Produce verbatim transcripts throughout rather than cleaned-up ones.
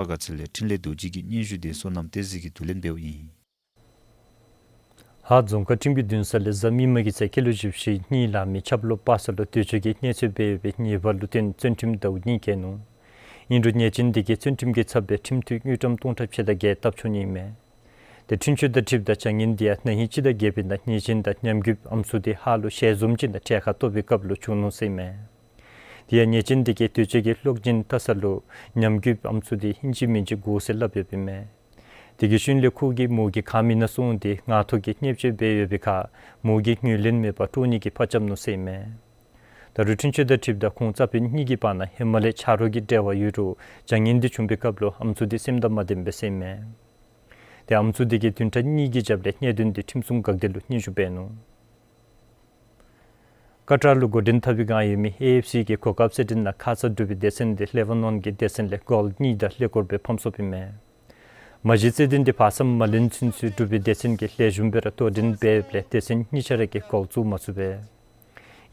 པ་དགའ་ཚལ་ལས་འཕྲིན་ལས་རྡོ་རྗེ་གི་སྙན་ཞུ་དེ་བསོད་ནམས་བསྟན་འཛིན་གྱིས་བསྡུ་ལེན་འབདཝ་ཨིན། ཧཱ་རྫོང་ཁག་ཁྲིམས་ཀྱི་འདུན་ས་ལས་གཟའ་མིག་དམར་གྱི་ཚེ་སྐྱེས་ལོ་བཞི་བཅུ་ཞེ་གཉིས་ལང་མི་ཆབ་ལོག་པ་སངས་ལུ་འདོད་སྤྱོད་ཀྱི་གནས་ཚུལ་སྦེ་ཡོད་པའི་ཉེས་པ་ལུ་བརྟེན་བཙོན་ཁྲིམས་ཟླཝ་གཉིས་བཀལ་ནུག། ཨིན་རུང་ཉེས་ཅན་དེ་གིས་བཙོན་ཁྲིམས་ཀྱི་ཚབ་སྦེ་ཁྲིམས་མཐུན་དངུལ་ཀྲམ་སྟོང་ཕྲག་ཕྱེད་དང་བརྒྱད་བཏབ་ཆོག་ནི་ཨིན་མས། ཏེ་འཁྲུན་ཆོད་དང་འཁྲིལཝ་ད་བྱ་ངན་དེ་ཡང་ན་ཧིང་སྤྱི་ཟླ་བརྒྱད་པའི་ནང་ཉེས་ཅན་དང་ཉམས་རྒུདཔ་ཨམ་སྲུ་དེ་ཧཱ་ལུ་ཞལ་འཛོམས་ཅིག་ནང་གྲལ་ཁར་གཏོགས་པའི་སྐབས་ལུ་བྱུང་ནུག་ཟེར་ཨིན་མས། དེ་ཡང་ཉེས་ཅན་དེ་གིས་འདོད་སྤྱོད་ཀྱི་གློག་འབྱིན་ལྟ་ས་ལུ་ཉམས་རྒུདཔ་ཨམ་སྲུ་དེ་ཨིན་ཅི་མིན་ཅི་དགོ་ཟེར་སླབ་ཡོདཔ་ཨིན་མས། དེ་གི་ཤུལ་ལས་ཁོ་གིས་མོ་གི་ཁང་མིག་ནང་སོང་སྟེ་ངང་ཐོག་གི་བརྙས་བཅོས་འབད་ཡོད་པའི་ཁར་མོ་གིས་ངོས་ལེན་མེད་པར་དཀྲོག་ནི་གི་ཕར་རྐྱབ་ནུག་ཟེར་ཨིན་མས། ད་རུང་འཁྲུན་ཆོད་དང་འཁྲིལཝ་ད་ཁོང་རྩ་ཕན་གཉིས་ཀྱི་བར་ན་ཧེ་མ་ལས་ཆ་རོགས་ཀྱི་འབྲེལ་བ་ཡོད་རུང་བྱ་ངན་དེ་བྱུང་པའི་སྐབས་ལུ་ཨམ་སྲུ་དེ་སེམས་དང་མ་ལྡནམ་སྦེ་ཟེར་ཨིན་མས། ཏེ་ཨམ་སྲུ་དེ་གིས་བདུན་ཕྲག་གཉིས་ཀྱི་རྒྱབ་ལས་གནད་དོན་དེ་ཁྲིམས་སྲུང་འགག་སྡེ་ལུ་སྙན་ཞུ་འབད་ནུག། ཀ་ཏར་ལུ་འགོ་འདྲེན་འཐབ་པའི་བསྒང་ཡོད་མི་ཨེ་ཨེཕ་སི་གི་གོ་སྐབས་རྩེད་འགྲན་ནང་ཁ་ཙ་འབྲུག་པའི་སྡེ་ཚན་དེ་ལེ་བྷ་ནོན་གྱི་སྡེ་ཚན་ལས་གོལ་གཉིས་དང་ཀླད་ཀོར་སྦེ་ཕམ་སོཔ་ཨིན་མས། མ་གཞི་རྩེད་འགྲན་དེ་བར་མཚམས་མ་ལེན་ཚུན་ཚོད་འབྲུག་པའི་སྡེ་ཚན་གྱིས་ལེགས་ཤོམ་སྦེ་ར་དོ་འགྲན་འབད་ཡོདཔ་ལས་སྡེ་ཚན་གཉིས་ཆ་ར་གིས་གོལ་བཙུགས་མ་ཚུགས་པས།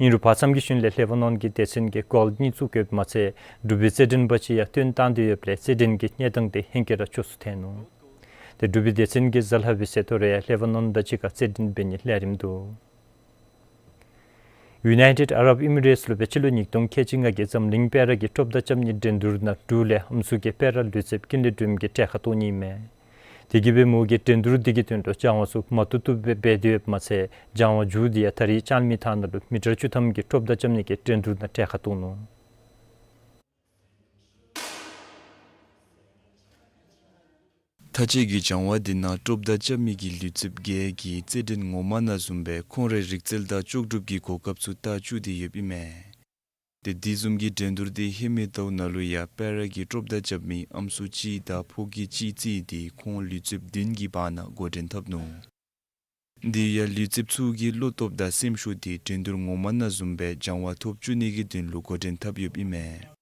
ཨིན་རུང་བར་མཚམས་ཀྱི་ཤུལ་ལས་ལེ་བྷ་ནོན་གྱི་སྡེ་ཚན་གྱིས་གོལ་གཉིས་བཙུགས་ཡོདཔ་མ་ཚད་འབྲུག་པའི་རྩེད་འགྲན་པ་ཅིག་ཡང་བཏོན་བཏང་སྟེ་ཡོདཔ་ལས་རྩེད་འགྲན་གྱི་གནས་སྟངས་དེ་ཧེང་སྐལ་ར་ཆོག་སུ་ཐལ་ནུག། ཏེ་འབྲུག་པའི་སྡེ་ཚན་གྱིས་གཟའ་ལྷག་པའི་ཚེ་ཐོ་རེ་ཡང་ལེ་བྷ་ནོན་དང་གཅིག་ཁར་རྩེད་འགྲན་འབད་ནིའི་ལས་རིམ་འདུག། ཡུ་ནའི་ཊེཌ་ཨ་རབ་ཨི་མི་རེཊསི་ལུ་སྦེ་སྤྱི་ལོ་ཉིས་སྟོང་ཁལ་གཅིག་ལྔ་གི་འཛམ་གླིང་པེ་ར་གི་ཀྲོབ་མདའ་རྐྱབ་ནིའི་འགྲན་བསྡུར་ནང་འབྲུག་ལས་ཨམ་སྲུ་གི་པེ་ར་ལུས་རྩལཔ་ཀུན་ལེགས་སྒྲོལམ་གྱིས་གྲལ་ཁར་གཏོགས་ནི་ཨིན་མས། དེ་གིས་སྦེ་མོ་གིས་འགྲན་བསྡུར་དེ་གི་དོན་ལུ་སྦྱང་བ་ཚུ་མ་བཏུབ་བཏུབ་སྦེ་འབད་དེ་ཡོདཔ་མ་ཚད་སྦྱང་བ་མཇུག་དེ་ཡང་ད་རིས་ལྕང་མའི་ཐང་ནང་ལུ་མི་ཊར་བཅུ་ཐམ་གྱི་ཀྲོབ་མདའ་རྐྱབ་ནི་གི་འགྲན་བསྡུར་ནང་གྲལ་ཁར་གཏོགས་ནུག། མཐའ་དཔྱད་ཀྱི་སྦྱང་བ་དེ་ནང་ཀྲོབ་མདའ་རྐྱབ་མི་གི་ལུས་རྩལཔ་བརྒྱད་ཀྱིས་རྩེད་འགྲན་ངོ་མ་ནང་བཟུམ་སྦེ་ཁོང་རའི་རིག་རྩལ་དང་ལྕོགས་གྲུབ་ཀྱི་གོ་སྐབས་ཚུ་བལྟ་བཅུག་སྟེ་ཡོདཔ་ཨིན་མས། ཏེ་དེ་བཟུམ་གྱི་འགྲན་བསྡུར་དེ་ཧེ་མའི་ཟླཝ་ནང་ལུ་ཡང་པེ་ར་གི་ཀྲོབ་མདའ་རྐྱབ་མི་ཨམ་སྲུ་གཅིག་དང་ཕོ་སྐྱེས་གཅིག་བརྩིས་ཏེ་ཁོང་ལུས་རྩལཔ་བདུན་གྱི་བར་ན་འགོ་འདྲེན་འཐབ་ནུག། དེ་ཡང་ལུས་རྩལཔ་ཚུ་གི་བློ་སྟོབས་དང་སེམས་ཤུགས་དེ་འགྲན་བསྡུར་ངོ་མ་ནང་བཟུམ་སྦེ་སྦྱང་བ་ཐོབ་བཅུག་ནི་གི་དོན་ལུ་འགོ་འདྲེན་འཐབ་ཡོདཔ་ཨིན་མས།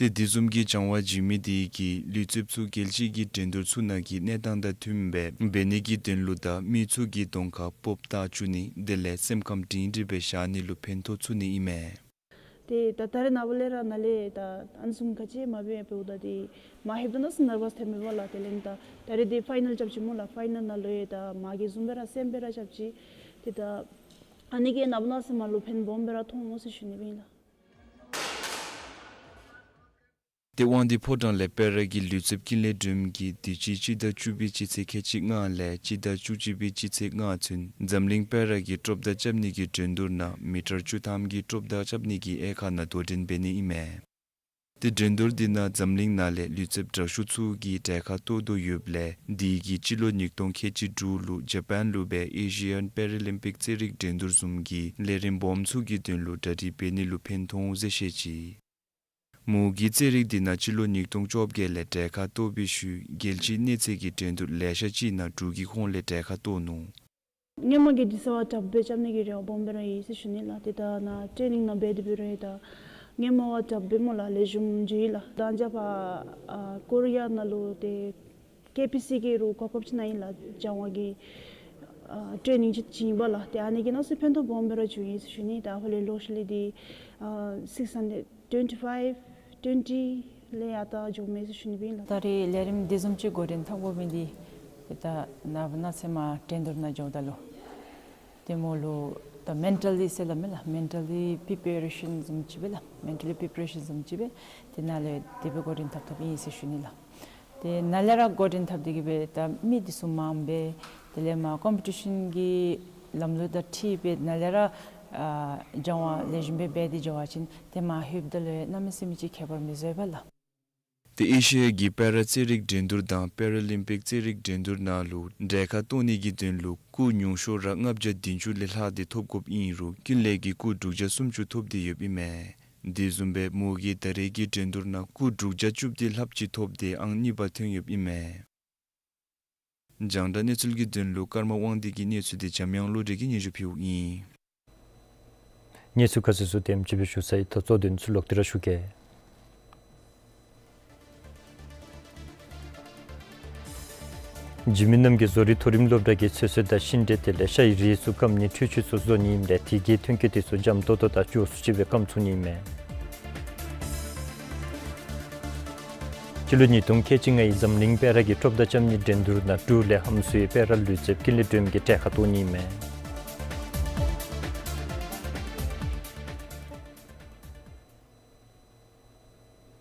ཏེ་དེ་བཟུམ་གྱི་སྦྱང་བ་བྱིན་མི་དེ་གིས་ལུས་རྩལཔ་ཚུ་རྒྱལ་སྤྱི་གི་འགྲན་བསྡུར་ཚུ་ནང་གི་གནས་སྟངས་དང་མཐུནམ་སྦེ་འབད་ནི་གི་དོན་ལུ་དང་མི་ཚུ་གི་གདོང་ཁར་སྤོབས་བཏགས་བཅུག་ནི་དེ་ལས་སེམས་ཁམས་སྒྲིང་སྒྲིང་སྦེ་བཞག་ནི་ལུ་ཕན་ཐོགས་ཚུགས་ནི་ཨིན་མས། ཏེ་ད་ད་རེས་ནངས་པ་ལས་ར་ནཱ་ལས་ད་ཨ་ནི་བཟུམ་ག་ཅི་མ་འབད་འབདཝ་ད་ཏེ་མ་ལྷོདཔ་ད་ནང་སེམས་ནར་བཱས་ཐོནམ་མས་པ་ལགས། དེ་ལས་ད་ད་རེས་འདི་ཕའི་ནཱལ་རྐྱབ་ཅི་སྨོ་ལགས། ཕའི་ནཱལ་ནང་ལུ་ཡང་ད་མ་གི་བཟུམ་སྦེ་ར་སེམས་སྦེ་ར་རྐྱབ་ཅི། ཏེ་ད་ཨ་ནི་གིས་ནངས་པ་གནངས་ཚེ་མ་ལུ་ཕན་སྦོམ་སྦེ་ར་ཐོགས་འོང་ཟེར་ཞུ་ནི་སྦེ་ཨིན་ལགས། ཏེ་དབང་འདུས་ཕོ་བྲང་ལས་པེ་ར་གི་ལུས་རྩལཔ་ཀུན་ལེགས་སྒྲོལམ་གྱིས་དུས་ཅི་སྤྱི་ཟླ་བཅུ་པའི་སྤྱི་ཚེས་ཁལ་གཅིག་ལྔ་ལས་སྤྱི་ཟླ་བཅུ་གཅིག་པའི་སྤྱི་ཚེས་ལྔ་ཚུན་འཛམ་གླིང་པེ་ར་གི་ཀྲོབ་མདའ་རྐྱབ་ནི་གི་འགྲན་བསྡུར་ནང་མི་ཊར་བཅུ་ཐམ་གྱི་ཀྲོབ་མདའ་རྐྱབ་ནི་གི་དབྱེ་ཁག་ནང་དོ་འགྲན་འབད་ནི་ཨིན་མས། ཏེ་འགྲན་བསྡུར་དེ་ནང་འཛམ་གླིང་ནང་ལས་ལུས་རྩལཔ་དྲག་ཤོས་ཚུ་གིས་གྲལ་ཁར་གཏོགས་དོ་ཡོདཔ་ལས་དེ་གིས་སྤྱི་ལོ་ཉིས་སྟོང་ཁལ་གཅིག་དྲུག་ལུ་ཇ་པཱན་ལུ་སྦེ་ཨེ་ཤི་ཡཱན་པེ་ར་ལིམ་པིཀ་རྩེད་རིགས་འགྲན་བསྡུར་བཟུམ་གྱི་ལས་རིམ་སྦོམ་ཚུ་གི་དོན་ལུ་གྲ་སྒྲིག་འབད་ནི་ལུ་ཕན་ཐོགས་འོང་ཟེར་བཤད་ཅི། མོ་གིས་རྩེད་རིགས་དེ་ནང་སྤྱི་ལོ་ཉིས་སྟོང་བཅོ་བརྒྱད་ལས་གྲལ་ཁར་གཏོགས་པའི་ཤུལ་རྒྱལ་སྤྱིའི་གནས་ཚད་ཀྱི་འགྲན་བསྡུར་ལེ་ཤ་ཅིག་ནང་འབྲུག་གི་ཁོངས་ལས་གྲལ་ཁར་གཏོགས་ནུག། སྔོན་མ་གི་དེ་ཚུ་བ་དྲགཔ་སྦེ་རྐྱབ་ནི་གི་རེ་བ་སྦོམ་སྦེ་ར་ཡོད་ཟེར་ཞུ་ནི་ལགས། ཏེ་ད་ནཱ་ཊེ་ནིང་ནང་འབད་དེ་འབད་རུང་ད་སྔོན་མ་བ་དྲགཔ་སྦེ་སྨོ་ལགས་ལེགས་ཤོམ་འགྱོ་ཡི་ལགས། ད་ཨ་ནི་ཕར་ཨ་ཀོ་རི་ཡ་ནང་ལུ་ཏེ་ཀེ་པི་སི་གི་རུ་གོ་སྐབས་ཅིག་གནང་ཡི་ལགས། སྦྱང་བ་གི་ཨ་ཊེ་ནིང་ཅིག་བྱིན་ཡི་པ་ལགས། ཏེ་ཨ་ནི་གིས་གནམ་མེད་ས་མེད་ཕན་ཐོགས་སྦོམ་སྦེ་ར་བྱུང་ཡི་ཟེར་ཞུ་ནི། ད་ཧོ་ལས་ལོ་ཤུལ་ལས་འདི་ཨ་སིགསི་ཧན་ཌེཌ་ཊུ་ཝེན་ཊི་ཕའིབ་ཊུ་ཝེན་ཊི་ལས་ཡར་ད་འགྱོཝ་མས་ཟེར་ཞུ་ནི་སྦེ་ཨིན་ལགས། ད་རེས་ལས་རིམ་དེ་བཟུམ་ཅིག་འགོ་འདྲེན་འཐབ་དགོ་མི་འདི་ཏེ་ད་ནངས་པ་གནངས་ཚེ་མ་འགྲན་བསྡུར་ནང་འགྱོཝ་ད་ལུ་ཏེ་མོ་ལུ་ད་མེན་ཊ་ལི་ཟེར་སླབ་མས་ལགས། མེན་ཊ་ལི་པི་རི་པེ་རེ་ཤཱན་བཟུམ་ཅིག་སྦེ་ལགས། མེན་ཊ་ལི་པི་རི་པེ་རེ་ཤཱན་བཟུམ་ཅིག་སྦེ་ཏེ་ནཱ་ལས་དེ་སྦེ་འགོ་འདྲེན་འཐབ་འཐབ་ཨིན་ཟེར་ཞུ་ནི་ལགས། ཏེ་ནཱ་ལས་ར་འགོ་འདྲེན་འཐབ་སྟེ་གིས་སྦེ་ད་མི་འདི་ཚུ་མངམ་སྦེ་དེ་ལས་མར་ཀོམ་པི་ཊི་ཤཱན་གྱི་ལམ་ལུགས་དང་འཁྲིལ་སྦེ་ནཱ་ལས་ར་ཨ་སྦྱང་བ་ལེགས་ཤོམ་སྦེ་འབད་དེ་འགྱོ་བ་ཅིན་ཏེ་མར་ལྷོདཔ་ད་ལུ་གནམ་མེད་ས་མེད་ཅིག་ཁྱད་པར་མི་བཟོ་བས་ལགས། ཏེ་ཨེ་ཤི་ཡ་གི་པེ་ར་རྩེད་རིགས་འགྲན་བསྡུར་དང་པེ་ར་ལིམ་པིཀ་རྩེད་རིགས་འགྲན་བསྡུར་ནང་ལུ་གྲལ་ཁར་གཏོགས་ནི་གི་དོན་ལུ་སྐུགས་ཉུང་ཤོས་ར་ལྔ་བརྒྱ་བདུན་ཅུ་ལས་ལྷག་སྟེ་ཐོབ་དགོཔ་ཨིན་རུང་ཀུན་ལེགས་ཀྱིས་སྐུགས་དྲུག་བརྒྱ་སུམ་ཅུ་ཐོབ་སྟེ་ཡོདཔ་ཨིན་མས། དེ་བཟུམ་སྦེ་མོ་གིས་ད་རེས་ཀྱི་འགྲན་བསྡུར་ནང་སྐུགས་དྲུག་བརྒྱ་བཅུ་བདུན་ལྷགཔ་ཅིག་ཐོབ་སྟེ་ཨང་གཉིས་པ་ཐོན་ཡོདཔ་ཨིན་མས། རྒྱང་བསྒྲགས་གནས་ཚུལ་གྱི་དོན་ལུ་ཀརྨ་དབང་འདུས་ཀྱི་གནས་ཚུལ་དེ་འཇམ་དབྱངས་བློ་གྲོས་ཀྱིས་སྙན་ཞུ་ཕུལཝ་ཨིན། གནས་ཚུལ་ཁ་གསལ་ཚུ་དེམ་ཅིག་སྦེ་ཞུ་ཚར་ཡི། ད་གཙོ་དོན་ཚུ་ལོག་སྟེ་ར་ཞུ་གེ། འཇིགས་མེད་རྣམ་རྒྱལ་བཟོ་རིག་མཐོ་རིམ་སློབ་གྲྭ་གིས་ཚོད་བསྲེ་དང་ཤིང་འབྲས་དེ་ལས་ཤ་ཡི་རིགས་ཚུ་སྐམ་ནིའི་འཕྲུལ་ཆས་ཚུ་བཟོ་ནི་ཨིནམ་ལས་དེ་གིས་ཐོན་སྐྱེད་དེ་ཚུ་འཇམ་ཏོང་ཏོ་དང་མགྱོགས་སུ་ཅིག་སྦེ་སྐམ་ཚུགས་ནི་ཨིན་མས། ཕྱི་ལོ་ཉིས་སྟོང་ཁལ་གཅིག་ལྔའི་འཛམ་གླིང་སྤེ་ར་གི་འཕྲོ་མཐའ་ཅམ་ཉི་འགྲན་བསྡུར་ནང་འབྲུག་ལས་ཧམ་སུའི་སྤེ་ར་ལུས་རྩལཔ་ཀུན་ལེགས་སྒྲོལམ་གྱིས་གྲལ་ཁར་གཏོགས་ནི་མས།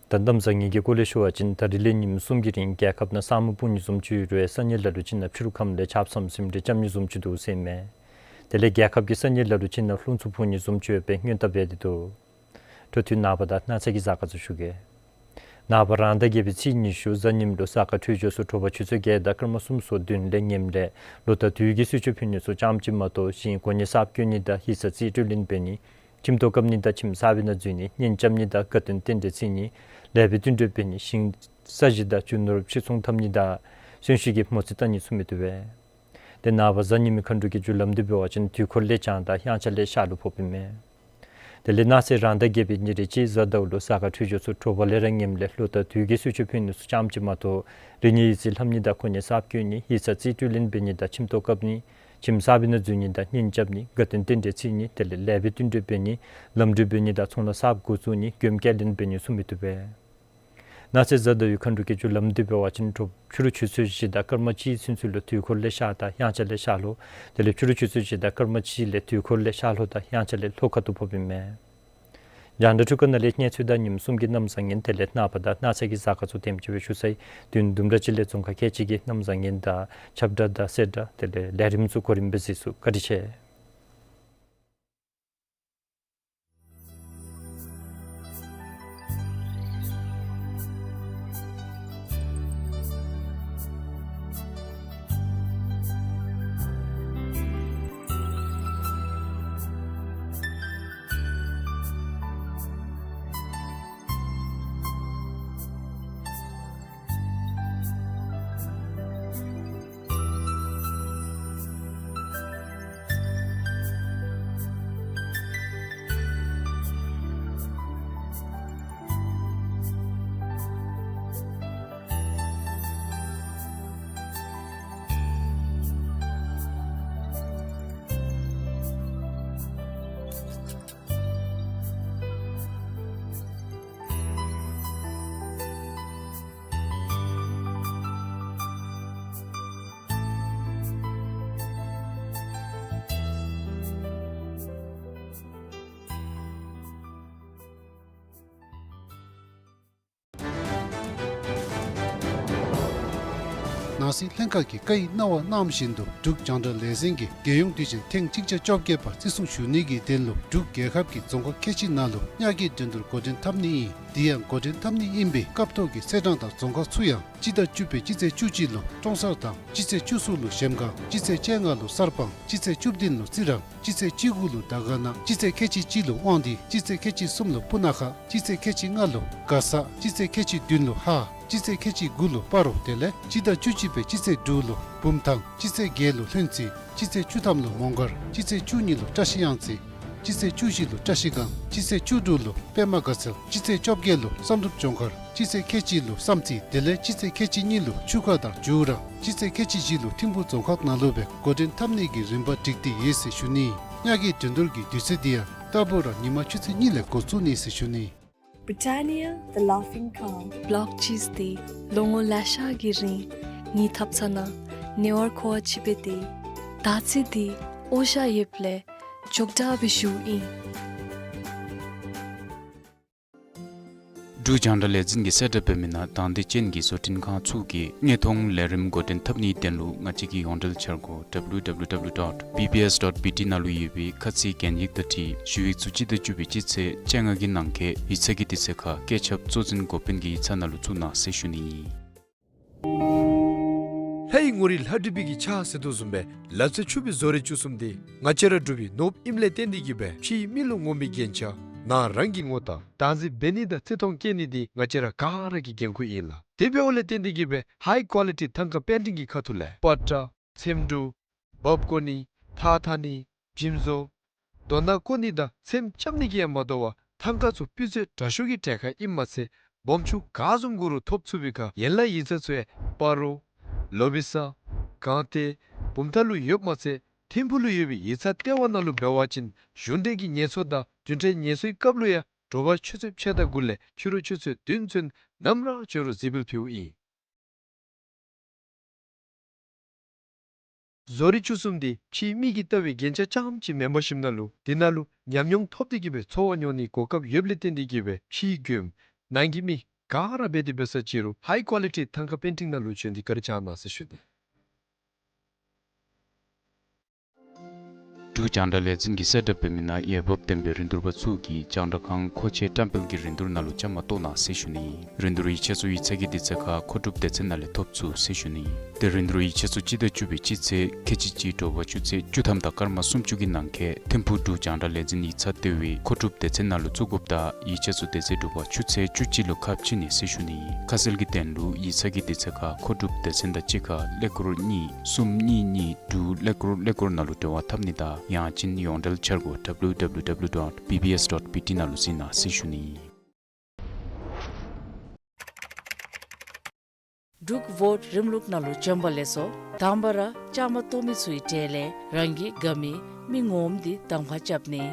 ད་གནམ་བཟང་ངན་གྱི་སྐོར་ལས་ཞུ་བ་ཅིན་ད་རིས་ལས་ཉིནམ་གསུམ་གྱི་རིང་རྒྱལ་ཁབ་ནང་ས་སྨུག་སྤུབ་ནི་བཟུམ་ཅིག་ཡོད་རུང་ཡང་ས་གནས་ལ་ལུ་ཅིག་ནང་ཕྱི་རུ་ཁམས་ལས་ཆརཔ་ཟམ་ཟིམ་རེ་རྐྱབ་ནི་བཟུམ་ཅིག་འདུག་ཟེར་མས། དེ་ལས་རྒྱལ་ཁབ་ཀྱི་ས་གནས་ལ་ལུ་ཅིག་ནང་རླུང་འཚུབ་འཕུ་ནི་བཟུམ་ཅིག་ཡོད་པའི་སྔོན་བརྡ་འབད་དེ་འདུག། འཕྲོ་མཐུད་ནངས་པ་དང་གནངས་ཚེ་གི་གཟའ་སྐར་ཚུ་ཞུ་གེ། ནངས་པ་རང་ཟླ་བརྒྱད་པའི་ཚེས་ཉི་ཤུ་གཟའ་ཉིམ་ལུ་གཟའ་སྐར་འཕྲོད་སྦྱོར་ཚུ་དྲོ་པ་ཆུ་ཚོད་བརྒྱད་དང་སྐར་མ་སུམ་ཅུ་སོ་བདུན་ལས་ངནམ་ལས་ལོ་དང་དུས་ཀྱི་གསོལ་མཆོད་ཕུལ་ནི་ཚུ་རྐྱངམ་ཅིག་མ་གཏོགས་གཞན་གོ་གནས་གསརཔ་བསྐོ་ནི་དང་ཡིག་ཚང་རྩིས་སྤྲོད་ལེན་འབད་ནི་ཁྱིམ་ཐོག་བཀབ་ནི་དང་ཁྱིམ་གསར་པའི་ནང་འཛུལ་ནི་གཉེན་རྐྱབ་ནི་དང་དགའ་སྟོན་རྟེན་འབྲེལ་བརྩི་ནི་ལེགས་པའི་བསྟུན་གྲོས་འབད་ནི་ཞིང་ས་གཞི་དང་རྒྱུ་ནོར་ཕྱིར་ཚོང་འཐབ་ནི་དང་གསོན་གཤིན་གྱི་མོ་རྩིས་བལྟ་ནི་ཚུ་མི་བཏུབ་པས། དེ་ནངས་པ་གཟའ་ཉི་མའི་མཁའ་འགྲོ་གི་རྒྱུ་ལམ་དུ་འབད་བ་ཅིན་དུས་འཁོར་ལས་བྱང་དང་དབྱངས་འཆར་ལས་ཤར་ལུ་ཕོགཔ་ཨིན་མས། དེ་ལས་གནངས་ཚེ་རང་ཟླ་བརྒྱད་པའི་ཉེར་གཅིག་གཟའ་ཟླཝ་ལུ་གཟའ་སྐར་འཕྲོད་སྦྱོར་ཚུ་དྲོ་པ་ལས་ར་ངནམ་ལས་ལོ་དང་དུས་ཀྱི་གསོལ་མཆོད་ཕུལ་ནི་ཚུ་རྐྱངམ་ཅིག་མ་གཏོགས་རིག་གནས་ཡིག་རྩིས་ལྷབ་ནི་དང་གོ་གནས་གསརཔ་བསྐོ་ནི་ཡིག་ཚང་རྩིས་སྤྲོད་ལེན་འབད་ནི་དང་ཁྱིམ་ཐོག་བཀབ་ནི་ཁྱིམ་གསར་པའི་ནང་འཛུལ་ནི་དང་གཉེན་རྐྱབ་ནི་དགའ་སྟོན་རྟེན་འབྲེལ་བརྩི་ནི་དེ་ལས་ལེགས་པའི་བསྟུན་གྲོས་འབད་ནི་ལམ་འགྲུལ་འབད་ནི་དང་ཚོང་ལཱ་གསརཔ་འགོ་བཙུགས་ནི་མགྱོནམ་སྐྱེལ་ལེན་འབད་ནི་ཚུ་མི་བཏུབ་པས། གནངས་ཚེ་གཟའ་ཟླ་བའི་མཁའ་འགྲོ་གི་རྒྱུ་ལམ་དུ་འབད་བ་ཅིན་དྲོ་ཕྱི་རུ་ཆུ་ཚོད་བཞི་དང་སྐར་མ་གཅིག་ཚུན་ཚོད་ལུ་དུས་འཁོར་ལས་ཤར་དང་དབྱངས་འཆར་ལས་ཤར་ལྷོ། དེ་ལས་ཕྱི་རུ་ཆུ་ཚོད་བཞི་དང་སྐར་མ་གཅིག་ལས་དུས་འཁོར་ལས་ཤར་ལྷོ་དང་དབྱངས་འཆར་ལས་ལྷོ་ཁ་ཐུག་ཕོགཔ་ཨིན་མས། རྒྱང་བསྒྲགས་འཕྲུལ་ཁང་ནང་ལས་གནས་ཚུལ་དང་ཉིནམ་གསུམ་གྱི་གནམ་བཟང་ངན་དེ་ལས་ནངས་པ་དང་གནངས་ཚེ་གི་གཟའ་སྐར་ཚུ་དེམ་ཅིག་སྦེ་ཞུ་ཚར་ཡི། དུས་ཡུན་དུམ་གྲ་ཅིག་ལས་རྫོང་ཁག་ཁལ་གཅིག་གི་གནམ་བཟང་ངན་དང་ཁྱབ་བསྒྲགས་དང་གསལ་བསྒྲགས་དེ་ལས་ལས་རིམ་ཚུ་གོ་རིམ་སྦེ་གཟིགས་ཚུགས། བཀའ་དྲིན་ཆེ། ནང་སྲིད་ལྷན་ཁག་གིས་བཀའ་ཡིག་གནང་བ་གནང་བཞིན་དུ་འབྲུག་རྒྱང་བསྒྲགས་ལས་འཛིན་གྱིས་རྒྱལ་ཡོངས་དུས་ཆེན་ཐེངས་གཅིག་བརྒྱ་བཅོ་བརྒྱད་པ་བརྩི་སྲུང་ཞུ་ནི་གི་དོན་ལུ་འབྲུག་རྒྱལ་ཁབ་ཀྱི་རྫོང་ཁག་ཁལ་གཅིག་ནང་ལུ་ཉག་གི་འགྲན་བསྡུར་འགོ་འདྲེན་འཐབ་ནི་ཨིན། དེ་ཡང་འགོ་འདྲེན་འཐབ་ནི་ཨིན་པའི་སྐབས་ཐོག་གི་ཚེས་གྲངས་དང་རྫོང་ཁག་ཚུ་ཡང་སྤྱི་ཟླ་བཅུ་པའི་སྤྱི་ཚེས་བཅུ་གཅིག་ལུ་ཀྲོང་གསར་དང་སྤྱི་ཚེས་བཅུ་གསུམ་ལུ་གཞལམ་སྒང་སྤྱི་ཚེས་བཅོ་ལྔ་ལུ་གསར་སྤང་སྤྱི་ཚེས་བཅུ་བདུན་ལུ་རྩི་རང་སྤྱི་ཚེས་བཅུ་དགུ་ལུ་དར་དཀར་ན་སྤྱི་ཚེས་ཁལ་གཅིག་གཅིག་ལུ་དབང་འདུས་སྤྱི་ཚེས་ཁལ་གཅིག་གསུམ་ལུ་སྤུ་ན་ཁ་སྤྱི་ཚེས་ཁལ་གཅིག་ལྔ་ལུ་མགར་ས་སྤྱི་ཚེས་ཁལ་གཅིག་བདུན་ལུ་ཧཱ་སྤྱི་ཚེས་ཁལ་གཅིག་དགུ་ལུ་སྤ་རོ་དེ་ལས་སྤྱི་ཟླ་བཅུ་གཅིག་པའི་སྤྱི་ཚེས་དྲུག་ལུ་བུམ་ཐང་སྤྱི་ཚེས་བརྒྱད་ལུ་ལྷུན་རྩེ་སྤྱི་ཚེས་བཅུ་ཐམ་ལུ་མོང་སྒར་སྤྱི་ཚེས་བཅུ་གཉིས་ལུ་བཀྲ་ཤིས་གཡང་རྩེ་སྤྱི་ཚེས་བཅུ་བཞི་ལུ་བཀྲ་ཤིས་སྒང་སྤྱི་ཚེས་བཅུ་དྲུག་ལུ་པདྨ་དགའ་ཚལ་སྤྱི་ཚེས་བཅོ་བརྒྱད་ལུ་བསམ་གྲུབ་ལྗོངས་མཁར་སྤྱི་ཚེས་ཁལ་གཅིག་ལུ་བསམ་རྩེ་དེ་ལས་སྤྱི་ཚེས་ཁལ་གཅིག་གཉིས་ལུ་ཆུ་ཁ་དང་ཇུ་ར་སྤྱི་ཚེས་ཁལ་གཅིག་བཞི་ལུ་ཐིམ་ཕུ་རྫོང་ཁག་ནང་ལུ་སྦེ་འགོ་འདྲེན་འཐབ་ནི་གི་རིམ་པ་བསྒྲིགས་ཏེ་ཡོད་ཟེར་ཞུ་ནི། ཉག་གི་འགྲན་བསྡུར་གྱི་དུས་ཚོད་འདི་ཡང་རྟག་བུ་ར་ཉིན་མ་ཆུ་ཚོད་གཉིས་ལས་འགོ་བཙུགས་ནི་ཟེར་ཞུ་ནི། Britannia, the laughing calm. Block cheese འདི་ལོ་ངོ་ལེ་ཤ་གི་རིང་ངེའི་ཐབ་ཚང་ནང་ཉེ་བར་མཁོ་བ་ཅིག་སྦེ་སྡོད། ད་ཚེ་འདི་འོ་ཞ་ཡོདཔ་ལས་མགྱོགས་དྲགས་སྦེ་ཞུཝ་ཨིན། འབྲུག་རྒྱང་བསྒྲགས་ལས་འཛིན་གྱིས་གསལ་བསྒྲགས་འབད་མི་ནང་དང་འདོད་ཅན་གྱི་བཟོ་སྐྲུན་ཁང་ཚུ་གིས་དངོས་མཐོང་ལས་རིམ་འགོ་འདྲེན་འཐབ་ནིའི་དོན་ལུ་ང་བཅས་ཀྱི་ཡོངས་འབྲེལ་འཆར་སྒོ་W W W dot B B S dot B T ནང་ལུ་ཡོད་པའི་ཁ་ཚིག་གན་ཡིག་དང་འཁྲིལ་ཞུ་ཡིག་ཚུ་སྤྱི་ཟླ་བཅུ་པའི་སྤྱི་ཚེས་བཅོ་ལྔ་གི་ནང་འཁོད་ཡིག་ཚང་གི་དུས་ཚོད་ཁར་བཀོད་ཁྱབ་གཙོ་འཛིན་འགོ་དཔོན་གྱི་ཡིག་ཚང་ནང་ལུ་བཙུགས་གནང་ཟེར་ཞུ་ནི་ཨིན། ལྷའི་ངོ་རིས་ལྷ་བྲིས་པའི་གི་ཕྱག་ཟེར་དོ་བཟུམ་སྦེ་ལ་རྩེ་ཕྱུག་པའི་བཟོ་རིག་བཅུ་གསུམ་འདི་ང་བཅས་ར་འབྲུག་པའི་ནོར་བུ་ཨིནམ་ལས་བརྟེན་ཏེ་གིས་སྦེ་ཕྱིའི་མི་ལུ་ངོམ་པའི་རྒྱན་ཆ་ནང་རང་གི་ངོ་བལྟ་བདག་འཛིན་འབད་ནི་དང་བརྩི་མཐོང་བསྐྱེད་ནི་འདི་ང་བཅས་ར་ག་ར་གི་འགན་ཁུར་ཨིན་ལགས། དེ་འབདཝ་ལས་བརྟེན་ཏེ་གིས་སྦེ་ཧའི་ཀོ་ལི་ཊི་ཐང་ཀ་པེན་ཊིང་གི་ཁ་ཐུག་ལས་པ་ཏྲ་ཚེམ་དྲུབ་འབག་བརྐོ་ནི་ཐགས་འཐག་ནི་འཇིམ་བཟོ་དོ་སྣ་བརྐོ་ནི་དང་ཚེམ་རྐྱབ་ནི་གིས་ཡང་མ་དོ་བར་ཐང་ཀ་ཚུ་སྤུས་ཚད་དྲག་ཤོས་ཀྱི་གྲལ་ཁར་ཨིནམ་མ་ཚད་སྦོམ་ཆུང་ག་བཟུམ་དགོ་རུང་ཐོབ་ཚུགས་པའི་ཁར་ཡན་ལག་ཡིག་ཚང་ཚུ་ཡང་སྤ་རོ་ལོ་བི་ས་སྒང་སྟེང་བུམ་ཐང་ལུ་ཡོདཔ་མ་ཚད་ཐིམ་ཕུ་ལུ་ཡོད་པའི་ཡིག་ཚང་ལྟེ་བ་ནང་ལུ་འབད་བ་ཅིན་གཞུང་འབྲེལ་གྱི་ངལ་གསོ་དང་རྒྱུན་འབྲེལ་ངལ་གསོའི་སྐབས་ལུ་ཡང་དྲོ་པ་ཆུ་ཚོད་ཕྱེད་དང་དགུ་ལས་ཕྱི་རུ་ཆུ་ཚོད་བདུན་ཚུན་ ནམ་ར་འབྱོན་རུང་གཟིགས་འབུལ་ཕུལཝ་ཨིན། བཟོ་རིག་བཅུ་གསུམ་འདི་ཕྱིའི་མིག་གིས་བལྟ་བའི་རྒྱན་ཆ་རྐྱངམ་ཅིག་མེན་པར་ཞིནམ་ན་ལུ་དེ་ནང་ལུ་ཉམས་མྱོང་ཐོབ་སྟེ་གི་སྦེ་འཚོ་བ་མྱོང་ནིའི་གོ་སྐབས་ཡོདཔ་ལས་བརྟེན་ཏེ་གི་སྦེ་ཕྱིའི་མགྱོནམ་ནང་གི་མི་ག་ར་འབད་དེ་འབད་ས་ཅིག་རུང་ཧའི་ཀོ་ལི་ཊི་ཐང་ཀ་པེན་ཊིང་ནང་ལུ་བྱོན་ཏེ་བཀའ་དྲིན་བསྐྱང་གནང་ཟེར་ཞུ་ནི། འབྲུག་རྒྱང་བསྒྲགས་ལས་འཛིན་གྱིས་གསལ་བསྒྲགས་འབད་མི་ནང་འོས་འབབ་ལྡན་པའི་རིན་བསྡུར་པ་ཚུ་གིས་རྒྱང་བསྒྲགས་ཁང་མཁོ་ཆས་བཀྲམ་སྤེལ་གྱི་རིན་བསྡུར་ནང་ལུ་བཅའ་མར་གཏོགས་གནང་ཟེར་ཞུ་ནི་ཨིན། རིན་བསྡུར་ཡིག་ཆ་ཚུ་ཡིག་ཚང་གི་དུས་ཚོད་ཁར་མཁོ་སྒྲུབ་སྡེ་ཚན་ནང་ལས་ཐོབ་ཚུགས་ཟེར་ཞུ་ནི་ཨིན། ཏེ་རིན་བསྡུར་ཡིག་ཆ་ཚུ་སྤྱི་ཟླ་བཅུ་པའི་སྤྱི་ཚེས་ཁལ་གཅིག་གཅིག་དྲོ་པ་ཆུ་ཚོད་བཅུ་ཐམ་དང་སྐར་མ་སུམ་ཅུ་གི་ནང་འཁོད་ཐིམ་ཕུག་འབྲུག་རྒྱང་བསྒྲགས་ལས་འཛིན་ཡིག་ཚང་ལྟེ་བའི་མཁོ་སྒྲུབ་སྡེ་ཚན་ནང་ལུ་བཙུགས་དགོཔ་དང་ཡིག་ཆ་ཚུ་དེ་ཚེ་དྲོ་པ་ཆུ་ཚོད་བཅུ་གཅིག་ལུ་ཁ་ཕྱེ་ནི་ཟེར་ཞུ་ནི་ཨིན། ཁ་གསལ་གྱི་དོན་ལུ་ཡིག་ཚང་གི་དུས་ཚོད་ཁར་མཁོ་སྒྲུབ་སྡེ་ཚན་དང་གཅིག་ཁར་ཀླད་ཀོར་གཉིས་གསུམ་གཉིས་གཉིས་དྲུག་ཀླད་ཀོར་ཀླད་ཀོར་ནང་ལུ་འབྲེལ་བ་འཐབ་ནི་དང་ཡང་ཅིན་ཡོངས་འབྲེལ་འཆར་སྒོ་W W W dot B B S dot B T ནང་ལུ་གཟིགས་གནང་ཟེར་ཞུ་ནི་ཨིན། འབྲུག་ཝོཊ་རིམ་ལུགས་ནང་ལུ་བྱོན་པ་ལེགས་སོ། དང་པ་ར་བཅའ་མར་གཏོགས་མི་ཚུའི་གྲས་ལས་རང་གི་དགའ་མི་མི་ངོམ་འདི་གདམ་ཁ་རྐྱབ་ནི།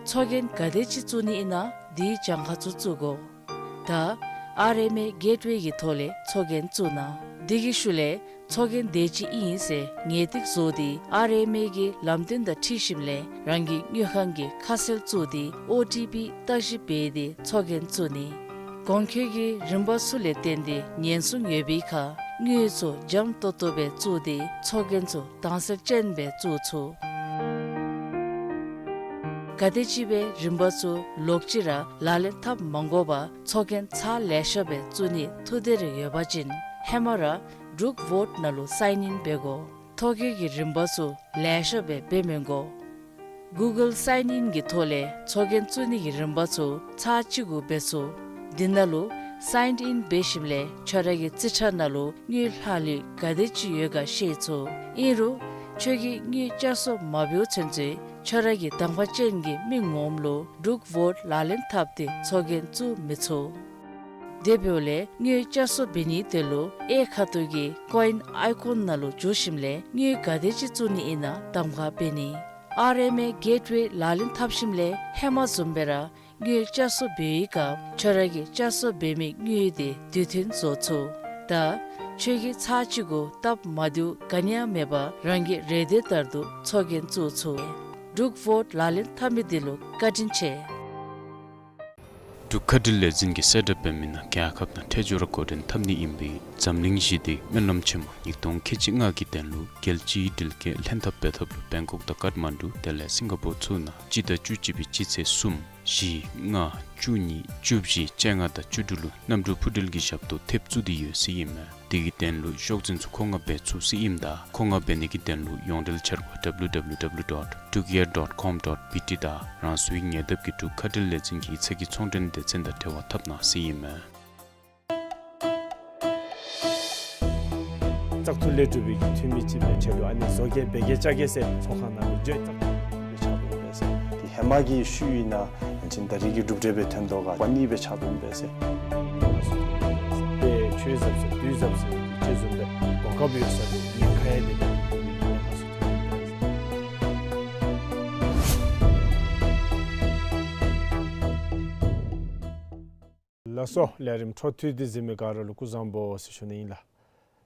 ཚོགས་རྒྱན་ག་དེ་ཅིག་བཙུགས་ནི་ཨིན་ན་དེའི་གྱངས་ཁ་ཚུ་བཙུགས་དགོ། ད་ཨར་ཨེམ་ཨེ་གེཊ་ཝེ་གི་ཐོག་ལས་ཚོགས་རྒྱན་བཙུགས་གནང་། དེ་གི་ཤུལ་ལས་ཚོགས་རྒྱན་དེ་ཅིག་ཨིན་ཟེར་ངེས་ཏིག་བཟོ་སྟེ་ཨར་ཨེམ་ཨེ་གི་ལམ་སྟོན་དང་འཁྲིལ་ཞིནམ་ལས་རང་གི་དངུལ་ཁང་གི་ཁ་གསལ་བཙུགས་ཏེ་ཨོ་ཊི་པི་བརྟག་ཞིབ་འབད་དེ་ཚོགས་རྒྱན་བཙུགས་ནི། གོང་འཁོད་ཀྱི་རིམ་པ་ཚུ་ལས་བརྟེན་ཏེ་ཉེན་སྲུང་ཡོད་པའི་ཁར་དངུལ་ཚུ་འཇམ་ཏོང་ཏོ་སྦེ་བཙུགས་ཏེ་ཚོགས་རྒྱན་ཚུ་དྭངས་གསལ་ཅན་སྦེ་བཙུགས་ཚུགས། ག་དེ་ཅིག་སྦེ་རིམ་པ་ཚུ་ལོག་ཅི་ར་ལག་ལེན་འཐབ་མ་དགོ་པར་ཚོགས་རྒྱན་ཚར་ལེ་ཤ་སྦེ་བཙུགས་ནི་ཐུགས་འདོད་རེ་ཡོད་པ་ཅིན་ཧེ་མ་ར་འབྲུག་ཝོཊ་ནང་ལུ་སའིན་ཨིན་འབད་དགོ། ཐོ་བཀོད་ཀྱི་རིམ་པ་ཚུ་ལེ་ཤ་སྦེ་འབད་མི་དགོ། གུ་གཱལ་སའིན་ཨིན་གྱི་ཐོག་ལས་ཚོགས་རྒྱན་བཙུགས་ནི་གི་རིམ་པ་ཚུ་ཚར་གཅིག་གུ་འབད་ཚུགས། དེ་ནང་ལུ་སའིན་ཨིན་འབད་ཞིནམ་ལས་ཁྱོད་ར་གི་རྩིས་ཁྲ་ནང་ལུ་དངུལ་ལྷག་ལུས་ག་དེ་ཅིག་ཡོད་ག་ཤེས་ཚུགས། ཨིན་རུང་ཁྱོད་ཀྱིས་དངུལ་བསྐྱར་གསོ་མ་འབདཝ་ཚུན་ཚོད་ཁྱོད་ར་གི་གདམ་ཁ་ཅན་གྱི་མི་ངོམ་ལུ་འབྲུག་ཝོཊ་ལག་ལེན་འཐབ་སྟེ་ཚོགས་རྒྱན་བཙུགས་མི་ཚུགས། དེ་འབདཝ་ལས་དངུལ་བསྐྱར་གསོ་འབད་ནིའི་དོན་ལུ་གཡས་ཁ་ཐུག་གི་ཀོ་ཨིན་ཨའི་ཀོན་ནང་ལུ་འཛུལ་ཞིནམ་ལས་དངུལ་ག་དེ་ཅིག་བཙུགས་ནི་ཨིན་ན་གདམ་ཁ་འབད་ནི། ཨར་ཨེམ་ཨེ་གེཊ་ཝེ་ལག་ལེན་འཐབ་ཞིནམ་ལས་ཧེ་མ་བཟུམ་སྦེ་ར་དངུལ་བསྐྱར་གསོ་འབད་བའི་སྐབས་ཁྱོད་ར་གིས་བསྐྱར་གསོ་འབད་མི་དངུལ་དེ་དུས་མཐུན་བཟོ་ཚུགས། ད་ཁྱོད་ཀྱིས་ཚར་གཅིག་གུ་སྟབས་མ་བདེཝ་ག་ནི་ཡང་མེད་པར་རང་གི་རེ་འདོད་ལྟར་དུ་ཚོགས་རྒྱན་བཙུགས་ཚུགས། འབྲུག་ཝོཊ་ལག་ལེན་འཐབ་མི་འདི་ལུ་བཀའ་དྲིན་ཆེ། འབྲུག་མཁའ་འགྲུལ་ལས་འཛིན་གྱིས་གསལ་བསྒྲགས་འབད་མི་ནང་རྒྱལ་ཁབ་ནང་ཁྲལ་འབྱོར་འགོ་འདྲེན་འཐབ་ནི་ཨིན་པའི་འཛམ་གླིང་ཞི་བདེའི་སྨོན་ལམ་ཆེན་མོ་ཉིས་སྟོང་ཁལ་གཅིག་ལྔ་གི་དོན་ལུ་རྒྱལ་སྤྱིའི་སྒྲིལ་སྐྱེལ་ལྷན་ཐབས་འབད་ཐབས་ལུ་བེང་ཀོག་དང་ཀཊ་མན་ཌུ་དེ་ལས་སིང་ག་པོར་ཚུ་ནང་སྤྱི་ཟླ་བཅུ་གཅིག་པའི་སྤྱི་ཚེས་གསུམ་བཞི་ལྔ་བཅུ་གཉིས་བཅུ་བཞི་བཅོ་ལྔ་དང་བཅུ་དྲུག་ལུ་གནམ་གྲུ་འཕུར་འགྲུལ་གྱི་ཞབས་ཏོག་ཐེབས་བཙུགས་ཏེ་ཡོད་ཟེར་ཨིན་མས། དེ་གི་དོན་ལུ་ཤོག་འཛིན་ཚུ་མཁོ་མངགས་འབད་ཚུགས་ཟེར་ཨིནམ་ད་མཁོ་མངགས་འབད་ནི་གི་དོན་ལུ་ཡོངས་འབྲེལ་འཆར་སྒོ་W W W dot drukair dot com dot B T དང་རང་སོའི་ཉེ་འདབས་ཀྱི་འབྲུག་མཁའ་འགྲུལ་ལས་འཛིན་གྱི་ཡིག་ཚང་གི་ཚོང་འབྲེལ་སྡེ་ཚན་དང་འབྲེལ་བ་འཐབ་གནང་ཟེར་ཨིན་མས། བཙག་འཐུ་ལས་གྲུབ་པའི་གི་འཐུས་མི་ཅིག་སྦེ་ཆེད་དུ་ཨ་ནི་བཟོ་བཀོད་འབད་གེ་བཅའ་གེ་ཟེར་ཚོགས་ཁང་ནང་ལུ་བརྗོད་བཙག་འཐུ་ལས་གྲུབ་པའི་ཆ་བོ་ཨིན་པས་ཟེར། དེ་ཧེ་མ་གི་ཤུལ་ཨིན་ན་ཡང་ཅིན་ད་རེས་ཀྱི་གྲུབ་འབྲས་སྦེ་ཐོན་དོ་ག་པ་ནི་སྦེ་ཆགས་དོ་པས་ཟེར། དཔེ་ཆོས་ཟབ་ཟེར་དུས་ཟབ་ཟེར་ཅེས་བཟུམ་སྦེ་གོ་སྐབས་ཡོད་ས་དེ་ཉེན་ཁ་ཡང་དེ་ལས་ཉེན་ཁ་སུ་ཐོན་པས་ཟེར། ལགས་སོ། ལས་རིམ་འཕྲོ་མཐུད་དེ་གཟིགས་མི་ག་ར་ལུ་སྐུ་གཟུགས་བཟང་པོ་ཟེར་ཞུ་ནི་ཨིན་ལགས།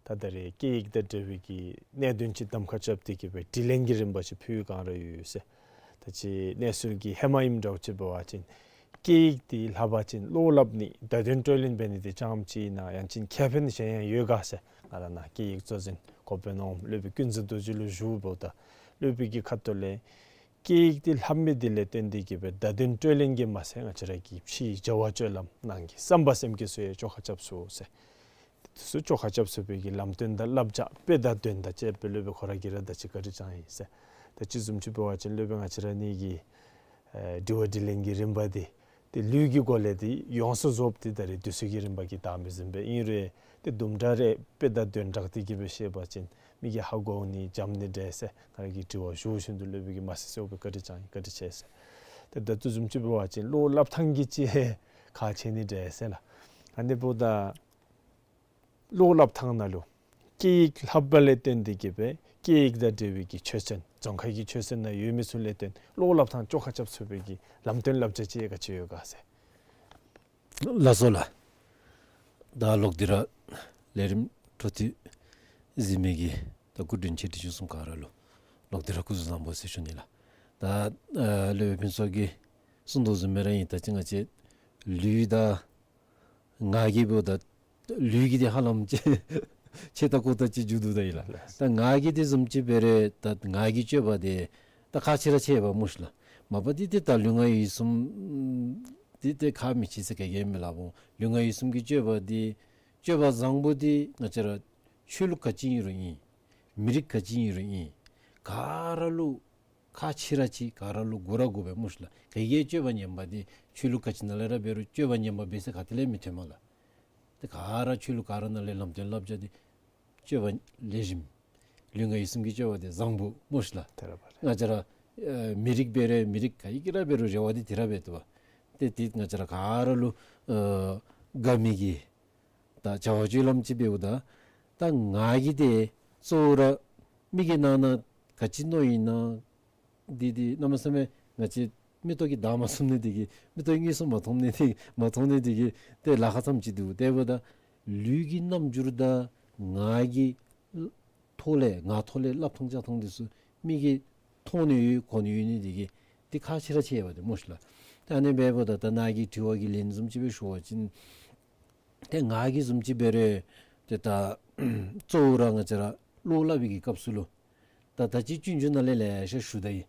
ད་ད་རེས་སྐད་ཡིག་དང་འབྲེལ་བའི་གི་གནད་དོན་ཅིག་གདམ་ཁ་རྐྱབ་སྟེ་གི་སྦེ་དྲི་ལན་གྱི་རིམ་པ་ཅིག་ཕུལ་བའི་བསྒང་ར་ཡོད་ཡོད་ཟེར། ད་ཅི་གནས་ཚུལ་གྱི་ཧེ་མ་ཨིནམ་འདྲཝ་ཅིག་འབད་བ་ཅིན་སྐད་ཡིག་འདི་ལྷབ་པ་ཅིན་བློ་སླབ་ནི་བརྡ་དོན་སྤྲོད་ལེན་འབད་ནི་འདི་རྐྱངམ་ཅིག་ཨིན་ན་ཡང་ཅིན་ཁེ་ཕན་གཞན་ཡང་ཡོད་ག་ཟེར། ང་ར་ནཱ་སྐད་ཡིག་གཙོ་འཛིན་འགོ་དཔོན་ནོར་བུ་སློབ་དཔོན་ཀུན་བཟང་རྡོ་རྗེ་ལུ་ཞུཝ་ད་སློབ་དཔོན་གྱི་ཁ་ཐུག་ལས་སྐད་ཡིག་འདི་ལྷབ་མི་འདི་ལས་བརྟེན་ཏེ་གི་སྦེ་བརྡ་དོན་སྤྲོད་ལེན་གྱིས་མ་ཚད་ང་བཅས་ར་གི་ཕྱིའི་བྱ་བ་སྤྱོད་ལམ་ནང་གི་བསམ་པ་སེམས་བསྐྱེད་ཚུ་ཡང་བཅོ་ཁ་རྐྱབ་ཚུགས་ཟེར། དེ་ཚུ་བཅོ་ཁ་རྐྱབ་ཚུགས་པའི་གི་ལམ་སྟོན་དང་བསླབ་བྱ་དཔེ་དང་དོན་དང་བཅས་པའི་སློབ་དཔོན་ཁོ་ར་གིས་ར་ད་ཅི་བཀའ་དྲིན་བསྐྱངས་ཡི་ཟེར། ད་ཅི་བཟུམ་ཅིག་འབད་བ་ཅིན་སློབ་དཔོན་ང་བཅས་ར་གཉིས་ཀྱི་ཨེ་དྲི་བ་དྲིས་ལན་གྱི་རིམ་པ་འདི་ཏེ་ལུས་ཀྱི་སྒོ་ལས་འདི་ཡོངས་སུ་རྫོགསཔ་འདི་ད་རེས་དུས་ཚོད་ཀྱི་རིམ་པ་གིས་འདང་མི་ཟིན་པས། ཨིན་རུང་ཏེ་དུམ་གྲ་རེ་དཔེ་དང་དོན་བསྒྲགས་ཏེ་གི་སྦེ་བཤད་པ་ཅིན་མི་གིས་ཧ་གོ་ནི་འཇམ་ནི་འདྲས་ཟེར་ང་ར་གིས་དྲི་བ་ཞུ་བཞིན་དུ་སློབ་དཔོན་གྱིས་མ་ཟད་གསོལཝ་བཀའ་དྲིན་བསྐྱངས་ཡི། བཀའ་དྲིན་ཆེ་ཟེར། ཏེ་ད་དུས་བཟུམ་ཅིག་འབད་བ་ཅིན་བློ་སླབ་ཐངས་ཀྱི་ཅིག་ཁག་ཆེ་ནི་འདྲས་ཟེར་ལགས། ཨ་ནི་འབདཝ་ད་བློ་སླབ་ཐངས་ནང་ལུ་སྐད་ཡིག་ལྷབ་པ་ལས་བརྟེན་ཏེ་གི་སྦེ་སྐད་ཡིག་དང་འབྲེལ་བའི་གི་ཆོས་ཚན་རྫོང་ཁ་གི་ཆོས་ཚན་ནང་ཡོད་མི་ཚུ་ལས་བརྟེན་བློ་སླབ་ཐངས་བཅོ་ཁ་རྐྱབ་ཚུགས་པའི་གི་ལམ་སྟོན་བསླབ་བྱ་ཅིག་ག་ཅི་ཡོད་ག་ཟེར། ལགས་སོ་ལགས། ད་ལོག་སྟེ་ར་ལས་རིམ་འཕྲོ་མཐུད་གཟིགས་མི་གི་ད་སྐུ་མགྲོན་ཆེ་འབྲིང་ཆུང་གསུམ་ག་ར་ལུ་ལོག་སྟེ་ར་སྐུ་གཟུགས་བཟང་པོ་ཟེར་ཞུ་ནི་ལགས། ད་ཨ་སློབ་དཔོན་ཕུན་ཚོགས་ཀྱིས་གསུང་དོ་བཟུམ་སྦེ་ར་ཨིན། ད་ཅི་ང་བཅས་ལུས་དང་ངག་གི་འབདཝ་ད་ལུས་ཀྱི་འདི་ཧ་ལམ་ཅིག་ཆེ་ད་ཀོ་ད་ཅིག་མཇུག་བསྡུ་ད་ཡི་ལགས། ད་ངག་གི་འདི་བཟུམ་ཅིག་འབད་རུང་ད་ངག་གི་སྤྱོད་པ་འདི་ད་ཁག་ཆེ་ར་ཆེ་བས་སྨོ་ཤི་ལགས། མ་པ་འདི་ཏེ་ད་ལུས་ངག་ཡིད་གསུམ་འདི་ཏེ་ཁག་མི་ཆེ་ཟེར་ག་གིས་མི་སླབ་འོང་། ལུས་ངག་ཡིད་གསུམ་གྱི་སྤྱོད་པ་འདི་སྤྱོད་པ་བཟང་པོ་འདི་ང་བཅས་ར་ཆོས་ལུགས་ག་ཅི་ཨིན་རུང་ཨིན། མི་རིགས་ག་ཅི་ཨིན་རུང་ཨིན། ག་ར་ལུ་ཁག་ཆེ་ར་ཆེ། ག་ར་ལུ་དགོ་ར་དགོ་པས་སྨོ་ཤི་ལགས། ག་གིས་སྤྱོད་པ་ངན་པ་འདི་ཆོས་ལུགས་ག་ཅི་ནང་ལས་ར་འབད་རུང་སྤྱོད་པ་ངན་པ་འབད་ས་ག་ཏེ་ལས་མི་ཐོན་མས་ལགས། ཏེ་ག་ར་ཆོས་ལུགས་ག་ར་ནང་ལས་ལམ་སྟོན་བསླབ་བྱ་འདི་སྤྱོད་པ་ལེགས་ཤོམ་ལུས་ངག་ཡིད་གསུམ་གྱི་སྤྱོད་པ་འདི་བཟང་པོ་སྨོ་ཤི་ལགས། དེ་ར་འབད་རུང་ང་བཅས་ར་ཨེ་མི་རིགས་འབད་རུང་མི་རིགས་ག་གིས་ར་འབད་རུང་རེ་བ་འདི་དེ་ར་འབད་དོ་བ། ཏེ་འདི་ང་བཅས་ར་ག་ར་ལུ་ཨེ་དགའ་མི་གི་ད་བྱ་བ་སྤྱོད་ལམ་ཅིག་འབདཝ་ད་ད་ངག་གི་འདི་གཙོ་བོ་ར་མི་གི་ནང་ན་ག་ཅི་མནོ་ཡི་ན་འདི་འདི་གནམ་མེད་ས་མེད་ང་བཅས་མིག་ཏོ་གིས་བདའ་མ་ཚུགས་ནི་འདི་གིས་མིག་ཏོ་གིས་དངོས་སུ་མ་མཐོང་ནི་འདི་མ་མཐོང་ནི་འདི་གིས་ཏེ་ལཱ་ཁག་ཙམ་ཅིག་འདུག། དེ་འབདཝ་ད་ལུས་ཀྱི་རྣམ་འགྱུར་དང་ངག་གི་ཐོག་ལས་ངག་ཐོག་ལས་སླབ་ཐངས་བྱ་ཐངས་འདི་ཚུ་མི་གིས་མཐོང་ནི་ཡོད་གོ་ནི་ཡོད་ནི་འདི་གིས་འདི་ཁག་ཆེ་ར་ཆེ་བས་ཏེ་སྨོ་ཤི་ལགས། ད་ཨ་ནི་འབདཝ་ད་ད་ནཱ་གི་དྲི་བ་གི་ལན་བཟུམ་ཅིག་སྦེ་ཞུ་བ་ཅིན་ཏེ་ངག་གི་བཟུམ་ཅིག་འབད་རུང་ཏེ་ད་གཙོ་བོ་ར་ང་བཅས་ར་བློ་སླབ་པའི་གི་སྐབས་སུ་ལུ་ད་ད་ཅི་སྤྱོད་འཇུག་ནང་ལས་ལེ་ཤ་ཞུ་ད་ཡི།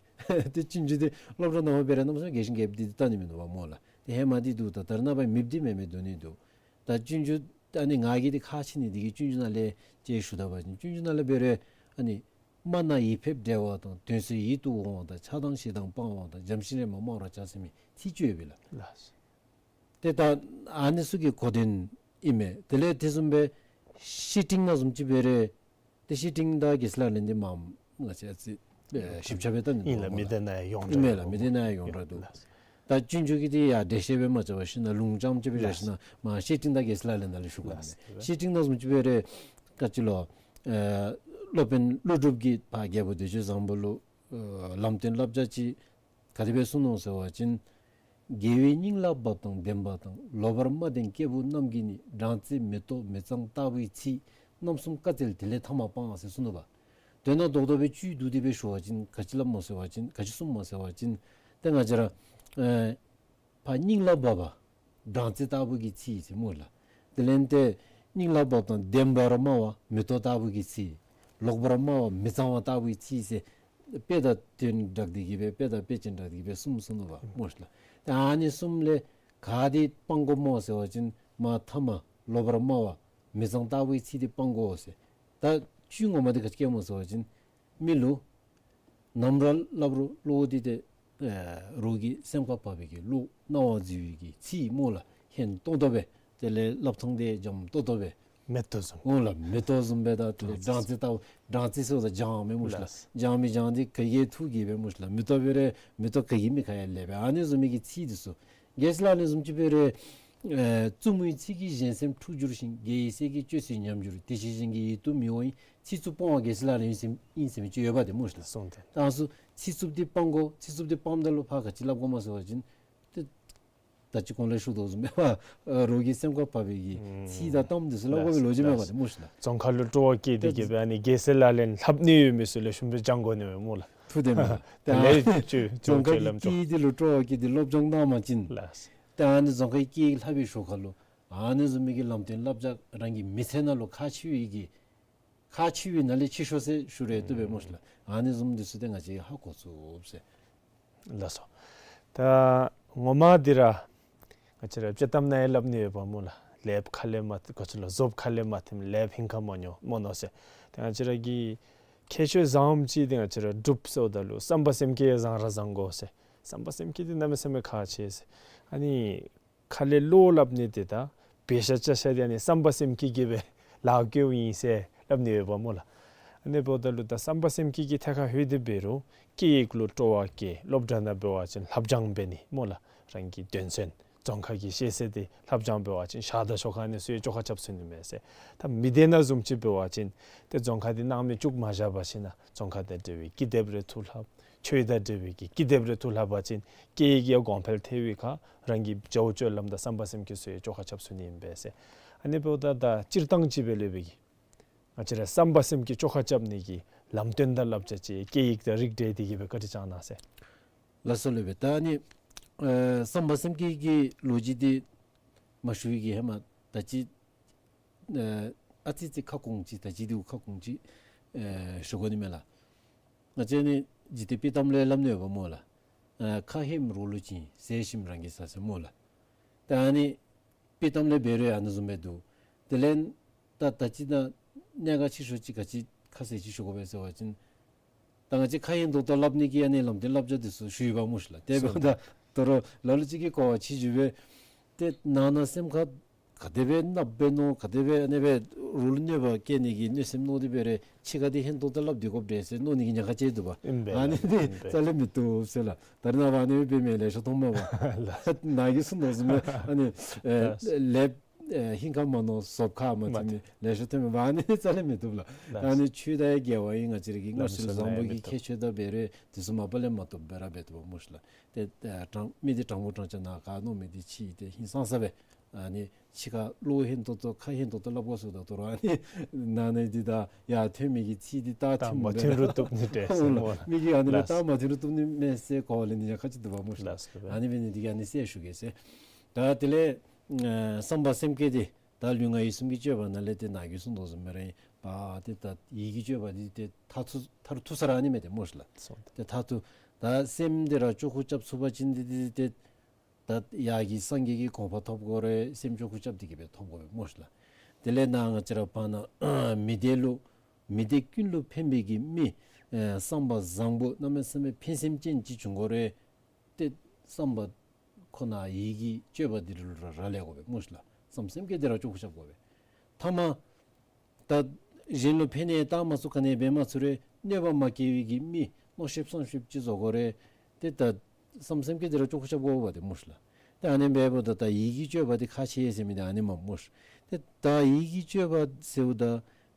ཏེ་སྤྱོད་འཇུག་འདི་སློབ་གྲྭ་ནང་འབད་རུང་གནམ་མེད་ས་མེད་རྒྱས་ཤིང་རྒྱསཔ་འདི་ད་ནི་མིན་འདུག་པ་སྨོ་ལགས། ཏེ་ཧེ་མ་འདི་འདུག། ད་ད་རེས་ནངས་པ་མེདཔ་འདི་མེད་མི་འདུག་ནི་འདུག། ད་སྤྱོད་འཇུག་ཨ་ནི་ངག་གི་འདི་ཁག་ཆེ་ནི་འདི་གིས་སྤྱོད་འཇུག་ནང་ལས་ཅིག་ཞུ་ད་པ་ཅིན་སྤྱོད་འཇུག་ནང་ལས་འབད་རུང་ཨ་ནི་སྨྲ་ན་ཡིད་ཕེབས་བདེ་བ་དང་། དོན་གསལ་ཡིད་དུ་འོང་བ་དང་། ཆགས་སྡང་ཞེ་སྡང་སྤང་བ་དང་། བྱམས་ཤིང་རེམ་མ་སྨྲ་བར་བྱ་ཟེར་མི་ཚིག་བཅུ་ཡོད་པས་ལགས། ལགས། ཏེ་ད་ཨ་ནི་ཚུ་གི་གོ་དོན་ཨིན་མས། དེ་ལས་དེ་བཟུམ་སྦེ་བཤེས་སྤྲིང་ནང་བཟུམ་ཅིག་འབད་རུང་ཏེ་བཤེས་སྤྲིང་དང་རྒྱལ་སྲས་ལག་ལེན་འདི་མ་ང་བཅས་ཨ་ཙི་ཞིབ་ཆ་སྦེ་ད་ནི་ཨིན་ལགས། མི་སྡེ་ནང་ཡང་ཡོངས་གྲགས་ཨིན་མས་ལགས། མི་སྡེ་ནང་ཡང་ཡོངས་གྲགས་འདུག། ལགས། ད་སྤྱོད་འཇུག་གི་འདི་ཡང་འགྲེལ་བཤད་སྦེ་མ་རྐྱབ་པར་ཞིན་ན་ལུང་རྐྱངམ་ཅིག་སྦེ་རེ་ཞིན་ན་མ་བཤེས་སྤྲིང་དང་རྒྱལ་སྲས་ལག་ལེན་ནང་ལས་ཞུ་དགོ་ནི། ལགས། བཤེས་སྤྲིང་ནང་བཟུམ་ཅིག་འབད་རུང་ག་ཅི་ལོ་ཨེ་སློབ་དཔོན་ཀླུ་སྒྲུབ་ཀྱིས་ཕར་རྒྱལ་པོ་འདོད་སྤྱོད་བཟང་པོ་ལུ་ཨེ་ལམ་སྟོན་བསླབ་བྱ་ཅིག་ག་དེ་སྦེ་གསུངས་ནུག་ཟེར་བ་ཅིན། དགེ་བའི་སྙིང་ལ་བབ་དང་ལྡན་པ་དང་། ལོག་པར་སྨྲ་ལྡན་སྐྱེས་བུ་རྣམས་ཀྱིས་ནི། སྦྲང་རྩི་མེ་ཏོག་མི་གཙང་ལྟ་བུའི་ཚིག། རྣམ་གསུམ་བཀའ་སྩལ་དེ་ལས་ཐ་མ་སྤང་ཟེར་གསུངས་ནུག་པ། དོན་དག་རྡོག་རྡོག་སྦེ་བཅུད་བསྡུ་སྟེ་སྦེ་ཞུ་བ་ཅིན་ག་ཅི་སླབ་སྨོ་ཟེར་བ་ཅིན་ག་ཅི་གསུངམ་སྨོ་ཟེར་བ་ཅིན་ཏེ་ང་བཅས་ར་ཨེ་ཕར་སྙིང་ལ་བབ་པ་སྦྲང་རྩི་ལྟ་བུ་གི་ཚིག་ཟེར་སྨོ་ལགས། དེ་ལས་ཏེ་སྙིང་ལ་བབ་དང་ལྡན་པར་སྨྲ་བ་མེ་ཏོག་ལྟ་བུ་གི་ཚིག། ལོག་པར་སྨྲ་བ་མི་གཙང་བ་ལྟ་བུའི་ཚིག་ཟེར་དཔེ་དང་དོན་སྦྲགས་ཏེ་གི་སྦེ་དཔེ་དང་དཔེ་ཅན་སྦྲགས་ཏེ་གི་སྦེ་གསུངས་གསུངས་ནུག་པ་སྨོ་ཤི་ལགས། ཏེ་ཨ་ནི་གསུམ་ལས་ག་འདི་སྤང་དགོཔ་སྨོ་ཟེར་བ་ཅིན་མ་ཐ་མ་ལོག་པར་སྨྲ་བ་མི་གཙང་ལྟ་བུའི་ཚིག་འདི་སྤང་དགོ་ཟེར། ད་བཅུད་ངོ་མ་འདི་ག་ཅི་སྐྱེལཝ་སྨོ་ཟེར་བ་ཅིན་མི་ལུ་ནམ་ར་སླབ་རུང་བློ་འདི་ཏེ་ཨེ་རོགས་ཀྱི་སེམས་ཁར་བབ་པའི་གི་བློ་སྣང་བ་འཛུལ་བའི་གི་ཚིག་སྨོ་ལགས། སྙན་ཏོང་ཏོ་སྦེ་དེ་ལས་སླབ་ཐངས་འདི་འཇམ་ཏོང་ཏོ་སྦེ་མེ་ཏོག་བཟུམ། འོང་ལགས། མེ་ཏོག་བཟུམ་སྦེ་ད་དེ་ལས་སྦྲང་རྩི་ལྟ་བུ་སྦྲང་རྩི་ཟེརཝ་ད་སྦྱང་མི་སྨོ་ཤི་ལགས། སྦྱང་མི་སྦྱང་འདི་ག་གིས་ཐུགས་དགྱེས་པས་སྨོ་ཤི་ལགས། མེ་ཏོག་འབད་རུང་མེ་ཏོག་ག་གིས་མི་ཁ་ཡར་ལེགས་པས། ཨ་ནི་བཟུམ་མའི་གི་ཚིག་འདི་ཚུ་རྒྱལ་སྲས་ལག་ལེན་བཟུམ་ཅིག་འབད་རུང་ཨེ་བཙུན་མོའི་ཚིག་གིས་གཞན་སེམས་འཁྲུགས་འགྱུར་ཞིང་། དགེ་བའི་སེལ་གྱི་བཅོས་ཚིག་ཉམས་འགྱུར། དེ་ཕྱིར་གཞན་གྱི་ཡིད་དུ་མི་འོང་བའི། ཚིག་རྩུབ་སྤོང་བ་རྒྱལ་སྲས་ལག་ལེན་ཡིན་ཟེར་ཡིན་ཟེར་མི་ཅིག་ཡོདཔ་འདི་སྨོ་ཤི་ལགས། གསུངས་ཏེ། ད་ཚུ་ཚིག་རྩུབ་འདི་སྤང་དགོ། ཚིག་རྩུབ་འདི་སྤངམ་ད་ལུ་ཕར་ག་ཅི་སླབ་དགོཔ་སྨོ་ཟེར་བ་ཅིན་ཏེ་ད་ཅི་གོང་ལས་ཞུ་དོ་བཟུམ་སྦེ་རོགས་ཀྱི་སེམས་ཁར་བབ་པའི་གི་ཚིག་དང་གཏམ་འདི་ཚུ་སླབ་དགོ་པའི་ལོ་རྒྱུས་མེད་པ་འདི་སྨོ་ཤི་ལགས། རྫོང་ཁ་ལུ་སྤྲོ་བ་སྐྱེས་ཏེ་གི་སྦེ་ཨ་ནི་རྒྱལ་སྲས་ལག་ལེན་ལྷབ་ནི་ཡོད་མི་ཚུ་ལེགས་ཤོམ་སྦེ་སྦྱང་དགོ་ནི་མས་སྨོ་ལགས། ཐུགས་བདེན་མས། ཏེ་ལེགས་ཤོམ་སྦྱང་དགོ་ལགས། རྫོང་ཁ་གི་སྐད་འདི་ལུ་སྤྲོ་བ་སྐྱེས་ཏེ་སློབ་སྦྱོང་གནང་པ་ཅིན་ལགས། ཏེ་ཨ་ནི་རྫོང་ཁའི་སྐད་ལྷབ་པའི་ཞོར་ཁ་ལུ་ཨ་ནི་བཟུམ་མའི་གི་ལམ་སྟོན་བསླབ་བྱ་རང་གི་མི་ཚེ་ནང་ལུ་ཁག་ཆེ་བའི་གི་ཁག་ཆེ་བའི་ནང་ལས་ཆེ་ཤོས་ཟེར་ཞུ་རུང་བཏུབ་པས་སྨོ་ཤི་ལགས། ཨ་ནི་བཟུམ་འདི་ཚུ་ཏེ་ང་བཅས་ཧ་གོ་ཚུགས་ཟེར། ལགས་སོ། ད་ངོ་མ་འདི་ར་ང་བཅས་ར་དཔྱེ་གཏམ་ནང་ཡང་སླབ་ནི་ཡོདཔ་སྨོ་ལགས། ལེབ་ཁ་ལས་མ་ག་ཅི་ལོ་ཟོབ་ཁ་ལས་མ་ཐིམ་ལེབ་ཧིང་ཁར་མ་ཉོ་མ་ཉོ་ཟེར། ཏེ་ང་བཅས་ར་གི་ཁྱད་ཆོས་བཟངམ་ཅིག་འདི་ང་བཅས་ར་སྒྲུབ་ཟེརཝ་ད་ལུ་བསམ་པ་སེམས་བསྐྱེད་བཟང་ར་བཟང་དགོ་ཟེར། བསམ་པ་སེམས་བསྐྱེད་འདི་གནམ་མེད་ས་མེད་ཁག་ཆེ་ཟེར། ཨ་ནི་ཁ་ལས་བློ་སླབ་ནི་འདི་དང་འབད་བཞག་བྱ་བཞག་འདི་ཨ་ནི་བསམ་པ་སེམས་བསྐྱེད་ཀྱིས་སྦེ་ལཱ་འགྱོཝ་ཨིན་ཟེར་སླབ་ནི་ཡོདཔ་སྨོ་ལགས། ཨ་ནི་འབདཝ་ད་ལུ་ད་བསམ་པ་སེམས་བསྐྱེད་ཀྱི་ཐད་ཁར་ལྷོད་དེ་འབད་རུང་སྐད་ཡིག་ལུ་སྤྲོ་བ་སྐྱེ། སློབ་གྲྭ་ནང་འབད་བ་ཅིན་ལྷབ་སྦྱང་འབད་ནི་སྨོ་ལགས། རང་གི་དོན་ཚན་རྫོང་ཁ་གི་ཤེས་ཚད་འདི་ལྷབ་སྦྱང་འབད་བ་ཅིན་ཞག་དང་ཞོགས་ཁ་ཨ་ནི་ཚུ་ཡང་བཅོ་ཁ་རྐྱབ་ཚུགས་ནི་མས་ཟེར། ད་མི་སྡེ་ནང་བཟུམ་ཅིག་འབད་བ་ཅིན་ཏེ་རྫོང་ཁ་འདི་སྣང་མེད་བཅུག་མ་བཞག་པར་ཞིན་ན་རྫོང་ཁ་དང་འབྲེལ་བའི་ཀི་དེབ་རེ་བཏུབ་ལྷབ། ཆོས་དང་འབྲེལ་བའི་གི་ཀི་དེབ་རེ་བཏུབ་ལྷབ་པ་ཅིན་སྐད་ཡིག་ཡང་གོང་འཕེལ་ཐལ་བའི་ཁར་རང་གི་བྱ་བ་སྤྱོད་ལམ་དང་བསམ་པ་སེམས་བསྐྱེད་ཚུ་ཡང་བཅོ་ཁ་རྐྱབ་ཚུགས་ནི་ཨིན་པས་ཟེར། ཨ་ནི་འབདཝ་ད་ད་སྤྱིར་བཏང་ཅིག་སྦེ་སློབ་དཔོན་གྱིས་ང་བཅས་ར་བསམ་པ་སེམས་བསྐྱེད་བཅོ་ཁ་རྐྱབ་ནི་གི་ལམ་སྟོན་དང་བསླབ་བྱ་ཅིག་སྐད་ཡིག་དང་རིགས་འགྲེ་དེ་གིས་སྦེ་བཀའ་དྲིན་བསྐྱང་གནང་ཟེར། ལགས་སོ་སློབ་དཔོན། ད་ཨ་ནི་ཨེ་བསམ་པ་སེམས་བསྐྱེད་ཀྱི་ལོ་རྒྱུས་འདི་མ་ཞུ་བའི་གི་ཧེ་མ་ད་ཅི་ཨེ་ཨ་ཙི་ཅིག་ཁ་སྐོང་ཅིག་ད་ཅི་འདི་ཁ་སྐོང་ཅིག་ཨེ་ཞུ་དགོ་ནི་མས་ལགས། ང་བཅས་ནི་འཇིག་རྟེན་དཔྱེ་གཏམ་ལས་སླབ་ནི་ཡོདཔ་སྨོ་ལགས། ཨེ་ཁ་ཧེམ་རོགས་ལུ་བྱིན། ཟས་ཞིམ་རང་གིས་ཟ་ཟེར་སྨོ་ལགས། ད་ཨ་ནི་དཔྱེ་གཏམ་ལས་འབད་རུང་ཨ་ནི་བཟུམ་སྦེ་འདུག། དེ་ལས་ད་ད་ཅི་ད་གནད་འགག་ཆེ་ཤོས་ཅིག་ག་ཅི་ཁ་གསལ་ཅིག་ཞུ་དགོ་པས་ཟེར་བ་ཅིན་ད་ང་བཅས་ཁ་ཧེང་ཏོག་ཏོ་སླབ་ནི་གི་ཨ་ནི་ལམ་སྟོན་བསླབ་བྱ་འདི་ཚུ་ཞུ་ཡི་པ་སྨོ་ཤིག་ལགས། དེ་འབདཝ་ད་ད་རུང་ལ་ལུ་ཅིག་གིས་གོ་བ་ཆེ་འགྱོ་བས། ཏེ་ནང་ན་སེམས་ཁར་ག་དེ་སྦེ་གནགཔོ་སྦེ་མནོ་ག་དེ་སྦེ་ཨ་ནི་སྦེ་རོགས་ལུ་གནོད་པ་བཀལ་ནི་གི་གནོད་སེམས་མནོ་སྟེ་འབད་རུང་ཕྱི་ཁ་འདི་ཧེང་ཏོག་ཏོ་སླབ་སྡོད་དགོཔ་འདྲས་ཟེར་མནོ་ནི་གི་ཉེན་ཁ་ཅིག་འདུག་པ། ཨིན་པས་ལགས། ཨ་ནི་འདི་ཨིན་པས། རྩ་ལས་མི་བཏུབ་ཟེར་ལགས། ད་རེས་ནངས་པ་ཨ་ནི་སྦེ་མི་ལེ་ཤ་མཐོངམ་མས་པ། ལགས། ནཱ་གིས་གསུངས་དོ་བཟུམ་སྦེ་ཨ་ནི་ཨེ་ལགས། ལེབ་ཨེ་ཧིང་ཁར་མ་མནོ་ཟོབ་ཁར་མ་མ་བྱིན་ནི་ལེ་ཤ་ཐོན་མས་པ། ཨ་ནི་རྩ་ལས་མི་བཏུབ་ལགས། ལགས། ཨ་ནི་ཆོས་དང་ཡང་འགལ་བ་ཨིན། ང་བཅས་ར་གི་སྔར་སྲོལ་བཟང་པོ་གི་ཁྱད་ཆོས་དང་འབད་རུང་དེ་ཚུ་མ་པ་ལས་མ་བཏུབ་སྦེ་ར་འབད་བཏུབ་པ་སྨོ་ཤིག་ལགས། ཏེ་ཨ་དྲང་མི་འདི་དྲང་པོ་དྲང་ཆ་ནཱ་ག་མནོ་མི་འདི་ཕྱི་ཏེ་ཧིང་སངས་ས་སྦེ་ཨ་ནི་ཕྱི་ཁར་བློ་ཧེང་ཏོག་ཏོ་ཁ་ཧེང་ཏོག་ཏོ་སླབ་དགོ་ཟེརཝ་ད་ད་རུང་ཨ་ནི་ནང་ན་འདི་དང་ཡར་ཐོན་མི་གི་ཚིག་འདི་རྟགས་ཐོན་མ་ཐོན་རུང་བཏུབ་ནི་འདྲས་ཟེར་སྨོ་ལགས། མི་གིས་ཨ་ནི་ལགས། རྟགས་མ་ཐོན་རུང་བཏུབ་ནི་མས་ཟེར་གོ་བ་ལེན་ནི་ཉེན་ཁ་ཅིག་འདུག་པ་སྨོ་ཤིག་ལགས། ལགས་སོ། ཨ་ནི་འབད་ནི་འདི་གིས་ཨ་ནི་གསལ་ཞུ་གེ་ཟེར། ད་དེ་ལས་ཨ་བསམ་པ་སེམས་བསྐྱེད་འདི་ད་ལུས་ངག་ཡིད་གསུམ་གྱི་སྤྱོད་པ་ནང་ལས་ཏེ་ནཱ་གིས་གསུངས་དོ་བཟུམ་སྦེ་ར་ཨིན་པས། ཏེ་ད་ཡིད་ཀྱི་སྤྱོད་པ་འདི་ཏེ་མཐར་ཐུག་མཐར་ཐུག་ས་ར་ཨ་ནི་མས་ཏེ་སྨོ་ཤིག་ལགས། སོ་ཏེ་མཐར་ཐུག་ད་སེམས་འདི་ར་བཅོ་ཁ་རྐྱབ་ཚུགས་པ་ཅིན་འདི་འདི་ཏེ་ད་ཡར་གྱི་སངས་རྒྱས་ཀྱི་གོ་འཕང་ཐོབ་དགོ་རུང་སེམས་བཅོ་ཁ་རྐྱབ་སྟེ་གིས་སྦེ་ཐོབ་དགོ་པས་སྨོ་ཤིག་ལགས། དེ་ལས་ནཱ་ང་བཅས་ར་བར་ན་མི་སྡེ་ལུ་མི་སྡེ་ཀུན་ལུ་ཕན་པའི་གི་མི་ཨེ་བསམ་པ་བཟང་པོ་གནམ་མེད་ས་མེད་ཕན་སེམས་ཅན་ཅིག་བྱུང་དགོ་རུང་ཏེ་བསམ་པ་ཁོ་ན་ཡིད་ཀྱི་སྤྱོད་པ་འདི་ལུ་ར་རག་ལས་དགོ་པས་སྨོ་ཤིག་ལགས། བསམ་སེམས་བསྐྱེད་འདི་ར་བཅོ་ཁ་རྐྱབ་དགོ་པས། ཐ་མ་ད་གཞན་ལུ་ཕན་ནི་བཏང་མ་ཚུགས་ག་ནི་འབད་མ་ཚུགས་རུང་གནོད་པ་མ་བསྐྱལ་བའི་གི་མི་མནོ་ཤེསཔ་བསམ་ཤེསཔ་ཅིག་བཟོ་དགོ་རུང་ཏེ་ད་བསམ་སེམས་བསྐྱེད་འདི་ར་བཅོ་ཁ་རྐྱབ་དགོ་པས་ཏེ་སྨོ་ཤིག་ལགས། ཏེ་ཨ་ནི་འབདཝ་ད་ད་ཡིད་ཀྱི་སྤྱོད་པ་འདི་ཁག་ཆེ་ཟེར་མི་འདི་ཨ་ནི་མས་སྨོ་ཤིག། ཏེ་ད་ཡིད་ཀྱི་སྤྱོད་པ་ཟེརཝ་ད་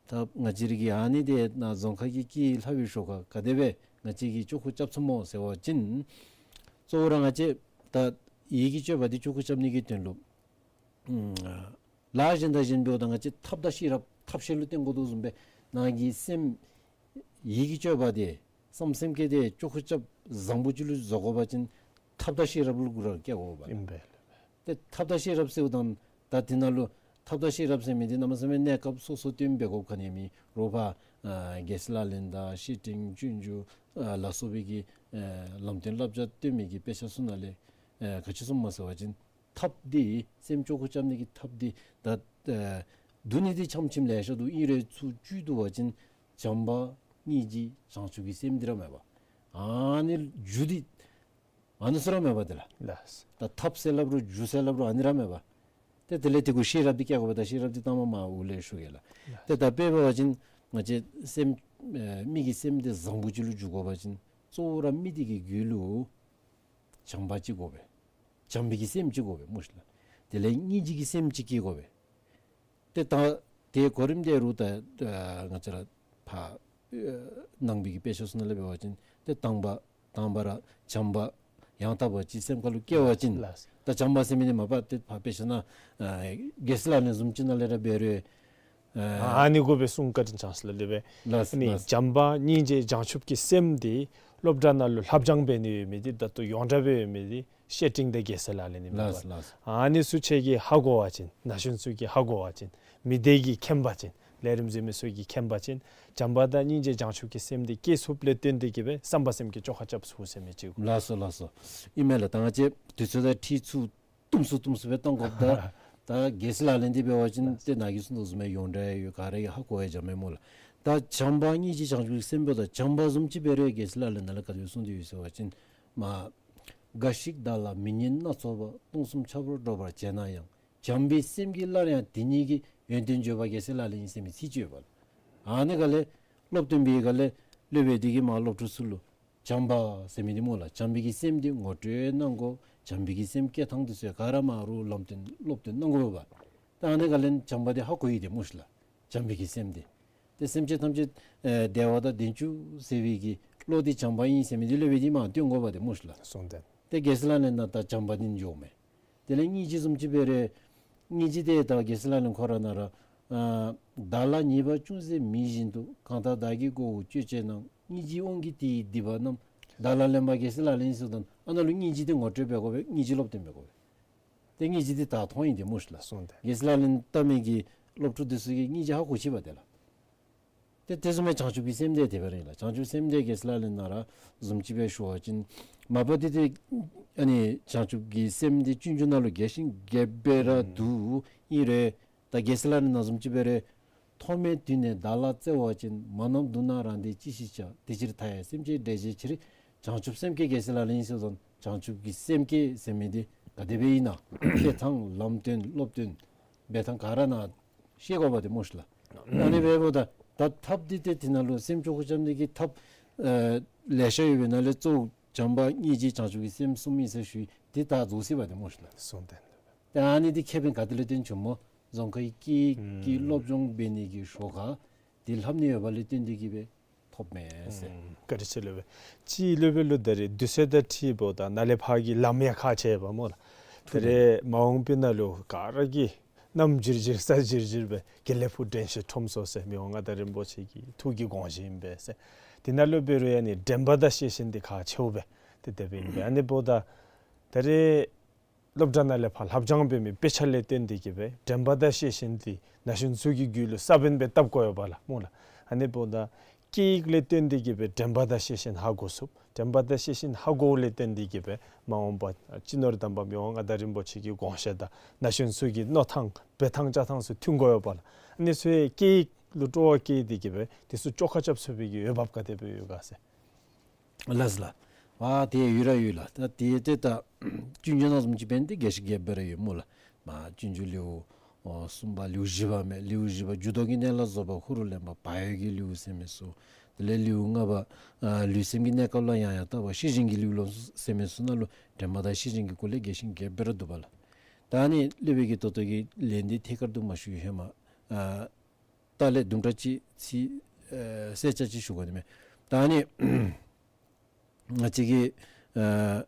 ད་ང་བཅས་ར་གི་ཨ་ནི་འདི་ནཱ་རྫོང་ཁ་གི་སྐད་ལྷག་པའི་ཤོག་ཁར་ག་དེ་སྦེ་ང་བཅས་ཀྱིས་བཅོ་ཁ་རྐྱབ་ཚུགས་སྨོ་ཟེར་བ་ཅིན་གཙོ་བོ་ར་ང་བཅས་ད་ཡིད་ཀྱི་སྤྱོད་པ་འདི་བཅོ་ཁ་རྐྱབ་ནི་གི་དོན་ལུ་ཨམ་ལཱ་གཞན་དང་གཞན་འབདཝ་ད་ང་བཅས་ཐབས་དང་ཤེས་རབ་ཐབས་ཤེས་ལུ་བརྟེན་དགོ་དོ་བཟུམ་སྦེ་ནཱ་གི་སེམས་ཡིད་ཀྱི་སྤྱོད་པ་འདི་བསམ་སེམས་བསྐྱེད་འདི་བཅོ་ཁ་རྐྱབ་བཟང་པོ་ཅིག་ལུ་བཟོ་དགོ་པ་ཅིན་ཐབས་དང་ཤེས་རབ་ལུ་གུ་ར་བསྐྱལ་དགོ་པས། ཨིན་པས། ཏེ་ཐབས་དང་ཤེས་རབ་ཟེརཝ་ད་ད་དེ་ནང་ལུ་ཐབས་དང་ཤེས་རབ་ཟེར་མི་འདི་གནམ་མེད་ས་མེད་གནས་སྐབས་སོ་སོ་སྟོན་འབད་དགོཔ་ག་ནི་མེད། རོགས་ཕར་ཨ་རྒྱལ་སྲས་ལག་ལེན་དང་བཤེས་སྤྲིང་སྤྱོད་འཇུག་ཨ་ལ་སོགས་པའི་གི་ཨ་ལམ་སྟོན་བསླབ་བྱ་སྟོན་མི་གི་དཔེ་ཆ་ཚུ་ནང་ལས་ཨ་ག་ཅི་གསུངསམ་མས་ཟེར་བ་ཅིན་ཐབས་འདི་སེམས་བཅོ་ཁ་རྐྱབ་ནི་གི་ཐབས་འདི་ད་ཨ་འདུལ་ནི་འདི་ཕྱམ་ཕྱིམ་ལེ་ཤ་འདུག། ཨིན་རུང་ཚུར་བཅུད་བསྡུ་བ་ཅིན་བྱམས་པ་སྙིང་རྗེ་བྱང་ཆུབ་ཀྱི་སེམས་འདི་ར་མས་པ། ཨ་ནི་རྒྱུ་འདི་ཨ་ནི་ཚུ་ར་མས་པ་དེ་ལགས། ལགས། ད་ཐབས་ཟེར་སླབ་རུང་རྒྱུ་ཟེར་སླབ་རུང་ཨ་ནི་ར་མས་པ། ཏེ་དེ་ལས་དེ་གུ་ཤེས་རབ་འདི་བསྐྱལ་དགོ་པས། ད་ཤེས་རབ་འདི་ད་མ་མར་འོག་ལས་ཞུ་གེ་ལགས། ལགས། ཏེ་ད་དཔེ་འབད་བ་ཅིན་ང་བཅས་སེམས་ཨེ་མི་གི་སེམས་འདི་བཟང་པོ་ཅིག་ལུ་འགྱུར་དགོ་པ་ཅིན་གཙོ་བོ་ར་མི་འདི་གི་རྒྱུད་ལུ་བྱམས་པ་ཅིག་དགོ་པས། བྱམས་པའི་གི་སེམས་ཅིག་དགོ་པས་སྨོ་ཤིག་ལགས། དེ་ལས་སྙིང་རྗེ་གི་སེམས་ཅིག་སྐྱེ་དགོ་པས། ཏེ་ད་དེ་གོ་རིམ་དེ་རུ་ད་ཨ་ང་བཅས་ར་ཕར་ཨ་ནང་པའི་གི་དཔེ་ཆ་ཚུ་ནང་ལས་འབད་བ་ཅིན་ཏེ་དང་པ་དང་པ་ར་བྱམས་པ་ཡང་དག་པ་ཅིག་སེམས་ཁ་ལུ་སྐྱེ་བ་ཅིན། ལགས། ད་བྱམས་པ་ཟེར་མི་འདི་མ་པ་ཏེ་ཕར་དཔེ་ཆ་ནང་ཨ་རྒྱལ་སྲས་ལག་ལེན་བཟུམ་ཅིག་ནང་ལས་ར་འབད་རུང་ཨ་ཨ་ནི་གུ་སྦེ་གསུངས། བཀའ་དྲིན་བསྐྱངས་ཟེར་སླབ་ཨིན་པས། ལགས་ཨ་ནི་ལགས། བྱམས་པ་སྙིང་རྗེ་བྱང་ཆུབ་ཀྱི་སེམས་འདི་སློབ་གྲྭ་ནང་ལུ་ལྷབ་སྦྱང་འབད་ནི་ཡོད་མི་འདི་ད་ལྟོ་ཡོངས་གྲགས་སྦེ་ཡོད་མི་འདི་བཤེས་སྤྲིང་དང་རྒྱལ་སྲས་ལག་ལེན་ཨིན་མས་པ། ལགས་ལགས། ཨ་ནི་ཚུ་ཁྱེད་ཀྱིས་ཧ་གོ་བ་ཅིན་ན་གཞོན་ཚུ་གིས་ཧ་གོ་བ་ཅིན་མི་སྡེ་གིས་མཁྱེན་པ་ཅིན་ལས་རིམ་གཟིགས་མི་ཚུ་གིས་མཁྱེན་པ་ཅིན་བྱམས་པ་དང་སྙིང་རྗེ་བྱང་ཆུབ་ཀྱི་སེམས་འདི་སྐྱེ་ཚུགསཔ་ལས་བརྟེན་ཏེ་གིས་སྦེ་བསམ་པ་སེམས་བསྐྱེད་བཅོ་ཁ་རྐྱབ་ཚུགས་ཟེར་མི་ཅིག། ལགས་སོ་ལགས་སོ། ཨིན་མས་ལགས། ད་ང་བཅས་དུས་ཚོད་དང་འཁྲིལ་ཚུར་ཏུམ་སུ་ཏུམ་སུ་སྦེ་གཏང་དགོཔ་ད་ད་རྒྱལ་སྲས་ལག་ལེན་འདི་འབད་བ་ཅིན་ཏེ་ནཱ་གིས་གསུངས་དོ་བཟུམ་སྦེ་ཡོངས་གྲགས་ཡོད། ག་ར་གིས་ཧ་གོ་ཡང་འཇམ་མས་སྨོ་ལགས། ད་བྱམས་པ་སྙིང་རྗེ་བྱང་ཆུབ་ཀྱི་སེམས་འབདཝ་ད་བྱམས་པ་བཟུམ་ཅིག་འབད་རུང་རྒྱལ་སྲས་ལག་ལེན་ནང་ལས་ག་དེ་སྦེ་གསུངས་ཏེ་ཡོད་ཟེར་བ་ཅིན་མ་འགའ་ཞིག་བདག་ལ་མི་སྙན་སྣ་ཚོགས་པ། སྟོང་གསུམ་ཁྱབ་པར་སྒྲོགས་པར་བྱས་ན་ཡང་། བྱམས་པའི་སེམས་ཀྱིས་སླར་ཡང་དེ་ཉིད་ཀྱི། ཡོན་ཏན་བརྗོད་པ་རྒྱལ་སྲས་ལག་ལེན་ཡིན་ཟེར་མི་ཚིག་ཅིག་ཡོད་པ་ལགས། ཨ་ནི་ག་ལས་སློབ་སྟོན་པའི་ག་ལས་སློབ་དཔོན་འདི་གིས་མར་སློབ་ཕྲུག་ཚུ་ལུ་བྱམས་པ་ཟེར་མི་འདི་སྨོ་ལགས། བྱམས་པའི་གི་སེམས་འདི་ངོ་སྤྲོད་གནང་དགོ། བྱམས་པའི་གི་སེམས་སྐྱེ་ཐངས་འདི་ཚུ་ག་ར་མར་རུ་ལམ་སྟོན་སློབ་སྟོན་གནང་དགོ་པས། ད་ཨ་ནི་ག་ལས་བྱམས་པ་འདི་ཧ་གོ་ཡི་ཏེ་སྨོ་ཤིག་ལགས། བྱམས་པའི་གི་སེམས་འདི་ཏེ་སེམས་ཅན་ཐམས་ཅད་ཨེ་བདེ་བ་དང་ལྡན་བཅུག་ཟེར་བའི་གི་བློ་འདི་བྱམས་པ་ཨིན་ཟེར་མི་འདི་སློབ་དཔོན་འདི་མར་སྟོན་དགོ་པས་ཏེ་སྨོ་ཤིག་ལགས། གསུངས་ཏེ། ཏེ་རྒྱལ་སྲས་ལག་ལེན་ནང་ད་བྱམས་པ་འདི་འགྱོཝ་མས། དེ་ལས་སྙིང་རྗེ་བཟུམ་ཅིག་འབད་རུང་ སྙིང་རྗེ་དེ་ད་རྒྱལ་སྲས་ལག་ལེན་ཁོ་ར་ནང་ར་ཨ་བདག་ལ་ཉེས་པ་ཅུང་ཟད་མེད་བཞིན་དུ། གང་དག་བདག་གི་མགོ་བོ་གཅོད་བྱེད་ན། སྙིང་རྗེའི་དབང་གིས་དེ་ཡི་སྡིག་པ་རྣམས། བདག་ལ་ལེན་པ་རྒྱལ་སྲས་ལག་ལེན་ཟེརཝ་ད་ཨ་ནཱ་ལུ་སྙིང་རྗེ་དེ་ངོ་སྤྲོད་འབད་དགོ་པས། སྙིང་རྗེ་སློབ་སྟོན་འབད་དགོ་པས། ཏེ་སྙིང་རྗེ་དེ་ད་མཐོང་ཡི་དེ་སྨོ་ཤིག་ལགས། སོང་སྟེ། རྒྱལ་སྲས་ལག་ལེན་བལྟ་མི་གི་སློབ་ཕྲུག་དེ་ཚུ་གིས་སྙིང་རྗེ་ཧ་གོ་ཅི་པ་དེ་ལགས། ཏེ་དེ་བཟུམ་སྦེ་བྱང་ཆུབ་ཀྱི་སེམས་དེ་དེ་སྦེ་ར་ཨིན་ལགས། བྱང་ཆུབ་སེམས་དེ་རྒྱལ་སྲས་ལག་ལེན་ནང་ར་བཟུམ་ཅིག་སྦེ་ཞུ་བ་ཅིན་མ་པ་དེ་དེ་ཨ་ནི་བྱང་ཆུབ་ཀྱི་སེམས་དེ་སྤྱོད་འཇུག་ནང་ལུ་རྒྱས་ཤིང་རྒྱས་པ་ར་འདུག། ཨིན་རུང་ད་རྒྱལ་སྲས་ལག་ལེན་ནང་བཟུམ་ཅིག་སྦེ་ར། ཐོག་མེད་དུས་ནས་བདག་ལ་བརྩེ་བ་ཅན། མ་རྣམས་བསྡུ་ན་རང་བདེ་ཅི་ཞིག་བྱ། དེ་ཕྱིར་མཐའ་ཡས་སེམས་ཅན་བསྒྲལ་བྱའི་ཕྱིར། བྱང་ཆུབ་སེམས་བསྐྱེད་རྒྱལ་སྲས་ལག་ལེན་ཟེརཝ་ད་བྱང་ཆུབ་ཀྱི་སེམས་བསྐྱེད་ཟེར་མི་དེ་ག་དེ་སྦེ་ཨིན་ན་བཤད་ཐངས་ལམ་སྟོན་སློབ་སྟོན་འབད་ཐངས་ག་ར་ནཱ་ཤེས་དགོ་པ་དེ་སྨོ་ཤིག་ལགས། ཨ་ནི་འབདཝ་ད་ད་ཐབས་འདི་ཏེ་དེ་ནང་ལུ་སེམས་ཅོག་ཁ་རྐྱབ་ནི་གི་ཐབས་ཨེ་ལེ་ཤ་ཡོད་པའི་ནང་ལས་གཙོ་བོ་བྱམས་པ་སྙིང་རྗེ་བྱང་ཆུབ་ཀྱི་སེམས་གསུམ་ཨིན་ཟེར་ཞུ་ཡི། དེ་ད་རྫོགས་སོ་ཡི་པ་དེ་སྨོ་ཤིག་ལགས། སོང་སྟེ། ཏེ་ཨ་ནི་འདི་ཁེ་ཕན་ག་ཏེ་ལས་བརྟེན་བྱུངམ་སྨོ། རྫོང་ཁའི་སྐད་ཡིག་གི་ཨུམ་སློབ་སྦྱོང་འབད་ནི་གི་ཞོར་ཁར་དེ་ལྷབ་ནི་ཡོད་པ་ལས་བརྟེན་ཏེ་གིས་སྦེ་ཐོབ་མས་ཟེར། ཨུམ་བཀའ་དྲིན་ཆེ་ལོ་པས། ཅིག་ལོ་པས་ལོ་ད་རེས་དུས་ཚོད་དང་འཁྲིལཝ་ད་ནཱ་ལས་ཕར་གྱི་ལམ་ཡང་ཁག་ཆེ་བས་སྨོ་ལགས། ད་རེས་མ་འོངས་པའི་ནང་ལུ་ག་ར་གིས་གནམ་འགྱིར་འགྱིར་ས་འགྱིར་འགྱིར་སྦེ་དགེ་ལེགས་ཕུག་དྲན་ཤེས་ཁྲོམ་ཚོགས་ཟེར་མི་དབང་མངའ་བདག་རིན་པོ་ཆེ་གི་ཐུགས་ཀྱི་དགོངས་བཞེད་ཨིན་པས་ཟེར། དེ་ནང་ལུ་འབད་རུང་ཡང་ནི་དྲན་པ་དང་ཤེས་བཞིན་འདི་ཁག་ཆེཝ་སྦེ་ཏེ་དེ་སྦེ་ཨིན་པས། ཨ་ནི་འབདཝ་ད་ད་རེས་སློབ་གྲྭ་ནང་ལས་ཕར་ལྷབ་སྦྱང་འབད་མི་དཔེ་ཆ་ལས་བརྟེན་ཏེ་གིས་སྦེ་དྲན་པ་དང་ཤེས་བཞིན་འདི་ན་གཞོན་ཚུ་གི་རྒྱུད་ལུ་ས་བོན་སྦེ་བཏབ་དགོ་ཡོདཔ་ལགས་སྨོ་ལགས། ཨ་ནི་འབདཝ་ད་སྐད་ཡིག་ལས་བརྟེན་ཏེ་གིས་སྦེ་དྲན་པ་དང་ཤེས་བཞིན་ཧ་གོ་ཚུགས། དྲན་པ་དང་ཤེས་བཞིན་ཧ་གོཝ་ལས་བརྟེན་ཏེ་གིས་སྦེ་མ་འོངས་པ་སྤྱི་ནོར་དམ་པ་མི་དབང་མངའ་བདག་རིན་པོ་ཆེ་གི་དགོངས་བཞེད་དང་ན་གཞོན་ཚུ་གི་མནོ་ཐངས་འབད་ཐངས་བཅའ་ཐངས་ཚུ་མཐུན་དགོ་ཡོདཔ་ལགས། ཨ་ནི་ཚུ་སྐད་ཡིག་ལུ་སྤྲོ་བ་བསྐྱེད་དེ་གིས་སྦེ་དེ་ཚུ་ཅོག་ཁ་རྐྱབ་ཚུགས་པའི་གི་འོས་འབབ་ག་དེ་སྦེ་ཡོད་ག་ཟེར། ལགས་སོ་ལགས། ཨ་ཏེ་ཡོད་ར་ཡོད་ལགས། ད་ཏེ་ཏེ་ད་སྤྱོད་འཇུག་ནང་བཟུམ་ཅིག་འབད་ནི་འདི་རྒྱས་ཤིང་རྒྱས་པ་ར་ཡོད་སྨོ་ལགས། མ་སྤྱོད་འཇུག་ལེའུ་ཨོ་གསུམ་པ་ལེའུ་བཞི་པ་མས། ལེའུ་བཞི་པ་འཇུག་ལྡོག་གི་གནས་ལ་རྫོགས་པ་ཧུ་རུ་ལེན་པ་བག་ཡོད་ཀྱི་ལེའུ་ཟེར་མི་ཚུ། དེ་ལས་ལེའུ་ལྔ་པ་ཨ་ལུས་སེམས་ཀྱི་གནས་སྐབས་ལ་ཡང་ཡང་བརྟག་པ་ཤེས་བཞིན་གྱི་ལེའུ་ལོ་ཟེར་མི་ཚུ་ནང་ལུ་དྲན་པ་དང་ཤེས་བཞིན་གྱི་སྐོར་ལས་རྒྱས་ཤིང་རྒྱས་པ་ར་འདུག་པ་ལགས། ད་ཨ་ནི་སློབ་དཔོན་གྱིས་ད་ལྟོ་གི་ལན་འདི་ཐད་ཀར་དུ་མ་ཞུ་བའི་ཧེ་མ་ཨ་ད་ལས་དུམ་གྲ་ཅིག་ཚིག་ཨེ་གསལ་ཆ་ཅིག་ཞུ་དགོ་ནི་མས། ད་ཨ་ནི་ང་བཅས་ཀྱིས་ཨེ་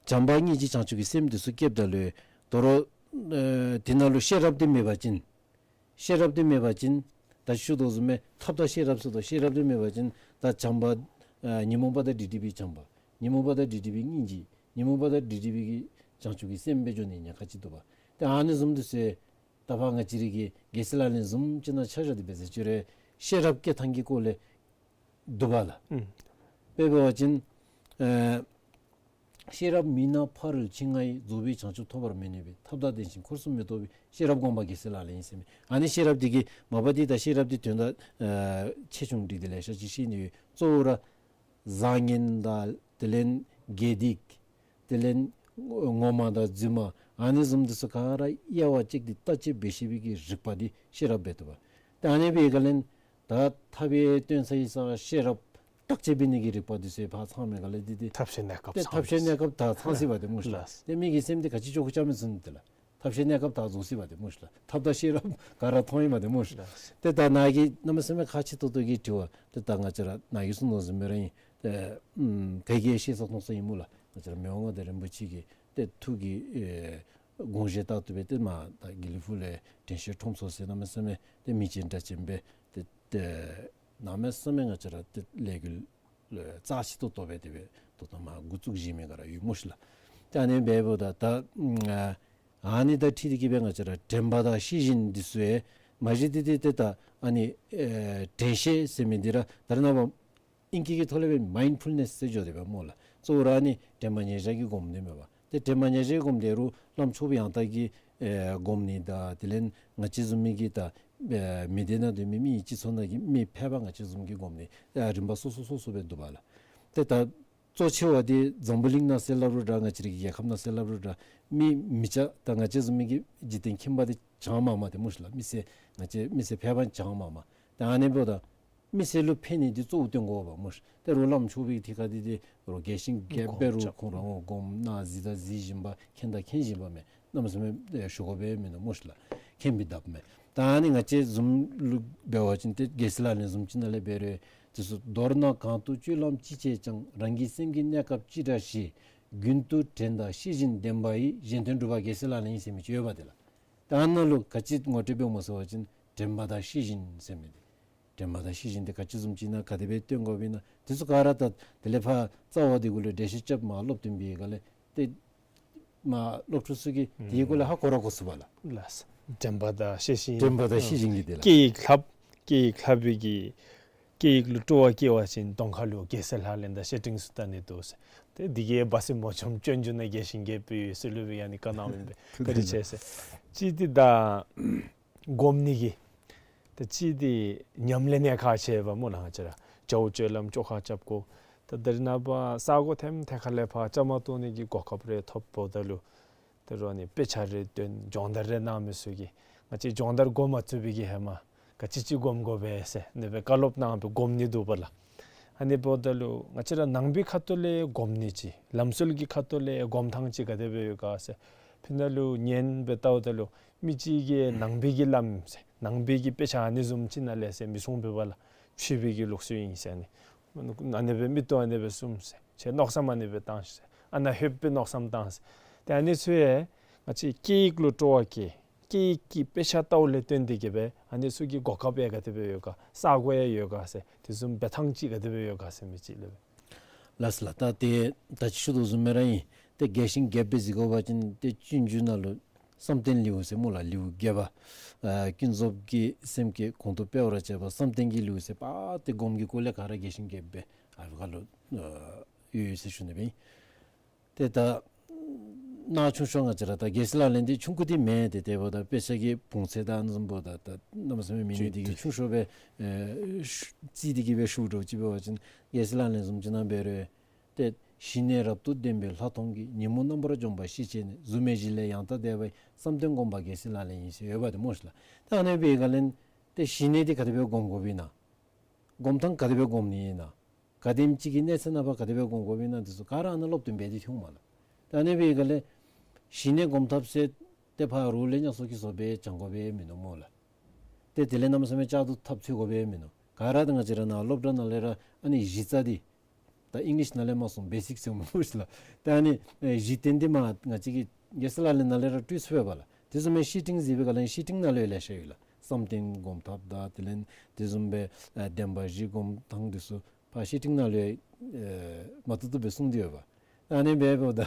བྱམས་པ་སྙིང་རྗེ་བྱང་ཆུབ་ཀྱི་སེམས་འདི་ཚུ་བསྐྱེདཔ་ད་ལུ་དོ་རུང་ཨེ་དེ་ནང་ལུ་ཤེས་རབ་འདི་མེད་པ་ཅིན་ཤེས་རབ་འདི་མེད་པ་ཅིན་ད་ཞུ་དོ་བཟུམ་སྦེ་ཐབས་དང་ཤེས་རབ་ཟེར་དོ། ཤེས་རབ་འདི་མེད་པ་ཅིན་ད་བྱམས་པ་ཨེ་ཉོན་མོངས་པ་དང་འདྲིས་འདྲིས་པའི་བྱམས་པ། ཉོན་མོངས་པ་དང་འདྲིས་འདྲིས་པའི་སྙིང་རྗེ། ཉོན་མོངས་པ་དང་འདྲིས་འདྲིས་པའི་གི་བྱང་ཆུབ་ཀྱི་སེམས་སྦེ་འགྱོ་ནི་ཉེན་ཁ་ཅིག་འདུག་པ། ཏེ་ཨ་ནི་བཟུམ་དུ་ཟེར་ད་ཕར་ང་བཅས་ར་གི་རྒྱལ་སྲས་ལག་ལེན་བཟུམ་ཅིག་ནང་ཆ་བཞག་སྟེ་འབད་ཟེར་ཅི་རུང་ཤེས་རབ་བསྐྱེད་ཐངས་ཀྱི་སྐོར་ལས་འདུག་པ་ལགས། ཨུམ། དཔེ་འབད་བ་ཅིན་ཨེ་ཤེས་རབ་མེད་ན་ཕ་རོལ་ཕྱིན་ལྔ་ཡི། རྫོགས་པའི་བྱང་ཆུབ་ཐོབ་པར་མི་ནུས་པས། ཐབས་དང་ལྡན་ཞིང་འཁོར་གསུམ་མི་རྟོགས་པའི། ཤེས་རབ་བསྒོམ་པ་རྒྱལ་སྲས་ལག་ལེན་ཡིན་ཟེར་མི། ཨ་ནི་ཤེས་རབ་འདི་གིས་མ་པ་འདི་ད་ཤེས་རབ་འདི་དོན་དག་ཨེ་ཆེ་ཆུང་སྒྲིག་སྟེ་ལེ་ཤ་ཅིག་བཤད་ནི་ཡོད། གཙོ་བོ་ར་བཟང་ངན་དང་དེ་ལས་དགེ་སྡིག་དེ་ལས་ངོ་མ་དང་རྫུན་མ་ཨ་ནི་བཟུམ་འདི་ཚུ་ག་ར་དབྱེ་བ་དཔྱད་དེ་བརྟག་དཔྱད་འབད་ཤེས་པའི་གི་རིག་པ་འདི་ཤེས་རབ་འབད་བཏུབ་པ། ད་ཨ་ནི་འབད་ག་ལས་ད་ཐབས་ཡང་སྟོན་ས་ཡི་ས་ཤེས་རབ་བརྟག་དཔྱད་འབད་ནི་གི་རིག་པ་འདི་ཚུ་ཕར་ཚང་མི་ག་ལས་འདི་འདི་ཐབས་ཤེས་གནས་སྐབས་ཏེ་ཚང་ཐབས་ཤེས་གནས་སྐབས་ད་ཚང་སོ་ཡི་པ་དེ་སྨོ་ཤིག་ལགས། ལགས། ཏེ་མི་གི་སེམས་འདི་ག་ཅི་ཅོག་ཁ་རྐྱབ་མི་ཚུགས་ནི་དེ་ལགས། ཐབས་ཤེས་གནས་སྐབས་ད་རྫོགས་སོ་ཡི་པ་དེ་སྨོ་ཤིག་ལགས། ཐབས་དང་ཤེས་རབ་ག་ར་མཐོང་ཡི་པ་དེ་སྨོ་ཤིག་ལགས། ཏེ་ད་ནཱ་གིས་གནམ་མེད་ས་མེད་ཁག་ཆེ་ཏོག་ཏོ་གི་དྲི་བ་ཏེ་ད་ང་བཅས་ར་ནཱ་གིས་གསུངས་དོ་བཟུམ་སྦེ་ར་ཨིན། ཏེ་ཨམ་ག་གིས་ཤེས་ས་མཐོང་ས་ཨིན་སྨོ་ལགས། ང་བཅས་ར་མི་དབང་མངའ་བདག་རིན་པོ་ཆེ་གི་ཏེ་ཐུགས་ཀྱི་ཨེ་དགོངས་བཞེད་ལྟར་དུ་སྦེ་ཏེ་མ་ད་དགེ་ལེགས་ཕུག་ལས་དྲན་ཤེས་ཁྲོམ་ཚོགས་ཟེར་གནམ་མེད་ས་མེད་ཏེ་མིང་ཅན་དྲག་ཅན་སྦེ་ཏེ་ཏེ་གནམ་མེད་ས་མེད་ང་བཅས་ར་ཏེ་ལས་འགུལ་རྩ་ཆེ་ཏོག་ཏོ་སྦེ་དེ་སྦེ་ད་ལྟོ་མར་འགོ་བཙུགས་བཞིན་མི་ག་ར་ཡོད་སྨོ་ཤིག་ལགས། ཏེ་ཨ་ནི་འབདཝ་ད་ད་ཨ་ནི་དང་འཁྲིལ་ཏེ་གིས་སྦེ་ང་བཅས་ར་དྲན་པ་དང་ཤེས་བཞིན་འདི་ཚུ་ཡང་མ་གཞི་འདི་འདི་ཏེ་ད་ཨ་ནི་ཨེ་དྲན་ཤེས་ཟེར་མི་འདི་ར་ད་རེས་ནངས་པ་ཨིང་སྐད་ཀྱི་ཐོག་ལས་སྦེ་མའིནཌ་ཕུལ་ནེསི་ཟེར་འགྱོ་དེས་པ་སྨོ་ལགས། གཙོ་བོ་ར་ཨ་ནི་དྲན་པ་ཉེར་བཞག་གི་སྒོམ་དེ་མས་པ། ཏེ་དྲན་པ་ཉེར་བཞག་གི་སྒོམ་དེ་རུང་བླམ་ཆོས་པ་ཡང་དག་གི་ཨེ་སྒོམ་ནི་དང་དེ་ལས་ང་བཅས་བཟུམ་མའི་གི་ད་ཨེ་མི་སྡེ་ནང་སྡོད་མི་མི་སྤྱི་ཚོགས་ནང་གི་མི་ཕལ་པ་ང་བཅས་བཟུམ་གྱིས་སྒོམ་ནི་ཨེ་རིམ་པ་སོ་སོ་སོ་སོ་སྦེ་འདུག་པ་ལགས། ཏེ་ད་གཙོ་ཆེ་བ་དེ་འཛམ་བུ་གླིང་ནང་ཟེར་སླབ་རུང་འདྲ་ང་བཅས་རའི་རྒྱལ་ཁབ་ནང་ཟེར་སླབ་རུང་འདྲ་མི་མི་སྐྱ་ད་ང་བཅས་བཟུམ་མའི་གི་འཇིག་རྟེན་ཁྱིམ་པ་དེ་བྱང་མ་མ་དེ་སྨོ་ཤིག་ལགས། མི་སེར་ང་བཅས་མི་སེར་ཕལ་པ་བྱང་མ་མ། ཏེ་ཨ་ནི་འབདཝ་ད་མི་སེར་ལུ་ཕན་ནི་འདི་གཙོ་བོ་སྟོན་དགོ་པ་སྨོ་ཤིག། ཏེ་རོགས་བླམ་ཆོས་པའི་ཐད་ཁར་འདི་འདི་རོགས་རྒྱས་ཤིང་རྒྱས་པ་རུང་ཁོང་ར་ཨོ་སྒོམ་ནང་གཟིགས་དང་གཟིགས་བཞིན་པ་མཁྱེན་དང་མཁྱེན་བཞིན་པ་མས། གནམ་མེད་ས་མེད་ཞུ་དགོ་པའི་མིན་ནུག་སྨོ་ཤིག་ལགས། མཁྱེན་པའི་ལྡབ་མས། ད་ཨ་ནི་ང་བཅས་བཟུམ་ལུ་འབད་བ་ཅིན་ཏེ་རྒྱལ་སྲས་ལག་ལེན་བཟུམ་ཅིག་ནང་ལས་འབད་རུང་དེ་ཚུ་མདོར་ན་གང་དུ་སྤྱོད་ལམ་ཅི་བྱེད་ཀྱང་། རང་གི་སེམས་ཀྱི་གནས་སྐབས་ཅི་འདྲ་ཞིག། རྒྱུན་དུ་དྲན་དང་ཤེས་བཞིན་ལྡན་པ་ཡིས། གཞན་དོན་སྒྲུབ་པ་རྒྱལ་སྲས་ལག་ལེན་ཡིན་ཟེར་མི་ཅིག་ཡོད་པ་དེ་ལགས། ད་ཨ་ནཱ་ལུ་ག་ཅི་ངོ་སྤྲོད་འབདཝ་སྨོ་ཟེར་བ་ཅིན་དྲན་པ་དང་ཤེས་བཞིན་ཟེར་མི་འདི། དྲན་པ་དང་ཤེས་བཞིན་འདི་ག་ཅི་བཟུམ་ཅིག་ཨིན་ན་ག་དེ་སྦེ་སྟོན་དགོཔ་ཨིན་ན་དེ་ཚུ་ག་ར་ད་དེ་ལས་ཕར་རྩ་བ་འདི་གུ་ལུ་འགྲེལ་བཤད་རྐྱབ་མར་སློབ་སྟོན་འབད་བའི་སྒང་ལས་ཏེ་མར་སློབ་ཕྲུག་ཚུ་གིས་དེའི་སྐོར་ལས་ཧ་གོ་ར་གོ་ཚུགས་པས་ལགས། ལགས། དྲན་པ་དང་ཤེས་བཞིན། དྲན་པ་དང་ཤེས་བཞིན་གྱི་དེ་ལགས། སྐད་ཡིག་ལྷབ། སྐད་ཡིག་ལྷབ་པའི་གི་སྐད་ཡིག་ལུ་སྤྲོ་བ་སྐྱེ་བ་ཅིན་གདོང་ཁ་ལུ་རྒྱལ་སྲས་ལག་ལེན་དང་བཤེས་སྤྲིང་ཚུ་བལྟ་ནི་འདུག་ཟེར། ཏེ་འདི་གིས་སྦ་གསལ་མོ་ཆུང་སྤྱོད་འཇུག་ནང་རྒྱས་ཤིང་རྒྱསཔ་སྦེ་ཡོད་ཟེར་སླབ་པའི་ཨ་ནི་བཀའ་གནང་མི་འབད་བཀའ་དྲིན་ཆེ་ཟེར། གཅིག་འདི་ད་སྒོམ་ནི་གི། ད་གཅིག་འདི་ཉམས་ལེན་ཡང་ཁག་ཆེ་བས་སྨོ་ལགས། ང་བཅས་ར་བྱ་བ་སྤྱོད་ལམ་བཅོ་ཁ་རྐྱབ་དགོ། ད་ད་རེས་ནངས་པ་ས་གོ་ཐེམ་ཐེ་ཁ་ལས་ཕར་བཅའ་མར་གཏོགས་ནི་གི་གོ་སྐབས་རེ་ཐོབ་འབདཝ་ད་ལུ་ད་རུང་ཨ་ནི་དཔེ་ཆ་རེ་སྟོན་སྦྱོང་བརྡར་རེ་གནང་མི་ཚུ་གིས་ང་བཅས་སྦྱོང་བརྡར་འགོ་མ་བཙུགས་པའི་གི་ཧེ་མ་ག་ཅི་ཅིག་སྒོམ་དགོ་པས་ཟེར་ཨ་ནི་སྦེ་བཀའ་སློབ་གནང་སྦེ་སྒོམ་ནི་འདུག་པ་ལགས། ཨ་ནི་འབདཝ་ད་ལུ་ང་བཅས་ར་ནང་པའི་ཁ་ཐུག་ལས་སྒོམ་ནི་ཅིག་ལམ་སྲོལ་གྱི་ཁ་ཐུག་ལས་སྒོམ་ཐངས་ཅིག་ག་དེ་སྦེ་ཡོད་ག་ཟེར་ཕི་ནཱ་ལུ་ཉན་སྦེ་བལྟཝ་ད་ལུ་མི་གཅིག་གིས་ནང་པའི་གི་ལམ་ཟེར་ནང་པའི་གི་དཔེ་ཆ་ཨ་ནི་བཟུམ་ཅིག་ནང་ལས་ཟེར་མི་གསུང་པས་པ་ལགས། ཆོས་པའི་གི་ལུགས་སྲོལ་ཨིན་ཟེར་ཨ་ནི་ཨ་ནི་སྦེ་མིག་ཏོ་ཨ་ནི་སྦེ་བཙུམ་ཟེར་ཁྱེད་མནོ་བསམ་ཨ་ནི་སྦེ་བཏང་ཟེར་ཨ་ནཱ་ལྷོདཔ་སྦེ་མནོ་བསམ་བཏང་ཟེར། ཏེ་ཨ་ནི་ཚུ་ཡང་ང་བཅས་སྐད་ཡིག་ལུ་སྤྲོ་བ་སྐྱེ། སྐད་ཡིག་གི་དཔེ་ཆ་བལྟཝ་ལས་བརྟེན་ཏེ་གི་སྦེ་ཨ་ནི་ཚུ་གི་གོ་སྐབས་ཡང་ག་དེ་སྦེ་ཡོད་ག་ས་གོ་ཡང་ཡོད་ག་ཟེར་དེ་བཟུམ་འབད་ཐངས་ཅིག་ག་དེ་སྦེ་ཡོད་ག་ཟེར་མི་ཅིག་ལས་སྦེ། ལགས་ལགས། ད་ཏེ་ད་ཅི་ཞུ་དོ་བཟུམ་སྦེ་ར་ཨིན། ཏེ་རྒྱས་ཤིང་རྒྱསཔ་སྦེ་གཟིགས་དགོ་པ་ཅིན་ཏེ་སྤྱོད་འཇུག་ནང་ལུ་བསམ་གཏན་ལེའུ་ཟེར་སྨོ་ལགས། ལེའུ་བརྒྱད་པ། ཨ་ཀུན་རྫོབ་ཀྱི་སེམས་བསྐྱེད་གོང་དུ་སྤེལ་བར་བྱ་བ་བསམ་གཏན་གྱི་ལེའུ་ཟེར་པ་ཏེ་སྒོམ་གྱི་སྐོར་ལས་ག་ར་རྒྱས་ཤིང་རྒྱསཔ་སྦེ་ཨ་ཕི་ཁ་ལུ་ཨ་ཡོད་ཡོད་ཟེར་ཞུ་ནི་སྦེ་ཨིན། ཏེ་ད་ནཱ་ཆུང་ཤོས་ང་བཅས་ར་ད་རྒྱལ་སྲས་ལག་ལེན་འདི་ཆུང་ཀུ་འདི་མེན། ཏེ་དེ་འབདཝ་ད་དཔེ་ཆ་གི་བུང་ཚད་དང་ཨ་ནི་བཟུམ་འབདཝ་ད་ད་གནམ་མེད་ས་མེད་མེད་ནི་འདི་གིས་ཆུང་ཤོས་སྦེ་ཨེ་ཤུ་རྩིས་ཏེ་གི་སྦེ་ཞུཝ་འདྲཝ་ཅིག་འབད་བ་ཅིན་རྒྱལ་སྲས་ལག་ལེན་བཟུམ་ཅིག་ནང་འབད་རུང་ཏེ་ཞི་གནས་རབ་ཏུ་ལྡན་པའི་ལྷག་མཐོང་གིས། ཉོན་མོངས་རྣམ་པར་འཇོམས་པ་ཤེས་བྱས་ནས། གཟུགས་མེད་གཞི་ལས་ཡང་དག་འདས་པ་ཡི། བསམ་གཏན་སྒོམ་པ་རྒྱལ་སྲས་ལག་ལེན་ཡིན་ཟེར་ཡོདཔ་འདི་སྨོ་ཤིག་ལགས། ད་ཨ་ནི་འབད་བའི་སྒང་ལས་ཏེ་ཞི་གནས་འདི་ག་དེ་སྦེ་སྒོམ་དགོཔ་ཨིན་ན། སྒོམ་ཐངས་ག་དེ་སྦེ་སྒོམ་ནི་ཨིན་ན། ག་དེམ་ཅིག་གི་གནས་ཚད་ནང་ཕར་ག་དེ་སྦེ་སྒོམ་དགོཔ་ཨིན་ན་འདི་ཚུ་ག་ར་ཨ་ནཱ་སློབ་སྟོན་འབད་དེ་ཐོནམ་མས་ལགས། ད་ཨ་ནི་འབད་བའི་སྒང་ལས་ཞི་གནས་སྒོམ་ཐབས་ཟེར་ཏེ་ཕར་རོགས་ལས་ཉ་སོ་ཁི་སོ་སྦེ་བྱང་དགོཔ་སྦེ་མིན་ནུག་སྨོ་ལགས། ཏེ་དེ་ལས་གནམ་མེད་ས་མེད་ལྕགས་རྡོ་ཐགཔ་འཚོལ་དགོཔ་སྦེ་མིན་ནུག། ག་ར་ད་ང་བཅས་ར་ནཱ་སློབ་གྲྭ་ནང་ལས་ར་ཨ་ནི་གཞི་རྩ་འདི་ད་ཨིང་ལིཤ་ནང་ལས་མར་སོང་བེ་སིཀ་ཟེར་སྨོ་ཤིག་ལགས། ད་ཨ་ནི་ཨེ་གཞི་རྟེན་འདི་མར་ང་བཅས་ཀྱིས་རྒྱལ་སྲས་ལག་ལེན་ནང་ལས་ར་སྤྲོད་ཚུགས་པས་པ་ལགས། དེ་བཟུམ་སྦེ་བཤེས་སྤྲིང་གཟིགས་པའི་སྒང་ལས་བཤེས་སྤྲིང་ནང་ལུ་ཡང་ལེ་ཤ་ཡོད་ལགས། བསམ་གཏན་སྒོམ་ཐབས་དང་དེ་ལས་དེ་བཟུམ་སྦེ་ཨེ་བདེན་པ་བཞི་སྒོམ་ཐངས་འདི་ཚུ་ཕར་བཤེས་སྤྲིང་ནང་ལུ་ཡང་ཨེ་མ་བཏུབ་བཏུབ་སྦེ་གསུངས་ཏེ་ཡོད་པ། ད་ཨ་ནི་འབདཝ་ད་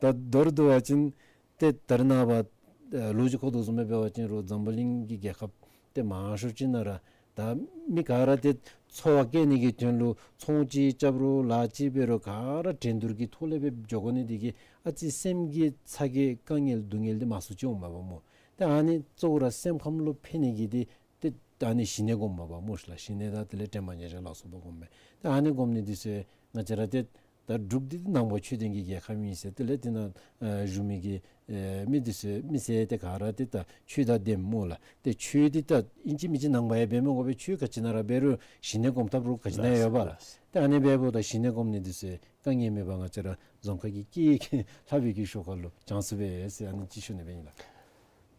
ད་མདོར་བསྡུ་བ་ཅིན་ཏེ་ད་རེས་ནངས་པ་ཨེ་ལོ་རྒྱུས་གོ་དོ་བཟུམ་སྦེ་འབད་བ་ཅིན་རོགས་འཛམ་བུ་གླིང་གི་རྒྱལ་ཁབ་ཏེ་མང་ཤོས་ཅིག་ནང་ར་ད་མི་ག་ར་ཏེ་འཚོ་བ་སྐྱེལ་ནི་གི་དོན་ལུ་ཚོང་ཅིག་རྐྱབ་རུང་ལཱ་ཅིག་འབད་རུང་ག་ར་འགྲན་བསྡུར་གྱི་ཐོག་ལས་སྦེ་འགྱོ་དགོ་ནི་འདི་གིས་ཨ་ཙི་སེམས་ཀྱི་ཚ་གྱང་དཀའ་ངལ་སྡུག་བསྔལ་འདི་མང་སུ་ཅིག་འོངམ་མས་པ་སྨོ། ད་ཨ་ནི་གཙོ་བོ་ར་སེམས་ཁམས་ལུ་ཕན་ནི་གི་འདི་ཏེ་ད་ཨ་ནི་ཞི་གནས་སྒོམ་མས་པ་སྨོ་ཤིག་ལགས། ཞི་གནས་དང་དེ་ལས་དྲན་པ་ཉེར་བཞག་ལ་སོགས་པ་སྒོམ་མས། ད་ཨ་ནི་སྒོམ་ནི་འདི་ཚུ་ང་བཅས་ར་ཏེ་ད་འབྲུག་འདི་ནང་པ་ཆོས་ལྡན་གྱི་རྒྱལ་ཁབ་ཨིན་ཟེར་དེ་ལས་དེ་ནང་ཨ་བཞུགས་མི་གི་ཨེ་མི་འདི་ཚུ་མི་སེར་ཏེ་ག་ར་ཏེ་ད་ཆོས་དང་ལྡནམ་སྨོ་ལགས། ཏེ་ཆོས་འདི་ད་ཨིན་ཅི་མིན་ཅི་ནང་པ་ཡང་འབད་མི་དགོ་པས། ཆོས་ག་ཅི་ནང་ར་འབད་རུང་ཞི་གནས་སྒོམ་ཐབས་རོགས་ག་ཅི་ནང་ཡང་ཡོད་པ་ལགས། ལགས། ཏེ་ཨ་ནི་འབདཝ་ད་ཞི་གནས་སྒོམ་ནི་འདི་ཚུ་དཀའ་ངལ་མེད་པར་ང་བཅས་ར་རྫོང་ཁ་གི་སྐད་ཡིག་ལྷབ་པའི་གི་ཤུལ་ཁ་ལུ་བྱང་ཚུགས་པས་ཟེར་ཨ་ནི་ཅིག་ཞུ་ནི་སྦེ་ཨིན་ལགས།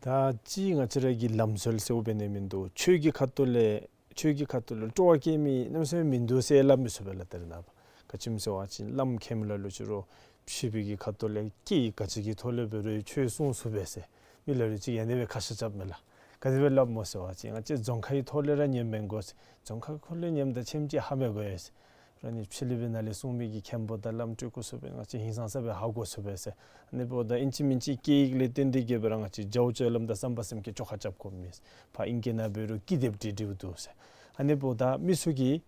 ད་ཅི་ང་བཅས་ར་གི་ལམ་སྲོལ་ཟེརཝ་འབད་ནི་མིན་འདུག། ཆོས་ཀྱི་ཁ་ཐུག་ལས་ཆོས་ཀྱི་ཁ་ཐུག་ལུ་སྤྲོ་བ་སྐྱེ་མི་གནམ་མེད་ས་མེད་མིན་འདུག་ཟེར་སླབ་མི་ཚུགས་པས་ལགས། ད་རེས་ནངས་པ་ག་ཅི་སྨོ་ཟེར་བ་ཅིན་བླམ་མཁནམ་ལ་ལུ་ཅིག་རོགས་ཆོས་པའི་གི་ཁ་ཐུག་ལས་སྐད་ཡིག་ག་ཅི་གི་ཐོག་ལས་འབད་རུང་ཆོས་གསུང་ཚུགས་པས་ཟེར་མི་ལ་ལུ་ཅིག་ཡང་དེ་སྦེ་ཁ་བཤད་རྐྱབ་མས་ལགས། ག་དེ་སྦེ་སླབ་སྨོ་ཟེར་བ་ཅིན་ང་བཅས་རྫོང་ཁའི་ཐོག་ལས་ར་ཉནམ་མེན་གོ་ཟེར། རྫོང་ཁའི་ཐོག་ལས་ཉནམ་ད་ཆེམ་ཅིག་ཧ་མི་གོ་ཡ་ཟེར། ར་ནི་ཕྱི་གླིང་པའི་ནང་ལས་གསུང་མི་གི་མཁནཔོ་དང་བླམ་སྤྲུལ་སྐུ་ཚུ་སྦེ་ང་བཅས་ཧིང་སངས་ས་སྦེ་ཧ་གོ་ཚུགས་པས་ཟེར། ཨ་ནི་འབདཝ་ད་ཨིན་ཅི་མིན་ཅི་སྐད་ཡིག་ལས་བརྟེན་ཏེ་གི་སྦེ་ར་ང་བཅས་བྱ་བ་སྤྱོད་ལམ་དང་བསམ་པ་སེམས་བསྐྱེད་བཅོ་ཁ་རྐྱབ་དགོཔ་མས། ཕར་ཨིང་སྐད་ནང་འབད་རུང་ཀི་དེབ་འབྲི་འབྲིཝ་འདུག་ཟེར། ཨ་ནི་འབདཝ་ད་མི་ཚུ་གིས་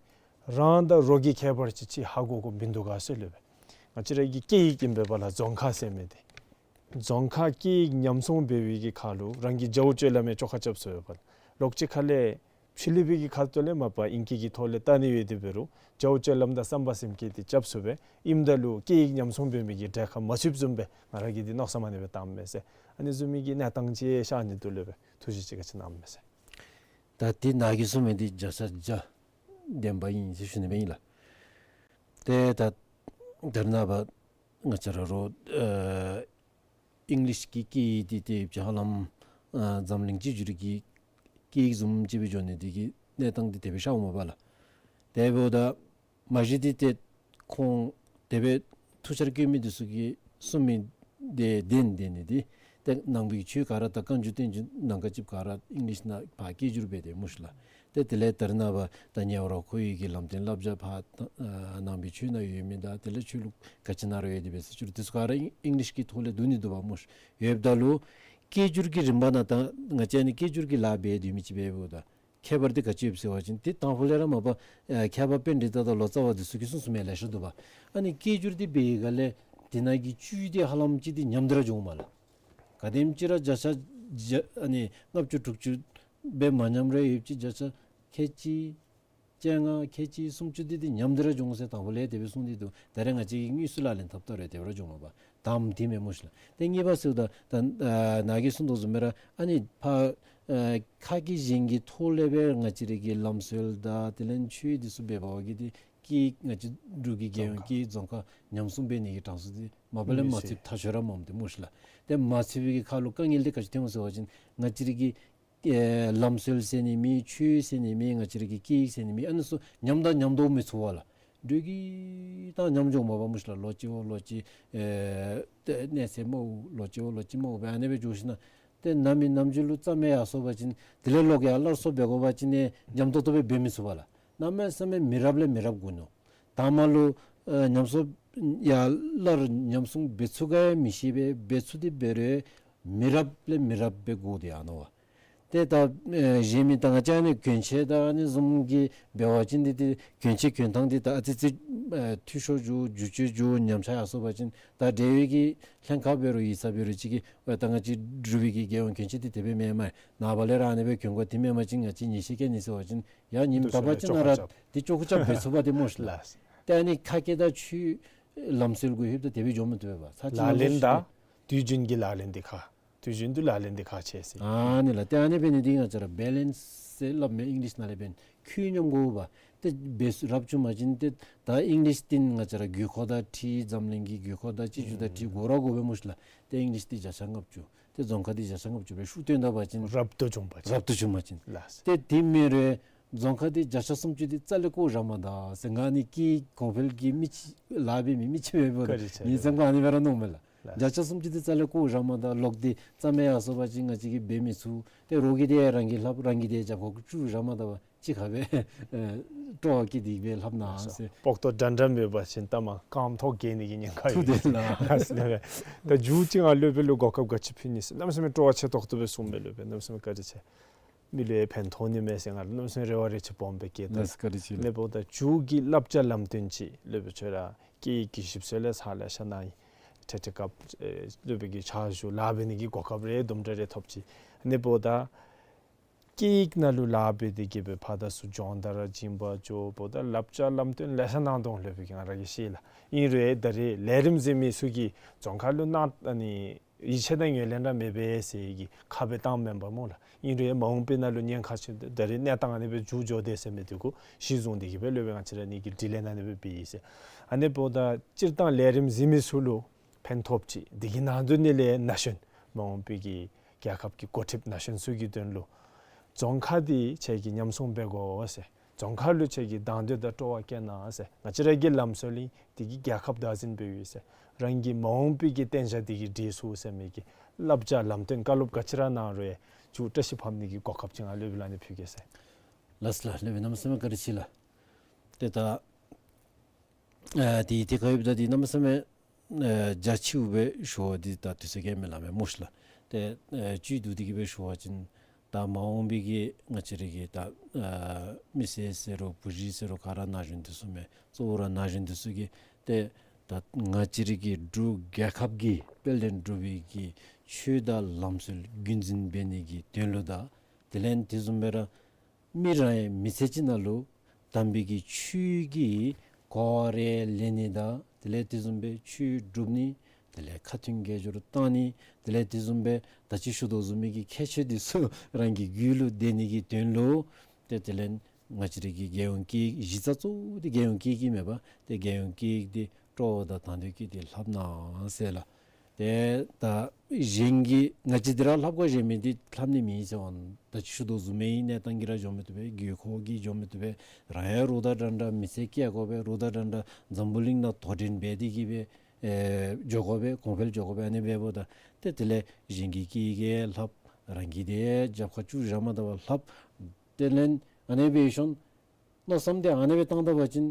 རང་དང་རོགས་ཀྱི་ཁྱད་པར་ཅིག་ཅིག་ཧ་གོ་དགོཔ་མིན་འདུག་ག་ཟེར་སླབ་པས། ང་བཅས་ར་གི་སྐད་ཡིག་ཨིན་པས་པ་ལགས། རྫོང་ཁ་ཟེར་མི་འདི་རྫོང་ཁ་སྐད་ཡིག་ཉམས་སྲུང་འབད་བའི་གི་ཁར་ལུ་རང་གི་བྱ་བ་སྤྱོད་ལམ་ཡང་བཅོ་ཁ་རྐྱབ་ཚུགས་པས་པ་ལགས། ལོགས་ཅིག་ཁ་ལས་ཕྱི་གླིང་པའི་གི་ཁ་ཐུག་ལས་མ་པ་ཨིང་སྐད་ཀྱི་ཐོག་ལས་བལྟ་ནི་ཡོད་དེ་འབད་རུང་བྱ་བ་སྤྱོད་ལམ་དང་བསམ་པ་སེམས་བསྐྱེད་འདི་རྐྱབ་ཚུགས་པས། ཨིནམ་ད་ལུ་སྐད་ཡིག་ཉམས་སྲུང་འབད་མི་གི་གྲལ་ཁར་མ་ཚུདཔ་བཟུམ་སྦེ་ང་ར་གིས་འདི་མནོ་བསམ་ཨ་ནི་སྦེ་བཏངམ་མས་ཟེར། ཨ་ནི་བཟུམ་མའི་གི་གནས་སྟངས་ཅིག་ཤར་ནི་འདུག་ལས་སྦེ་ཐུགས་བཞེད་ཅིག་ག་ཅི་གནངམ་མས་ཟེར། ད་འདི་ནཱ་གིས་གསུངས་མི་འདི་བརྒྱ་ཆ་བརྒྱ་བདེན་པ་ཨིན་ཟེར་ཞུ་ནི་སྦེ་ཨིན་ལགས། ཏེ་ད་ད་རེས་ནངས་པ་ང་བཅས་ར་རོགས་ཨ་ཨིང་ལིཤ་གི་སྐད་ཡིག་འདི་ཏེ་ཧ་ལམ་ཨ་འཛམ་གླིང་སྤྱི་འགྱུར་གྱི་སྐད་ཡིག་བཟུམ་ཅིག་སྦེ་འགྱོ་ནི་འདི་གི་གནས་སྟངས་འདི་དེ་སྦེ་ཤརཝ་མས་པ་ལགས། དེ་འབདཝ་ད་མ་གཞི་འདི་ཏེ་ཁོང་དེ་སྦེ་ཐུགས་འཆར་བཀོད་མི་འདི་ཚུ་གིས་གསུངས་མི་འདི་བདེན་བདེན་ནི་འདི། ཏེ་ནང་པའི་ཆོས་ག་ར་ད་བཀའ་འགྱུར་བསྟན་འགྱུར་ནང་ཀ་ཅིག་ག་ར་ཨིང་ལིཤ་ནང་ཕར་སྐད་སྒྱུར་འབད་དེ་སྨོ་ཤིག་ལགས། ཏེ་དེ་ལས་ད་རེས་ནངས་པ་ད་ཉེ་བར་ཁོ་ཡི་གི་ལམ་སྟོན་བསླབ་བྱ་ཕར་ད་ཨ་ནང་པའི་ཆོས་ནང་ཡོད་མི་དང་དེ་ལས་ཆོས་ལུགས་ག་ཅི་ནང་ར་ཡོད་དེ་འབད་ཟེར་ཅི་རུང་དེ་ཚུ་ག་ར་ཨིང་ཨིང་ལིཤ་གི་ཐོག་ལས་བསྡུ་ནི་འདུག་པ་སྨོ་ཤིག། ཡོདཔ་ད་ལུ་སྐད་སྒྱུར་གྱི་རིམ་པ་ནང་ད་ང་བཅས་ནི་སྐད་སྒྱུར་གྱི་ལཱ་འབད་དེ་ཡོད་མི་ཅིག་འབདཝ་ད་ཁྱད་པར་འདི་ག་ཅི་ཡོད་ཟེར་བ་ཅིན་ཏེ་དང་ཕུ་ལས་ར་མ་པ་ཨ་མཁས་པ་པཎྜི་ཏ་དང་ལོ་ཙཱ་བ་འདི་ཚུ་གིས་གསུངས་གསུངས་མི་ལེ་ཤ་འདུག་པ། ཨ་ནི་སྐད་སྒྱུར་འདི་འབད་བའི་སྒང་ལས་དེ་ནང་གི་བཅུད་འདི་ཧ་ལམ་ཅིག་འདི་ཉམས་ཏེ་ར་འགྱོཝ་མས་ལགས། ག་དེམ་ཅིག་ར་བརྒྱ་ཆ་བརྒྱ་ཨ་ནི་ལྔ་བཅུ་དྲུག་ཅུ་འབད་མ་ཉམས་ར་ཡོད་ཅི། བརྒྱ་ཆ་ཁལ་གཅིག་བཅོ་ལྔ་ཁལ་གཅིག་སུམ་ཅུ་འདི་འདི་ཉམས་ཏེ་ར་འགྱོ་འོང་ཟེར་དང་ཕུ་ལས་དེ་སྦེ་གསུངས་ཏེ་འདུག། ད་རེས་ང་བཅས་ཀྱིས་དངོས་སུ་ལག་ལེན་འཐབ་ད་རུང་དེ་སྦེ་ར་འགྱོཝ་མས་པ། དང་པ་འདི་མེན་སྨོ་ཤིག་ལགས། ཏེ་གཉིས་པ་ཟེརཝ་ད་ད་ཨ་ནཱ་གིས་གསུངས་དོ་བཟུམ་སྦེ་ར་ཨ་ནི་ཕར་ཨ་ཁ་སྐད་གཞན་གྱི་ཐོག་ལས་སྦེ་ང་བཅས་ར་གི་ལམ་སྲོལ་དང་དེ་ལས་ཆོས་འདི་ཚུ་འབད་བ་གི་འདི་སྐད་ང་བཅས་འབྲུག་གི་རྒྱལ་ཡོངས་སྐད་རྫོང་ཁ་ཉམས་སྲུང་འབད་ནི་གི་གྲངས་སུ་འདི་མ་པ་ལས་མ་ཚུདཔ་ཐག་ཆོད་ར་མས་ཏེ་སྨོ་ཤིག་ལགས། ཏེ་མ་ཚུད་པའི་གི་ཁར་ལུ་དཀའ་ངལ་འདི་ག་ཅི་ཐོན་འོང་ཟེར་བ་ཅིན་ང་བཅས་ར་གི་ཨེ་ལམ་སྲོལ་ཟེར་ནི་མེད། ཆོས་ཟེར་ནི་མེད། ང་བཅས་ར་གི་སྐད་ཡིག་ཟེར་ནི་མེད། ཨ་ནི་ཚུ་ཉམས་དང་ཉམས་དོ་མི་ཚུགས་པས་ལགས། འགྲོས་ཀྱིས་ད་ཉམས་འགྱོཝ་མས་པ་སྨོ་ཤིག་ལགས། ལོ་གཅིག་བ་ལོ་གཅིག་ཨེ་ཏེ་གནས་ཚད་མངམ་ལོ་གཅིག་བ་ལོ་གཅིག་མངམ་སྦེ་ཨ་ནི་སྦེ་འགྱོ་ཞིནམ་ཏེ་ནམ་མི་ནམ་རྒྱུན་ལུ་རྩ་མེད་ཡར་སོང་པ་ཅིན་དེ་ལས་ལོག་ཡར་སླར་གསོ་འབད་དགོ་པ་ཅིན་ནི་ཉམས་ཏོག་ཏོ་སྦེ་འབད་མི་ཚུགས་པས་ལགས། གནམ་མེད་ས་མེད་མི་རབས་ལས་མི་རབས་འགོར་ནུག། དང་པ་ལུ་ཨེ་ཉམས་གསོ་ཡར་སླར་ཉམས་སྲུང་འབད་ཚུགས་ག་ཡང་མི་ཤེས་པས། འབད་ཚུགས་ཏེ་འབད་རུང་མི་རབས་ལས་མི་རབས་སྦེ་འགོར་ཏེ་ཡར་འོང་པས། ཏེ་ད་ཨེ་གཞན་མི་ད་ང་བཅས་ནི་གྱོན་ཆས་དང་ཨ་ནི་བཟུམ་གྱི་འབད་བ་ཅིན་འདི་ཏེ་གྱོན་ཆས་གྱོན་ཐངས་འདི་ད་ཨ་ཙི་ཙི་ཨེ་འཐུས་ཤོར་འགྱོ་འགྱུར་བཅོས་འགྱོ་ཉམས་ཆག་ཡར་སོང་པ་ཅིན་ད་འབྲེལ་ཡོད་ཀྱི་ལྷན་ཁག་འབད་རུང་ཡིག་ཚང་འབད་རུང་ཅིག་གིས་ཨེ་ད་ང་བཅས་འབྲུག་པའི་གི་རྒྱལ་ཡོངས་གྱོན་ཆས་འདི་དེ་སྦེ་མེན་མས། ནངས་པ་ལས་ར་ཨ་ནི་སྦེ་གྱོན་དགོ། དེ་མེན་པ་ཅིན་ང་བཅས་ཉེས་ཆད་བཀལ་ནི་ཟེར་བ་ཅིན་ཡང་ཉིནམ་དག་པ་ཅིག་ནང་ར་འདི་ཅོག་ཁ་རྐྱབ་འབད་ཚུགས་པ་ཏེ་སྨོ་ཤིག་ལགས། ལགས། ཏེ་ཨ་ནི་ཁ་སྐད་དང་ཆོས་ལམ་སྲོལ་གུ་ལྷོདཔ་ད་དེ་སྦེ་འགྱོ་མི་བཏུབ་པས་པ། ཚར་གཅིག་ལག་ལེན་དང་དུས་རྒྱུན་གྱི་ལག་ལེན་འདི་ཁག་དུས་རྒྱུན་དུ་ལག་ལེན་འདི་ཁག་ཆེ་ཟེར། ཨ་ནི་ལགས། ཏེ་ཨ་ནི་འབད་ནི་འདི་ང་བཅས་ར་བེ་ལེནསི་ཟེར་སླབ་མས། ཨིང་ལིཤ་ནང་ལས་འབདན་ཁྱོན་མཉམ་དགོ་པ། ཏེ་འབད་རབ་བྱུང་པ་ཅིན་ཏེ་ད་ཨིང་ལིཤ་འདི་ང་བཅས་ར་དགོས་མཁོ་དང་འཁྲིལ་འཛམ་གླིང་གི་དགོས་མཁོ་དང་སྤྱི་སྤྱོད་དང་འཁྲིལ་དགོ་ར་དགོ་པས་སྨོ་ཤིག་ལགས། ཏེ་ཨིང་ལིཤ་འདི་བརྒྱ་ཆ་ལྔ་བཅུ། ཏེ་རྫོང་ཁ་འདི་བརྒྱ་ཆ་ལྔ་བཅུ་སྦེ་ཤུགས་བཏོན་ད་པ་ཅིན་རབ་ཏུ་བྱུང་པ་ཅིན། རབ་ཏུ་བྱུང་པ་ཅིན། ལགས། ཏེ་དེ་མེན་རུང་རྫོང་ཁ་འདི་བརྒྱ་ཆ་སུམ་ཅུ་འདི་རྩ་ལས་བཀོ་བཞག་མ་ད་ཟེར་ང་ནི་སྐད་གོང་འཕེལ་གྱི་མི་ཅིག་ལཱ་འབད་མི་མི་ཅིག་འབདཝ་ད་བཀའ་དྲིན་ཆེ། ངེའི་སེམས་ཁར་ཨ་ནི་སྦེ་ར་མནོཝ་མས་ལགས། ལགས། བརྒྱ་ཆ་སུམ་ཅུ་འདི་རྩ་ལས་བཀོ་བཞག་མ་ད་ལོག་སྟེ་རྩ་མེད་ཡར་སོང་པ་ཅིན་ང་བཅས་ཀྱིས་འབད་མི་ཚུགས། ཏེ་རོགས་ཀྱིས་འདི་རང་གིས་ལྷབ། རང་གིས་འདི་རྒྱབ་ཁར་བཙུགས་བཞག་མ་ད་པ་ཅིག་ཁར་སྦེ་ཨེ་སྤྲོ་བ་སྐྱེས་ཏེ་སྦེ་ལྷབ་ནི་ཨ་ཟེར། སྤོག་ཏོ་འདྲ་འདྲ་མེད་པ་ཅིན་ད་མ་རྐངམ་ཐོག་འགྱེལ་ནི་གི་ཉེན་ཁ་ཡོད། ཐུགས་བདེ་ལགས། ལགས་ཟེར་ནི་སྦེ། ད་མཇུག་ཅིག་ང་སློབ་དཔོན་ལུ་གོ་སྐབས་ག་ཅི་ཕུལ་ནི་ཟེར་གནམ་མེད་ས་མེད་སྤྲོ་བ་ཆེ་ཏོག་ཏོ་སྦེ་གསུངས་པས། སློབ་དཔོན་གནམ་མེད་ས་མེད་བཀའ་དྲིན་ཆེ། མི་ལུ་ཡང་ཕན་ཐོགས་ནི་མས་ཟེར་ང་ལུ་གནམ་མེད་ས་མེད་རེ་བ་རེ་ཆེ་སྦོམ་སྦེ་བསྐྱེད་ད། ལགས་སོ། བཀའ་དྲིན་ཆེ་ལགས། ཨ་ནི་འབདཝ་ད་མཇུག་གི་བསླབ་བྱ་ལམ་སྟོན་ཅིག་སློབ་དཔོན་ཁྱོད་ར་སྐད་ཡིག་གི་ཞིབ་འཚོལ་ལས་ཚར་ལེ་ཤ་གནང་ཡི། ཏེ་དེ་སྐབས་ཨེ་སློབ་དཔོན་གྱི་ཕྱག་ཞུ་ལཱ་འབད་ནི་གི་གོ་སྐབས་རེ་དུམ་གྲ་རེ་ཐོབ་ཅི། ཨ་ནི་འབདཝ་ད་སྐད་ཡིག་ནང་ལུ་ལཱ་འབད་དེ་གིས་སྦེ་ཕར་དང་ཚུར་སྦྱོང་བརྡར་བྱིན་པ་འགྱོ་འབདཝ་ད་བསླབ་བྱ་ལམ་སྟོན་ལེ་ཤ་གནང་དོ་འོང་། སློབ་དཔོན་གྱིས་ང་ར་གིས་ཤེས་ལགས། ཨིན་རུང་ད་རེས་ལས་རིམ་གཟིགས་མི་ཚུ་གིས་རྫོང་ཁ་ལུ་གནང་ཨ་ནི་ཡིད་ཆེས་དང་ངོས་ལེན་ར་མེད་པས་ཟེར་གྱི་ཁ་སྦེ་བཏངམ་མེན་པ་སྨོ་ལགས། ཨིན་རུང་མ་འོངས་པའི་ནང་ལུ་ཉེན་ཁ་ཆེ། ད་རེས་གནས་སྟངས་ཨ་ནི་སྦེ་མཇུག་འགྱོ་དེས་ཟེར་མི་འདི་གུ་གཞི་བཟུང་སྟེ་གིས་སྦེ་སློབ་དཔོན་ང་བཅས་ར་གཉིས་ཀྱིས་དྲི་ལན་ཨ་ནི་སྦེ་འབད་ཡི་ཟེར། ཨ་ནི་འབདཝ་ད་སྤྱིར་བཏང་ལས་རིམ་གཟིགས་མི་ཚུ་ལུ་ཕན་ཐོགས་ཅིག། དེ་གི་ནང་དོན་ནི་ལས་ན་གཞོན་མ་འོངས་པའི་གི་རྒྱལ་ཁབ་ཀྱི་འགོ་ཁྲིདཔ་ན་གཞོན་ཚུ་གི་དོན་ལུ་རྫོང་ཁ་འདི་ཁྱེད་ཀྱིས་ཉམས་སྲུང་འབད་དགོ་ཟེར། རྫོང་ཁ་ལུ་ཁྱེད་ཀྱིས་དང་འདོད་དང་སྤྲོ་བ་བསྐྱེད་གནང་ཟེར། ང་བཅས་ར་གི་ལམ་སྲོལ་ཨིན། དེ་གིས་རྒྱལ་ཁབ་བདག་འཛིན་འབད་ཡོད་ཟེར། རང་གི་མ་འོངས་པའི་གི་བརྟན་བཞག་དེ་གིས་སྒྲིག་ཚུགས་ཟེར་མི་གི་བསླབ་བྱ་ལམ་སྟོན་བཀའ་སློབ་ག་ཅི་ར་གནང་རུང་མཇུག་བཀྲ་ཤིས་ཕབ་ནི་གི་གོ་སྐབས་ཅིག་ང་སློབ་དཔོན་ལུ་ཨ་ནི་ཕུལ་གེ་ཟེར། ལགས་སོ་ལགས། སློབ་དཔོན་གནམ་མེད་ས་མེད་བཀའ་དྲིན་ཆེ་ལགས། ཏེ་ད་ཨ་དེ་དེ་ཁར་ཡོདཔ་ད་འདི་གནམ་མེད་ས་མེད་ཨ་རྒྱ་ཆེཝ་སྦེ་ཞུ་བ་འདི་ད་དུས་ཚོད་ཀྱིས་མི་ལང་པས་སྨོ་ཤིག་ལགས། ཏེ་ཨ་བཅུད་བསྡུ་སྟེ་གིས་སྦེ་ཞུ་བ་ཅིན་ད་མ་འོངས་པའི་གི་ང་བཅས་ར་གི་ད་ཨ་མི་སེར་ཟེར་རུང་བུ་གཞི་ཟེར་རུང་ག་ར་ན་གཞོན་འདི་ཚུ་མས། གཙོ་བོ་ར་ན་གཞོན་འདི་ཚུ་གིས་ཏེ་ད་ང་བཅས་ར་གི་འབྲུག་རྒྱལ་ཁབ་ཀྱི་དཔལ་ལྡན་འབྲུག་པའི་གི་ཆོས་དང་ལམ་སྲོལ་རྒྱུན་འཛིན་འབད་ནི་གི་དོན་ལུ་དང་དེ་ལས་དེ་བཟུམ་སྦེ་ར་མི་རང་ཡང་མི་ཚེ་གཅིག་ནང་ལུ་དམ་པའི་གི་ཆོས་ཀྱི་གོ་བ་རེ་ལེན་ནི་དང་དེ་ལས་དེ་བཟུམ་སྦེ་ཆོས་སྒྲུབ་ནི། དེ་ལས་ཁ་ཐུན་དགེ་སྦྱོར་བཏང་ནི། དེ་ལས་དེ་བཟུམ་སྦེ་ད་ཅི་ཞུ་དོ་བཟུམ་མའི་གི་ཁྱད་ཆོས་འདི་ཚུ་རང་གི་རྒྱུད་ལུ་ལྡན་ནི་གི་དོན་ལུ་ཏེ་དེ་ལས་ང་བཅས་ར་གི་རྒྱལ་ཡོངས་སྐད་ཡིག་གཞི་རྩ་གཙོ་བོ་འདི་རྒྱལ་ཡོངས་སྐད་ཡིག་མས་པ། ཏེ་རྒྱལ་ཡོངས་སྐད་ཡིག་འདི་སྤྲོ་བ་དང་དང་འདོད་བསྐྱེད་དེ་ལྷབ་གནང་ཟེར་ལགས། ཏེ་ད་གཞན་གྱིས་ང་བཅས་འདི་ར་ལྷབ་དགོ་ཟེར་མི་འདི་ལྷབ་ནི་མེད་ཟེར་བ་ད་ཅི་ཞུ་དོ་བཟུམ་མའི་གནས་སྟངས་ཀྱིས་ར་འགྱོ་མི་བཏུབ་པས། དགོས་མཁོ་གིས་འགྱོ་མི་བཏུབ་པས། རང་ཡང་རོགས་དང་འདྲ་འདྲ་མི་ཚེ་བསྐྱལ་དགོ་པས། རོགས་དང་འདྲ་འདྲ་འཛམ་བུ་གླིང་ནང་དོ་འགྲན་འབད་དེ་གིས་སྦེ་ཨེ་འགྱོ་དགོ་པས། གོང་འཕེལ་འགྱོ་དགོ་པས། ཨ་ནི་འབདཝ་ད་ ཏེ་དེ་ལས་གཞན་གྱི་སྐད་ཡིག་ལྷབ། རང་གི་དེ་རྒྱབ་ཁར་བཅུག་བཞག་མ་ད་པར་ལྷབ། དེ་ལས་ཨ་ནི་སྦེ་ཤོང་། མནོ་བསམ་དེ་ཨ་ནི་སྦེ་བཏང་ད་པ་ཅིན་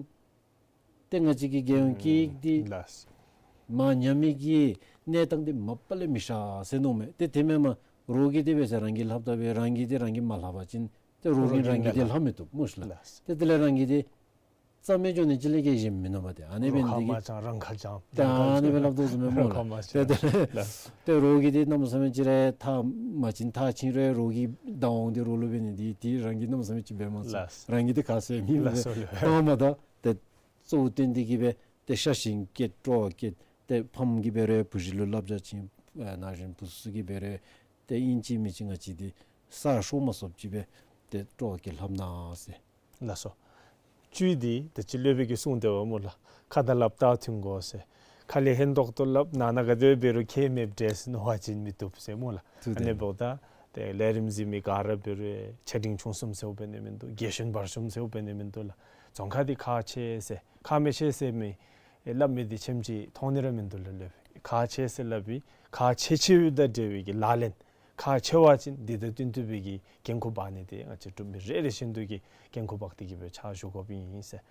ཏེ་ང་བཅས་ཀྱི་རྒྱལ་ཡོངས་སྐད་ཡིག་འདི་ལགས། མར་ཉམས་མི་གི་གནས་སྟངས་འདི་མ་པ་ལས་མི་ཤར་ཟེར་མནོཝ་མས། ཏེ་དེ་མེན་པར་རོགས་ཀྱིས་དེ་སྦེ་ཟེར་རང་གིས་ལྷབ་ད་སྦེ་རང་གིས་དེ་རང་གིས་མ་ལྷབ་པ་ཅིན་ཏེ་རོགས་ཀྱིས་རང་གི་དེ་ལྷབ་མི་བཏུབ་སྨོ་ཤིག་ལགས། ལགས། ཏེ་དེ་ལས་རང་གི་དེ་རྩ་མེད་འགྱོ་ནི་ཅིག་ལས་བརྒལ་གཞན་མིན་ནུག་པ། ཏེ་ཨ་ནི་འབད་ནི་དེ་གིས་རོགས་ཁ་མ་བྱང་རང་ཁ་བྱང་། ཏེ་ཨ་ནི་སྦེ་ལྷབ་དོ་བཟུམ་སྦེ་སྨོ་ལགས། རོགས་ཁ་མ་ཏེ་བྱང་དེ་ལས་ལགས། ཏེ་རོགས་ཀྱིས་དེ་གནམ་མེད་ས་མེད་ཅིག་ར་ཐག་མ་བཅད་ཐག་བཅད་རུང་རོགས་ཀྱི་བདའ་འོང་དེ་རོགས་ལུ་འབད་ནི་དེ་དེ་རང་གིས་གནམ་མེད་ས་མེད་ཅིག་འབད་མ་ཚུགས། ལགས། རང་གིས་དེ་ཁ་ཟེར་མི་ལགས་སོ་ལགས། ཏེ་མ་ད་ཏེ་གཙོ་བོ་བཏོན་ཏེ་གིས་སྦེ་ཏེ་ཤ་ཞེན་བསྐྱེད་སྤྲོ་བ་བསྐྱེད། ཏེ་ཕམ་གིས་འབད་རུང་བུ་གཞི་ལུ་བསླབ་བྱ་བྱིན། ཨེ་ན་གཞོན་བུ་ཚུ་གིས་འབད་རུང་ཏེ་ཨིན་ཅི་མིན་ཅི་ང་བཅས་འདི་ས་ཤོར་མ་སོངམ་ཅིག་སྦེ་ཏེ་སྤྲོ་བ་བསྐྱེད་ལྷབ་གནང་ཟེར། ལགས་སོ། བཅུད་འདི་ད་ཅི་སློབ་དཔོན་གྱིས་གསུངས་ཏེ་འབདཝ་སྨོ་ལགས། ཁ་དང་ལགཔ་ད་མཐུན་དགོ་ཟེར། ཁ་ལས་ཧན་ཏོག་ཏོ་སླབ་ནང་ན་ག་དེ་འབད་རུང་ཁྱད་མེདཔ་འདྲས་མནོ་བ་ཅིན་མི་བཏུབ་ཟེར་སྨོ་ལགས། ཨ་ནི་འབདཝ་ད་ཏེ་ལས་རིམ་གཟིགས་མི་ག་ར་འབད་རུང་ཆེ་འབྲིང་ཆུང་གསུམ་ཟེརཝ་འབད་ནི་མིན་འདུག། རྒྱས་ཤིང་བར་གསུམ་ཟེརཝ་འབད་ནི་མིན་འདུག་ལགས། རྫོང་ཁ་འདི་ཁག་ཆེ་ཟེར་ཁག་མི་ཆེ་ཟེར་མི་སླབ་མི་འདི་ཆེམ་ཅིག་མཐོང་ནི་ར་མིན་འདུག་ལགས། ལས་ཁག་ཆེ་ཟེར་སླབ་པའི་ཁག་ཆེ་ཆེ་བའི་དང་འབྲེལ་བའི་གི་ལག་ལེན་ཁག་ཆེ་བ་ཅིན་འདི་དང་བསྟུན་ཏེ་སྦེ་གི་འགན་ཁུར་འབག་ནི་འདི་ང་བཅས་འབྲུག་མི་རེ་རེ་བཞིན་དུ་གིས་འགན་ཁུར་འབག་སྟེ་གིས་སྦེ་ཕྱག་ཞུ་དགོཔ་ཨིན་ཟེར།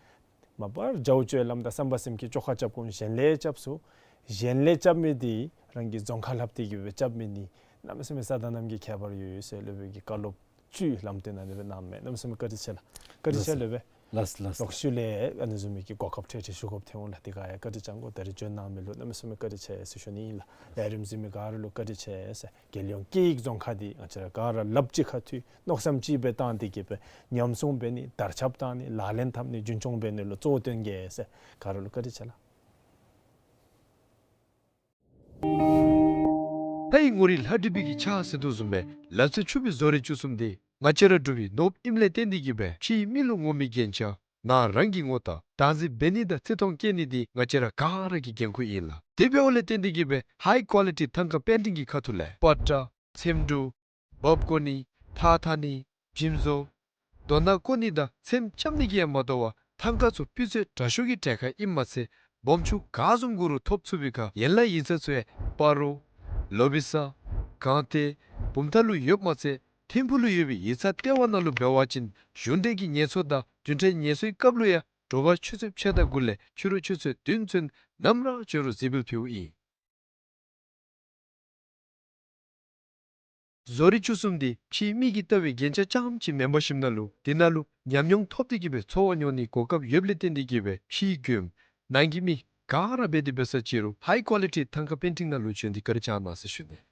མ་པ་ར་རྒྱའུ་ཅོ་ལམ་དང་བསམ་པ་སེམས་བསྐྱེད་བཅོ་ཁ་རྐྱབ་དགོ། གཞན་ལས་རྐྱབ་ཚུགས། གཞན་ལས་རྐྱབ་མི་འདི་རང་གི་རྫོང་ཁ་ལྷབ་སྟེ་གིས་སྦེ་རྐྱབ་མི་འདི་གནམ་མེད་ས་མེད་ས་དང་གནམ་གྱི་ཁྱད་པར་ཡོད་ཡོད་ཟེར་སློབ་དཔོན་གྱིས་བཀའ་སློབ་བཅུད་ལམ་སྟོན་ཨ་ནི་སྦེ་གནངམ་མས། གནམ་མེད་ས་མེད་བཀའ་དྲིན་ཆེ་ལགས། བཀའ་དྲིན་ཆེ་ལགས། སློབ་དཔོན། ལགས་ལགས་ལགས། ལོག་ཤུལ་ལས་ཨ་ནི་བཟུམ་མའི་གི་གོ་སྐབས་འཕྲལ་འཕྲལ་ཞུ་དགོཔ་ཐོན་འོང་ལགས། དེ་ག་ཡང་བཀའ་དྲིན་བསྐྱང་དགོ། ད་རིས་བྱོན་གནང་མི་ལུ་གནམ་མེད་ས་མེད་བཀའ་དྲིན་ཆེ་ཟེར་ཞུ་ནི་ཨིན་ལགས། ལས་རིམ་གཟིགས་མི་ག་ར་ལུ་བཀའ་དྲིན་ཆེ་ཟེར། རྒྱལ་ཡོངས་སྐད་ཡིག་རྫོང་ཁ་འདི་ང་བཅས་ར་ག་ར་ལགཔ་གཅིག་ཁར་མཐུད་མནོ་བསམ་གཅིག་སྦེ་བཏང་སྟེ་གིས་སྦེ་ཉམས་སྲུང་འབད་ནི་དར་ཁྱབ་བཏང་ནི་ལག་ལེན་འཐབ་ནི་རྒྱུན་འཁྱོངས་འབད་ནི་ལུ་གཙོ་བོ་བཏོན་གེ་ཟེར། ག་ར་ལུ་བཀའ་དྲིན་ཆེ་ལགས། ལྷའི་ངོ་རིས་ལྷ་བྲིས་པའི་གི་ཕྱག་ཟེར་དོ་བཟུམ་སྦེ་ལ་རྩེ་ཕྱུག་པའི་བཟོ་རིག་བཅུ་གསུམ་འདི་ང་བཅས་ར་འབྲུག་པའི་ནོར་བུ་ཨིནམ་ལས་བརྟེན་ཏེ་གིས་སྦེ་ཕྱིའི་མི་ལུ་ངོམ་མི་རྒྱན་ཆ་ནང་རང་གི་ངོ་དང་བདག་འཛིན་འབད་ནི་དང་བརྩི་མཐོང་བསྐྱེད་ནི་འདི་ང་བཅས་ར་ག་ར་གི་འགན་ཁུར་ཨིན་ལགས། དེ་འབདཝ་ལས་བརྟེན་ཏེ་གིས་སྦེ་ཧའི་ཀོ་ལི་ཊི་ཐང་ཀ་པེན་ཊིང་གི་ཁ་ཐུག་ལས་པ་ཏྲ་ཚེམ་དྲུབ། འབག་བརྐོ་ནི། ཐགས་འཐག་ནི། འཇིམ་བཟོ། རྡོ་ནག་བརྐོ་ནི་དང་ཚེམ་རྐྱབ་ནི་གིས་ཡང་མ་དོ་བར་ཐང་ཀ་ཚུ་སྤུས་ཚད་དྲག་ཤོས་ཀྱི་གྲལ་ཁར་ཨིནམ་མ་ཚད་སྦོམ་ཆུང་ག་བཟུམ་དགོ་རུང་ཐོབ་ཚུགས་པའི་ཁར་ཡན་ལག་ཡིག་ཚང་ཚུ་ཡང་སྤ་རོ། ལོ་བི་ས། སྒང་སྟེང་། བུམ་ཐང་ལུ་ཡོདཔ་མ་ཚད་ཐིམ་ཕུག་ལུ་ཡོད་པའི་ཡིག་ཚང་ལྟེ་བ་ནང་ལུ་འབད་བ་ཅིན་གཞུང་འབྲེལ་གྱི་ངལ་གསོ་དང་རྒྱུན་ཕྲན་ངལ་གསོའི་སྐབས་ལུ་ཡང་དྲོ་པ་ཆུ་ཚོད་ཕྱེད་དང་དགུ་ལས་ཕྱི་རུ་ཆུ་ཚོད་བདུན་ཚུན་ནམ་ར་བྱོན་རུང་གཟིགས་འབུལ་ཕུལཝ་ཨིན། བཟོ་རིག་བཅུ་གསུམ་འདི་ཕྱིའི་མི་གིས་ལྟ་བའི་རྒྱན་ཆ་རྐྱངམ་ཅིག་མེན་པར་ཞིནམ་ལས་དེ་ནང་ལུ་ཉམས་མྱོང་ཐོབ་སྟེ་གིས་སྦེ་འཚོ་བ་མྱོང་ནིའི་གོ་སྐབས་ཡོདཔ་ལས་བརྟེན་ཏེ་གིས་སྦེ་ཕྱིའི་མགྱོནམ་ནང་གི་མི་ག་ར་འབད་དེ་འབད་ས་ཅི་རུང་ཧའི་ཀོ་ལི་ཊི་ཐང་ཀ་པེན་ཊིང་ནང་ལུ་བྱོན་ཏེ་བཀའ་དྲིན་བསྐྱང་གནང་ཟེར་ཞུ་ནི།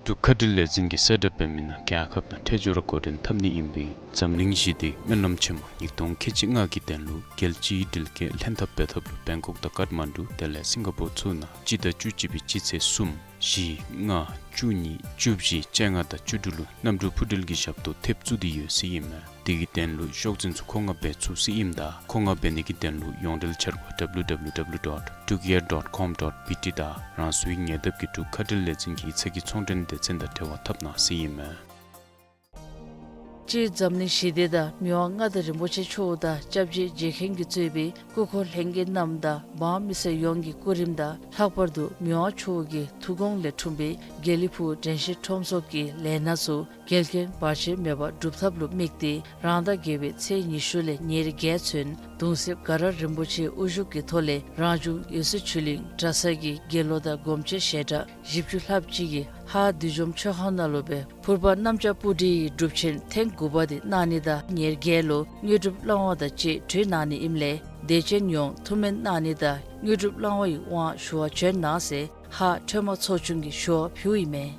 འབྲུག་ཁ་བྲལ་ལས་འཛིན་གྱིས་གསལ་བསྒྲགས་འབད་མི་ནང་རྒྱལ་ཁབ་དང་ཁྲལ་ཆུ་ར་འགོ་འདྲེན་འཐབ་ནི་ཨིན་པའི་འཛམ་གླིང་ཞི་བདེའི་སྨོན་ལམ་ཆེན་མོ་ཉིས་སྟོང་ཁལ་གཅིག་ལྔ་གི་དོན་ལུ་རྒྱལ་སྤྱིའི་སྒྲིལ་དཀར་ལྷན་ཐབས་འབད་ཐབས་ལུ་བེང་ཀོག་དང་ཀཊ་མན་ཌུ་དེ་ལས་སིང་ག་པོར་ཚུ་ནང་སྤྱི་ཟླ་བཅུ་གཅིག་པའི་སྤྱི་ཚེས་གསུམ་བཞི་ལྔ་བཅུ་གཉིས་བཅུ་བཞི་བཅོ་ལྔ་དང་བཅུ་དྲུག་ལུ་གནམ་གྲུ་འཕུར་འགྲུལ་གྱི་ཞབས་ཏོག་ཐེབས་བཙུགས་ཏེ་ཡོད་ཟེར་ཨིན་མས། དེ་གི་དོན་ལུ་ཤོག་འཛིན་ཚུ་མཁོ་མངགས་འབད་ཚུགས་ཟེར་ཨིནམ་ད་མཁོ་མངགས་འབད་ནི་གི་དོན་ལུ་ཡོངས་འབྲེལ་འཆར་སྒོ་W W W dot dukia dot com dot B T དང་རང་སོའི་ཉེ་འདབས་ཀྱི་འབྲུག་ཁ་བྲལ་ལས་འཛིན་གྱི་ཡིག་ཚང་གི་ཚོང་འབྲེལ་སྡེ་ཚན་དང་འབྲེལ་བ་འཐབ་གནང་ཟེར་ཨིན་མས། སྤྱིར་འཛམ་གླིང་ཞི་བདེ་དང་མི་དབང་མངའ་བདག་རིན་པོ་ཆེ་མཆོག་དང་སྐྱབས་རྗེ་རྗེ་མཁན་གྱིས་གཙོས་པའི་སྐུ་འཁོར་ལྷན་རྒྱས་རྣམས་དང་འབངས་མི་སེར་ཡོངས་ཀྱི་སྐུ་རིམ་དང་ལྷག་པར་དུ་མི་དབང་མཆོག་གི་ཐུགས་དགོངས་ལས་འཁྲུངས་པའི་དགེ་ལེགས་ཕུག་དྲན་ཤེས་ཁྲོམ་ཚོགས་ཀྱི་ལས་སྣ་ཚུ་འགལ་རྐྱེན་བར་ཆད་མེད་པར་སྒྲུབ་ཐབས་ལུ་དམིགས་ཏེ་རང་ཟླ་བརྒྱད་པའི་ཚེས་ཉི་ཤུ་ལས་ཉེར་བརྒྱད་ཚུན་གདུང་སྲས་དགའ་རབ་རིན་པོ་ཆེའི་དབུ་བཞུགས་ཀྱི་ཐོག་ལས་རང་བྱུང་འོད་ཟེར་ཆོས་གླིང་གྲྭ་ཚང་གི་དགེ་སློང་དང་སྒོམ་ཆེན་ཞལ་གྲངས་བཞི་བཅུ་ལྷགཔ་ཅིག་གིས་ཧཱ་བདུད་འཇོམས་མཆོད་ཁང་ནང་ལུ་སྦེ་ཕུར་པ་གནམ་ལྕགས་སྤུ་གྲིའི་སྒྲུབ་ཆེན་ཐེངས་དགུ་པ་དེ་གནང་ནི་དང་ཉེར་བརྒྱད་ལུ་དངོས་གྲུབ་བླང་བ་དང་བཅས་གྲོལ་གནང་ནི་ཨིནམ་ལས་དད་ཅན་ཡོངས་ཐུགས་སྨོན་གནང་ནི་དང་དངོས་གྲུབ་བླང་བ་ཡི་དབང་ཞུ་བར་བྱོན་གནང་ཟེར་ཧཱ་ཁྲོས་མ་ཚོགས་ཆུང་གིས་ཞུ་བ་ཕུལཝ་ཨིན་མས།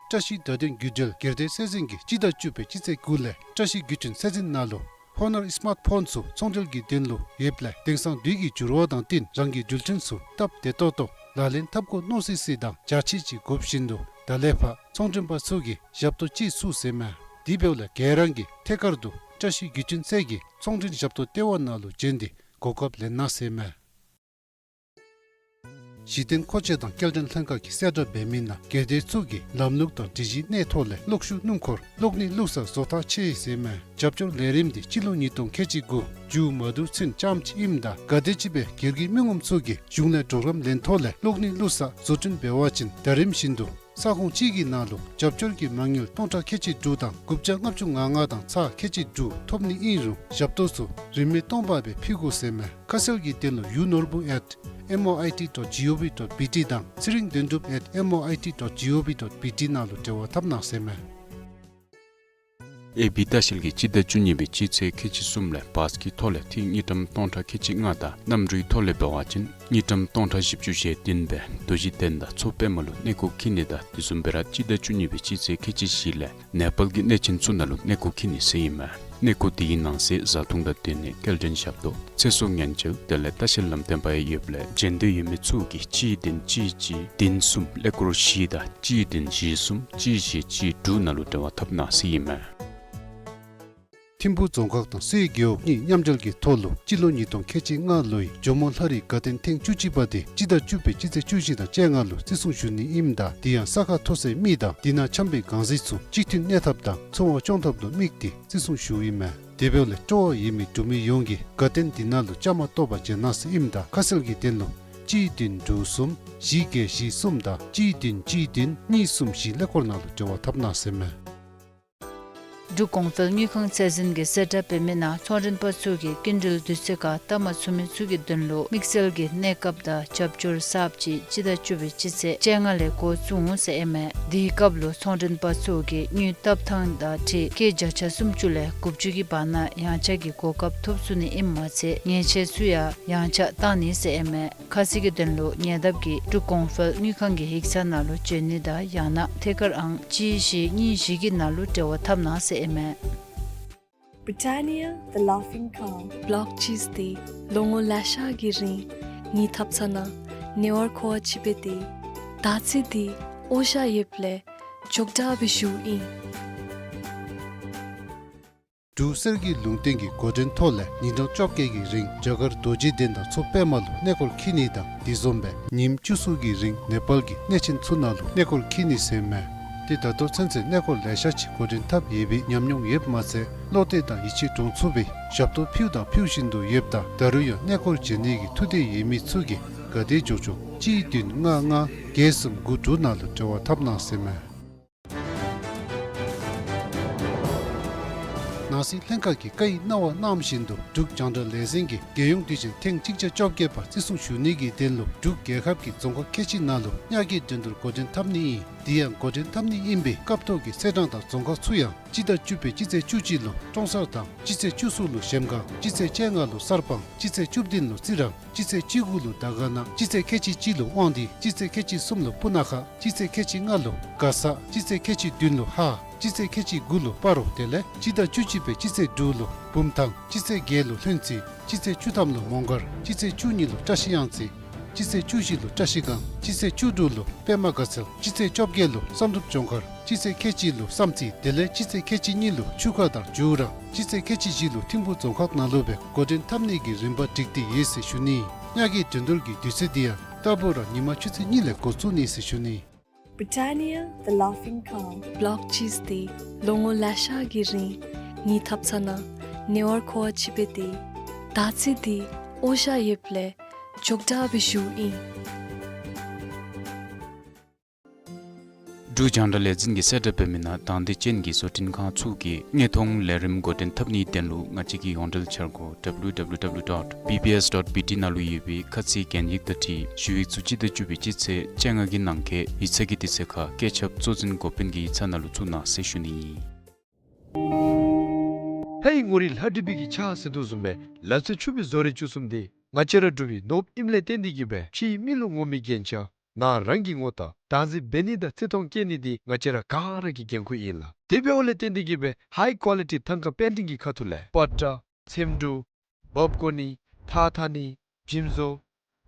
བཀྲ་ཤིས་བརྡ་དོན་བརྒྱུད་འབྲེལ་སྒེར་སྡེ་སྲོལ་འཛིན་གྱིས་སྤྱི་ཟླ་བཅུ་པའི་སྤྱི་ཚེས་དགུ་ལས་བཀྲ་ཤིས་བརྒྱུད་འཕྲིན་སྲོལ་འཛིན་ནང་ལུ་ཧོ་ནར་སི་མཱརཊ་ཕོན་ཚུ་ཚོང་འབྲེལ་གྱི་དོན་ལུ་ཡོདཔ་ལས་དེང་སང་དུས་ཀྱི་འགྱུར་བ་དང་བསྟུན་རང་གི་འགྲུལ་འཕྲིན་ཚུ་སྟབས་བདེ་ཏོག་ཏོ་ལག་ལེན་འཐབ་དགོ་མནོ་སི་སི་དང་འཇའ་ཆི་ཆི་དགོཔ་བཞིན་དུ་ད་ལས་ཕར་ཚོང་འབྲེལ་པ་ཚུ་གིས་ཞབས་ཏོག་ཅིག་ཚུགས་ཟེར་མས། དེ་འབདཝ་ལས་ག་ར་གིས་ཐད་ཀར་དུ་བཀྲ་ཤིས་བརྒྱུད་འཕྲིན་སྲོལ་གྱི་ཚོང་འབྲེལ་ཞབས་ཏོག་ལྟེ་བ་ནང་ལུ་བྱོན་ཏེ་གོ་སྐབས་ལེན་གནང་ཟེར་མས། གཞི་རྟེན་མཁོ་ཆས་དང་སྐྱེལ་འདྲེན་ལྷན་ཁག་གིས་གསལ་བསྒྲགས་འབད་མི་ནང་སྒེར་སྡེ་ཚུ་གིས་ལམ་ལུགས་དང་སྒྲིག་གཞིའི་གནས་ཐོག་ལས་གློག་ཤུགས་སྣུམ་འཁོར་གློག་ནི་བླུགས་ས་བཟོ་ཐག་ཆོད་ཡི་ཟེར་མས། རྒྱབ་སྐྱོར་ལས་རིམ་འདི་སྤྱི་ལོ་ཉིས་སྟོང་ཁལ་གཅིག་དགུ་མཇུག་མ་བསྡུ་ཚུན་ཙམ་ཅིག་ཨིནམ་ད་ག་དེམ་ཅིག་སྦེ་སྒེར་གྱི་མི་ངོམ་ཚུ་གིས་གཞུང་ལས་གྲོགས་རམ་ལེན་ཐོག་ལས་གློག་ནི་བླུགས་ས་བཟོ་སྐྲུན་འབད་བ་ཅིན་ད་རིམ་བཞིན་དུ་ས་ཁོངས་ཅིག་གི་ནང་ལུ་རྒྱབ་སྐྱོར་གྱི་མ་དངུལ་སྟོང་ཕྲག་ཁལ་གཅིག་དྲུག་དང་དགུ་བརྒྱ་ལྔ་བཅུ་ང་ལྔ་དང་ཚག་ཁལ་གཅིག་དྲུག་ཐོབ་ནི་ཨིན་རུང་ཞབས་ཏོག་ཚུ་རིན་མེད་སྟོང་པ་སྦེ་ཕུལ་དགོ་ཟེར་མས། ཁ་གསལ་གྱི་དོན་ལུ་ཡུ་ནོར་བུ་at M O I T dot G O V dot B T དང་ཚེ་རིང་དོན་གྲུབ་at M O I T dot G O V dot B T ནང་ལུ་འབྲེལ་བ་འཐབ་གནང་ཟེར་མས། ཨེ་བི་ལྟ་བཤལ་གྱིས་སྤྱི་ཟླ་བཅུ་གཉིས་པའི་སྤྱི་ཚེས་ཁལ་གཅིག་གསུམ་ལས་བཱས་ཀྱི་ཐོག་ལས་ཐིག་དངུལ་ཀྲམ་སྟོང་ཕྲག་ཁལ་གཅིག་ལྔ་དང་གནམ་གྲུའི་ཐོག་ལས་འབད་བ་ཅིན་དངུལ་ཀྲམ་སྟོང་ཕྲག་བཞི་བཅུ་ཞེ་བདུན་སྦེ་རྡོ་རྗེ་གདན་དང་མཚོ་པདྨ་ལུ་གནས་སྐོར་འཁྱིད་ནི་དང་དེ་བཟུམ་སྦེ་ར་སྤྱི་ཟླ་བཅུ་གཉིས་པའི་སྤྱི་ཚེས་ཁལ་གཅིག་བཞི་ལས་ནེ་པཱལ་གྱི་གནས་ཆེན་ཚུ་ནང་ལུ་གནས་སྐོར་འཁྱིད་ནི་ཟེར་ཨིན་མས། གནས་སྐོར་དེའི་ནང་གསེས་བཟའ་འཐུང་དང་སྡོད་གནས་སྐྱེལ་འདྲེན་ཞབས་ཏོག་ཚེ་སྲོག་ཉེན་བཅོལ་དེ་ལས་ལྟ་བཤལ་ལམ་སྟོན་པ་ཡང་ཡོདཔ་ལས་འབྱོན་འདོད་ཡོད་མི་ཚུ་གིས་གཅིག་བདུན་གཅིག་གཅིག་བདུན་གསུམ་ཀླད་ཀོར་བཞི་དང་གཅིག་བདུན་བཞི་གསུམ་གཅིག་བཞི་གཅིག་དྲུག་ནང་ལུ་འབྲེལ་བ་འཐབ་གནང་ཟེར་ཨིན་མས། ཐིམ་ཕུག་རྫོང་ཁག་དང་སོག་རྒེད་འོག་གཉིས་མཉམ་འབྲེལ་གྱི་ཐོག་ལུ་སྤྱི་ལོ་ཉིས་སྟོང་ཁལ་གཅིག་ལྔ་ལོའི་ཇོ་མོ་ལྷ་རིའི་དགའ་སྟོན་ཐེངས་བཅུ་གཅིག་པ་དེ་སྤྱི་ཟླ་བཅུ་པའི་སྤྱི་ཚེས་བཅུ་བཞི་དང་བཅོ་ལྔ་ལུ་བརྩི་སྲུང་ཞུ་ནི་ཨིནམ་ད་དེ་ཡང་ས་ཁ་མཐོ་སའི་མི་དང་དེ་ནང་འཁྱམས་པའི་གང་ཟག་ཚུ་གཅིག་མཐུན་གནས་ཐབས་དང་འཚོ་བ་སྐྱོང་ཐབས་ལུ་དམིགས་ཏེ་བརྩི་སྲུང་ཞུཝ་ཨིན་མས། དེ་འབདཝ་ལས་སྤྲོ་བ་ཡོད་མི་འབྲུག་མི་ཡོངས་ཀྱིས་དགའ་སྟོན་དེ་ནང་ལུ་བཅའ་མར་གཏོགས་པར་འབྱོན་གནང་ཟེར་ཨིནམ་ད་ཁ་གསལ་གྱི་དོན་ལུ་གཅིག་བདུན་དྲུག་གསུམ་བཞི་བརྒྱད་བཞི་གསུམ་དང་གཅིག་བདུན་གཅིག་བདུན་གཉིས་གསུམ་བཞི་ཀླད་ཀོར་ནང་ལུ་འབྲེལ་བ་འཐབ་གནང་ཟེར་མས། འབྲུག་གོང་འཕེལ་དངུལ་ཁང་ཚད་འཛིན་གྱིས་གསལ་བསྒྲགས་འབད་མི་ནང་ཚོང་མགྲོན་པ་ཚུ་གིས་སྐྱིན་འགྲུལ་དུས་ཚོད་ཁར་བཏབ་མ་ཚུགས་མི་ཚུ་གི་དོན་ལུ་དམིགས་བསལ་གྱི་གནས་སྐབས་དང་རྒྱབ་སྐྱོར་གསརཔ་ཅིག་སྤྱི་ཟླ་བཅུ་པའི་སྤྱི་ཚེས་བཅོ་ལྔ་ལས་འགོ་བཙུགས་འོང་ཟེར་ཨིན་མས། དེའི་སྐབས་ལུ་ཚོང་མགྲོན་པ་ཚུ་གིས་དངུལ་བཏབ་ཐངས་དང་འཁྲིལ་སྐྱེད་བརྒྱ་ཆ་སུམ་ཅུ་ལས་དགུ་བཅུ་གི་བར་ན་ཡངས་ཆག་གི་གོ་སྐབས་ཐོབ་ཚུགས་ནི་ཨིནམ་མ་ཚད་ཉེས་ཆད་ཚུ་ཡང་ཡངས་ཆག་བཏང་ནི་ཟེར་ཨིན་མས། ཁ་གསལ་གྱི་དོན་ལུ་ཉེ་འདབས་ཀྱི་འབྲུག་གོང་འཕེལ་དངུལ་ཁང་གི་ཡིག་ཚང་ནང་ལུ་འབྱོན་ནི་དང་ཡང་ན་ཐད་ཀར་ཨང་གཅིག་བཞི་གཉིས་བཞི་གི་ནང་ལུ་འབྲེལ་བ་འཐབ་གནང་ཟེར་ཨིན་མས། Britannia, the Laughing Cow. སྦྲག་ཅིས་ཏེ་ལོ་ངོ་ལེ་ཤ་གི་རིང་ངེའི་ཐབ་ཚང་ནང་ཉེ་བར་མཁོ་བ་ཅིག་སྦེ་ཏེ་དར་ཚི་འདི་ཨོ་ཤ་ཡོདཔ་ལས་མགྱོགས་དྲགས་སྦེ་ཞུཝ་ཨིན། འབྲུག་གསེར་གྱི་ལུང་བསྟན་གྱི་འགོ་འདྲེན་ཐོག་ལས་ཉིན་གྲངས་བཅོ་བརྒྱད་ཀྱི་རིང་རྒྱ་གར་རྡོ་རྗེ་གདན་དང་མཚོ་པདྨ་ལུ་གནས་སྐོར་འཁྱིད་ནི་དང་དེ་བཟུམ་སྦེ་ཉིནམ་བཅུ་གསུམ་གྱི་རིང་ནེ་པཱལ་གྱི་གནས་ཆེན་ཚུ་ནང་ལུ་གནས་སྐོར་འཁྱིད་ནི་ཟེར་མས། ཏེ་ད་ལྟོ་ཚུན་ཚོད་གནས་སྐོར་ལེ་ཤ་ཅིག་འགོ་འདྲེན་འཐབ་ཡོད་པའི་ཉམས་མྱོང་ཡོདཔ་མ་ཚད་བློ་གཏད་དང་ཡིད་ཆེས་འདྲོངས་ཚུགས་པའི་ཞབས་ཏོག་ཕུལཝ་དང་ཕུལ་བཞིན་དུ་ཡོདཔ་ད་ད་རུང་ཡང་གནས་སྐོར་འབྱོན་ནི་གི་ཐུགས་འདོད་ཡོད་མི་ཚུ་གིས་ག་དེ་མགྱོགས་མགྱོགས་གཅིག་བདུན་ལྔ་ལྔ་བརྒྱད་གསུམ་དགུ་དྲུག་ནང་ལུ་འབྲེལ་བ་འཐབ་གནང་ཟེར་མས། ནང་སྲིད་ལྷན་ཁག་གིས་བཀའ་ཡིག་གནང་བ་གནང་བཞིན་དུ་འབྲུག་རྒྱང་བསྒྲགས་ལས་འཛིན་གྱིས་རྒྱལ་ཡོངས་དུས་ཆེན་ཐེངས་གཅིག་བརྒྱ་བཅོ་བརྒྱད་པ་བརྩི་སྲུང་ཞུ་ནི་གི་དོན་ལུ་འབྲུག་རྒྱལ་ཁབ་ཀྱི་རྫོང་ཁག་ཁལ་གཅིག་ནང་ལུ་དབྱར་གྱི་འགྲན་བསྡུར་འགོ་འདྲེན་འཐབ་ནི་ཨིན། དེ་ཡང་འགོ་འདྲེན་འཐབ་ནི་ཨིན་པའི་སྐབས་ཐོག་གི་ཚེས་གྲངས་དང་རྫོང་ཁག་ཚུ་ཡང་སྤྱི་ཟླ་བཅུ་པའི་སྤྱི་ཚེས་བཅུ་གཅིག་ལུ་ཀྲོང་གསར་དང་སྤྱི་ཚེས་བཅུ་གསུམ་ལུ་གཞལམ་སྒང་སྤྱི་ཚེས་བཅོ་ལྔ་ལུ་གསར་སྤང་སྤྱི་ཚེས་བཅུ་བདུན་ལུ་རྩི་རང་སྤྱི་ཚེས་བཅུ་དགུ་ལུ་དར་དཀར་ན་སྤྱི་ཚེས་ཁལ་གཅིག་གཅིག་ལུ་དབང་འདུས་སྤྱི་ཚེས་ཁལ་གཅིག་གསུམ་ལུ་སྤུ་ན་ཁ་སྤྱི་ཚེས་ཁལ་གཅིག་ལྔ་ལུ་མགར་ས་སྤྱི་ཚེས་ཁལ་གཅིག་བདུན་ལུ་ཧཱ་སྤྱི་ཚེས་ཁལ་གཅིག་དགུ་ལུ་སྤ་རོ་དེ་ལས་སྤྱི་ཟླ་བཅུ་གཅིག་པའི་སྤྱི་ཚེས་དྲུག་ལུ་བུམ་ཐང་སྤྱི་ཚེས་བརྒྱད་ལུ་ལྷུན་རྩེ་སྤྱི་ཚེས་བཅུ་ཐམ་ལུ་མོང་སྒར་སྤྱི་ཚེས་བཅུ་གཉིས་ལུ་བཀྲ་ཤིས་གཡང་རྩེ་སྤྱི་ཚེས་བཅུ་བཞི་ལུ་བཀྲ་ཤིས་སྒང་སྤྱི་ཚེས་བཅུ་དྲུག་ལུ་པདྨ་དགའ་ཚལ་སྤྱི་ཚེས་བཅོ་བརྒྱད་ལུ་བསམ་གྲུབ་ལྗོངས་མཁར་སྤྱི་ཚེས་ཁལ་གཅིག་ལུ་བསམ་རྩེ་དེ་ལས་སྤྱི་ཚེས་ཁལ་གཅིག་གཉིས་ལུ་ཆུ་ཁ་དང་ཇོ་ར་སྤྱི་ཚེས་ཁལ་གཅིག་བཞི་ལུ་ཐིམ་ཕུག་རྫོང་ཁག་ནང་ལུ་སྦེ་འགོ་འདྲེན་འཐབ་ནི་གི་རིམ་པ་སྒྲིག་སྟེ་ཡོད་ཟེར་ཞུ་ནི། དབྱར་གྱི་འགྲན་བསྡུར་གྱི་དུས་ཚོད་འདི་ཡང་རྟག་བུ་ར་ཉིན་མ་ཆུ་ཚོད་གཉིས་ལས་འགོ་བཙུགས་ནི་ཟེར་ཞུ་ནི། Britannia, the Laughing Cow. སྦྲག་ཅིས་ཏེ་ལོ་ངོ་ལེ་ཤ་གི་རིང་ངེའི་ཐབ་ཚང་ནང་ཉེ་བར་མཁོ་བ་ཅིག་སྦེ་ཏེ་དར་ཚི་འདི་ཨོ་ཤ་ཡོདཔ་ལས་མགྱོགས་དྲགས་སྦེ་ཞུཝ་ཨིན། འབྲུག་རྒྱང་བསྒྲགས་ལས་འཛིན་གྱིས་གསལ་བསྒྲགས་འབད་མི་ནང་དང་འདོད་ཅན་གྱི་བཟོ་སྐྲུན་ཁང་ཚུ་གིས་དངོས་མཐོང་ལས་རིམ་འགོ་འདྲེན་འཐབ་ནིའི་དོན་ལུ་ང་བཅས་ཀྱི་ཡོངས་འབྲེལ་འཆར་སྒོ་W W W dot B B S dot B T ནང་ལུ་ཡོད་པའི་ཁ་ཚིག་གན་ཡིག་དང་འཁྲིལ་ཞུ་ཡིག་ཚུ་སྤྱི་ཟླ་བཅུ་པའི་སྤྱི་ཚེས་བཅོ་ལྔ་གི་ནང་འཁོད་ཡིག་ཚང་གི་དུས་ཚོད་ཁར་བཀོད་ཁྱབ་གཙོ་འཛིན་འགོ་དཔོན་གྱི་ཡིག་ཚང་ནང་ལུ་བཙུགས་གནང་ཟེར་ཞུ་ནི་ཨིན། ལྷའི་ངོ་རིས་ལྷ་བྲིས་པའི་གི་ཕྱག་ཟེར་དོ་བཟུམ་སྦེ་ལ་རྩེ་ཕྱུག་པའི་བཟོ་རིག་བཅུ་གསུམ་འདི་ང་བཅས་ར་འབྲུག་པའི་ནོར་བུ་ཨིནམ་ལས་བརྟེན་ཏེ་གིས་སྦེ་ཕྱིའི་མི་ལུ་ངོམ་མི་རྒྱན་ཆ་ནང་རང་གི་ངོ་རྟགས་བདག་འཛིན་འབད་ནི་དང་བརྩི་མཐོང་བསྐྱེད་ནི་འདི་ང་བཅས་ར་ག་ར་གི་འགན་ཁུར་ཨིན་ལགས། དེ་འབདཝ་ལས་བརྟེན་ཏེ་གིས་སྦེ་ཧའི་ཀོ་ལི་ཊི་ཐང་ཀ་པེན་ཊིང་གི་ཁ་ཐུག་ལས་པ་ཏྲ་ཚེམ་དྲུབ་འབག་བཀོ་ནི་ཐགས་འཐག་ནི་འཇིམ་བཟོ་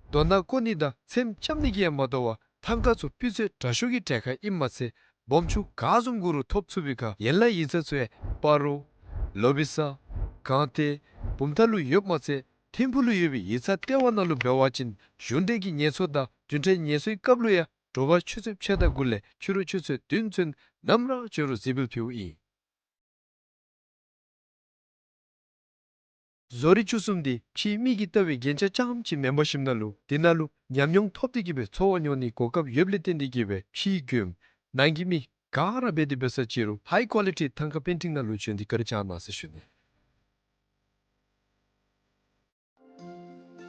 རྡོ་ནག་བརྐོ་ནི་དང་ཚེམ་རྐྱབ་ནི་གིས་ཡང་མ་དོ་བར་ཐང་ཀ་ཚུ་སྤུས་ཚད་དྲག་ཤོས་ཀྱི་གྲལ་ཁར་ཨིནམ་མ་ཚད་སྦོམ་ཆུང་ག་བཟུམ་དགོ་རུང་ཐོབ་ཚུགས་པའི་ཁར་ཡན་ལག་ཡིག་ཚང་ཚུ་ཡང་སྤ་རོ་ལོ་བི་ས་སྒང་སྟེང་བུམ་ཐང་ལུ་ཡོདཔ་མ་ཚད་ཐིམ་ཕུག་ལུ་ཡོད་པའི་ཡིག་ཚང་ལྟེ་བ་ནང་ལུ་འབད་བ་ཅིན་གཞུང་འབྲེལ་གྱི་ངལ་གསོ་དང་ བདུན་ཕྲག་ངལ་གསོའི་སྐབས་ལུ་ཡང་དྲོ་པ་ཆུ་ཚོད་ཕྱེད་དང་དགུ་ལས་ཕྱི་རུ་ཆུ་ཚོད་བདུན་ཚུན་ནམ་ར་འབྱོན་རུང་གཟིགས་འབུལ་ཕུལཝ་ཨིན། བཟོ་རིག་བཅུ་གསུམ་འདི་ཕྱིའི་མིག་གིས་བལྟ་བའི་རྒྱན་ཆ་རྐྱངམ་ཅིག་མེན་པར་ཞིནམ་ལས་འདི་ནང་ལུ་ཉམས་མྱོང་ཐོབ་སྟེ་གི་སྦེ་འཚོ་བ་མྱོང་ནིའི་གོ་སྐབས་ཡོདཔ་ལས་བརྟེན་ཏེ་གི་སྦེ་ཕྱིའི་མགྱོནམ་ནང་གི་མི་ག་ར་འབད་དེ་འབད་ས་ཅིག་རུང་ཧའི་ཀོ་ལི་ཊི་ཐང་ཀ་པེན་ཊིང་ནང་ལུ་བྱོན་ཏེ་བཀའ་དྲིན་བསྐྱང་གནང་ཟེར་ཞུ་ནི།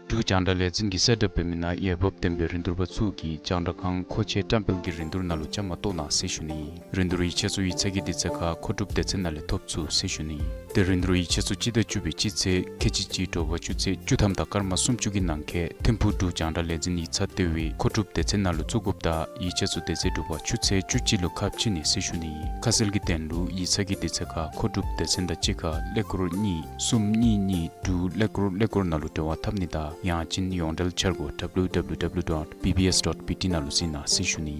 འབྲུག་རྒྱང་བསྒྲགས་ལས་འཛིན་གྱིས་གསལ་བསྒྲགས་འབད་མི་ནང་འོས་འབབ་ལྡན་པའི་རིན་བསྡུར་པ་ཚུ་གིས་རྒྱང་བསྒྲགས་ཁང་མཁོ་ཆས་བཀྲམ་སྤེལ་གྱི་རིན་བསྡུར་ནང་ལུ་བཅའ་མར་གཏོགས་གནང་ཟེར་ཞུ་ནི། རིན་བསྡུར་ཡིག་ཆ་ཚུ་ཡིག་ཚང་གི་དུས་ཚོད་ཁར་མཁོ་སྒྲུབ་སྡེ་ཚན་ནང་ལས་ཐོབ་ཚུགས་ཟེར་ཞུ་ནི། ཏེ་རིན་བསྡུར་ཡིག་ཆ་ཚུ་སྤྱི་ཟླ་བཅུ་པའི་སྤྱི་ཚེས་ཁལ་གཅིག་གཅིག་དྲོ་པ་ཆུ་ཚོད་བཅུ་ཐམ་དང་སྐར་མ་སུམ་ཅུ་གི་ནང་འཁོད་ཐིམ་ཕུག་འབྲུག་རྒྱང་བསྒྲགས་ལས་འཛིན་ཡིག་ཚང་ལྟེ་བའི་མཁོ་སྒྲུབ་སྡེ་ཚན་ནང་ལུ་བཙུགས་དགོཔ་དང་ཡིག་ཆ་ཚུ་དེ་ཚེ་དྲོ་པ་ཆུ་ཚོད་བཅུ་གཅིག་ལུ་ཁ་ཕྱེ་ནི་ཟེར་ཞུ་ནི། ཁ་གསལ་གྱི་དོན་ལུ་ཡིག་ཚང་གི་དུས་ཚོད་ཁར་མཁོ་སྒྲུབ་སྡེ་ཚན་དང་གཅིག་ཁར་ཀླད་ཀོར་གཉིས་གསུམ་གཉིས་གཉིས་དྲུག་ཀླད་ཀོར་ཀླད་ཀོར་ནང་ལུ་འབྲེལ་བ་འཐབ་ནི་དང་ཡང་ཅིན་ཡོངས་འབྲེལ་འཆར་སྒོ་W W W dot B B S dot B T ནང་ལུ་གཟིགས་གནང་ཟེར་ཞུ་ནི།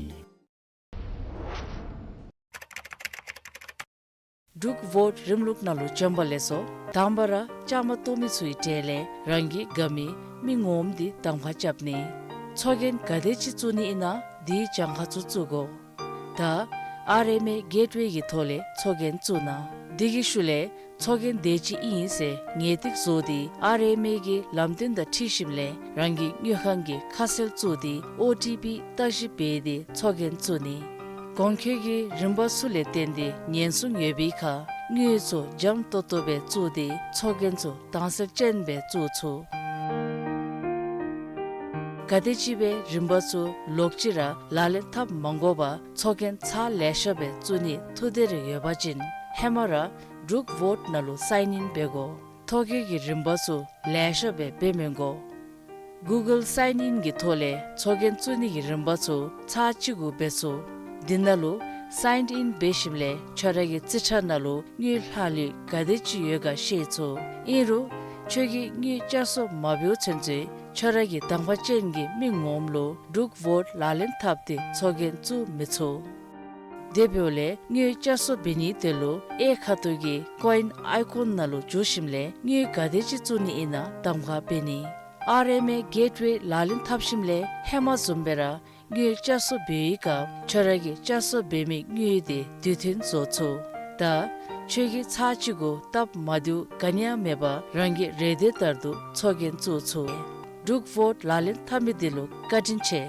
འབྲུག་བོཊ་རིམ་ལུགས་ནང་ལུ་བྱོན་པ་ལེགས་སོ། དང་པ་ར་བཅའ་མར་གཏོགས་མི་ཚུའི་གྲས་ལས་རང་གི་དགའ་མི་མི་ངོམ་འདི་གདམ་ཁ་རྐྱབ་ནི། ཚོགས་རྒྱན་ག་དེ་ཅིག་བཙུགས་ནི་ཨིན་ན་དེའི་གྱངས་ཁ་ཚུ་བཙུགས་དགོ། ད་ཨར་ཨེམ་ཨེ་གེཊ་ཝེ་གི་ཐོག་ལས་ཚོགས་རྒྱན་བཙུགས་གནང་། དེ་གི་ཤུལ་ལས་ཚོགས་རྒྱན་དེ་ཅིག་ཨིན་ཟེར་ངེས་ཏིག་བཟོ་སྟེ་ཨར་ཨེམ་ཨེ་གི་ལམ་སྟོན་དང་འཁྲིལ་ཞིནམ་ལས་རང་གི་དངུལ་ཁང་གི་ཁ་གསལ་བཙུགས་ཏེ་ཨོ་ཊི་པི་བརྟག་ཞིབ་འབད་དེ་ཚོགས་རྒྱན་བཙུགས་ནི། གོང་འཁོད་ཀྱི་རིམ་པ་ཚུ་ལས་བརྟེན་ཏེ་ཉེན་སྲུང་ཡོད་པའི་ཁར་དངུལ་ཚུ་འཇམ་ཏོག་ཏོ་སྦེ་བཙུགས་ཏེ་ཚོགས་རྒྱན་ཚུ་དྭངས་གསལ་ཅན་སྦེ་བཙུགས་ཚུགས། ག་དེ་ཅིག་སྦེ་རིམ་པ་ཚུ་ལོག་ཅི་ར་ལག་ལེན་འཐབ་མ་དགོ་པར་ཚོགས་རྒྱན་ཚར་ལེ་ཤ་སྦེ་བཙུགས་ནིའི་ཐུགས་འདོད་རེ་ཡོད་པ་ཅིན་ཧེ་མ་ར་འབྲུག་བོཊ་ནང་ལུ་སའིན་ཨིན་འབད་དགོ། ཐོ་བཀོད་ཀྱི་རིམ་པ་ཚུ་ལེ་ཤ་སྦེ་འབད་མི་དགོ། གུ་གཱལ་སའིན་ཨིན་གྱི་ཐོག་ལས་ཚོགས་རྒྱན་བཙུགས་ནི་གི་རིམ་པ་ཚུ་ཚར་གཅིག་གུ་འབད་ཚུགས། འདི་ནང་ལུ་སའིན་ཨིན་འབད་ཞིནམ་ལས་ཁྱོད་ར་གི་རྩིས་ཁྲ་ནང་ལུ་དངུལ་ལྷག་ལུས་ག་དེ་ཅིག་ཡོད་ག་ཤེས་ཚུགས། ཨིན་རུང་ཁྱོད་ཀྱིས་དངུལ་བསྐྱར་གསོ་མ་འབདཝ་ཚུན་ཚོད་ཁྱོད་ར་གི་དང་པ་ཅན་གྱི་མི་ངོམ་ལུ་འབྲུག་བོཊ་ལག་ལེན་འཐབ་སྟེ་ཚོགས་རྒྱན་བཙུགས་མི་ཚུགས། དེ་འབདཝ་ལས་དངུལ་བསྐྱར་གསོ་འབད་ནིའི་དོན་ལུ་གཡས་ཁ་ཐུག་གི་ཀོ་ཨིན་ཨའི་ཀོན་ནང་ལུ་འཛུལ་ཞིནམ་ལས་དངུལ་ག་དེ་ཅིག་བཙུགས་ནི་ཨིན་ན་གདམ་ཁ་འབད་ནི། ཨར་ཨེམ་ཨེ་གེཊ་ཝེ་ལག་ལེན་འཐབ་ཞིནམ་ལས་ཧེ་མ་བཟུམ་སྦེ་ར་དངུལ་བསྐྱར་གསོ་འབད་བའི་སྐབས་ཁྱོད་ར་གི་བསྐྱར་གསོ་འབད་མི་དངུལ་དེ་དུས་མཐུན་བཟོ་ཚུགས། ད་ཁྱོད་ཀྱིས་ཚར་གཅིག་གུ་སྟབས་མ་བདེཝ་ག་ནི་ཡང་མེད་པར་རང་གི་རེ་འདོད་ལྟར་དུ་ཚོགས་རྒྱན་བཙུགས་ཚུགས། འབྲུག་བོཊ་ལག་ལེན་འཐབ་མི་འདི་ལུ་བཀའ་དྲིན་ཆེ།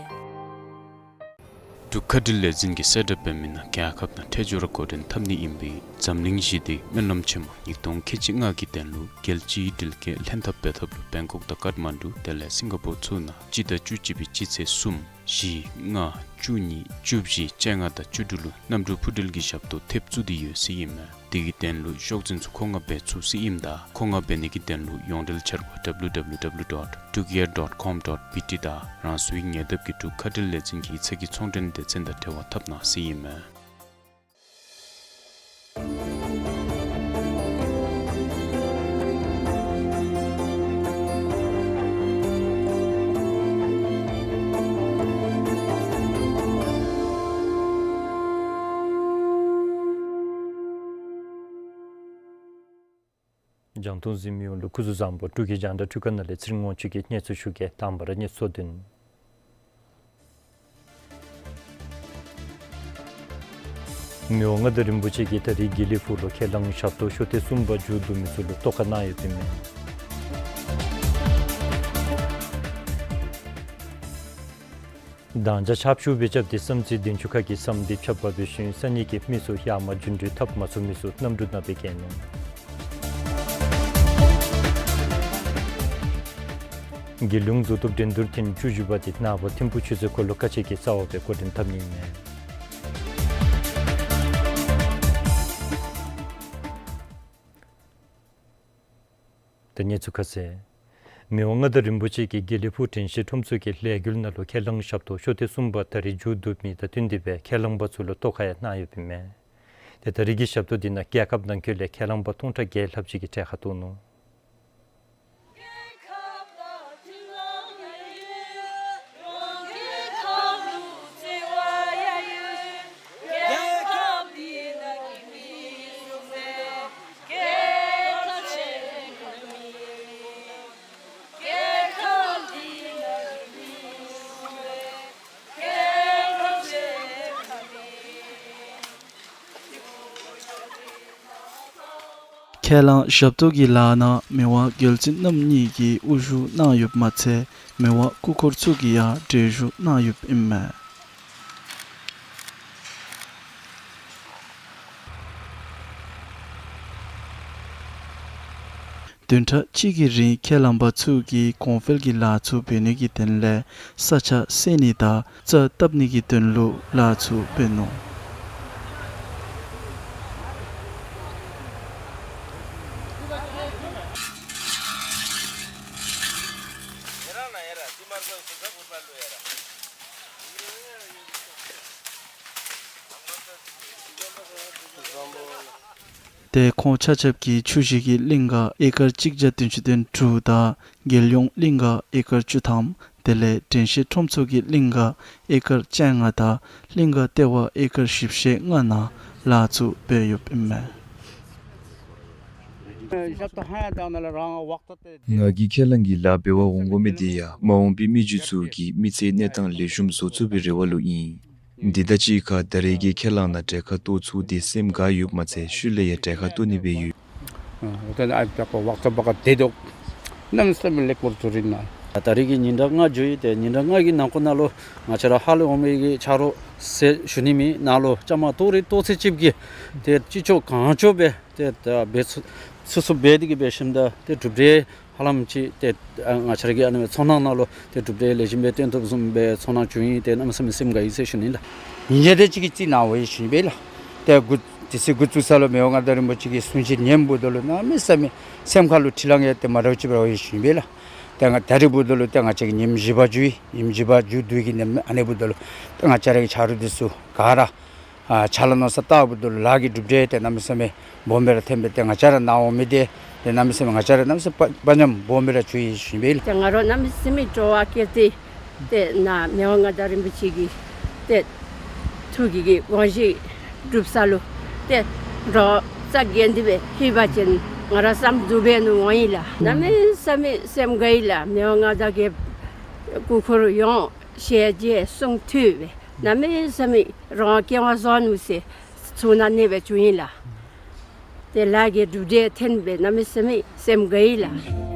འབྲུག་མཁའ་འགྲུལ་ལས་འཛིན་གྱིས་གསལ་བསྒྲགས་འབད་མི་ནང་རྒྱལ་ཁབ་ནང་ཐད་སྦྱོར་འགོ་འདྲེན་འཐབ་ནི་ཨིན་པས། འཛམ་གླིང་ཞི་བདེའི་སྨོན་ལམ་ཆེན་མོ་ཉིས་སྟོང་ཁལ་གཅིག་ལྔ་གི་དོན་ལུ་རྒྱལ་སྤྱིའི་འགྲུལ་སྐྱེལ་ལྷན་ཐབས་འབད་ཐབས་ལུ་བེང་ཀོག་དང་ཀཊ་མན་ཌུ་དེ་ལས་སིང་ག་པོར་ཚུ་ནང་སྤྱི་ཟླ་བཅུ་གཅིག་པའི་སྤྱི་ཚེས་གསུམ་བཞི་ལྔ་བཅུ་གཉིས་བཅུ་བཞི་བཅོ་ལྔ་དང་བཅུ་དྲུག་ལུ་གནམ་གྲུ་འཕུར་འགྲུལ་གྱི་ཞབས་ཏོག་ཐེབས་བཙུགས་ཏེ་ཡོད་ཟེར་ཨིན་མས། དེ་གི་དོན་ལུ་ཤོག་འཛིན་ཚུ་མཁོ་མངགས་འབད་ཚུགས་ཟེར་ཨིནམ་ད་མཁོ་མངགས་འབད་ནི་གི་དོན་ལུ་ཡོངས་འབྲེལ་འཆར་སྒོ་W W W dot drukair dot com dot B T དང་རང་སོའི་ཉེ་འདབས་ཀྱི་འབྲུག་མཁའ་འགྲུལ་ལས་འཛིན་གྱི་ཡིག་ཚང་གི་ཚོང་འབྲེལ་སྡེ་ཚན་དང་འབྲེལ་བ་འཐབ་གནང་ཟེར་ཨིན་མས། རྒྱང་མཐོང་གཟིགས་མི་ཡོངས་ལུ་སྐུ་གཟུགས་བཟང་པོ། འབྲུག་གི་རྒྱང་བསྒྲགས་འཕྲུལ་ཁང་ནང་ལས་ཚེ་རིང་དབང་ཕྱུག་གིས་གནས་ཚུལ་ཞུ་གེ། དང་པ་ར་གནས་ཚུལ་དོན། མི་དབང་མངའ་བདག་རིན་པོ་ཆེ་གིས་ད་རིས་དགེ་ལེགས་ཕུག་ལུ་ཁས་བླངས་ཞབས་ཏོག་ཤོ་ཐེངས་གསུམ་པ་མཇུག་བསྡུ་མི་ཚུ་ལུ་ཐོག་ཁར་གནང་ཡོདཔ་ཨིན་མས། དང་ཇ་ཆརཔ་ཤུགས་སྦེ་རྐྱབ་སྟེ་བསམ་རྩེ་བདུན་ཅུ་ཁ་གི་ཟམ་འདི་ཕྱགས་པ་འབད་ཞིནམ་ས་གནས་ཀྱི་མི་ཚུ་ཡར་མར་རྒྱུན་འགྲུལ་འཐབ་མ་ཚུགས་མི་ཚུ་གནམ་གྲུ་ནང་སྦེ་བསྐྱལ་ནུག། དགེ་ལུང་གཟུགས་སྟོབས་འགྲན་བསྡུར་ཐེངས་བཅུ་བཞི་པ་འདི་ནངས་པ་ཐིམ་ཕུག་ཆུ་ཚོད་དགུ་ལུ་ཁ་ཆེ་གི་རྩ་བ་སྦེ་འགོ་འདྲེན་འཐབ་ནི་ཨིན་མས། ད་གནས་ཚུལ་ཁ་གསལ། མི་དབང་མངའ་བདག་རིན་པོ་ཆེ་གིས་དགེ་ལེགས་ཕུག་དྲན་ཤེས་ཁྲོམ་ཚོགས་ཀྱི་ལས་འགུལ་ནང་ལུ་ཁས་བླངས་ཞབས་ཏོག་ཤོ་ཐེངས་གསུམ་པ་ད་རིས་མཇུག་བསྡུ་མི་དང་བསྟུན་ཏེ་སྦེ་ཁས་བླངས་པ་ཚུ་ལུ་ཐོག་ཁར་ཡང་གནང་ཡོདཔ་ཨིན་མས། ཏེ་ད་རིས་ཀྱི་ཞབས་ཏོག་འདི་ནང་རྒྱལ་ཁབ་ནང་འཁོད་ལས་ཁས་བླངས་པ་སྟོང་ཕྲག་བརྒྱད་ལྷགཔ་ཅིག་གིས་གྲལ་ཁར་གཏོགས་ནུག། ཁས་བླངས་ཞབས་ཏོག་གི་ལཱ་ནང་མི་དབང་རྒྱལ་བཙུན་རྣམ་གཉིས་ཀྱིས་དབུ་བཞུགས་གནང་ཡོདཔ་མ་ཚད་མི་དབང་སྐུ་འཁོར་ཚུ་གིས་ཡང་གྲལ་བཞུགས་གནང་ཡོདཔ་ཨིན་མས། བདུན་ཕྲག་གཅིག་གི་རིང་ཁས་བླངས་པ་ཚུ་གིས་གོང་འཕེལ་གྱི་ལཱ་ཚུ་འབད་ནི་གི་དོན་ལས་ས་ཆ་བསལ་ནི་དང་རྩྭ་བཏབ་ནི་གི་དོན་ལུ་ལཱ་ཚུ་འབད་ནུག། ཏེ་ཁོང་ཆ་ཁྱབ་ཀྱིས་ཆུ་བཞི་གི་གླིང་ག་ཨེ་ཀར་གཅིག་བརྒྱ་བདུན་ཅུ་དོན་དྲུག་དང་རྒྱལ་ཡོངས་གླིང་ག་ཨེ་ཀར་བཅུ་ཐམ་དེ་ལས་དྲན་ཤེས་ཁྲོམ་ཚོགས་ཀྱི་གླིང་ག་ཨེ་ཀར་བཅོ་ལྔ་དང་གླིང་ག་ལྟེ་བ་ཨེ་ཀར་བཞི་བཅུ་ཞེ་ལྔ་ནང་ལཱ་ཚུ་འབད་ཡོདཔ་ཨིན་མས། ང་གིས་ཁས་བླངས་ཀྱི་ལཱ་འབད་བར་འོང་དགོ་མི་དེ་ཡང་མ་འོངས་པའི་མི་རྒྱུད་ཚུ་གི་མི་ཚེའི་གནས་སྟངས་ལེགས་ཤོམ་བཟོ་ཚུགས་པའི་རེ་བ་ལུ་ཨིན། དེ་དང་གཅིག་ཁར་ད་རེས་ཀྱི་ཁས་བླངས་ནང་གྲལ་ཁར་གཏོགས་ཚུགས་ཏེ་སེམས་དགའ་ཡོདཔ་མ་ཚད་ཤུལ་ལས་ཡང་གྲལ་ཁར་གཏོགས་ནི་སྦེ་ཡོད། ཨ་ད་ཨ་པ་ཀོ་ཝག་ཚ་པ་ཀ་དེ་དོ་གནམ་མེད་ས་མེད་ལེགས་པོར་བཟོ་རིན་ན། ད་རེས་ཀྱི་ཉིན་གྲངས་ལྔ་འགྱོ་ཡི། ཏེ་ཉིན་གྲངས་ལྔ་གི་ནང་འཁོད་ནང་ལུ་ང་བཅས་ར་ཧ་ལས་འོང་མི་གི་ཆ་རོགས་ཟེར་ཞུ་ནི་མེད། ནང་ལུ་བཅའ་མར་གཏོགས་རིགས་གཏོགས་ཚད་ཅིག་གིས་ཏེ་ཅི་ལྕོགས་གང་ལྕོགས་སྦེ་ཏེ་ད་འབད་ཚུ་ཚུགས་ཚུགས་འབད་དེ་གིས་འབད་ཞིནམ་ད་ཏེ་གྲུབ་འབྲས་ཧ་ལམ་ཅིག་ཏེ་ཨ་ང་བཅས་ར་གི་ཨ་ནི་ཚོར་སྣང་ནང་ལུ་ཏེ་གྲུབ་འབྲས་ལེགས་ཤོམ་སྦེ་སྟོན་ཐུབ་བཟུམ་སྦེ་ཚོར་སྣང་བྱུང་ཡི། ཏེ་གནམ་མེད་ས་མེད་སེམས་དགའ་ཡི་ཟེར་ཞུ་ནི་ལགས། ཉིན་རེ་དེ་ཅིག་གི་རྩིས་ནང་འོང་ཡི་ཞུ་ནི་སྦེ་ལགས། ཏེ་འགོ་དེ་ཚེ་འགོ་བཙུགས་ས་ལུ་མི་དབང་མངའ་བདག་རིན་པོ་ཆེ་གི་གསུང་བཤད་ཉན་འབདཝ་ད་ལུ་གནམ་མེད་ས་མེད་སེམས་ཁ་ལུ་འཕྲིན་ལས་ཡང་ཏེ་མ་འདྲཝ་ཅིག་སྦེ་འོང་ཡི་ཞུ་ནི་སྦེ་ལགས། ཏེ་ང་ད་རིས་འབདཝ་ད་ལུ་ཏེ་ང་བཅས་ཀྱི་ཉིནམ་བཞི་པ་མཇུག་ཡི། ཉིནམ་བཞི་པ་མཇུག་བསྡུ་གི་ཉིནམ་ཨ་ནི་འབདཝ་ད་ལུ་ཏེ་ང་བཅས་ར་གི་ཆ་རོགས་དེ་ཚུ་ག་ར་ཨ་ཕྱག་ལཱ་མནོ་བསམ་བཏང་འབདཝ་ད་ལུ་ལཱ་གི་གྲུབ་འབྲས་ཏེ་གནམ་མེད་ས་མེད་སྦོམ་སྦེ་ར་ཐོན་སྦེ་ཏེ་ང་བཅས་ར་ནཱ་འོང་མི་དེ་ཏེ་གནམ་མེད་ས་མེད་ང་བཅས་ར་གནམ་མེད་ས་མེད་དཔའ་དཔའ་ཉམས་སྦོམ་སྦེ་ར་བྱུང་ཡི་ཞུ་ནི་སྦེ་ལགས། ཏེ་ང་ར་གནམ་མེད་ས་མེད་སྤྲོ་བ་སྐྱེས་ཏེ་ཏེ་ནཱ་མི་དབང་མངའ་བདག་རིན་པོ་ཆེ་གི་ཏེ་ཐུགས་ཀྱི་གི་དགོངས་བཞེད་སྒྲུབ་ས་ལུ་ཏེ་རོགས་རྩ་འགེངས་ཏེ་སྦེ་ལྷོད་པ་ཅིན་ང་ར་བསམ་འགྲུབ་པའི་ནང་འོང་ཡི་ལགས། གནམ་མེད་ས་མེད་སེམས་དགའ་ཡི་ལགས། མི་དབང་མངའ་བདག་གི་སྐུ་འཁོར་ཡོངས་ཞལ་མཇལ་གསུང་ཐོས་སྦེ་གནམ་མེད་ས་མེད་རང་སྐལ་བ་བཟང་ནུག་ཟེར་ཚོར་སྣང་གནས་པའི་བྱུང་ཡི་ལགས། ཏེ་ལཱ་གི་གྲུབ་འབྲས་ཐོན་སྦེ་གནམ་མེད་ས་མེད་སེམས་དགའ་ཡི་ལགས།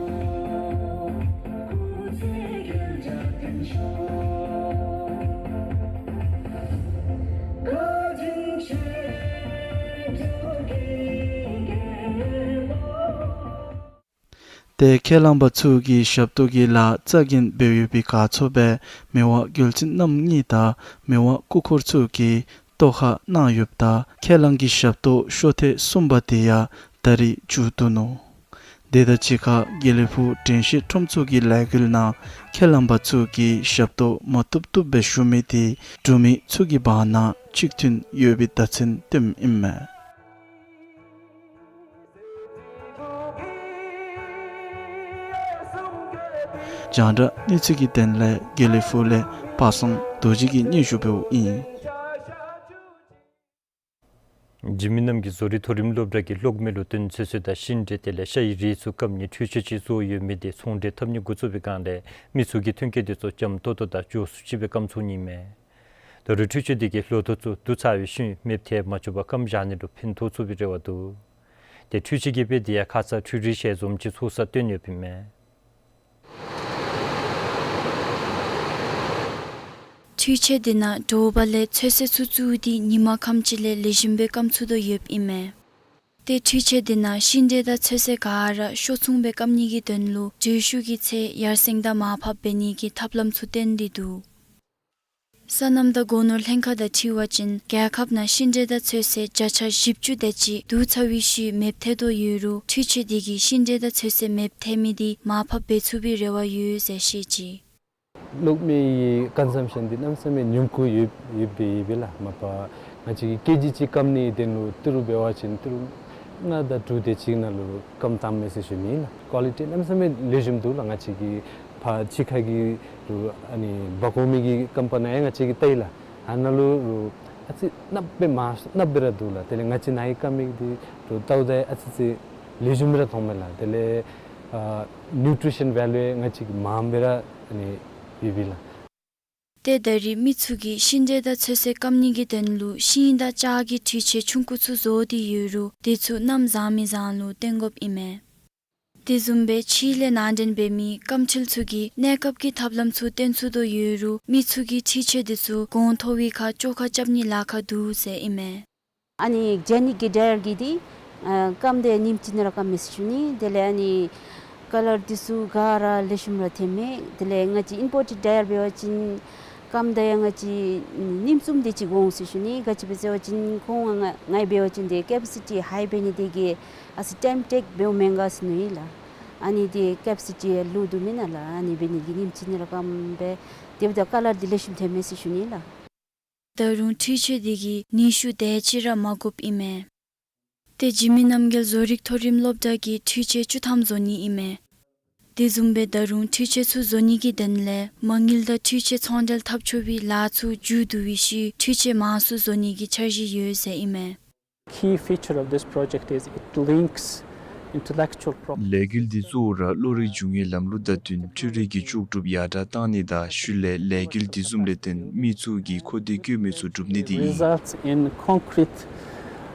ཏེ་ཁས་བླངས་པ་ཚུ་གིས་ཞབས་ཏོག་གི་ལཱ་རྩ་འགེངས་འབད་ཡོད་པའི་ཁ་ཕྱོགས་སྦེ་མི་དབང་རྒྱལ་བཙུན་རྣམ་གཉིས་དང་མི་དབང་སྐུ་འཁོར་ཚུ་གིས་བསྟོད་བསྔགས་གནང་ཡོདཔ་ད་ཁས་བླངས་ཀྱི་ཞབས་ཏོག་ཤོག་ཐེངས་གསུམ་པ་དེ་ཡང་ད་རིས་མཇུག་བསྡུ་ནུག། དེ་དང་གཅིག་ཁར་དགེ་ལེགས་ཕུག་དྲན་ཤེས་ཁྲོམ་ཚོགས་ཀྱི་ལས་འགུལ་ནང་ཁས་བླངས་པ་ཚུ་གིས་ཞབས་ཏོག་མ་བཏུབ་བཏུབ་སྦེ་ཞུ་མི་དེ་འབྲུག་མི་ཚུ་གི་བར་ན་གཅིག་མཐུན་ཡོད་པའི་བརྡ་མཚོན་སྟོནམ་ཨིན་མས། རྒྱང་བསྒྲགས་གནས་ཚུལ་གྱི་དོན་ལས་དགེ་ལེགས་ཕུག་ལས་པ་སངས་རྡོ་རྗེ་གིས་སྙན་ཞུ་འབདཝ་ཨིན། འཇིགས་མེད་རྣམ་རྒྱལ་བཟོ་རིག་མཐོ་རིམ་སློབ་གྲྭ་གི་གློག་མེ་ལུ་བརྟེན་ཚོད་བསྲེ་དང་ཤིང་འབྲས་དེ་ལས་ཤ་ཡི་རིགས་ཚུ་སྐམ་ནིའི་འཕྲུལ་ཆས་ཅིག་བཟོ་ཡོད་མི་དེ་ཚོང་འབྲེལ་འཐབ་ནི་འགོ་བཙུགས་པའི་སྒང་ལས་མི་ཚུ་གིས་ཐོན་སྐྱེད་དེ་ཚུ་འཇམ་ཏོང་ཏོ་དང་མགྱོགས་སུ་ཅིག་སྦེ་སྐམ་ཚུགས་ནི་མས། ད་རུང་འཕྲུལ་ཆས་དེ་གིས་ལོ་ཐོག་ཚུ་བསྡུ་ཚར་བའི་ཤུལ་མེདཔ་ཐལ་མ་བཅུག་པར་སྐམ་བཞག་ནི་ལུ་ཕན་ཐོགས་ཚུགས་པའི་རེ་བ་འདུག། ཏེ་འཕྲུལ་ཆས་ཀྱི་དཔེ་དེ་ཡང་ཁ་ཙ་འཕྲུལ་རིག་ཞལ་འཛོམས་ཅིག་ཚོགས་སར་བཏོན་ཡོདཔ་ཨིན་མས། འཕྲུལ་ཆས་དེ་ནང་དྲོ་པ་ལས་ཚོད་བསྲེ་ཚུ་བཙུགས་ཏེ་ཉིན་མ་ཁམས་ཅིག་ལས་ལེགས་ཤོམ་སྦེ་སྐམ་ཚུགས་དོ་ཡོདཔ་ཨིན་མས། ཏེ་འཕྲུལ་ཆས་དེ་ནང་ཤིང་འབྲས་དང་ཚོད་བསྲེ་ག་ར་ཤོག་ཚུན་སྦེ་སྐམ་ནི་གི་དོན་ལུ་དྲོད་ཤུགས་ཀྱི་ཚད་ཡར་སེང་དང་མར་ཕབ་འབད་ནི་གི་ཐབས་ལམ་ཚུ་བཏོན་ཏེ་འདུག། སོ་ནམ་དང་སྒོ་ནོར་ལྷན་ཁག་དང་འཁྲིལ་བ་ཅིན་རྒྱལ་ཁབ་ནང་ཤིང་འབྲས་དང་ཚོད་བསྲེ་བརྒྱ་ཆ་བཞི་བཅུ་དེ་ཅིག་བསྡུ་ཚར་བའི་ཤུལ་མེདཔ་ཐལ་དོ་ཡོད་རུང་འཕྲུལ་ཆས་དེ་གིས་ཤིང་འབྲས་དང་ཚོད་བསྲེ་མེདཔ་ཐལ་མི་དེ་མར་ཕབ་འབད་ཚུགས་པའི་རེ་བ་ཡོད་ཟེར་བཤད་ཅི། གློག་མེ་གི་ཀོན་སམ་ཤཱན་འདི་གནམ་མེད་ས་མེད་ཉུང་ཀུ་ཡོད་ཡོདཔ་སྦེ་ཡོདཔ་ལགས། མ་པ་ང་བཅས་ཀྱི་ཀེ་ཇི་གཅིག་སྐམ་ནི་དོན་ལུ་ཏི་རུ་འབད་བ་ཅིན་ཏི་རུ་ལྔ་དང་དྲུག་དེ་ཅིག་ནང་ལུ་སྐམ་བཏངམ་མས་ཟེར་ཞུ་ནི་ལགས། ཀོ་ལི་ཊི་གནམ་མེད་ས་མེད་ལེགས་ཤོམ་འདུག་ལགས། ང་བཅས་ཀྱི་ཕར་ཕྱི་ཁ་གི་རུ་ཨ་ནི་བ་ཀོ་མེ་གི་ཀམ་པ་ནང་ཡང་ང་བཅས་ཀྱིས་བལྟ་ཡི་ལགས། ཨ་ནཱ་ལུ་རུ་ཨ་ཙི་གནགཔ་སྦེ་མར་གནགཔ་སྦེ་ར་འདུག་ལགས། དེ་ལས་ང་བཅས་ནཱ་གི་སྐམ་མི་འདི་རུ་བལྟཝ་ད་ཨ་ཙི་ཅིག་ལེགས་ཤོམ་སྦེ་ར་མཐོངམ་མས་ལགས། དེ་ལས་ཨ་ནིའུ་ཊི་རི་ཤཱན་བེ་ལུ་ཡང་ང་བཅས་ཀྱིས་མངམ་སྦེ་ར་ཨ་ནི་ཡོདཔ་ཨིན་ལགས། ཏེ་ད་རིས་མི་ཚུ་གིས་ཤིང་འབྲས་དང་ཚོད་བསྲེ་སྐམ་ནི་གི་དོན་ལུ་ཤིང་དང་ལྕགས་ཀྱི་འཕྲུལ་ཆས་ཆུང་ཀུ་ཚུ་བཟོ་སྟེ་ཡོད་རུང་དེ་ཚུ་གནམ་བཟང་མི་བཟང་ལུ་བརྟེན་དགོཔ་ཨིན་མས། དེ་བཟུམ་སྦེ་ཕྱི་ལས་ནང་འདྲེན་འབད་མི་སྐམ་འཕྲུལ་ཚུ་གིས་གནས་སྐབས་ཀྱི་ཐབས་ལམ་ཚུ་སྟོན་ཚུགས་དོ་ཡོད་རུང་མི་ཚུ་གིས་འཕྲུལ་ཆས་དེ་ཚུ་གོང་མཐོ་བའི་ཁར་བཅོ་ཁ་རྐྱབ་ནི་ལཱ་ཁག་འདུག་ཟེར་ཨིན་མས། ཨ་ནི་ཇེ་ནིག་གི་ཌའི་ཡར་གྱིས་འདི་ཨ་སྐམ་སྟེ་ཉིནམ་གཅིག་ནང་ར་སྐམ་མས་ཟེར་ཞུ་ནི། དེ་ལས་ཨ་ནི་ཀ་ལར་འདི་ཚུ་ག་ར་ལེགས་ཤོམ་ར་ཐོནམ་མས། དེ་ལས་ང་བཅས་ཨིམ་པོར་ཊེཌ་ཌའི་ཡར་འབད་བ་ཅིན་སྐམ་ད་ཡང་ང་བཅས་ཉིནམ་གསུམ་དེ་ཅིག་འགོར་འོང་ཟེར་ཞུ་ནི། ག་ཅི་སྦེ་ཟེར་བ་ཅིན་ཁོང་ང་ང་འབད་བ་ཅིན་དེ་ཀེ་པ་སི་ཊི་ཧའི་འབད་ནི་དེ་གིས་ཨ་ཙི་ཊའིམ་ཊེཀ་འབདཝ་མེན་ག་ཟེར་མནོ་ཡི་ལགས། ཨ་ནི་དེ་ཀེ་པ་སི་ཊི་ལུ་བསྡུ་མེན་ན་ལགས། ཨ་ནི་འབད་ནི་དེ་གིས་ཉིནམ་གཅིག་ནང་ར་སྐམ་སྦེ་དེ་འབདཝ་ད་ཀ་ལར་འདི་ལེགས་ཤོམ་ཐོནམ་མས་ཟེར་ཞུ་ནི་ལགས། ད་རུང་འཕྲུལ་ཆས་དེ་གིས་ནུས་ཤུགས་དེ་ཅིག་ར་མ་དགོཔ་ཨིན་མས། ཏེ་འཇིགས་མེད་རྣམ་རྒྱལ་བཟོ་རིག་མཐོ་རིམ་སློབ་གྲྭ་གིས་འཕྲུལ་ཆས་བཅུ་ཐམ་བཟོ་ནི་ཨིན་མས། དེ་བཟུམ་སྦེ་ད་རུང་འཕྲུལ་ཆས་ཚུ་བཟོ་ནི་གི་དོན་ལས་མ་དངུལ་དང་འཕྲུལ་ཆས་ཚོང་འབྲེལ་འཐབ་ཆོག་པའི་ལཱ་ཚུ་མཇུག་བསྡུ་བའི་ཤུལ་འཕྲུལ་ཆས་མང་སུ་བཟོ་ནི་གི་འཆར་གཞི་ཡོད་ཟེར་ཨིན་མས། Key feature of this project is it links intellectual property. ལས་འགུལ་འདི་གཙོ་བོ་ར་བློ་རིག་འབྱུང་བའི་ལམ་ལུགས་དང་བསྟུན་འཕྲུལ་རིག་གི་ལྕོགས་གྲུབ་ཡར་དྲགས་བཏང་ནི་དང་ཤུལ་ལས་ལས་འགུལ་འདི་བཟུམ་ལས་བརྟེན་མི་ཚུ་གིས་ཁོ་ཐག་བཀོད་མི་ཚུ་སྒྲུབ་ནི་དེ་ཨིན། Results in concrete,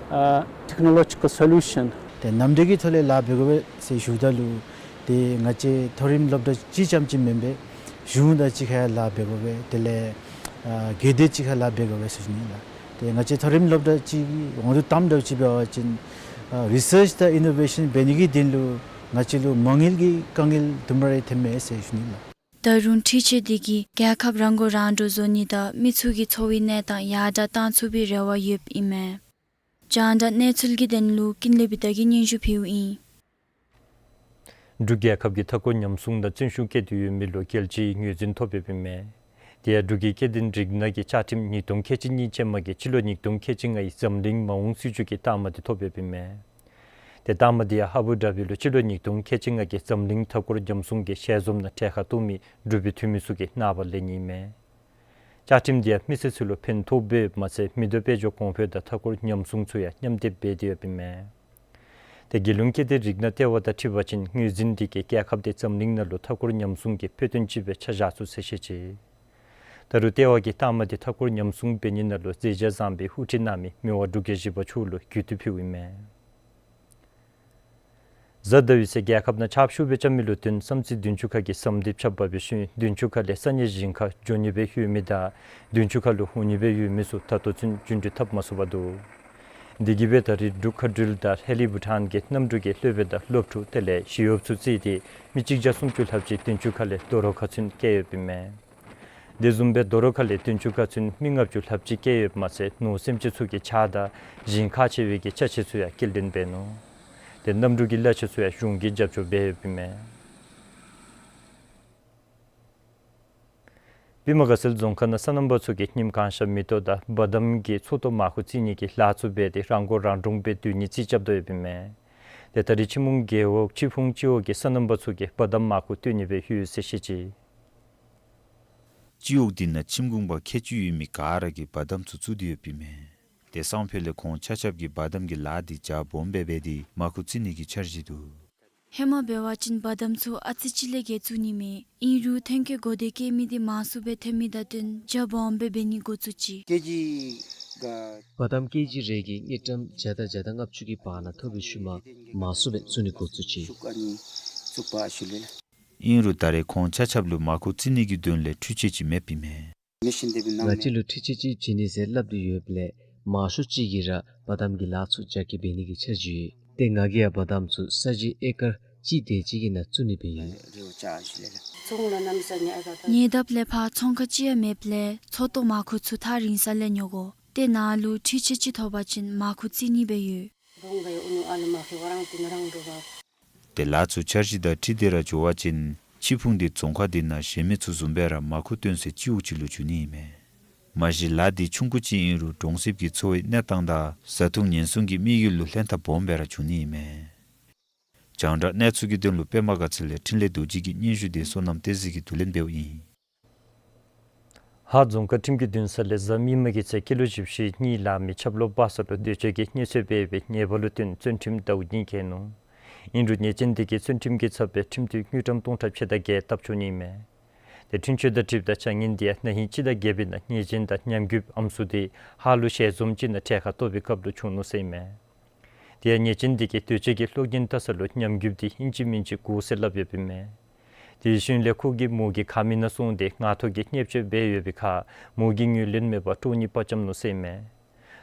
uh, technological solution. ཏེ་ནམ་དུས་ཀྱི་ཐོག་ལས་ལཱ་འབད་དགོ་པས་ཟེར་ཞུཝ་ད་ལུ་ཏེ་ང་བཅས་མཐོ་རིམ་སློབ་གྲྭ་གཅིག་རྐྱངམ་ཅིག་མེན་པར་གཞུང་དང་གཅིག་ཁར་ཡང་ལཱ་འབད་དགོ་པས། དེ་ལས་ཨ་སྒེར་སྡེ་གཅིག་ཁར་ལཱ་འབད་དགོ་པས་ཟེར་ཞུ་ནི་ལགས། ཏེ་ང་བཅས་མཐོ་རིམ་སློབ་གྲྭ་གཅིག་འོང་དོ་བཏངམ་འདྲཝ་ཅིག་འབད་བ་ཅིན་ཨ་རི་སརཆ་དང་ཨི་ནོ་ཝེ་ཤཱན་འབད་ནི་གི་དོན་ལུ་ང་བཅས་ལུ་མ་དངུལ་གྱི་དཀའ་ངལ་དུམ་གྲ་རེ་ཐོནམ་མས་ཟེར་ཞུ་ནི་ལགས། ད་རུང་འཕྲུལ་ཆས་དེ་གིས་རྒྱལ་ཁབ་རང་མགོ་རང་འདྲོངས་བཟོ་ནི་དང་མི་ཚུ་གི་འཚོ་བའི་གནས་སྟངས་ཡར་དྲགས་བཏང་ཚུགས་པའི་རེ་བ་ཡོདཔ་ཨིན་མས། རྒྱང་བསྒྲགས་གནས་ཚུལ་གྱི་དོན་ལུ་ཀུན་ལེགས་བི་ཏ་གིས་སྙན་ཞུ་ཕུལཝ་ཨིན། འབྲུག་རྒྱལ་ཁབ་ཀྱིས་མཐའ་འཁོར་ཉམས་སྲུང་དང་བརྩོན་ཤུགས་བསྐྱེད་དེ་ཡོད་མི་ལུ་རྒྱལ་སྤྱིའི་ངོས་འཛིན་ཐོབ་ཡོདཔ་ཨིན་མས། དེ་ཡང་འབྲུག་གི་སྐྱེ་ལྡན་རིགས་སྣ་གི་བཅའ་ཁྲིམས་ཉིས་སྟོང་ཁལ་གཅིག་གཉིས་ཅན་མ་གིས་སྤྱི་ལོ་ཉིས་སྟོང་ཁལ་གཅིག་ལྔའི་འཛམ་གླིང་མ་འོངས་སྲིད་བྱུས་ཀྱི་རྟགས་མ་དེ་ཐོབ་ཡོདཔ་ཨིན་མས། དེ་རྟགས་མ་དེ་ཡང་ཨ་བུ་དྷ་བི་ལུ་སྤྱི་ལོ་ཉིས་སྟོང་ཁལ་གཅིག་ལྔ་གི་འཛམ་གླིང་མཐའ་འཁོར་ཉམས་སྲུང་གི་ཞལ་འཛོམས་ནང་གྲལ་ཁར་གཏོགས་མི་འབྲུག་པའི་འཐུས་མི་ཚུ་གིས་གནང་བ་ལེན་ནི་ཨིན་མས། བཅའ་ཁྲིམས་དེ་ཡང་མི་སེར་ཚུ་ལུ་ཕན་ཐོགས་འབདཝ་མ་ཚད་མི་འདོད་དཔལ་འབྱོར་གོང་འཕེལ་དང་མཐའ་འཁོར་ཉམས་སྲུང་ཚུ་ཡང་མཉམ་སྡེབ་འབད་དེ་ཡོདཔ་ཨིན་མས། དེ་རྒྱལ་ཡོངས་སྐྱེ་ལྡན་རིགས་སྣ་ལྟེ་བ་དང་འཁྲིལ་བ་ཅིན་ངོས་འཛིན་དེ་གིས་རྒྱལ་ཁབ་དེ་འཛམ་གླིང་ནང་ལུ་མཐའ་འཁོར་ཉམས་སྲུང་གི་དཔེ་སྟོན་ཅིག་སྦེ་ཆ་བཞག་ཚུགས་ཟེར་བཤད་ཅི། ད་རུང་ལྟེ་བ་གིས་རྟགས་མ་དེ་མཐའ་འཁོར་ཉམས་སྲུང་འབད་ནི་ནང་ལུ་མཛད་རྗེས་བཟང་བའི་དབུ་ཁྲིད་གནང་མི་མི་དབང་འབྲུག་རྒྱལ་བཞི་པ་མཆོག་ལུ་གུས་བཏུད་ཕུལཝ་ཨིན་མས། གཟའ་ཟླ་བའི་ཚེ་རྒྱལ་ཁབ་ནང་ཆརཔ་ཤུགས་སྦེ་རྐྱབ་མི་ལུ་བརྟེན་བསམ་རྩེ་བདུན་ཅུ་ཁ་གི་ཟམ་འདེབས་ཆགཔ་འབད་བའི་ཤུལ་བདུན་ཅུ་ཁ་ལས་ས་གནས་ཞིང་ཁར་འགྱོ་ནི་སྦེ་ཡོད་མི་དང་བདུན་ཅུ་ཁ་ལུ་འོང་ནི་སྦེ་ཡོད་མི་ཚུ་ད་ལྟོ་ཚུན་རྒྱུན་འགྲུལ་འཐབ་མ་ཚུགས་པར་འདུག། དེ་གིས་སྦེ་ད་རིས་འབྲུག་མཁའ་འགྲུལ་དང་ཧེ་ལི་བྷུ་ཊཱན་གྱི་གནམ་གྲུ་གིས་ལྷོད་པའི་ད་སློབ་ཕྲུག་དེ་ལས་ཞི་གཡོགཔ་ཚུ་བརྩིས་ཏེ་མི་གཅིག་བརྒྱ་སུམ་ཅུ་ལྷགཔ་ཅིག་བདུན་ཅུ་ཁ་ལས་རྡོ་རོག་ཁ་ཚུན་བསྐྱལ་ཡོདཔ་ཨིན་མས། དེ་བཟུམ་སྦེ་རྡོ་རོག་ཁ་ལས་བདུན་ཅུ་ཁ་ཚུན་མི་ལྔ་བཅུ་ལྷགཔ་ཅིག་བསྐྱལ་ཡོདཔ་མ་ཚད་ནོར་སེམས་ཅན་ཚུ་གི་ཆག་དང་ཞིང་ཁ་ཕྱེ་བའི་གི་ཅ་ཆས་ཚུ་ཡང་སྐྱེལ་འདྲེན་འབད་ནུག། དེ་གནམ་གྲུ་གི་གླ་ཆ་ཚུ་ཡང་གཞུང་གིས་རྒྱབ་སྐྱོར་འབད་ཡོདཔ་ཨིན་མས། པདྨ་དགའ་ཚལ་རྫོང་ཁག་ནང་སོ་ནམ་པ་ཚུ་གིས་ཉིམ་གང་ཤར་མེ་ཏོག་དང་བ་དམ་གྱི་ཚོགས་གཏོར་མར་ཁུ་བརྩིག་ནི་གི་ལཱ་ཚུ་འབད་དེ་རང་མགོ་རང་འདྲོངས་སྦེ་སྡོད་ནི་རྩིས་རྐྱབ་དོ་ཡོདཔ་ཨིན་མས། དེ་ད་རིས་ཆི་མུང་རྒེད་འོག་ཆི་ཕུང་སྤྱི་འོག་གི་སོ་ནམ་པ་ཚུ་གིས་བ་དམ་མར་ཁུ་བཏོན་ནི་སྦེ་ཡོད་ཟེར་བཤད་ཅི། སྤྱི་འོག་འདི་ནང་ཁྱིམ་གུང་པ་ཁལ་གཅིག་ཡོད་མི་ག་ར་གིས་བ་དམ་ཚུ་བཙུགས་ཏེ་ཡོདཔ་ཨིན་མས། དེ་སང་ཕོད་ལས་ཁོང་ཆ་ཁྱབ་ཀྱིས་བ་དམ་གྱི་ལཱ་འདི་རྒྱ་སྦོམ་སྦེ་འབད་དེ་མར་ཁུ་བརྩིག་ནི་གི་འཆར་གཞི་འདུག། ཧེ་མ་འབད་བ་ཅིན་བ་དམ་ཚུ་ཨ་ཙི་ཅིག་ལས་བརྒལ་བཙུགས་ནི་མེད། ཨིན་རུང་ཐོན་སྐྱེད་གོ་བདེ་སྐྱེ་མི་འདི་མང་སུ་སྦེ་ཐོན་མི་དང་བསྟུན་རྒྱ་སྦོམ་སྦེ་འབད་ནི་འགོ་བཙུགས་ཅི། ཀེ་ཇི་ག་བ་དམ་ཀེ་ཇི་རེ་གིས་དངུལ་ཀྲམ་བརྒྱ་དང་བརྒྱ་དང་ལྔ་བཅུ་གི་བར་ན་ཐོབ་པའི་ཤུལ་མ་མང་སུ་སྦེ་བཙུགས་ནི་འགོ་བཙུགས་ཅི། ཨིན་རུང་ད་རེས་ཁོང་ཆ་ཁྱབ་ལུ་མར་ཁུ་བརྩིག་ནི་གི་དོན་ལས་འཕྲུལ་ཆས་ཅིག་མེདཔ་ཨིན་མས། ང་བཅས་ལུ་འཕྲུལ་ཆས་ཅིག་བྱིན་ནི་ཟེར་སླབ་སྟེ་ཡོདཔ་ལས་མང་ཤོས་ཅིག་གིས་ར་བ་དམ་གྱི་ལཱ་ཚུ་རྒྱ་སྐྱེད་འབད་ནི་གི་འཆར་གཞི་ཡོད། ཏེ་ང་གིས་ཡང་བ་དམ་ཚུ་ས་གཞི་ཨེ་ཀར་གཅིག་དེ་ཅིག་གི་ནང་བཙུགས་ནི་སྦེ་ཡོད། ཉེ་འདབས་ལས་ཕར་ཚོང་ཁང་ཅིག་ཡང་མེདཔ་ལས་ཚོགས་གཏོར་མར་ཁུ་ཚུ་ཐག་རིང་ས་ལས་ཉོ་དགོ། ཏེ་ནཱ་ལུ་འཕྲུལ་ཆས་ཅིག་ཐོབ་པ་ཅིན་མར་ཁུ་བརྩིག་ནི་སྦེ་ཡོད། ཏེ་ལཱ་ཚུ་འཆར་གཞི་དང་འཁྲིལ་ཏེ་ར་འགྱོ་བ་ཅིན་ཆི་ཕུང་འདི་རྫོང་ཁག་འདི་ནང་གཞན་མི་ཚུ་བཟུམ་སྦེ་ར་མར་ཁུ་བཏོན་སའི་སྤྱི་འོག་ཅིག་ལུ་འགྱུར་ནི་ཨིན་མས། མ་གཞི་ལཱ་འདི་ཆུང་ཀུ་ཅིག་ཨིན་རུང་གྲོང་གསེབ་ཀྱི་འཚོ་བའི་གནས་སྟངས་དང་བཟའ་འཐུང་ཉེན་སྲུང་གི་དམིགས་ཡུལ་ལུ་ལྷན་ཐབས་སྦོམ་སྦེ་ར་འབྱུང་ནི་ཨིན་མས། རྒྱང་བསྒྲགས་གནས་ཚུལ་གྱི་དོན་ལུ་པདྨ་དགའ་ཚལ་ལས་འཕྲིན་ལས་རྡོ་རྗེ་གི་སྙན་ཞུ་འདི་བསོད་ནམས་བསྟན་འཛིན་གྱིས་བསྡུ་ལེན་འབདཝ་ཨིན། ཧཱ་རྫོང་ཁག་ཁྲིམས་ཀྱི་འདུན་ས་ལས་གཟའ་མིག་དམར་གྱི་ཚེ་ཀི་ལོ་བཞི་བཅུ་ཞེ་གཉིས་ལང་མི་ཆབ་ལོག་པ་སངས་ལུ་འདོད་སྤྱོད་ཀྱི་བརྙས་བཅོས་འབད་བའི་ཉེས་པ་ལུ་བརྟེན་བཙོན་ཁྲིམས་ཟླཝ་གཉིས་བཀལ་ནུག། ཨིན་རུང་ཉེས་ཅན་དེ་གིས་བཙོན་ཁྲིམས་ཀྱི་ཚབ་སྦེ་ཁྲིམས་དུད་དངུལ་ཀྲམ་སྟོང་ཕྲག་ཕྱེད་དང་བརྒྱད་བཏབ་ཆོག་ནི་ཨིན་མས། ཏེ་འཁྲུན་ཆོད་དང་འཁྲིལཝ་ད་བྱ་ངན་འདི་ཡང་ན་ཧིང་སྤྱི་ཟླ་བརྒྱད་པའི་ནང་ཉེས་ཅན་དང་ཉམས་རྒུདཔ་ཨམ་སྲུ་འདི་ཧཱ་ལུ་ཞལ་འཛོམས་ཅིག་ནང་གྲལ་ཁར་གཏོགས་པའི་སྐབས་ལུ་བྱུང་ནུག་ཟེར་ཨིན་མས། དེ་ཡང་ཉེས་ཅན་འདི་གིས་དོས་ཅན་གྱི་གློག་བརྙན་ལྟ་ས་ལུ་ཉམས་རྒུདཔ་འདི་ཨིན་ཅི་མིན་ཅི་གོ་ཟེར་སླབ་ཡོདཔ་ཨིན་མས། དེ་ཤུལ་ལས་ཁོ་གིས་མོ་གི་ཁ་མིག་ནང་སོང་སྟེ་ངག་ཐོག་གི་བརྙས་བཅོས་འབད་ཡོད་པའི་ཁར་མོ་གིས་ངོས་ལེན་མེད་པར་ཀྲོ་གཉིས་པ་བཅམ་ནུག་ཟེར་ཨིན་མས།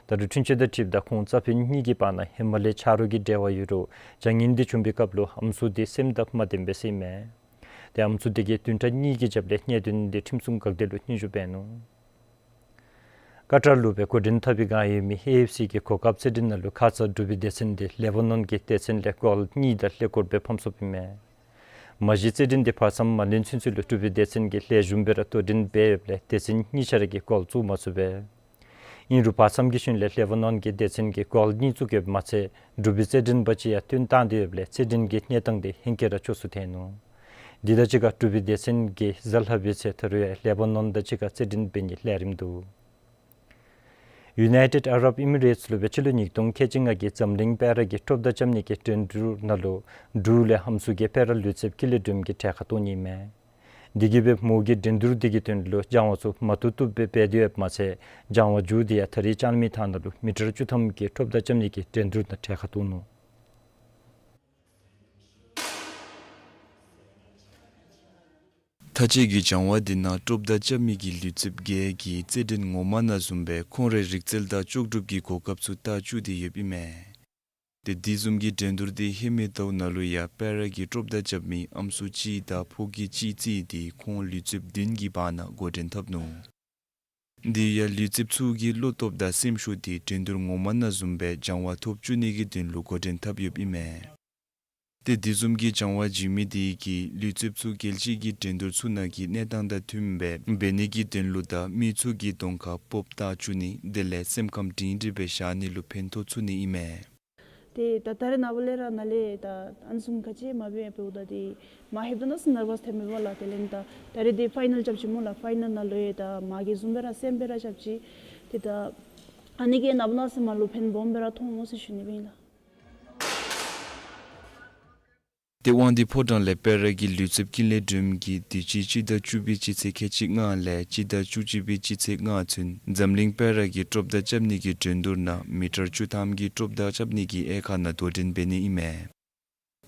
ད་རུང་འཁྲུན་ཆོད་དང་འཁྲིལཝ་ད་ཁོང་རྩ་ཕན་གཉིས་ཀྱི་བར་ན་ཧེ་མ་ལས་ཆ་རོགས་ཀྱི་འབྲེལ་བ་ཡོད་རུང་བྱ་ངན་འདི་བྱུང་པའི་སྐབས་ལུ་ཨམ་སྲུ་འདི་སེམས་དང་མ་ལྡནམ་སྦེ་ཟེར་ཨིན་མས། ཏེ་ཨམ་སྲུ་འདི་གིས་བདུན་ཕྲག་གཉིས་ཀྱི་རྒྱབ་ལས་གནད་དོན་འདི་ཁྲིམས་སྲུང་འགག་སྡེ་ལུ་སྙན་ཞུ་འབད་ནུག། ཀ་ཏར་ལུ་སྦེ་འགོ་འདྲེན་འཐབ་པའི་བསྒང་ཡོད་མི་ཨེ་ཨེཕ་སི་གི་གོ་སྐབས་རྩེད་འགྲན་ནང་ལུ་ཁ་ཙ་འབྲུག་པའི་སྡེ་ཚན་འདི་ལེ་བ་ནོན་གྱི་སྡེ་ཚན་ལས་གོལ་གཉིས་དང་ལྷག་སྐོར་སྦེ་ཕམ་སོཔ་ཨིན་མས། མ་གཞི་རྩེད་འགྲན་འདི་བར་མཚམས་མ་ལོན་ཚུན་ཚོད་ལུ་འབྲུག་པའི་སྡེ་ཚན་གྱིས་ལེགས་ཤོམ་སྦེ་ར་དོ་འགྲན་འབད་ཡོདཔ་ལས་སྡེ་ཚན་གཉིས་ཆ་ར་གིས་གོལ་བཙུགས་མ་ཚུགས་པས། ཨིན་རུང་བར་མཚམས་ཀྱི་ཤུལ་ལས་ལེ་བ་ནོན་གྱི་སྡེ་ཚན་གྱིས་གོལ་གཉིས་བཙུགས་ཡོདཔ་མ་ཚད་འབྲུག་པའི་རྩེད་འགྲན་པ་ཅིག་ཡང་བཏོན་བཏང་སྟེ་ཡོདཔ་ལས་རྩེད་འགྲན་གྱི་གནས་སྟངས་འདི་ཧེང་སྐལ་ར་འགྱོ་ཚུགས་ཐལ་ནུག། འདི་དང་གཅིག་ཁར་འབྲུག་པའི་སྡེ་ཚན་གྱིས་གཟའ་ལྷག་པའི་ཚེ་ད་རུང་ཡང་ལེ་བ་ནོན་དང་གཅིག་ཁར་རྩེད་འགྲན་འབད་ནིའི་ལས་རིམ་འདུག། ཡུ་ནའི་ཊེཌ་ཨ་རབ་ཨི་མི་རེཊསི་ལུ་སྦེ་སྤྱི་ལོ་ཉིས་སྟོང་ཁལ་གཅིག་ལྔ་གི་འཛམ་གླིང་པེ་ར་གི་ཀྲོབ་མདའ་རྐྱབ་ནི་གི་འགྲན་བསྡུར་ནང་ལུ་འབྲུག་ལས་ཨམ་སྲུ་གི་པེ་ར་ལུས་རྩལཔ་ཀུན་ལེགས་སྒྲོལམ་གྱིས་གྲལ་ཁར་གཏོགས་ནི་ཨིན་མས། དེ་གིས་སྦེ་མོ་གིས་འགྲན་བསྡུར་འདི་གི་དོན་ལུ་སྦྱང་བ་ཚུ་མ་བཏུབ་བཏུབ་སྦེ་འབད་དེ་ཡོདཔ་མ་ཚད་སྦྱང་བ་མཇུག་འདི་ཡང་ད་རིས་ལྕང་མའི་ཐང་ནང་ལུ་མི་ཊར་བཅུ་ཐམ་གྱི་ཀྲོབ་མདའ་རྐྱབ་ནི་གི་འགྲན་བསྡུར་ནང་གྲལ་ཁར་གཏོགས་ནུག། མཐའ་དཔྱད་ཀྱི་སྦྱང་བ་འདི་ནང་ཀྲོབ་མདའ་རྐྱབ་མི་གི་ལུས་རྩལཔ་བརྒྱད་ཀྱིས་རྩེད་འགྲན་ངོ་མ་ནང་བཟུམ་སྦེ་ཁོང་རའི་རིག་རྩལ་དང་ལྕོགས་གྲུབ་ཀྱི་གོ་སྐབས་ཚུ་བལྟ་བཅུག་སྟེ་ཡོདཔ་ཨིན་མས། ཏེ་དེ་བཟུམ་གྱི་འགྲན་བསྡུར་འདི་ཧེ་མའི་ཟླཝ་ནང་ལུ་ཡང་པེ་ར་གི་ཀྲོབ་མདའ་རྐྱབ་མི་ཨམ་སྲུ་གཅིག་དང་ཕོ་སྐྱེས་གཅིག་བརྩིས་ཏེ་ཁོང་ལུས་རྩལཔ་བདུན་གྱི་བར་ན་འགོ་འདྲེན་འཐབ་ནུག། དེ་ཡང་ལུས་རྩལཔ་ཚུ་གིས་བློ་སྟོབས་དང་སེམས་ཤུགས་འདི་འགྲན་བསྡུར་ངོ་མ་ནང་བཟུམ་སྦེ་སྦྱང་བ་ཐོབ་བཅུག་ནི་གི་དོན་ལུ་འགོ་འདྲེན་འཐབ་ཡོདཔ་ཨིན་མས། ཏེ་དེ་བཟུམ་གྱི་སྦྱང་བ་བྱིན་མི་དེ་གིས་ལུས་རྩལཔ་ཚུ་རྒྱལ་སྤྱི་གི་འགྲན་བསྡུར་ཚུ་ནང་གི་གནས་སྟངས་དང་མཐུནམ་སྦེ་འབད་ནི་གི་དོན་ལུ་དང་མི་ཚུ་གི་གདོང་ཁར་སྤོབས་བཏགས་བཅུག་ནི་དེ་ལས་སེམས་ཁམས་སྒྲིང་སྒྲིང་སྦེ་བཞག་ནི་ལུ་ཕན་ཐོགས་ཚུགས་ནི་ཨིན་མས། ཏེ་ད་ད་རེས་ནངས་པ་ལས་ར་ནཱ་ལས་ད་ཨ་ནི་བཟུམ་ག་ཅི་མ་འབད་འབདཝ་ད་ཏེ་མ་ལྷོདཔ་ད་ནཱ་ནར་བཱསི་ཐོནམ་མས་པ་ལགས། དེ་ལས་ད་ད་རེས་འདི་ཕའི་ནཱལ་རྐྱབ་ཅི་སྨོ་ལགས། ཕའི་ནཱལ་ནང་ལུ་ཡང་ད་མ་གི་བཟུམ་སྦེ་ར་སེམས་སྦེ་ར་རྐྱབ་ཅི། ཏེ་ད་ཨ་ནི་གིས་ནངས་པ་གནངས་ཚེ་མ་ལུ་ཕན་སྦོམ་སྦེ་ར་ཐོགས་འོང་ཟེར་ཞུ་ནི་སྦེ་ཨིན་ལགས། ཏེ་དབང་འདུས་ཕོ་བྲང་ལས་པེ་ར་གི་ལུས་རྩལཔ་ཀུན་ལེགས་སྒྲོལམ་གྱིས་དུས་ཅི་སྤྱི་ཟླ་བཅུ་པའི་སྤྱི་ཚེས་ཁལ་གཅིག་ལྔ་ལས་སྤྱི་ཟླ་བཅུ་གཅིག་པའི་སྤྱི་ཚེས་ལྔ་ཚུན་འཛམ་གླིང་པེ་ར་གི་ཀྲོབ་མདའ་རྐྱབ་ནི་གི་འགྲན་བསྡུར་ནང་མི་ཊར་བཅུ་ཐམ་གྱི་ཀྲོབ་མདའ་རྐྱབ་ནི་གི་དབྱེ་ཁག་ནང་དོ་འགྲན་འབད་ནི་ཨིན་མས།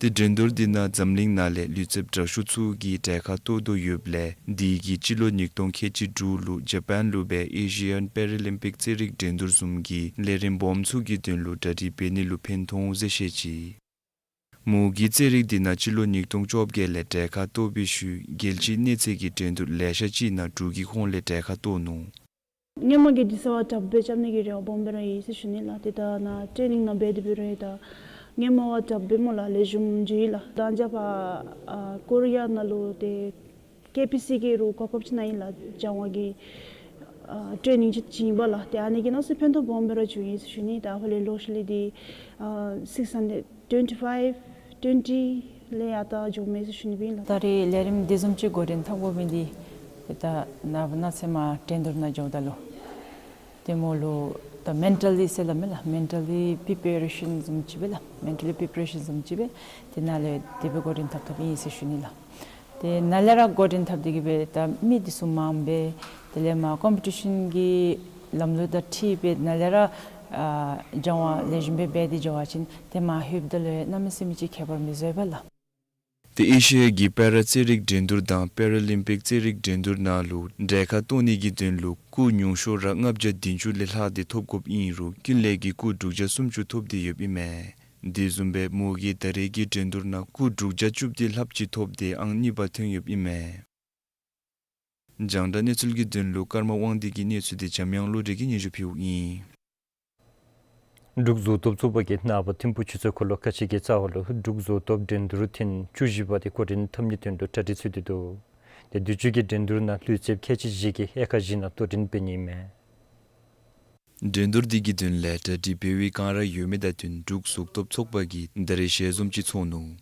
ཏེ་འགྲན་བསྡུར་འདི་ནང་འཛམ་གླིང་ནང་ལས་ལུས་རྩལཔ་དྲག་ཤོས་ཚུ་གིས་གྲལ་ཁར་གཏོགས་དོ་ཡོདཔ་ལས་དེ་གིས་སྤྱི་ལོ་ཉིས་སྟོང་ཁལ་གཅིག་དྲུག་ལུ་ཇ་པཱན་ལུ་སྦེ་ཨེ་ཤི་ཡཱན་པེ་ར་ལིམ་པིག་རྩེད་རིགས་འགྲན་བསྡུར་བཟུམ་གྱི་ལས་རིམ་སྦོམ་ཚུ་གི་དོན་ལུ་གྲ་སྒྲིག་འབད་ནི་ལུ་ཕན་ཐོགས་འོང་ཟེར་བཤད་ཅི། མོ་གིས་རྩེད་རིགས་འདི་ནང་སྤྱི་ལོ་ཉིས་སྟོང་བཅོ་བརྒྱད་ལས་གྲལ་ཁར་གཏོགས་པའི་ཤུལ་རྒྱལ་སྤྱིའི་གནས་ཚད་ཀྱི་འགྲན་བསྡུར་ལེ་ཤ་ཅིག་ནང་འབྲུག་གི་ཁོངས་ལས་གྲལ་ཁར་གཏོགས་ནུག། སྔོན་མ་གི་དེ་ཚུ་བ་དྲགཔ་སྦེ་རྐྱབ་ནི་གི་རེ་བ་སྦོམ་སྦེ་ར་ཡོད་ཟེར་ཞུ་ནི་ལགས། ཏེ་ད་ནཱ་ཊེ་ནིང་ནང་འབད་དེ་འབད་རུང་ཡང་ད་སྔོན་མ་བ་དྲགཔ་སྦེ་སྨོ་ལགས་ལེགས་ཤོམ་འགྱོ་ཡི་ལགས། ད་ཨ་ནཱ་ཕར་ཨ་ཀོ་རི་ཡ་ནང་ལུ་ཏེ་ཀེ་པི་སི་གི་རུང་གོ་སྐབས་ཅིག་གནང་ཡི་ལགས། སྦྱང་བ་གི་ཨ་ཊེ་ནིང་ཅིག་བྱིན་པ་ལགས། ཏེ་ཨ་ནི་གིས་གནམ་མེད་ས་མེད་ཕན་ཐོགས་སྦོམ་སྦེ་ར་བྱུང་ཡི་ཟེར་ཞུ་ནི། ད་ཨ་ཕར་ལས་ལོག་ཤུལ་ལས་འདི་ཨ་སིགསི་ཧན་ཌེཌ་ཊུ་ཝེན་ཊི་ཕའིབ་ཊུ་ཝེན་ཊི་ལས་ཡར་ད་འགྱོཝ་མས་ཟེར་ཞུ་ནི་སྦེ་ཨིན་ལགས། ད་རེས་ལས་རིམ་དེ་བཟུམ་ཅིག་འགོ་འདྲེན་འཐབ་དགོ་མི་འདི་ཏེ་ད་ནངས་པ་གནངས་ཚེ་མ་འགྲན་བསྡུར་ནང་འགྱོཝ་ད་ལུ་ཏེ་མོ་ལུ་ད་མེན་ཊ་ལི་ཟེར་སླབ་མས་ལགས། མེན་ཊ་ལི་པི་རི་པེ་རེ་ཤཱན་བཟུམ་ཅིག་སྦེ་ལགས། མེན་ཊ་ལི་པི་རི་པེ་རེ་ཤཱན་བཟུམ་ཅིག་སྦེ་ཏེ་ནཱ་ལས་དེ་སྦེ་འགོ་འདྲེན་འཐབ་འཐབ་ཨིན་ཟེར་ཞུ་ནི་ལགས། ཏེ་ནཱ་ལས་ར་འགོ་འདྲེན་འཐབ་སྟེ་གིས་སྦེ་ད་མི་འདི་ཚུ་མངམ་སྦེ་དེ་ལས་མར་ཀོམ་པི་ཊི་ཤཱན་གྱི་ལམ་ལུགས་དང་འཁྲིལ་སྦེ་ནཱ་ལས་ར་ཨ་སྦྱང་བ་ལེགས་ཤོམ་སྦེ་འབད་དེ་འགྱོ་བ་ཅིན་ཏེ་མར་ལྷོདཔ་ད་ལུ་གནམ་མེད་ས་མེད་ཅིག་ཁྱད་པར་མི་བཟོ་བས་ལགས། ཏེ་ཨེ་ཤི་ཡ་གི་པེ་ར་རྩེད་རིགས་འགྲན་བསྡུར་དང་པེ་ར་ལིམ་པིག་རྩེད་རིགས་འགྲན་བསྡུར་ནང་ལུ་གྲལ་ཁར་གཏོགས་ནི་གི་དོན་ལུ་སྐུགས་ཉུང་ཤོས་ར་ལྔ་བརྒྱ་བདུན་ཅུ་ལས་ལྷག་སྟེ་ཐོབ་དགོཔ་ཨིན་རུང་ཀུན་ལེགས་ཀྱིས་སྐུགས་དྲུག་བརྒྱ་སུམ་ཅུ་ཐོབ་སྟེ་ཡོདཔ་ཨིན་མས། དེ་བཟུམ་སྦེ་མོ་གིས་ད་རེས་ཀྱི་འགྲན་བསྡུར་ནང་སྐུགས་དྲུག་བརྒྱ་བཅུ་བདུན་ལྷགཔ་ཅིག་ཐོབ་སྟེ་ཨང་གཉིས་པ་ཐོན་ཡོདཔ་ཨིན་མས། རྒྱང་བསྒྲགས་གནས་ཚུལ་གྱི་དོན་ལུ་ཀརྨ་དབང་འདུས་ཀྱི་གནས་ཚུལ་འདི་འཇམ་དབྱངས་བློ་གྲོས་ཀྱིས་སྙན་ཞུ་ཕུལཝ་ཨིན། འབྲུག་བཟོ་ཐོབ་ཚོགས་པ་གིས་ནངས་པ་ཐིམ་ཕུག་ཆུ་ཚོད་འཁོར་ལོ་ཁལ་གཅིག་གི་རྩ་བ་ལུ་འབྲུག་བཟོ་ཐོབ་འགྲན་བསྡུར་ཐེངས་བཅུ་བཞི་པ་དེ་འགོ་འདྲེན་འཐབ་ནིའི་དོན་ལུ་གྲ་སྒྲིག་འཚོལ་ཏེ་འདུག། ཏེ་དུས་ཅི་གི་འགྲན་བསྡུར་ནང་ལུས་རྩལཔ་ཁལ་གཅིག་བཞི་གིས་དབྱེ་ཁག་བཞི་ནང་དོ་འགྲན་འབད་ནི་ཨིན་མས། འགྲན་བསྡུར་འདི་གི་དོན་ལས་གྲ་སྒྲིག་འབད་བའི་བསྒང་ར་ཡོད་མི་དང་བསྟུན་འབྲུག་བཟོ་ཐོབ་ཚོགས་པ་གིས་ད་རེས་ཞལ་འཛོམས་ཅིག་ཚོགས་ནུག།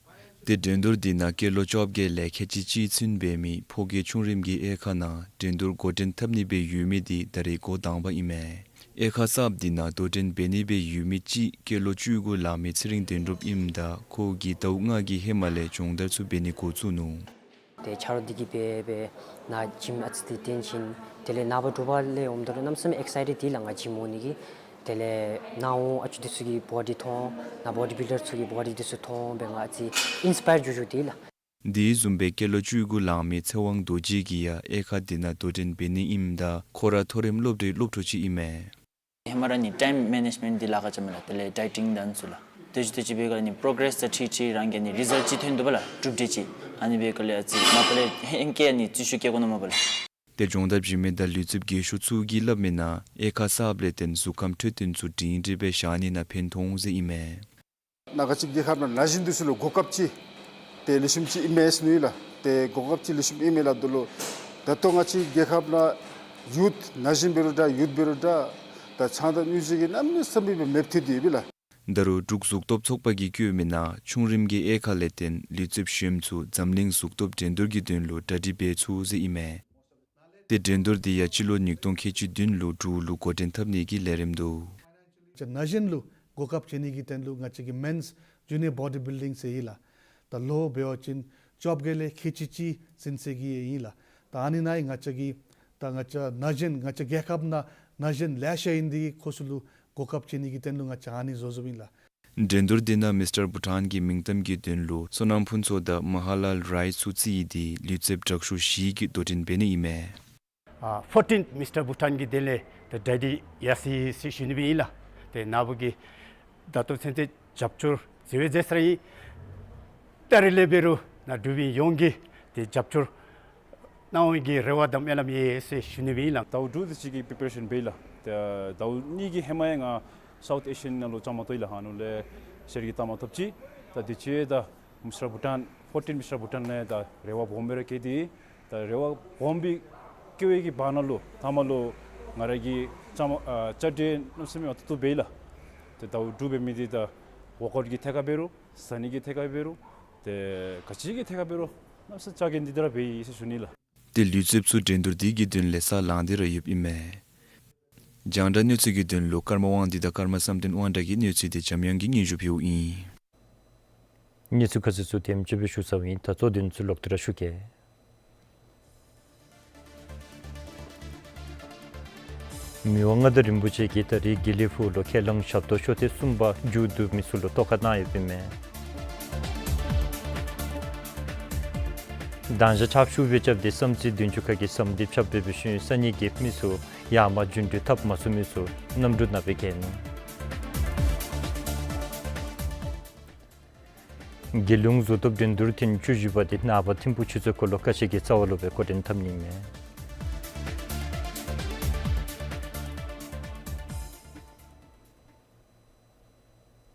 ཏེ་འགྲན་བསྡུར་འདི་ནང་སྐྱེས་ལོ་བཅོ་བརྒྱད་ལས་ཁལ་གཅིག་གཅིག་ཚུན་འབད་མི་ཕོ་སྐྱེས་ཆུང་རིམ་གྱི་དབྱེ་ཁག་ནང་འགྲན་བསྡུར་འགོ་འདྲེན་འཐབ་ནི་སྦེ་ཡོད་མི་འདི་ད་རེས་འགོ་དང་པ་ཨིན་མས། དབྱེ་ཁག་གསརཔ་འདི་ནང་དོ་འགྲན་འབད་ནི་སྦེ་ཡོད་མི་གཅིག་སྐྱེས་ལོ་བཅུ་དགུ་ལང་མི་ཚེ་རིང་དོན་གྲུབ་ཨིནམ་ད་ཁོ་གིས་ཟླཝ་ལྔ་གི་ཧེ་མ་ལས་སྦྱོང་བརྡར་ཚུ་འབད་ནི་འགོ་བཙུགས་ནུག། ཏེ་ཆ་རོགས་འདི་གིས་འབད་འབད་ནཱ་ཇིམ་ཨ་ཙི་འདི་བཏོན་ཞིནམ་དེ་ལས་ནངས་པ་དྲོ་པ་ལས་འོངམ་ད་ལུ་གནམ་མེད་ས་མེད་ཨེགསའིཊེཌ་ཨིན་ལགས། ང་ཇིམ་འོང་ནི་གི། དེ་ལས་ནཱ་འོང་ཨ་ཅོ་འདི་ཚུ་གི་བོ་ཌི་མཐོང་ནཱ་བོ་ཌི་བིལ་ཌར་ཚུ་གི་བོ་ཌི་འདི་ཚུ་མཐོང་འབད་ང་ཨ་ཙི་ཨིན་སི་པ་ཡར་འགྱོ་འགྱོཝ་ཨིན་ལགས། དེ་བཟུམ་སྦེ་སྐྱེས་ལོ་བཅུ་དགུ་ལང་མི་ཚེ་དབང་རྡོ་རྗེ་གིས་ཡང་དབྱེ་ཁག་འདི་ནང་དོ་འགྲན་འབད་ནི་ཨིནམ་ད་ཁོ་ར་མཐོ་རིམ་སློབ་གྲྭའི་སློབ་ཕྲུག་ཅིག་ཨིན་མས། ཧེ་མ་ར་ནི་ཊའིམ་མེ་ནེཇ་མེནཊ་འདི་ལཱ་ཁག་ཅིག་མས་ལགས། དེ་ལས་ཌའི་ཊིང་དང་ཚུ་ལགས། དེ་བཟུམ་དེ་ཅིག་འབད་ག་ལས་ནི་པོ་རོ་གྲེསི་དང་འཁྲིལ་འཁྲིལ་རང་གི་ནི་རི་ཛལཊ་ཅིག་ཐོན་དོ་བས་ལགས། གྲུབ་འབྲས་ཅིག། ཨ་ནི་འབད་ག་ལས་ཨ་ཙི་མ་པ་ལས་ཧེང་སྐལ་ནི་རྩིས་ཞུ་བཀལ་དགོ་ནི་མས་པ་ལགས། ཏེ་སྦྱོང་བརྡར་བྱིན་མི་དང་ལུས་རྩལཔ་རྒས་ཤོས་ཚུ་གིས་སླབ་མིའི་ནང་དབྱེ་ཁག་གསརཔ་ལས་བརྟེན་གཟུགས་ཁམས་འཕྲོད་བསྟེན་ཚུ་སྒྲིང་སྒྲི་སྦེ་བཞག་ནི་ནང་ཕན་ཐོགས་འོང་ཟེར་ཨིན་མས། ནཱ་ང་བཅས་རྒྱལ་ཁབ་ནང་ན་གཞོན་འདི་ཚུ་ལུ་གོ་སྐབས་ཅིག་ཏེ་ལེགས་ཤོམ་ཅིག་ཨིན་མས་ཟེར་ནི་ལགས། ཏེ་གོ་སྐབས་ཅིག་ལེགས་ཤོམ་ཨིན་མས་ལགས། དོ་ལོ་ད་ལྟོ་ང་བཅས་རྒྱལ་ཁབ་ནང་ཡུཐ་ན་གཞོན་འབད་རུང་འདྲ་ཡུཐ་འབད་རུང་འདྲ་ད་ཆང་དང་སྨྱོ་རྫས་ཀྱིས་གནམ་མེད་ས་མེད་སྦེ་མེདཔ་ཐལ་ཏེ་ཡོདཔ་ཨིན་ལགས། ད་རུང་འབྲུག་གཟུགས་སྟོབས་ཚོགས་པ་གིས་བཀོད་མིའི་ནང་ཆུང་རིམ་གྱི་དབྱེ་ཁག་ལས་བརྟེན་ལུས་རྩལཔ་གཞོནམ་ཚུ་འཛམ་གླིང་གཟུགས་སྟོབས་འགྲན་བསྡུར་གྱི་དོན་ལུ་གྲ་སྒྲིག་འབད་ཚུགས་ཟེར་ཨིན་མས། ཏེ་འགྲན་བསྡུར་འདི་ཡང་སྤྱི་ལོ་ཉིས་སྟོང་ཁལ་གཅིག་བདུན་ལུ་འབྲུག་ལུ་འགོ་འདྲེན་འཐབ་ནི་གི་ལས་རིམ་འདུག། ན་གཞོན་ལུ་གོ་སྐབས་བྱིན་ནི་གི་དོན་ལུ་ང་བཅས་ཀྱི་མེནསི་ཇུ་ནི་ཡར་བོ་ཌི་བིལ་ཌིང་ཟེར་ཨིན་ལགས། ད་ལོ་འབད་བ་ཅིན་བཅོ་བརྒྱད་ལས་ཁལ་གཅིག་གཅིག་ཟིན་ས་གི་ཨིན་ལགས། ད་ཨ་ནི་ནང་ང་བཅས་ཀྱི་ད་ང་བཅས་ན་གཞོན་ང་བཅས་རྒྱལ་ཁབ་ནང་ན་གཞོན་ལེ་ཤ་ཨིན་དེ་ཁོང་ཚུ་ལུ་གོ་སྐབས་བྱིན་ནི་གི་དོན་ལུ་ང་བཅས་ཨ་ནི་བཟོ་བཟོཝ་ཨིན་ལགས། འགྲན་བསྡུར་འདི་ནང་མིས་ཊར་བྷུ་ཊཱན་གྱི་མིང་གཏམ་གྱི་དོན་ལུ་སོ་ནམ་ཕུན་ཚོགས་དང་མ་ཧཱ་ལཱལ་རའི་ཚུ་རྩིས་ཏེ་ལུས་རྩལཔ་དྲག་ཤོས་བཞི་གིས་དོ་འགྲན་འབད་ནི་ཨིན་མས། ཨ་ཕོར་ཊིན་མིས་ཊར་བྷུ་ཊཱན་གྱི་དོན་ལས་ད་གྲ་སྒྲིག་ཡར་སོ་ཡི་ཟེར་ཞུ་ནི་སྦེ་ཨིན་ལགས། ཏེ་ནཱ་བུ་གིས་ད་ལྟོ་ཚུན་ཚོད་རྒྱབ་སྐྱོར་ཟེར་བའི་ཟེར་ས་ར་ཨིན། ད་རིས་ལས་འབད་རུང་ནཱ་འབྲུག་པའི་ཡོངས་ཀྱིས་ཏེ་རྒྱབ་སྐྱོར་གནང་བའི་གི་རེ་བ་དང་སྨོན་ལམ་ཡོད་ཟེར་ཞུ་ནི་སྦེ་ཨིན་ལགས། ཟླཝ་དྲུག་དེ་ཅིག་གི་པི་པེ་རེ་ཤཱན་འབད་ཡི་ལགས། ཏེ་ཟླཝ་གཉིས་ཀྱི་ཧེ་མ་ཡང་ང་སའུཐ་ཨེ་ཤི་ཡཱན་ནང་ལུ་བཅའ་མར་གཏོགས་ཡི་ལགས། ཨ་ནཱ་ལས་ཤར་གྱི་བཅའ་མར་ཐོབ་ཅི། ད་དུས་ཅི་ད་མིས་ཊར་བྷུ་ཊཱན་ཕོར་ཊིན་མིས་ཊར་བྷུ་ཊཱན་ལས་ད་རེ་བ་སྦོམ་སྦེ་ར་བསྐྱེད་དེ་ད་རེ་བ་སྦོམ་སྦེ་བསྐྱེད་པའི་གི་བར་ན་ལུ་ཐ་མ་ལུ་ང་ར་གིས་བཅའ་མར་ཨ་བཅའ་སྒྲིག་གནམ་མེད་ས་མེད་མ་ཐུབ་ཐུབ་འབད་ཡི་ལགས། ཏེ་ཟླཝ་དྲུག་འབད་མི་འདི་ད་ཝོརཀ་ཨའུཊ་གི་ཐད་ཁར་འབད་རུང་ཟ་ནི་གི་ཐད་ཁར་འབད་རུང་ཏེ་ག་ཅི་གི་ཐད་ཁར་འབད་རུང་གནམ་མེད་ས་མེད་རྐྱང་འགན་འདི་ད་ར་འབད་ཡི་ཟེར་ཞུ་ནི་ལགས། ཏེ་ལུས་རྩལཔ་ཚུ་འགྲན་བསྡུར་འདི་གི་དོན་ལས་ས་ལངས་ཏེ་ར་ཡོདཔ་ཨིན་མས། རྒྱང་བསྒྲགས་གནས་ཚུལ་གྱི་དོན་ལུ་ཀརྨ་དབང་འདུས་དང་ཀརྨ་བསམ་གཏན་དབང་གྲགས་ཀྱི་གནས་ཚུལ་འདི་འཇམ་དབྱངས་ཀྱིས་སྙན་ཞུ་ཕུལཝ་ཨིན། གནས་ཚུལ་ཁ་གསལ་ཚུ་དེམ་ཅིག་སྦེ་ཞུ་ཚརཝ་ཨིན། ད་གཙོ་དོན་ཚུ་ལོག་སྟེ་ར་ཞུ་གེ། མི་དབང་མངའ་བདག་རིན་པོ་ཆེ་གིས་ད་རིས་དགེ་ལེགས་ཕུག་ལུ་ཁས་བླངས་ཞབས་ཏོག་ཤོག་ཐེངས་གསུམ་པ་མཇུག་བསྡུ་མི་ཚུ་ལུ་བསྟོད་བསྐྱེད་གནང་ཡོདཔ་ཨིན་མས། དང་ཞག་ཕྱག་ཕྱིད་སྦེ་རྐྱབ་སྟེ་བསམ་རྩེ་བདུན་ཅུ་ཁ་གི་བསམ་གཏན་ཕྱག་འབད་བའི་ཤུལ་ས་གནས་ཀྱི་མི་ཚུ་ཡར་མར་རྒྱུན་འགྲུལ་འཐབ་མ་ཚུགས་མི་ཚུ་གནམ་གྲུ་ནང་སྦེ་བསྐྱལ་ནུག། རྒྱལ་ཡོངས་གཟུགས་སྟོབས་འགྲན་བསྡུར་ཐེངས་བཅུ་བཞི་པ་འདི་ནངས་པ་ཐིམ་ཕུག་ཆུ་ཚོད་འཁོར་ལོ་ཀ་ཤི་གི་རྩ་བ་ལུ་སྦེ་འགོ་འདྲེན་འཐབ་ནི་ཨིན་མས།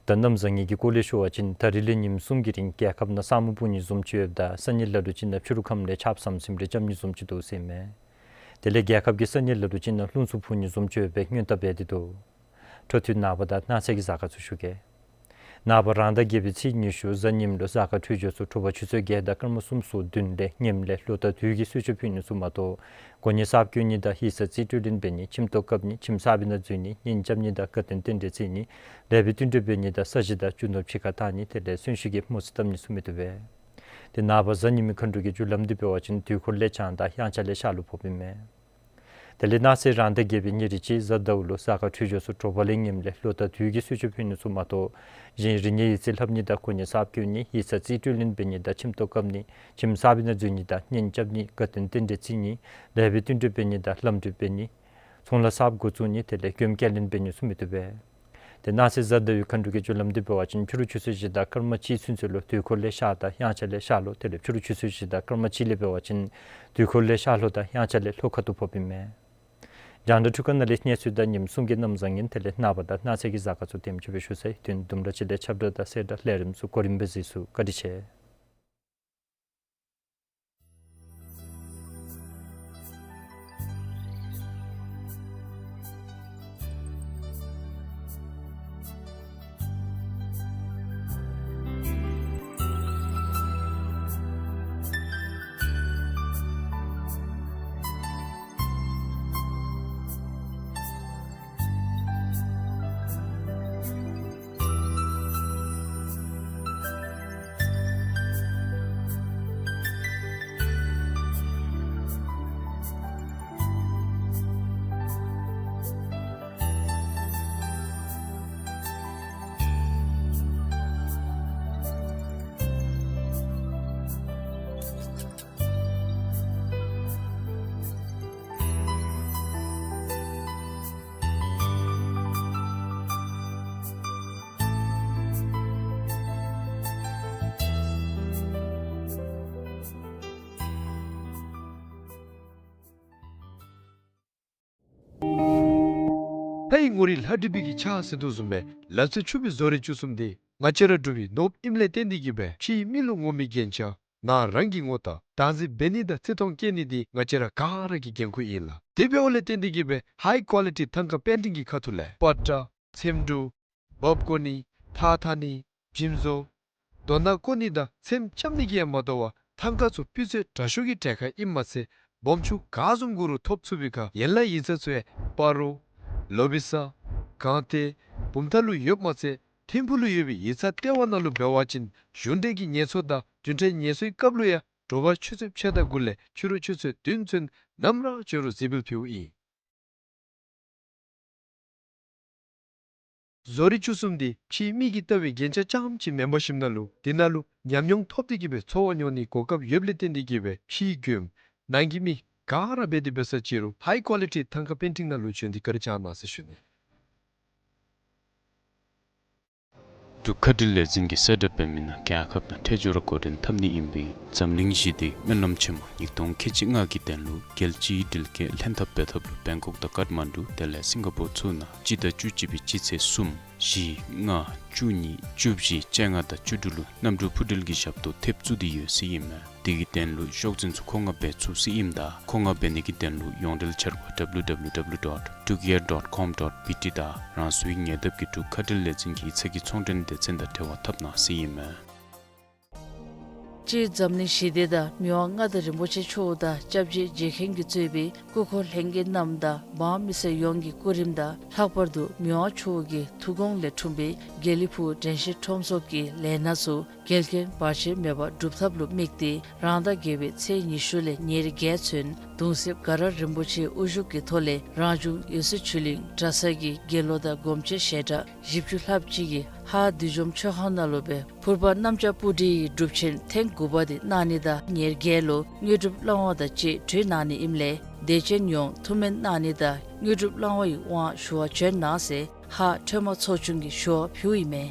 ད་གནམ་བཟང་ངན་གྱི་སྐོར་ལས་ཞུ་བ་ཅིན་ད་རིས་ལས་ཉིནམ་གསུམ་གྱི་རིང་རྒྱལ་ཁབ་ནང་ས་སྨུག་སྤུབ་ནི་བཟུམ་ཅིག་ཡོདཔ་ད་ས་གནས་ལ་ལུ་ཅིག་ནང་ཕྱི་རུ་ཁམས་ལས་ཆརཔ་ཟམ་ཟིམ་རེ་རྐྱབ་ནི་བཟུམ་ཅིག་འདུག་ཟེར་ཨིན་མས། དེ་ལས་རྒྱལ་ཁབ་ཀྱི་ས་གནས་ལ་ལུ་ཅིག་ནང་རླུང་འཚུབ་འཕུ་ནི་བཟུམ་ཅིག་ཡོད་པའི་སྔོན་བརྡ་འབད་དེ་འདུག། འཕྲོ་མཐུད་ནངས་པ་དང་གནངས་ཚེ་གི་གཟའ་སྐར་ཚུ་ཞུ་གེ། ནངས་པ་རང་ཟླ་བརྒྱད་པའི་ཚེས་ཉི་ཤུ་གཟའ་ཉིམ་ལུ་གཟའ་སྐར་འཕྲོད་སྦྱོར་ཚུ་དྲོ་པ་ཆུ་ཚོད་བརྒྱད་དང་སྐར་མ་གསུམ་སོ་བདུན་ལས་ཉིམ་ལས་ལོ་དང་དུས་ཀྱི་གསོལ་མཆོད་ཕུལ་ནི་ཚུ་མ་གཏོགས་གོ་གནས་གསརཔ་བསྐོ་ནི་དང་ཡིག་ཚང་རྩིས་སྤྲོད་ལེན་འབད་ནི་ཁྱིམ་ཐོག་བཀབ་ནི་ཁྱིམ་གསར་པའི་ནང་འཛུལ་ནི་གཉེན་རྐྱབ་ནི་དང་དགའ་སྟོན་རྟེན་འབྲེལ་བརྩི་ནི་ལེགས་པའི་བསྟུན་གྲོས་འབད་ནི་དང་ས་གཞི་དང་རྒྱུ་ནོར་ཕྱི་ཁར་བཏང་ནི་དེ་ལས་གསོན་གཤིན་གྱི་མུ་ཟི་བཏབ་ནི་ཚུ་མི་བཏུབ་པས། ཏེ་ནངས་པ་གཟའ་ཉི་མའི་མཁའ་འགྲོ་གི་རྒྱུ་ལམ་འདི་འབད་བ་ཅིན་དུས་འཁོར་ལས་བྱང་དང་དབྱངས་འཆར་ལས་ཤར་ལུ་ཕོགཔ་ཨིན་མས། དེ་ལས་གནངས་ཚེ་རང་ཟླ་བརྒྱད་པའི་ཉེར་གཅིག་གཟའ་ཟླཝ་ལུ་གཟའ་སྐར་འཕྲོད་སྦྱོར་ཚུ་དྲོ་པ་ལས་ཉིམ་ལས་ལོ་དང་དུས་ཀྱི་གསོལ་མཆོད་ཕུལ་ནི་ཚུ་མ་གཏོགས་གཞན་རིག་གནས་ཡིག་རྩིས་ལྷབ་ནི་དང་གོ་གནས་གསརཔ་བསྐོ་ནི་ཡིག་ཚང་རྩིས་སྤྲོད་ལེན་འབད་ནི་དང་ཁྱིམ་ཐོག་བཀབ་ནི་ཁྱིམ་གསར་པའི་ནང་འཛུལ་ནི་དང་གཉེན་རྐྱབ་ནི་དགའ་སྟོན་རྟེན་འབྲེལ་བརྩི་ནི་ལེགས་པའི་བསྟུན་གྲོས་འབད་ནི་དང་ལམ་འགྲུལ་འབད་ནི་ཚོང་ལཱ་གསརཔ་འགོ་བཙུགས་ནི་དེ་ལས་མགྱོནམ་བསྐྱར་ལེན་འབད་ནི་ཚུ་མི་བཏུབ་པས། ཏེ་གནངས་ཚེ་གཟའ་ཟླ་བའི་མཁའ་འགྲོ་གི་རྒྱུ་ལམ་འདི་འབད་བ་ཅིན་ཕྱི་རུ་ཆུ་ཚོད་བཞི་དང་སྐར་མ་གཅིག་ཚུན་ཚོད་ལུ་དུས་འཁོར་ལས་ཤར་དང་དབྱངས་འཆར་ལས་ཤར་ལྷོ་དེ་ལས་ཕྱི་རུ་ཆུ་ཚོད་བཞི་དང་སྐར་མ་གཅིག་ལས་འབད་བ་ཅིན་དུས་འཁོར་ལས་ཤར་ལྷོ་དང་དབྱངས་འཆར་ལས་ལྷོ་ཁ་ཐུག་ཕོགཔ་ཨིན་མས། རྒྱང་བསྒྲགས་འཕྲུལ་ཁང་ནང་ལས་གནས་ཚུལ་དང་ཉིནམ་གསུམ་གྱི་གནམ་བཟང་ངན་དེ་ལས་ནངས་པ་དང་གནངས་ཚེ་གི་གཟའ་སྐར་ཚུ་དེམ་ཅིག་སྦེ་ཞུ་ཚར་ཡི། དུས་དུམ་གྲ་ཅིག་ལས་ཁྱབ་བསྒྲགས་དང་གསལ་བསྒྲགས་ལས་རིམ་ཚུ་གོ་རིམ་སྦེ་གཟིགས་ཚུགས། བཀའ་དྲིན་ཆེ། ལྷའི་ངོ་རིས་ལྷ་བྲིས་པའི་གི་ཕྱག་ཟེར་དོ་བཟུམ་སྦེ་ལག་རྩལ་ཕྱུག་པའི་བཟོ་རིག་བཅུ་གསུམ་འདི་ང་བཅས་ར་འབྲུག་པའི་ནོར་བུ་ཨིནམ་ལས་བརྟེན་ཏེ་གིས་སྦེ་ཕྱིའི་མི་ལུ་ངོམ་མི་རྒྱན་ཆ་ནང་རང་གི་ངོ་རྟགས་བདག་འཛིན་འབད་ནི་དང་བརྩི་མཐོང་བསྐྱེད་ནི་འདི་ང་བཅས་ར་ག་ར་གི་འགན་ཁུར་ཨིན་ལགས། དེ་འབདཝ་ལས་བརྟེན་ཏེ་གིས་སྦེ་ཧའི་ཀོ་ལི་ཊི་ཐང་ཀ་པེན་ཊིང་གི་ཁ་ཐུག་ལས་པ་ཏྲ་ཚེམ་དྲུབ་འབག་བཀོ་ནི་ཐགས་འཐག་ནི་འཇིམ་བཟོ་རྡོ་ནག་བརྐོ་ནི་དང་ཚེམ་རྐྱབ་ནི་གིས་ཡང་མ་དོ་བར་ཐང་ཀ་ཚུ་སྤུས་ཚད་དྲག་ཤོས་ཀྱི་གྲལ་ཁར་ཨིནམ་མ་ཚད་སྦོམ་ཆུང་ག་བཟུམ་དགོ་རུང་ཐོབ་ཚུགས་པའི་ཁར་ཡན་ལག་ཡིག་ཚང་ཚུ་ཡང་སྤ་རོ་ལོ་བི་ས་སྒང་སྟེང་བུམ་ཐང་ལུ་ཡོདཔ་མ་ཚད་ཐིམ་ཕུག་ལུ་ཡོད་པའི་ཡིག་ཚང་ལྟེ་བ་ནང་ལུ་འབད་བ་ཅིན་གཞུང་འབྲེལ་གྱི་ངལ་གསོ་དང་བདུན་ཕྲག་ངལ་གསོའི་སྐབས་ལུ་ཡང་དྲོ་པ་ཆུ་ཚོད་ཕྱེད་དང་དགུ་ལས་ཕྱི་རུ་ཆུ་ཚོད་བདུན་ཚུན་ནམ་ར་འབྱོན་རུང་གཟིགས་འབུལ་ཕུལཝ་ཨིན། བཟོ་རིག་བཅུ་གསུམ་འདི་ཕྱིའི་མི་གིས་བལྟ་བའི་རྒྱན་ཆ་རྐྱངམ་ཅིག་མེན་པར་ཞིནམ་ན་ལུ་དེ་ནང་ལུ་ཉམས་མྱོང་ཐོབ་སྟེ་གིས་སྦེ་འཚོ་བ་མྱོང་ནིའི་གོ་སྐབས་ཡོདཔ་ལས་བརྟེན་ཏེ་གིས་སྦེ་ཕྱིའི་མགྱོནམ་ནང་གི་མི་ག་ར་འབད་དེ་འབད་ས་ཅི་རུང་ཧའི་ཀོ་ལི་ཊི་ཐང་ཀ་པེན་ཊིང་ནང་ལུ་བྱོན་ཏེ་བཀའ་དྲིན་བསྐྱང་གནང་ཟེར་ཞུ་ནི། འབྲུག་མཁའ་འགྲུལ་ལས་འཛིན་གྱིས་གསལ་བསྒྲགས་འབད་མི་ནང་རྒྱལ་ཁབ་དང་འཕྲལ་མགྱོགས་ར་འགོ་འདྲེན་འཐབ་ནི་ཨིན་པས། འཛམ་གླིང་ཞི་བདེའི་སྨོན་ལམ་ཆེན་མོ་ཉིས་སྟོང་ཁལ་གཅིག་ལྔ་གི་དོན་ལུ་རྒྱལ་སྤྱིའི་སྒྲིལ་རྒྱལ་ལྷན་ཐབས་འབད་ཐབས་ལུ་བེང་ཀོག་དང་ཀཊ་མན་ཌུ་དེ་ལས་སིང་ག་པོར་ཚུ་ནང་སྤྱི་ཟླ་བཅུ་གཅིག་པའི་སྤྱི་ཚེས་གསུམ་བཞི་ལྔ་བཅུ་གཉིས་བཅུ་བཞི་བཅོ་ལྔ་དང་བཅུ་དྲུག་ལུ་གནམ་གྲུ་འཕུར་འགྲུལ་གྱི་ཞབས་ཏོག་ཐེབས་བཙུགས་ཏེ་ཡོད་ཟེར་ཨིན་མས། དེ་གི་དོན་ལུ་ཤོག་འཛིན་ཚུ་མཁོ་མངགས་འབད་ཚུགས་ཟེར་ཨིནམ་ད་མཁོ་མངགས་འབད་ནི་གི་དོན་ལུ་ཡོངས་འབྲེལ་འཆར་སྒོ་W W W dot drukair dot com dot B T དང་རང་སོའི་ཉེ་འདབས་ཀྱི་འབྲུག་མཁའ་འགྲུལ་ལས་འཛིན་གྱི་ཡིག་ཚང་གི་ཚོང་འབྲེལ་སྡེ་ཚན་དང་འབྲེལ་བ་འཐབ་གནང་ཟེར་ཨིན་མས། སྤྱིར་འཛམ་གླིང་ཞི་བདེ་དང་མི་དབང་མངའ་བདག་རིན་པོ་ཆེ་མཆོག་དང་སྐྱབས་རྗེ་རྗེ་མཁན་གྱིས་གཙོས་པའི་སྐུ་འཁོར་ལྷན་རྒྱས་རྣམས་དང་འབངས་མི་སེར་ཡོངས་ཀྱི་སྐུ་རིམ་དང་ལྷག་པར་དུ་མི་དབང་མཆོག་གི་ཐུགས་དགོངས་ལས་འཁྲུངས་པའི་དགེ་ལེགས་ཕུག་དྲན་ཤེས་ཁྲོམ་ཚོགས་ཀྱི་ལས་སྣ་ཚུ་འགལ་རྐྱེན་བར་ཆད་མེད་པར་སྒྲུབ་ཐབས་ལུ་དམིགས་ཏེ་རང་ཟླ་བརྒྱད་པའི་ཚེས་ཉི་ཤུ་ལས་ཉེར་བརྒྱད་ཚུན་གདུང་སྲས་དགའ་རབ་རིན་པོ་ཆེའི་དབུ་བཞུགས་ཀྱི་ཐོག་ལས་རང་བྱུང་འོད་ཟེར་ཆོས་གླིང་གྲྭ་ཚང་གི་དགེ་སློང་དང་སྒོམ་ཆེན་ཞལ་གྲངས་བཞི་བཅུ་ལྷགཔ་ཅིག་གིས་ཧཱ་བདུད་འཇོམས་མཆོད་ཁང་ནང་ལུ་སྦེ་ཕུར་པ་གནམ་ལྕགས་སྤུ་གྲིའི་སྒྲུབ་ཆེན་ཐེངས་དགུ་པ་དེ་གནང་ནི་དང་ཉེར་བརྒྱད་ལུ་དངོས་གྲུབ་བླང་བ་དང་བཅས་གྲོལ་གནང་ནི་ཨིནམ་ལས་དད་ཅན་ཡོངས་ཐུགས་སྨོན་གནང་ནི་དང་དངོས་གྲུབ་བླང་བ་ཡི་དབང་ཞུ་བར་བྱོན་གནང་ཟེར་ཧཱ་ཁྲོས་མ་ཚོགས་ཆུང་གིས་ཞུ་བ་ཕུལཝ་ཨིན་མས།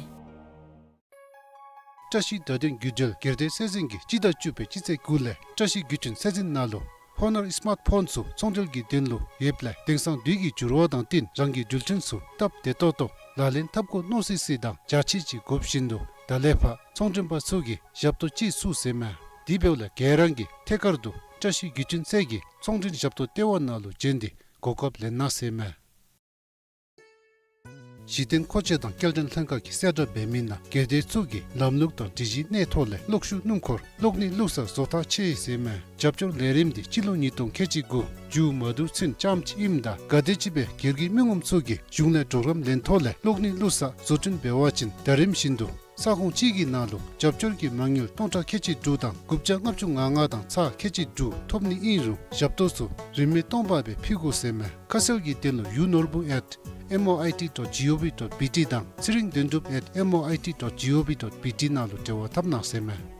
བཀྲ་ཤིས་བརྡ་དོན་བརྒྱུད་འབྲེལ་སྒེར་སྡེ་སྲོལ་འཛིན་གྱིས་སྤྱི་ཟླ་བཅུ་པའི་སྤྱི་ཚེས་དགུ་ལས་བཀྲ་ཤིས་བརྒྱུད་འཕྲིན་སྲོལ་འཛིན་ནང་ལུ་ཧོ་ནར་སི་མཱརཊ་ཕོན་ཚུ་ཚོང་འབྲེལ་གྱི་དོན་ལུ་ཡོདཔ་ལས་དེང་སང་དུས་ཀྱི་འགྱུར་བ་དང་བསྟུན་རང་གི་འགྲུལ་འཕྲིན་ཚུ་སྟབས་བདེ་ཏོག་ཏོ་ལག་ལེན་འཐབ་དགོ་མནོ་སི་སི་དང་འཇའ་ཆི་ཆི་དགོཔ་བཞིན་དུ་ད་ལས་ཕར་ཚོང་མགྲོན་པ་ཚུ་གིས་ཞབས་ཏོག་ཅིག་ཚུགས་ཟེར་མས། དེ་འབདཝ་ལས་ག་ར་གིས་ཐད་ཀར་དུ་བཀྲ་ཤིས་བརྒྱུད་འཕྲིན་སྲོལ་གྱི་ཚོང་འབྲེལ་ཞབས་ཏོག་ལྟེ་བ་ནང་ལུ་བྱོན་ཏེ་གོ་སྐབས་ལེན་གནང་ཟེར་མས། གཞི་རྟེན་མཁོ་ཆས་དང་སྐྱེལ་འདྲེན་ལྷན་ཁག་གིས་གསལ་བསྒྲགས་འབད་མི་ནང་སྒེར་སྡེ་ཚུ་གིས་ལམ་ལུགས་དང་སྒྲིག་གཞིའི་གནས་ཐོག་ལས་གློག་ཤུགས་སྣུམ་འཁོར་གློག་ནི་བླུགས་ས་བཟོ་ཐག་ཆོད་ཟེར་མས། རྒྱབ་སྐྱོར་ལས་རིམ་འདི་སྤྱི་ལོ་ཉིས་སྟོང་ཁལ་གཅིག་དགུ་མཇུག་མ་བསྡུ་ཚུན་རྐྱངམ་ཅིག་ཨིནམ་ད་ག་དེམ་ཅིག་སྦེ་སྒེར་གྱི་མི་ངོམ་ཚུ་གིས་གཞུང་ལས་གྲོགས་རམ་ལེན་ཐོག་ལས་གློག་ནི་བླུགས་ས་བཟོ་སྐྲུན་འབད་བ་ཅིན་ཟླ་རིམ་བཞིན་དུ་ས་ཁོངས་གཅིག་གི་ནང་ལུ་རྒྱབ་སྐྱོར་གྱི་མ་དངུལ་སྟོང་ཕྲག་ཁལ་གཅིག་དྲུག་དང་དགུ་བརྒྱ་ལྔ་བཅུ་ང་ལྔ་དང་ཚག་ཁལ་གཅིག་དྲུག་ཐོབ་ནི་ཨིན་རུང་ཞབས་ཏོག་ཚུ་རིན་མེད་སྟོང་པ་སྦེ་ཕུལ་དགོ་ཟེར་མས། ཁ་གསལ་གྱི་དོན་ལུ་ཡུ་ནོར་བུ་at M O I T dot G O V dot B T དང་ཚེ་རིང་དོན་གྲུབ་at M O I T dot G O V dot B T ནང་ལུ་འབྲེལ་བ་འཐབ་གནང་ཟེར་མས།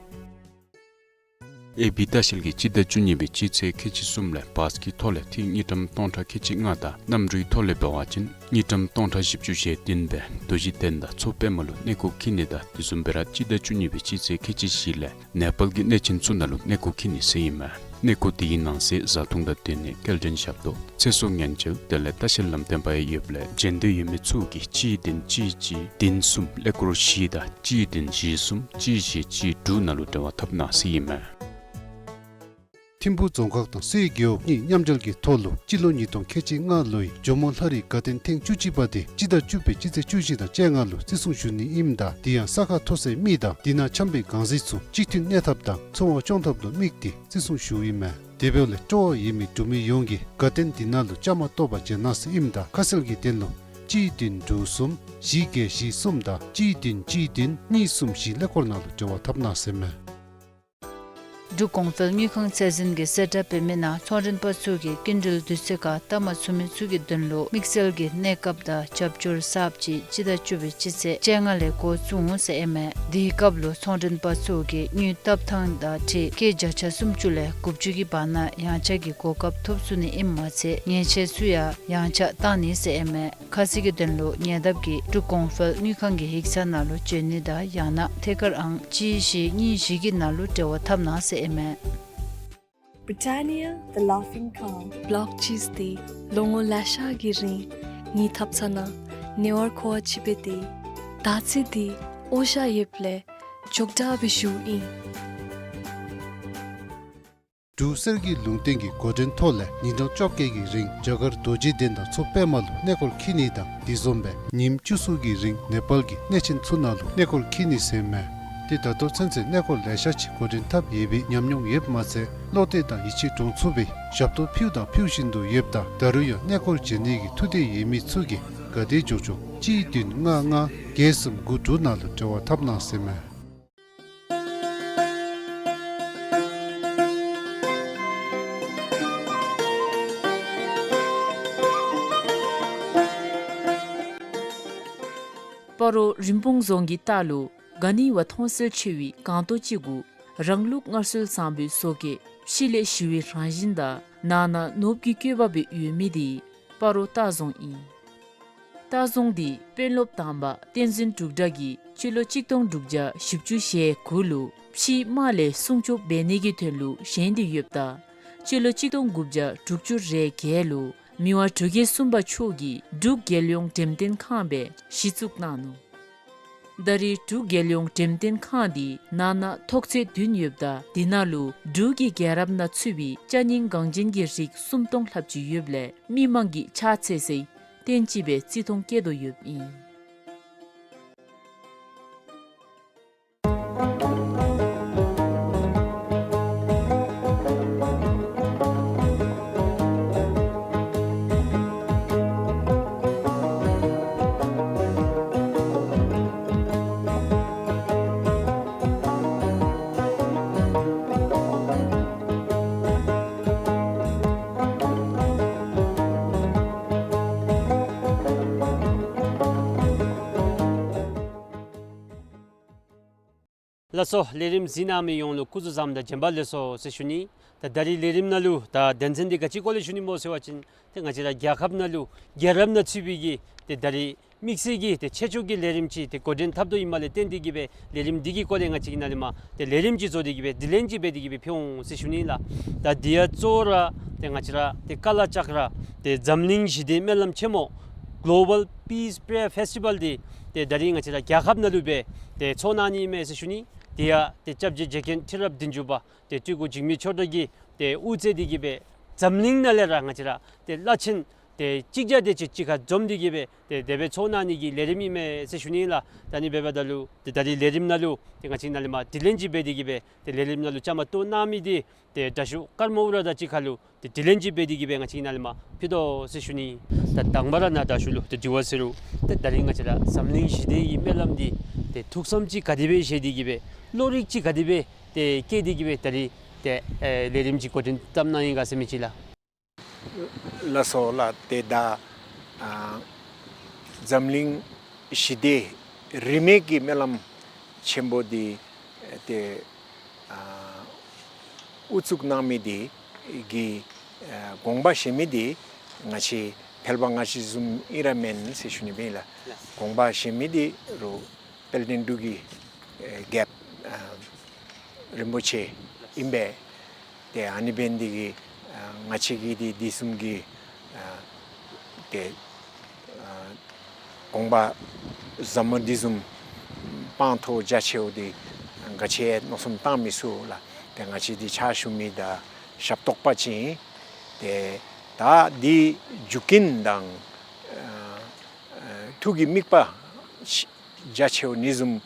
ཨེ་བི་ལྟ་བཤལ་གྱིས་སྤྱི་ཟླ་བཅུ་གཉིས་པའི་སྤྱི་ཚེས་ཁལ་གཅིག་གསུམ་ལས་བཱས་ཀྱི་ཐོག་ལས་ཐིག་དངུལ་ཀྲམ་སྟོང་ཕྲག་ཁལ་གཅིག་ལྔ་དང་གནམ་གྲུའི་ཐོག་ལས་འབད་བ་ཅིན་དངུལ་ཀྲམ་སྟོང་ཕྲག་བཞི་བཅུ་ཞེ་བདུན་སྦེ་རྡོ་རྗེ་གདན་དང་མཚོ་པདྨ་ལུ་གནས་སྐོར་འཁྱིད་ནི་དང་དེ་བཟུམ་སྦེ་ར་སྤྱི་ཟླ་བཅུ་གཉིས་པའི་སྤྱི་ཚེས་ཁལ་གཅིག་བཞི་ལས་ནེ་པཱལ་གྱི་གནས་ཆེན་ཚུ་ནང་ལུ་གནས་སྐོར་འཁྱིད་ནི་ཟེར་ཨིན་མས། གནས་སྐོར་དེའི་ནང་གསེས་བཟའ་འཐུང་དང་སྡོད་གནས་སྐྱེལ་འདྲེན་ཞབས་ཏོག་ཚེ་སྲོག་ཉེན་བཅོལ་དེ་ལས་ལྟ་བཤལ་ལམ་སྟོན་པ་ཡང་ཡོདཔ་ལས་བྱོན་འདོད་ཡོད་མི་ཚུ་གིས་གཅིག་བདུན་གཅིག་གཅིག་བདུན་གསུམ་ཀླད་ཀོར་བཞི་དང་གཅིག་བདུན་བཞི་གསུམ་གཅིག་བཞི་གཅིག་དྲུག་ནང་ལུ་འབྲེལ་བ་འཐབ་གནང་ཟེར་ཨིན་མས། ཐིམ་ཕུག་རྫོང་ཁག་དང་སའི་རྒེད་འོག་གཉིས་མཉམ་འབྲེལ་གྱི་ཐོག་ལུ་སྤྱི་ལོ་ཉིས་སྟོང་ཁལ་གཅིག་ལྔ་ལོའི་ཇོ་མོ་ལྷ་རིའི་དགའ་སྟོན་ཐེངས་བཅུ་གཅིག་པ་དེ་སྤྱི་ཟླ་བཅུ་པའི་སྤྱི་ཚེས་བཅུ་བཞི་དང་བཅོ་ལྔ་ལུ་བརྩི་སྲུང་ཞུ་ནི་ཨིནམ་ད་དེ་ཡང་ས་ཁ་མཐོ་སའི་མི་དང་དེ་ནང་འཁྱམས་པའི་གང་ཟག་ཚུ་གཅིག་མཐུན་གནས་ཐབས་དང་འཚོ་བ་སྐྱོང་ཐབས་ལུ་དམིགས་ཏེ་བརྩི་སྲུང་ཞུཝ་ཨིན་མས། དེ་འབདཝ་ལས་སྤྲོ་བ་ཡོད་མི་འབྲུག་མི་ཡོངས་ཀྱིས་དགའ་སྟོན་དེ་ནང་ལུ་བཅའ་མར་གཏོགས་པར་བྱོན་གནང་ཟེར་ཨིནམ་ད་ཁ་གསལ་གྱི་དོན་ལུ་གཅིག་བདུན་དྲུག་གསུམ་བཞི་བརྒྱད་བཞི་གསུམ་དང་གཅིག་བདུན་གཅིག་བདུན་གཉིས་གསུམ་བཞི་ཀླད་ཀོར་ནང་ལུ་འབྲེལ་བ་འཐབ་གནང་ཟེར་མས། འབྲུག་གོང་འཕེལ་དངུལ་ཁང་ཚད་འཛིན་གྱིས་གསལ་བསྒྲགས་འབད་མི་ནང་ཚོང་མགྲོན་པ་ཚུ་གིས་སྐྱིན་འགྲུལ་དུས་ཚོད་ཁར་བཏབ་མ་ཚུགས་མི་ཚུ་གི་དོན་ལུ་དམིགས་བསལ་གྱི་གནས་སྐབས་དང་རྒྱབ་སྐྱོར་གསརཔ་ཅིག་སྤྱི་ཟླ་བཅུ་པའི་སྤྱི་ཚེས་བཅོ་ལྔ་ལས་འགོ་བཙུགས་འོང་ཟེར་ཨིན་མས། དེའི་སྐབས་ལུ་ཚོང་མགྲོན་པ་ཚུ་གིས་དངུལ་བཏབ་ཐངས་དང་འཁྲིལ་སྐྱེད་བརྒྱ་ཆ་སུམ་ཅུ་ལས་དགུ་བཅུ་གི་བར་ན་ཡང་ཆག་གི་གོ་སྐབས་ཐོབ་ཚུགས་ནི་ཨིནམ་མ་ཚད་ཉེས་ཆད་ཚུ་ཡང་ཡང་ཆག་བཏང་ནི་ཟེར་ཨིན་མས། ཁ་གསལ་གྱི་དོན་ལུ་ཉེ་འདབས་ཀྱི་འབྲུག་གོང་འཕེལ་དངུལ་ཁང་གི་ཡིག་ཚང་ནང་ལུ་བྱོན་ནི་དང་ཡང་ན་ཐད་ཀར་ཨང་གཅིག་བཞི་གཉིས་བཞི་གི་ནང་ལུ་འབྲེལ་བ་འཐབ་གནང་ཟེར་ཨིན་མས། Britannia, the laughing calm. བྷི་ལོག་ཅིས་ཏེ་ལོ་ངོ་ལེ་ཤ་གི་རིང་ ཉིད་ཐབ་ཚ་ན་ཉེ་བར་མཁོ་བ་ཅིག་སྦེ་ཏེ། ད་ཚེ་འདི་ཨོ་ཤ་ཡོདཔ་ལས་མགྱོགས་དྲགས་སྦེ་ཞུཝ་ཨིན། འབྲུག་གསེར་གྱི་ལུང་བསྟན་གྱི་འགོ་འདྲེན་ཐོག་ལས་ཉིན་གྲངས་བཅོ་བརྒྱད་ཀྱི་རིང་རྒྱ་གར་རྡོ་རྗེ་གདན་དང་མཚོ་པདྨ་ལུ་གནས་སྐོར་འཁྱིད་ནི་དང་དེ་བཟུམ་སྦེ་ཉིནམ་བཅུ་གསུམ་གྱི་རིང་ནེ་པཱལ་གྱི་གནས་ཆེན་ཚུ་ནང་ལུ་གནས་སྐོར་འཁྱིད་ནི་ཟེར་མས། ཏེ་ད་ལྟོ་ཚུན་ཚོད་གནས་སྐོར་ལེ་ཤ་ཅིག་འགོ་འདྲེན་འཐབ་ཡོད་པའི་ཉམས་མྱོང་ཡོདཔ་མ་ཚད་བློ་གཏད་དང་ཡིད་ཆེས་འདྲོངས་ཚུགས་པའི་ཞབས་ཏོག་ཕུལཝ་དང་ཕུལ་བཞིན་དུ་ཡོདཔ་ད་ད་རུང་ཡང་གནས་སྐོར་མཇལ་ནི་གི་ཐུགས་འདོད་ཡོད་མི་ཚུ་གིས་ག་དེ་མགྱོགས་མགྱོགས་གཅིག་བདུན་ལྔ་ལྔ་བརྒྱད་གསུམ་དགུ་དྲུག་ནང་ལུ་འབྲེལ་བ་འཐབ་གནང་ཟེར་མས། སྤ་རོ་རིན་སྤུངས་རྫོང་གི་ལྟག་ལུ་ག་ནི་བ་མཐོང་གསལ་ཆེ་བའི་སྒང་ཏོག་ཅིག་གུ་རང་ལུགས་སྔར་སྲོལ་བཟང་པོའི་བཟོ་བཀོད་ཕྱི་ལས་ཞི་བའི་རང་བཞིན་དང་ནང་ན་ནོར་བུ་གི་བཀོད་པ་སྦེ་ཡོད་མི་དེ་སྤ་རོ་ལྟ་རྫོང་ཨིན། ལྟ་རྫོང་འདི་དཔོན་སློབ་དང་པ་བསྟན་འཛིན་འབྲུག་གྲགས་ཀྱིས་སྤྱི་ལོ་གཅིག་སྟོང་དྲུག་བརྒྱ་བཞི་བཅུ་ཞེ་དགུ་ལུ་ཕྱིའི་དམག་ལས་སྲུང་སྐྱོབ་འབད་ནི་གི་དོན་ལུ་བཞེངས་ཏེ་ཡོདཔ་ད་སྤྱི་ལོ་གཅིག་སྟོང་དགུ་བརྒྱ་དྲུག་ཅུ་རེ་བརྒྱད་ལུ་མི་དབང་འབྲུག་རྒྱལ་གསུམ་པ་མཆོག་གིས་འབྲུག་རྒྱལ་ཡོངས་འགྲེམས་སྟོན་ཁང་སྦེ་གཞི་བཙུགས་གནང་ནུག། ད་རེས་འབྲུག་རྒྱལ་ཡོངས་འགྲེམས་སྟོན་ཁང་འདི་ནང་ན་ཐོག་ཚད་བདུན་ཡོདཔ་ད་དེ་ནང་ལུ་འབྲུག་གི་རྒྱལ་རབས་ནང་ཚུད་པའི་ཅ་རྙིང་འགངས་ཅན་གྱི་རིགས་སུམ་སྟོང་ལྷགཔ་ཅིག་ཡོདཔ་ལས་མི་མང་གིས་ཕྱག་འཚལ་སའི་རྟེན་ཅིག་སྦེ་བརྩི་མཐོང་བསྐྱེད་དོ་ཡོདཔ་ཨིན། ལགས་སོ། ལས་རིམ་གཟིགས་གནང་མི་ཡོངས་ལུ་སྐུ་གཟུགས་བཟང་དང་བྱོན་པ་ལེགས་སོ་ཟེར་ཞུ་ནི། ད་ད་རིས་ལས་རིམ་ནང་ལུ་ད་དོན་ཚན་འདི་ག་ཅི་སྐོར་ལས་ཞུ་ནི་སྨོ་ཟེར་བ་ཅིན་ཏེ་ང་བཅས་ར་རྒྱལ་ཁབ་ནང་ལུ་རྒྱལ་རབས་ནང་ཚུད་པའི་གི་ཏེ་ད་རིས་དམིགས་བསལ་གྱི་ཏེ་ཆེ་ཆུང་གི་ལས་རིམ་ཅིག་ཏེ་འགོ་འདྲེན་འཐབ་དོ་ཨིནམ་ལས་བརྟེན་ཏེ་གི་སྦེ་ལས་རིམ་འདི་གི་སྐོར་ལས་ང་བཅས་ཀྱིས་ནཱ་ལས་མར་ཏེ་ལས་རིམ་ཅིག་བཟོ་སྟེ་གི་སྦེ་དྲི་ལན་ཅིག་འབད་དེ་གི་སྦེ་ཕུལ་འོང་ཟེར་ཞུ་ནི་ལགས། ད་འདི་ཡང་གཙོ་བོ་ར་ཏེ་ང་བཅས་ར་ཏེ་ཀ་ལ་ལྕགས་ར་ཏེ་འཛམ་གླིང་ཞི་བདེའི་སྨོན་ལམ་ཆེན་མོ་Global Peace Prayer Festival འདི་ཏེ་ད་རིས་ང་བཅས་ར་རྒྱལ་ཁབ་ནང་ལུ་སྦེ་ཏེ་ཚོགས་གནང་ནི་ཨིན་མས་ཟེར་ཞུ་ནི། དེ་ཡང་ཏེ་སྐྱབས་རྗེ་རྗེ་མཁན་ཁྲི་རབས་བདུན་ཅུ་པ་ཏེ་སྤྲུལ་སྐུ་འཇིགས་མེད་ཆོས་གྲགས་ཀྱིས་ཏེ་དབུ་མཛད་དེ་གི་སྦེ་འཛམ་གླིང་ནང་ལས་ར་ང་བཅས་ར་ཏེ་བླ་ཆེན་ཏེ་གཅིག་བརྒྱ་དེ་ཅིག་གཅིག་ཁར་འཛོམས་ཏེ་གི་སྦེ་ཏེ་དེ་སྦེ་ཚོགས་གནང་ནི་གི་ལས་རིམ་ཨིན་མས་ཟེར་ཞུ་ནི་ལགས། ད་ནི་འབདཝ་ད་ལུ་ཏེ་ད་རིས་ལས་རིམ་ནང་ལུ་ཏེ་ང་བཅས་ནཱ་ལས་མར་དྲི་ལན་ཅིག་འབད་དེ་གི་སྦེ་ཏེ་ལས་རིམ་ནང་ལུ་བཅའ་མར་གཏོགས་གནང་མི་འདི་ཏེ་དྲག་ཤོས་ཀརྨ་ཨུ་ར་དང་གཅིག་ཁར་ལུ་ཏེ་དྲི་ལན་ཅིག་འབད་དེ་གི་སྦེ་ང་བཅས་ནཱ་ལས་མར་ཕུལ་དོ་ཟེར་ཞུ་ནི། ད་དང་པ་ར་ནཱ་དྲག་ཤོས་ལུ་ཏེ་དྲི་བ་ཟེར་རུང་ཏེ་ད་རིས་ང་བཅས་ར་འཛམ་གླིང་ཞི་བདེ་ཡི་སྨོན་ལམ་འདི་ཏེ་ཐུགས་བསམ་ཅིག་ག་དེ་སྦེ་བཞེས་ཏེ་གི་སྦེ་བློ་རིག་ཅིག་ག་དེ་སྦེ་ཏེ་བསྐྱེད་དེ་གི་སྦེ་ད་རིས་ཏེ་ཨེ་ལས་རིམ་ཅིག་འགོ་འདྲེན་འཐབ་གནང་ཡི་ག་ཟེར་མི་ཅིག་ལགས། ལགས་སོ་ལགས། ཏེ་ད་ཨ་འཛམ་གླིང་ཞི་བདེ་རིས་མེད་ཀྱི་སྨོན་ལམ་ཆེན་པོ་འདི་ཏེ་ཨ་དབུ་བཙུགས་གནང་མི་འདི་གི་ཨ་དགོངས་པ་བཞེས་མི་འདི་ང་བཅས་ཕལ་པ་ང་བཅས་བཟུམ་ཨིན་ར་མེན་ཟེར་ཞུ་ནི་ཨིན་ལགས། དགོངས་པ་བཞེས་མི་འདི་རུ་དཔལ་ལྡན་འབྲུག་གི་ཨེ་རྒྱལཔོ་ཨ་རིན་པོ་ཆེ་ཨིན་པས། ཏེ་ཨ་ནི་འབད་ནི་འདི་གིས་ཨ་ང་བཅས་ཀྱིས་འདི་འདི་བཟུམ་གྱི་ཨ་ཏེ་ཨ་དགོངས་པ་ཟབ་མོ་འདི་བཟུམ་སྤངས་ཐོག་རྒྱ་ཆེཝ་འདི་ག་ཅི་ཡང་མནོ་བསམ་བཏང་མི་ཚུགས་ལགས། ཏེ་ང་བཅས་འདི་ཕྱག་ཞུ་མི་དང་ཞབས་ཏོག་པ་ཅིག་ཨིན། ཏེ་ད་འདི་རྒྱུ་རྐྱེན་དང་ཨ་ཨ་ཐུགས་ཀྱི་དམིགས་པ་རྒྱ་ཆེཝ་འདི་བཟུམ་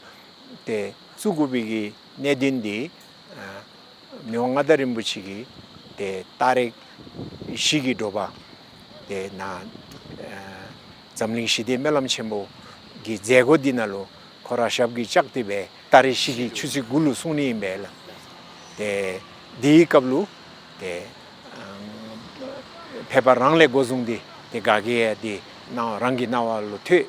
ཏེ་བཙུགས་དགོ་པའི་གི་གནད་དོན་འདི་ཨ་མི་དབང་མངའ་བདག་རིན་པོ་ཆེ་གིས་ཏེ་ད་རིས་ཞི་གི་དྲོ་པ་ཏེ་ནཱ་ཨ་འཛམ་གླིང་ཞི་བདེའི་སྨོན་ལམ་ཆེན་པོ་གི་མཛད་སྒོ་འདི་ནང་ལུ་ཁོ་ར་ཞབས་ཀྱིས་བཅགས་ཏེ་སྦེ་ད་རིས་ཞི་གི་ཆུ་ཚོད་དགུ་ལུ་སོང་ནི་ཨིན་པས་ལགས། ཏེ་འདིའི་སྐབས་ལུ་ཏེ་ཨ་ཕལ་པ་རང་ལས་འགོ་བཟུང་སྟེ་ཏེ་ག་གིས་ཡང་འདི་ནང་རང་གི་རྣ་བ་ལུ་ཐོས།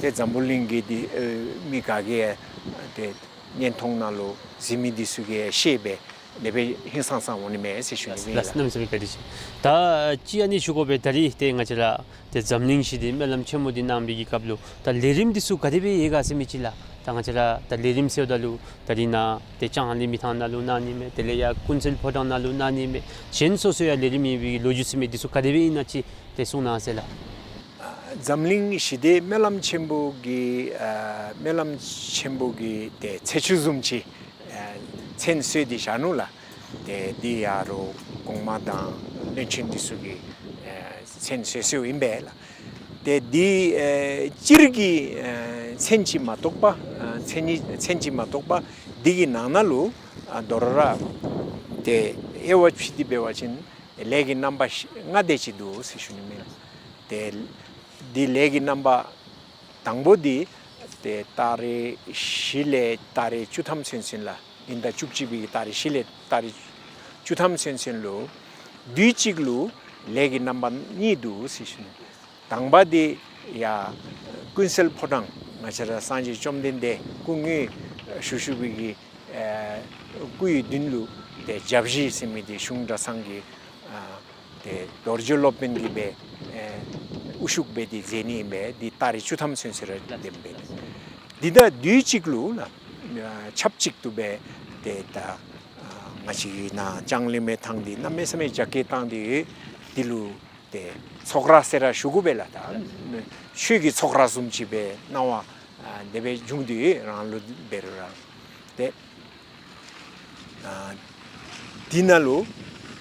ཏེ་འཛམ་བུ་གླིང་གི་འདི་ཨེ་མི་ག་གིས་ཡང་ཏེ་བརྙན་ཐུང་ནང་ལུ་གཟིགས་མི་འདི་ཚུ་གིས་ཤེས་སྦེ་དེ་སྦེ་ཧིང་སངས་ས་འོང་ནི་མས་ཟེར་ཞུ་ནི་ཨིན་ལགས། གནམ་མེད་ས་མེད་བཀའ་དྲིན་ཆེ། ད་ཅི་ཨ་ནི་ཞུ་དགོ་པས། ད་རིས་ཏེ་ང་བཅས་ར་ཏེ་འཛམ་གླིང་ཞི་བདེའི་སྨོན་ལམ་ཆེན་མོ་འདི་གནང་བའི་གི་སྐབས་ལུ་ད་ལས་རིམ་འདི་ཚུ་ག་དེ་སྦེ་ཡོད་ག་ཟེར་མི་ཅིག་ལགས། ད་ང་བཅས་ར་ད་ལས་རིམ་ཟེརཝ་ད་ལུ་ད་རིས་ནཱ་ཏེ་ལྕང་གླིང་མི་ཐང་ནང་ལུ་གནང་ནི་མས། དེ་ལས་ཡར་ཀུན་གསལ་ཕོ་བྲང་ནང་ལུ་གནང་ནི་མས། གཞན་སོ་སོ་ཡང་ལས་རིམ་ཡོད་པའི་གི་ལོ་རྒྱུས་ཟེར་མི་འདི་ཚུ་ག་དེ་སྦེ་ཨིན་ན་ཅིག་ཏེ་གསུང་གནང་ཟེར་ལགས། ཨ་ འཛམ་གླིང་ཞི་བདེའི་སྨོན་ལམ་ཆེན་པོ་གི་ཨ་སྨོན་ལམ་ཆེན་པོ་གི་ཏེ་ཚེས་བཅུ་བཟུམ་ཅིག་ཨ་མཚན་གསོལ་ཏེ་བཞག་ནུག་ལགས། ཏེ་འདི་ཡང་རོགས་གོང་མ་དང་བློན་ཆེན་འདི་ཚུ་གིས་ཨ་མཚན་གསོལ་གསོལཝ་ཨིན་པས་ལགས། ཏེ་འདི་ཨ་སྤྱིར་གྱི་ཨ་མཚན་ཅིག་མ་གཏོགས་པ་ཨ་མཚན་ཉིད་མཚན་ཅིག་མ་གཏོགས་པ་འདི་གི་ནང་ན་ལུ་ཨ་དོ་རུང་ར་ཏེ་དབྱེ་བ་ཕྱེ་སྟེ་འབད་བ་ཅིན་ལས་ཀྱི་རྣམ་པ་ལྔ་དེ་ཅིག་འདུག་ཟེར་ཞུ་ནི་མས། ཏེ་འདི་ལས་ཀྱི་རྣམ་པ་དང་པོ་འདི་ཏེ་ཏ་རིག་བཞི་ལས་ཏ་རིག་བཅུ་ཐམ་ཚུན་ཚོད་ལགས། ཉིན་ཟླ་བཅུ་གཅིག་པའི་གི་ཏ་རིག་བཞི་ལས་ཏ་རིག་བཅུ་ཐམ་ཚུན་ཚོད་ལུ་དུས་གཅིག་ལུ་ལས་ཀྱི་རྣམ་པ་གཉིས་འདུག་ཟེར་ཞུ་ནི། དང་པ་འདི་ཡ་ཀུན་གསལ་ཕོ་བྲང་ང་བཅས་ར་སངས་རྒྱས་བཅོམ་ལྡན་འདས་སྐུ་དངོས་བཞུགས་བཞུགས་པའི་གི་ཨ་སྐུ་ཡི་མདུན་ལུ་ཏེ་བརྒྱ་བཞི་ཟེར་མི་འདི་གཞུང་གྲྭ་ཚང་གི་ཨ་ཏེ་རྡོ་རྗེ་སློབ་དཔོན་གྱིས་སྦེ་ཨ་དབུ་བཞུགས་འབད་དེ་མཛད་ནི་ཨིན་པས། འདི་ཏ་རིག་བཅུ་ཐམ་ཚུན་ཚོད་ར་འདེམས་པས། འདི་དང་དུས་གཅིག་ལུ་ལགས་ཨ་ཆབས་ཅིག་ཏུ་སྦེ་ཏེ་ད་ཨ་ང་བཅས་ཀྱི་ནཱ་ལྕང་གླིང་མའི་ཐང་འདི་གནམ་མེད་ས་མེད་རྒྱ་སྐྱེད་བཏང་སྟེ་ཡོད། འདི་ལུ་ཏེ་ཚོགས་ར་ཟེར་ར་ཞུ་དགོ་པས་ལགས། ད་ཆོས་ཀྱི་ཚོགས་ར་བཟུམ་ཅིག་སྦེ་སྣང་བ་ཨ་དེ་སྦེ་བྱུང་སྟེ་རང་ལུ་འབད་རུང་ར་ཏེ་ཨ་འདི་ནང་ལུ་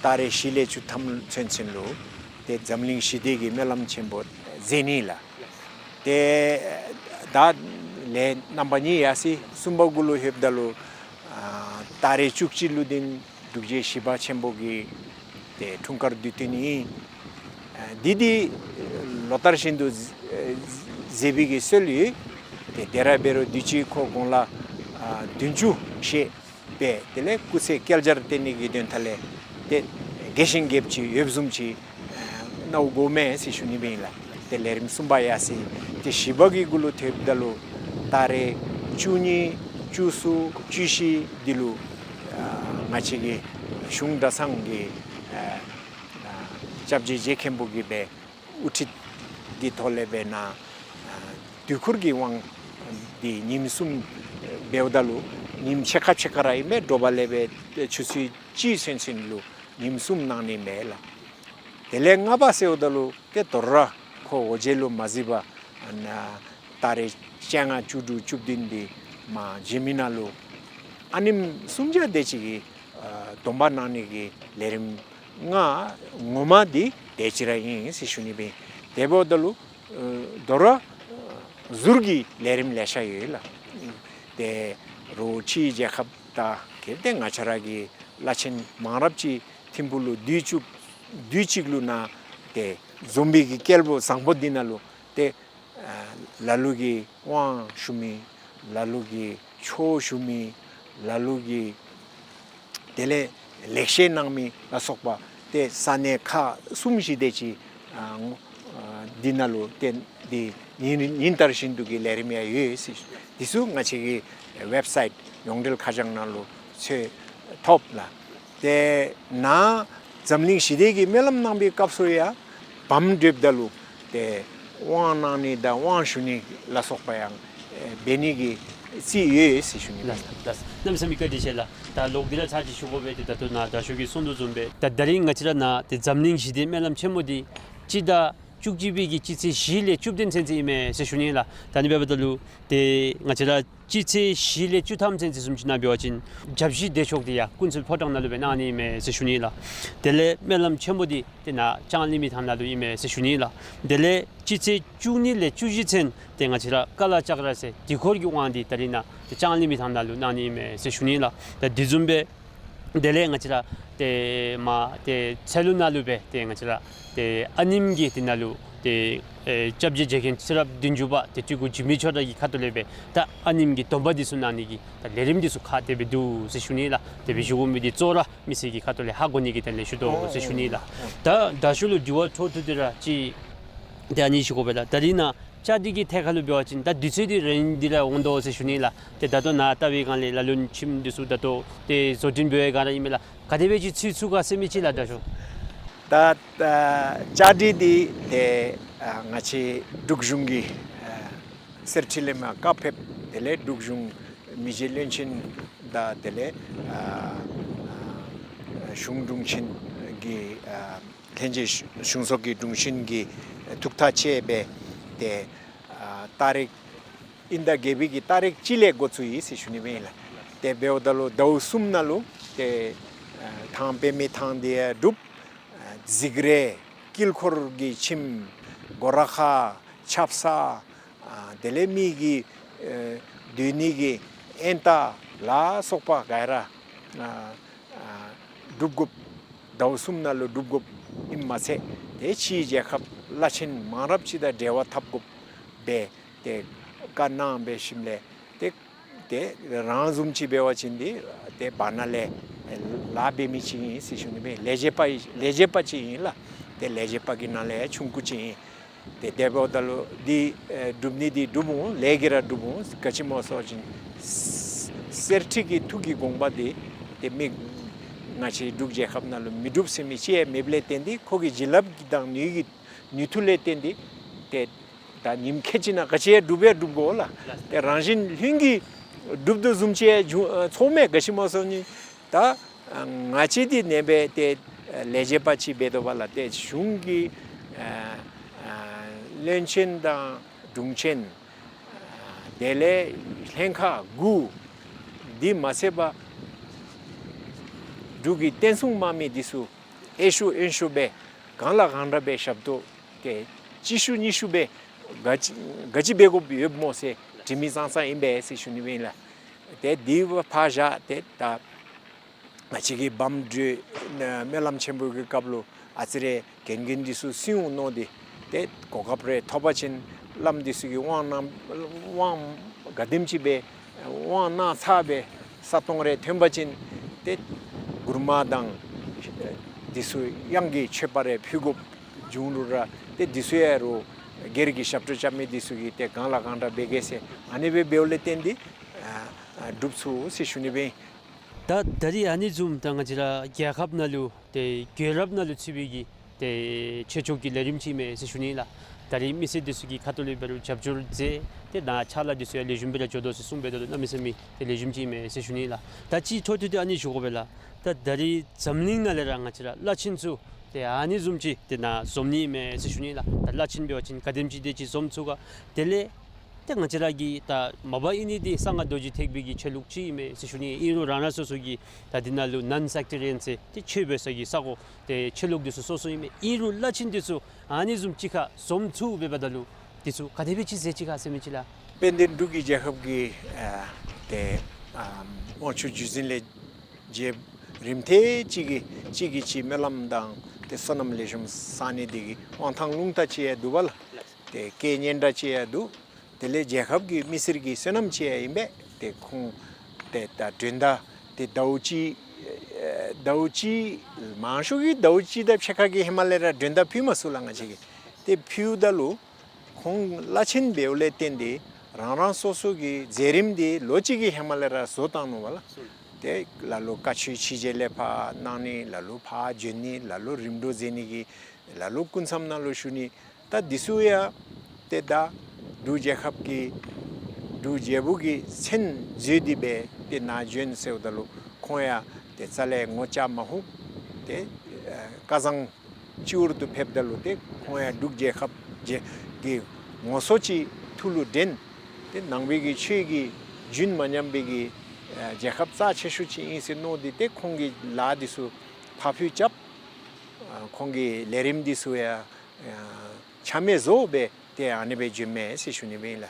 ཏ་རིག་བཞི་ལས་བཅུ་ཐམ་ཚུན་ཚོད་ལུ་ཏེ་འཛམ་གླིང་ཞི་བདེ་གི་སྨོན་ལམ་ཆེན་པོ་མཛད་ནི་ལགས། ཏེ་ད་ལས་རྣམ་པ་གཉིས་ཡར་སོ་ཡི། གསུམ་པ་གུ་ལུ་ལྷོདཔ་ད་ལུ་ཨ་ཏ་རིག་བཅུ་གཅིག་ལུ་འདི་འབྲུག་རྗེ་ཞི་བ་ཆེན་པོ་གི་ཏེ་འཁྲུངས་སྐར་དུས་སྟོན་ཨིན། ཨ་འདི་འདི་ལོ་ལྟར་བཞིན་དུ་ཨ་མཛད་པའི་གི་སྲོལ་ཡོད། ཏེ་དེ་ར་འབད་རུང་དུས་ཅི་ཁོ་དགུང་ལོ་ཨ་བདུན་ཅུ་བཞེས་པས། དེ་ལས་སྐུ་ཚེ་བསྐལ་བརྒྱར་བརྟན་ནི་གི་དོན་དག་ལས་ཏེ་རྒྱས་ཤིང་རྒྱསཔ་ཅིག་ཡོདཔ་བཟུམ་ཅིག་ཨ་མནོ་དགོ་མས་ཟེར་ཞུ་ནི་སྦེ་ཨིན་ལགས། ཏེ་ལས་རིམ་གསུམ་པ་ཡར་སོ་ཡི། ཏེ་བཞི་པ་གི་གུ་ལུ་ལྷོདཔ་ད་ལུ་ཏ་རིག་བཅུ་གཉིས་བཅུ་གསུམ་བཅུ་བཞི་འདི་ལུ་ཨ་ང་བཅས་ཀྱི་གཞུང་གྲྭ་ཚང་གི་ཨ་ཨ་སྐྱབས་རྗེ་རྗེ་མཁན་པོ་གིས་སྦེ་དབུ་ཁྲིད་ཀྱི་ཐོག་ལས་སྦེ་ནཱ་ཨ་དུས་འཁོར་གྱི་དབང་འདི་ཉིནམ་གསུམ་འབདཝ་ད་ལུ་ཉིནམ་ཕྱེད་ཀ་ཕྱེད་ཀ་ར་ཨིན་པས། དྲོ་པ་ལས་སྦེ་ཆུ་ཚོད་གཅིག་ཚུན་ཚོད་ལུ་ཉིནམ་གསུམ་གནང་ནི་མས་ལགས། དེ་ལས་ལྔ་པ་ཟེརཝ་ད་ལུ་ཏེ་དོ་རུང་ར་ཁོ་འོ་བརྒྱལ་ལུ་མ་གཟིགས་པར་ཨ་ནཱ་ཏ་རིག་བཅོ་ལྔ་བཅུ་དྲུག་བཅུ་བདུན་འདི་མ་མཇལ་མི་ནང་ལུ་ཨ་ནེམ་གསུམ་བརྒྱ་དེ་ཅིག་གི་ཨ་སྡོམ་པ་གནང་ནི་གི་ལས་རིམ་ལྔ་ངོ་མ་འདི་དེ་ཅིག་ར་ཨིན་ཟེར་ཞུ་ནི་སྦེ། དེ་འབདཝ་ད་ལུ་ཨ་དོ་རུང་ཟུར་གྱི་ལས་རིམ་ལེ་ཤ་ཡོད་ལགས། ཏེ་རོགས་ཕྱིའི་རྒྱལ་ཁབ་དང་གལ་ཏེ་ང་བཅས་ར་གི་བླ་ཆེན་མང་རབས་ཅིག་ཐིམ་ཕུག་ལུ་དུས་ཅིག་དུས་ཅིག་ལུ་ནཱ་ཏེ་འཛོམས་པའི་གི་སྐལ་བ་བཟང་པོ་འདི་ནང་ལུ་ཏེ་ཨ་ལ་ལུ་གིས་དབང་ཞུ་མི་ལ་ལུ་གིས་ཆོས་ཞུ་མི་ལ་ལུ་གིས་དེ་ལས་ལེགས་བཤད་གནང་མི་ལ་སོགས་པ་ཏེ་ས་གནས་ཁག་གསུམ་བཞི་དེ་ཅིག་ཨ་ཨ་འདི་ནང་ལུ་ཏེ་འདི་ཉིན་ཉིན་ལྟར་བཞིན་དུ་གི་ལས་རིམ་ཡང་ཡོད་ཟེར། འདི་ཚུ་ང་བཅས་ཀྱི་ཝེབ་སའིཊ་ཡོངས་འབྲེལ་ཁ་བྱང་ནང་ལུ་འཚོལ་ཐོབ་ལགས། ཏེ་ནཱ་འཛམ་གླིང་ཞི་བདེ་གི་སྨོན་ལམ་གནང་བའི་སྐབས་སུ་ཡང་བམ་སྒྲིགཔ་ད་ལུ་ཏེ་དབང་གནང་ནི་དང་དབང་ཞུ་ནི་ལ་སོགས་པ་ཡང་ཨེ་འབད་ནི་གི་རྩིས་ཡོད་ཟེར་ཞུ་ནི་ལགས། ལགས། གནམ་མེད་ས་མེད་བཀའ་དྲིན་ཆེ་ལགས། ད་ལོག་སྟེ་ར་ཚར་ཅིག་ཞུ་དགོ་པས། ཏེ་ད་ལྟོ་ནཱ་དྲག་ཤོས་ཀྱིས་གསུང་དོ་བཟུམ་སྦེ་ད་ད་རིས་ང་བཅས་ར་ནཱ་ཏེ་འཛམ་གླིང་ཞི་བདེའི་སྨོན་ལམ་ཆེན་མོ་འདི་སྤྱི་ཟླ་བཅུ་གཅིག་པའི་གི་སྤྱི་ཚེས་བཞི་ལས་བཅུ་བདུན་ཚུན་ཚོད་ཨིན་མས་ཟེར་ཞུ་ནི་ལགས། ད་ནི་འབདཝ་ད་ལུ་ཏེ་ང་བཅས་ར་སྤྱི་ཚེས་བཞི་ལས་བཅུ་ཐམ་ཚུན་ཚོད་བཟུམ་ཅིག་ནང་འབད་བ་ཅིན་བརྒྱ་བཞི་བདེ་མཆོག་འདི་ཡང་ཀུན་གསལ་ཕོ་བྲང་ནང་ལུ་སྦེ་གནང་ནི་ཨིན་མས་ཟེར་ཞུ་ནི་ལགས། དེ་ལས་སྨོན་ལམ་ཆེན་པོ་འདི་ཏེ་ནཱ་ལྕང་གླིང་མའི་ཐང་ནང་ལུ་ཨིན་མས་ཟེར་ཞུ་ནི་ལགས། དེ་ལས་སྤྱི་ཚེས་བཅུ་གཉིས་ལས་བཅུ་བཞི་ཚུན་ཏེ་ང་བཅས་ར་ཀ་ལ་ཙཀྲ་ཟེར་དུས་འཁོར་གྱི་དབང་འདི་ད་རིས་ནཱ་ཏེ་ལྕང་གླིང་མའི་ཐང་ནང་ལུ་གནང་ནི་ཨིན་མས་ཟེར་ཞུ་ནི་ལགས། ད་དེ་བཟུམ་སྦེ་དེ་ལས་ང་བཅས་ར་ཏེ་མ་ཏེ་ཚལ་ལུ་ནང་ལུ་སྦེ་ཏེ་ང་བཅས་ར་ཏེ་ཨ་ནེམོ་གི་དེ་ནང་ལུ་ཏེ་ཨེ་སྐྱབས་རྗེ་རྗེ་མཁན་ཚེ་རབས་བདུན་ཅུ་པ་ཏེ་སྤྲུལ་སྐུ་འཇིགས་མེད་ཆོས་གྲགས་ཀྱི་ཁ་ཐུག་ལས་སྦེ་ད་ཨ་ནེམོ་གི་སྡོམ་པ་འདི་ཚུ་གནང་ནི་གི་ད་ལས་རིམ་འདི་ཚུ་ཁག་དེ་སྦེ་འདུག་ཟེར་ཞུ་ནི་ལགས། དེ་སྦེ་ཞུ་དགོ་མི་འདི་གཙོ་བོ་ར་མི་སེར་གྱི་ཁ་ཐུག་ལས་ཧ་གོ་ནི་གི་དོན་ལས་ཞུ་དོ་ཟེར་ཞུ་ནི་ལགས། ད་དྲག་ཤོས་ལུ་དྲི་བ་འཕྲོ་མཐུད་དེ་ར་ཅིག་ཏེ་ཨ་ནི་ཞུ་དགོ་པས་ལགས། ད་རིས་ནཱ་བཅའ་སྒྲིག་གི་ཐད་ཁར་ལུ་འབད་བ་ཅིན་ད་དུས་ཚོད་འདི་རན་འདི་ར་འོང་དོ་ཟེར་ཞུ་ནི་ལགས། ཏེ་ད་ལྟོ་ནཱ་བལྟ་བའི་སྒང་ལས་ལ་ལུ་ཁྱིམ་འདི་ཚུ་ད་ལྟོ་ཏེ་བཟོ་སྐྲུན་འབད་བའི་སྒང་ར་ཨིན་མས་ལགས། ག་དེ་སྦེ་ཅིག་ཚུད་ཚུགས་ག་ཟེར་མི་ཅིག་ལགས་དྲག་ཤོས། ད་ཨ་བཅའ་སྒྲིག་འདི་ཏེ་ཨ་ང་བཅས་འབྲུག་གཞུང་གི་ཨ་གསེར་ཁྲི་ལས་མར་བཀའ་ཕེབས། དེ་ལས་འབྲུག་གཞུང་མི་རྗེ་བློན་ཆེན་དང་དེ་ལས་ཨ་ཨ་གཞུང་དྲུང་ཆེན་གྱི་ཨ་ལྷན་རྒྱས་གཞུང་ཚོགས་ཀྱི་དྲུང་ཆེན་གྱི་ཐུགས་ཐག་བཅད་སྦེ་ ཏེ་ཨ་ཏ་རིག་དབྱིན་ཟླ་བརྒྱད་པའི་གི་ཏ་རིག་གཅིག་ལས་འགོ་བཙུགས་ཡི་ཟེར་ཞུ་ནི་སྦེ་ཨིན་ལགས། ཏེ་འབདཝ་ད་ལུ་ཟླཝ་གསུམ་ནང་ལུ་ཏེ་ཨ་ཐང་པདྨའི་ཐང་འདི་ཡང་སྒྲུབ། ཨ་འཛིག་རས་དཀྱིལ་འཁོར་གྱི་ཁྱིམ་སྒོ་ར་ཁ་ཆབ་གསང་ཨ་དེ་ལས་མི་གི་ཨེ་སྡོད་ནི་གི་ཨེན་ཏ་ལ་སོགས་པ་ག་ར་ཨ་ཨ་སྒྲུབ་དགོཔ། ཟླཝ་གསུམ་ནང་ལུ་སྒྲུབ་དགོཔ་ཨིནམ་མ་ཚད་ཏེ་ཕྱིའི་རྒྱལ་ཁབ་བླ་ཆེན་མང་རབས་ཅིག་དང་འབྲེལ་བ་འཐབ་དགོཔ་སྦེ་ཏེ་བཀའ་གནང་འབད་ཞིནམ་ལས་ཏེ་ཏེ་རང་བཟུམ་ཅིག་འབད་བ་ཅིན་འདི་ཏེ་བར་ན་ལས་ལཱ་འབད་མི་ཅིག་ཨིན་ཟེར་ཞུ་ནི་སྦེ་ལས་བྱེདཔ་ལས་བྱེདཔ་ཅིག་ཨིན་ལགས། ཏེ་ལས་བྱེདཔ་གི་ནང་ལས་ཆུང་ཀུ་ཅིག་ཨིན། ཏེ་དེ་འབདཝ་ད་ལུ་འདི་ཨེ་སྒྲུབ་ནི་འདི་སྒྲུབ་འོང་། ལས་ཀྱི་ར་སྒྲུབ་འོང་། ག་ཅི་སྨོ་ཟེར་བ་ཅིན་གསེར་ཁྲི་གི་ཐུགས་ཀྱི་དགོངས་པ་འདི་ཏེ་མི་ང་བཅས་འབྲུག་རྒྱལ་ཁབ་ནང་ལུ་མི་འགྲུབ་ཟེར་མི་ཅིག་ཡང་མེདཔ་ལས་བརྟེན་ཏེ་ཁོ་གི་བྱིན་རླབས་ཀྱི་དང་ནུས་ཀྱི་ནུས་མཐུ་ལས་བརྟེན་ཏེ་ཏེ་ད་ཉིནམ་ཁལ་གཅིག་ནང་ག་ཅི་ཡང་སྒྲུབ་ཡང་སྒྲུབ་དགོ་ལགས། ཏེ་རང་བཞིན་ལྷུན་གྱིས་སྒྲུབ་དོ་བཟུམ་ཅིག་ཡང་བྱུང་ཚོརཝ་མས། ག་ཅི་སྨོ་ཟེར་བ་ཅིན་ད་ང་བཅས་འདི་ནེམ་སྦེ་ཏེ་ལས་བྱེདཔ་ཅིག་འབད་དོ་བ་ལགས། ཏེ་གཞུང་གི་ཨ་ཨ་བློན་ཆེན་དང་དྲུང་ཆེན་ཨ་དེ་ལས་ལྷན་ཁག་དགུ་འདི་མ་ཚད་པར་འབྲུག་གི་བསྟན་སྲུང་དམག་མི་འདི་ཚུ་ཨེ་ཤུ་ཨེན་ཤུ་སྦེ་གང་ལ་གང་འདྲ་སྦེ་ཞབས་ཏོག་ཏེ་གཅིག་ཤུ་གཉིས་ཤུ་སྦེ་ག་ཅི་ག་ཅི་འབད་དགོཔ་ཡོདཔ་སྨོ་ཟེར་དྲི་མི་ཙང་ཙང་ཨིན་པས་ཟེར་ཞུ་ནི་སྦེ་ཨིན་ལགས། ཏེ་འདི་ཕར་བཞག་ཏེ་ད་ང་བཅས་ཀྱི་བམ་སྒྲོལ་སྨོན་ལམ་ཆེན་པོ་གི་སྐབས་ལུ་ཨ་ཙི་རེ་གན་རྒྱན་འདི་ཚུ་སིང་འོང་མནོ་སྟེ་ཏེ་གོ་སྐབས་རེ་ཐོབ་པ་ཅིན་བླམ་འདི་ཚུ་གིས་དབང་གནང་དབང་ག་དེམ་ཅིག་སྦེ་དབང་གནང་ཚར་སྦེ་ས་སྟོང་རེ་ཐོན་པ་ཅིན་ཏེ་མགུར་མ་དང་འདི་ཚུ་དབྱངས་ཀྱི་མཆོད་པ་རེ་ཕུལ་དགོཔ་བྱུང་རུང་ར་ཏེ་འདི་ཚུ་ཡང་རུང་སྒེར་གྱི་ཞབས་ཏོག་རྐྱབ་མི་འདི་ཚུ་གིས་ཏེ་གང་ལ་གང་འདྲ་འབད་གེ་ཟེར་ཨ་ནི་སྦེ་འབདཝ་ལས་བརྟེན་ཏེ་ཨ་ཨ་སྒྲུབ་ཚུགས་ཟེར་ཞུ་ནི་སྦེ་ཨིན། ད་ད་རིས་ཨ་ནི་བཟུམ་ད་ང་བཅས་ར་རྒྱལ་ཁབ་ནང་ལུ་ཏེ་རྒྱལ་རབས་ནང་ལུ་ཚུད་པའི་གི་ཏེ་ཆོས་ཕྱོགས་ཀྱི་ལས་རིམ་ཅིག་མས་ཟེར་ཞུ་ནི་ལགས། ད་རིས་མི་སེར་འདི་ཚུ་གིས་ཁ་ཐུག་ལས་འབད་རུང་རྒྱབ་སྐྱོར་མཛད་དེ་ནཱ་ཕྱག་ལཱ་འདི་ཚུ་ཡང་ལེགས་ཤོམ་སྦེ་ར་འགྱོ་དོ་ཟེར་གསུངས་འབད་དོ་ལགས། གནམ་མེད་ས་མེད་ཏེ་ལེགས་ཤོམ་ཅིག་མས་ཟེར་ཞུ་ནི་ལགས། ད་ཅི་འཕྲོ་མཐུད་དེ་ཨ་ནི་ཞུ་དགོ་པས་ལགས། ད་ད་རིས་འཛམ་གླིང་ནང་ལས་ར་ང་བཅས་ར་བླ་ཆེན་ཚུ་ཏེ་ཨ་ནི་བཟུམ་ཅིག་ཏེ་ནཱ་འཛོམས་ནི་མས་ཟེར་ཞུ་ནི་ལགས། ད་བླ་ཆེན་འབད་བ་ཅིན་ག་དེམ་ཅིག་དེ་ཅིག་འཛོམས་ཚུགས་ག། དེ་ལས་ཏེ་ང་བཅས་ར་གི་ད་མ་པ་ཨིན་ནི་འདི་གསང་སྔགས་རྡོ་རྗེ་ཐེག་པའི་གི་ཆོས་ལུགས་ཅིག་ཨིན་མས་ཟེར་ཞུ་ནི། ཨིན་རུང་རང་རང་སོ་སོ་གི་ད་འདི་ནང་ལུ་ནཱོན་སེཀ་ཊེ་རི་ཡཱན་ཟེར་ཏེ་ཆོས་འབད་ས་གི་ས་གོ་ཏེ་ཆོས་ལུགས་འདི་ཚུ་སོ་སོ་ཨིན་མས། ཨིན་རུང་བླ་ཆེན་འདི་ཚུ་ཨ་ནི་བཟུམ་ཅིག་ཁར་འཛོམས་ཚུགས་འབདཝ་ད་ལུ་འདི་ཚུ་ག་དེ་སྦེ་ཅིག་མཛད་ཅི་ག་ཟེར་མི་ཅིག་ལགས། དཔལ་ལྡན་འབྲུག་གི་རྒྱལ་ཁབ་ཀྱི་ཨ་ཏེ་ཨ་དབང་ཕྱུག་བརྒྱུད་འཛིན་ལས་རྗེ་རིམ་ཐེངས་གཅིག་གིས་གཅིག་གིས་གཅིག་སྨོན་ལམ་དང་ཏེ་བསོད་ནམས་ལེགས་ཤོམ་བསག་ནི་འདི་གིས་དབང་ཐང་རླུང་རྟ་ཅིག་ཡང་འདུག་པ་ལགས། ཏེ་སྐལ་སྙན་གྲགས་ཅིག་ཡང་འདུག། དེ་ལས་རྒྱལ་ཁབ་ཀྱི་མི་སེར་གྱི་བསོད་ནམས་ཅིག་ཡང་ཨིན་པས། ཏེ་ཁོང་ཏེ་ད་མགྲོན་བརྡ་ཏེ་ཟླཝ་གཅིག་ཨེ་ཟླཝ་གཅིག་མང་ཤོས་ཀྱིས་ཟླཝ་གཅིག་དང་ཕྱེད་ཀ་གི་ཧེ་མ་ལས་ར་མགྲོན་བརྡ་ཕུལ་མ་ཚུགས་ལགས་ང་བཅས་ཀྱིས། ཏེ་ཕུལཝ་ད་ལུ་ཁོང་བླ་ཆེན་འབདཝ་ལས་བརྟེན་ཏེ་རང་རང་སོ་སོ་གི་མཛད་རིམ་འདི་ལོ་གཅིག་གི་ཧེ་མ་ལས་ར་བཟོ་བཏང་ནུག་པ་ལགས། ཏེ་ལ་ལུ་བཀའ་ཆོས་ཕྱི་རྒྱལ་ལས་ཕར་གནང་ནི། ལ་ལུ་ཕར་བྱོན་ནི། ལ་ལུ་རིམ་གྲོ་མཛད་ནི་གི། ལ་ལུ་སྐུ་མཚམས་ནང་ལུ་བཞུགས་ནི། ད་འདི་ཚུ་ཡང་ཏེ་ད་འབྲུག་རྒྱལ་ཁབ་ཀྱི་འབྲུག་རྒྱལ་པོ་གི་མཚན་བརྗོད་དེ་སྦེ་ཏེ་ནཱ་བྱོན་ཟེརཝ་ད་ལུ་ཁོང་ཡང་ཏེ་རྩ་ལས་ངོ་བཅར་མ་ཕོད། ཏེ་ཨ་བསྐལ་བཟང་སྤྱི་བོར་དུ་ཕེབས་ད་ལུ་ཏེ་ཁོང་ཡང་འབྲུག་རྒྱལ་ཁབ་རྒྱལ་གྱི་ངོ་སོ་ཅིག་ཐུགས་ལུ་དྲན། ཏེ་ནང་པའི་གི་ཆོས་ཀྱི་རྒྱུན་མ་ཉམས་པའི་གི་ཨ་རྒྱལ་ཁབ་རྩ་ཆེ་ཤོས་ཅིག་ཨིན་ཟེར་མནོ་སྟེ་ཏེ་ཁོང་གི་ལཱ་འདི་ཚུ་ཕར་འཕུལ་རྐྱབ། ཨ་ཁོང་གི་ལས་རིམ་འདི་ཚུ་ཡང་ཨ་ཆ་མེད་བཟོ་སྦེ་ཏེ་ཨ་ནི་སྦེ་བྱོནམ་མས་ཟེར་ཞུ་ནི་སྦེ་ཨིན་ལགས།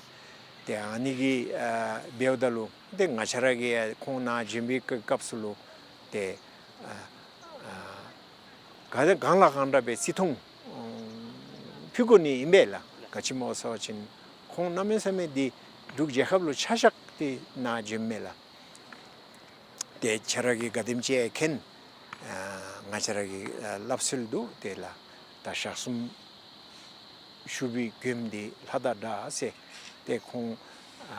ཏེ་ཨ་ནི་གི་ཨ་འབདཝ་ད་ལུ་ཏེ་ང་བཅས་ར་གིས་ཡང་ཁོང་ནཱ་བྱོན་པའི་སྐབས་སུ་ལུ་ཏེ་ཨ་ཨ་ག་གང་ལ་གང་འདྲ་སྦེ་བརྩི་མཐོང་ཕུལ་དགོ་ནི་ཨིན་པས་ལགས། ག་ཅི་སྨོ་ཟེར་བ་ཅིན་ཁོང་གནམ་མེད་ས་མེད་འདི་འབྲུག་རྒྱལ་ཁབ་ལུ་ཆ་བཞག་སྟེ་ནཱ་བྱོནམ་མས་ལགས། ཏེ་ཁྱེད་ར་གིས་ག་དེམ་ཅིག་མཁྱེན། ཨ་ང་བཅས་ར་གི་ཨ་སླབ་སྲོལ་འདུག། ཏེ་ལགས་ད་ཞག་གསུམ་བཞུགས་པའི་མགྱོནམ་འདི་ལྷ་དང་འདྲ་ཟེར། ཏེ་ཁོང་ཨ་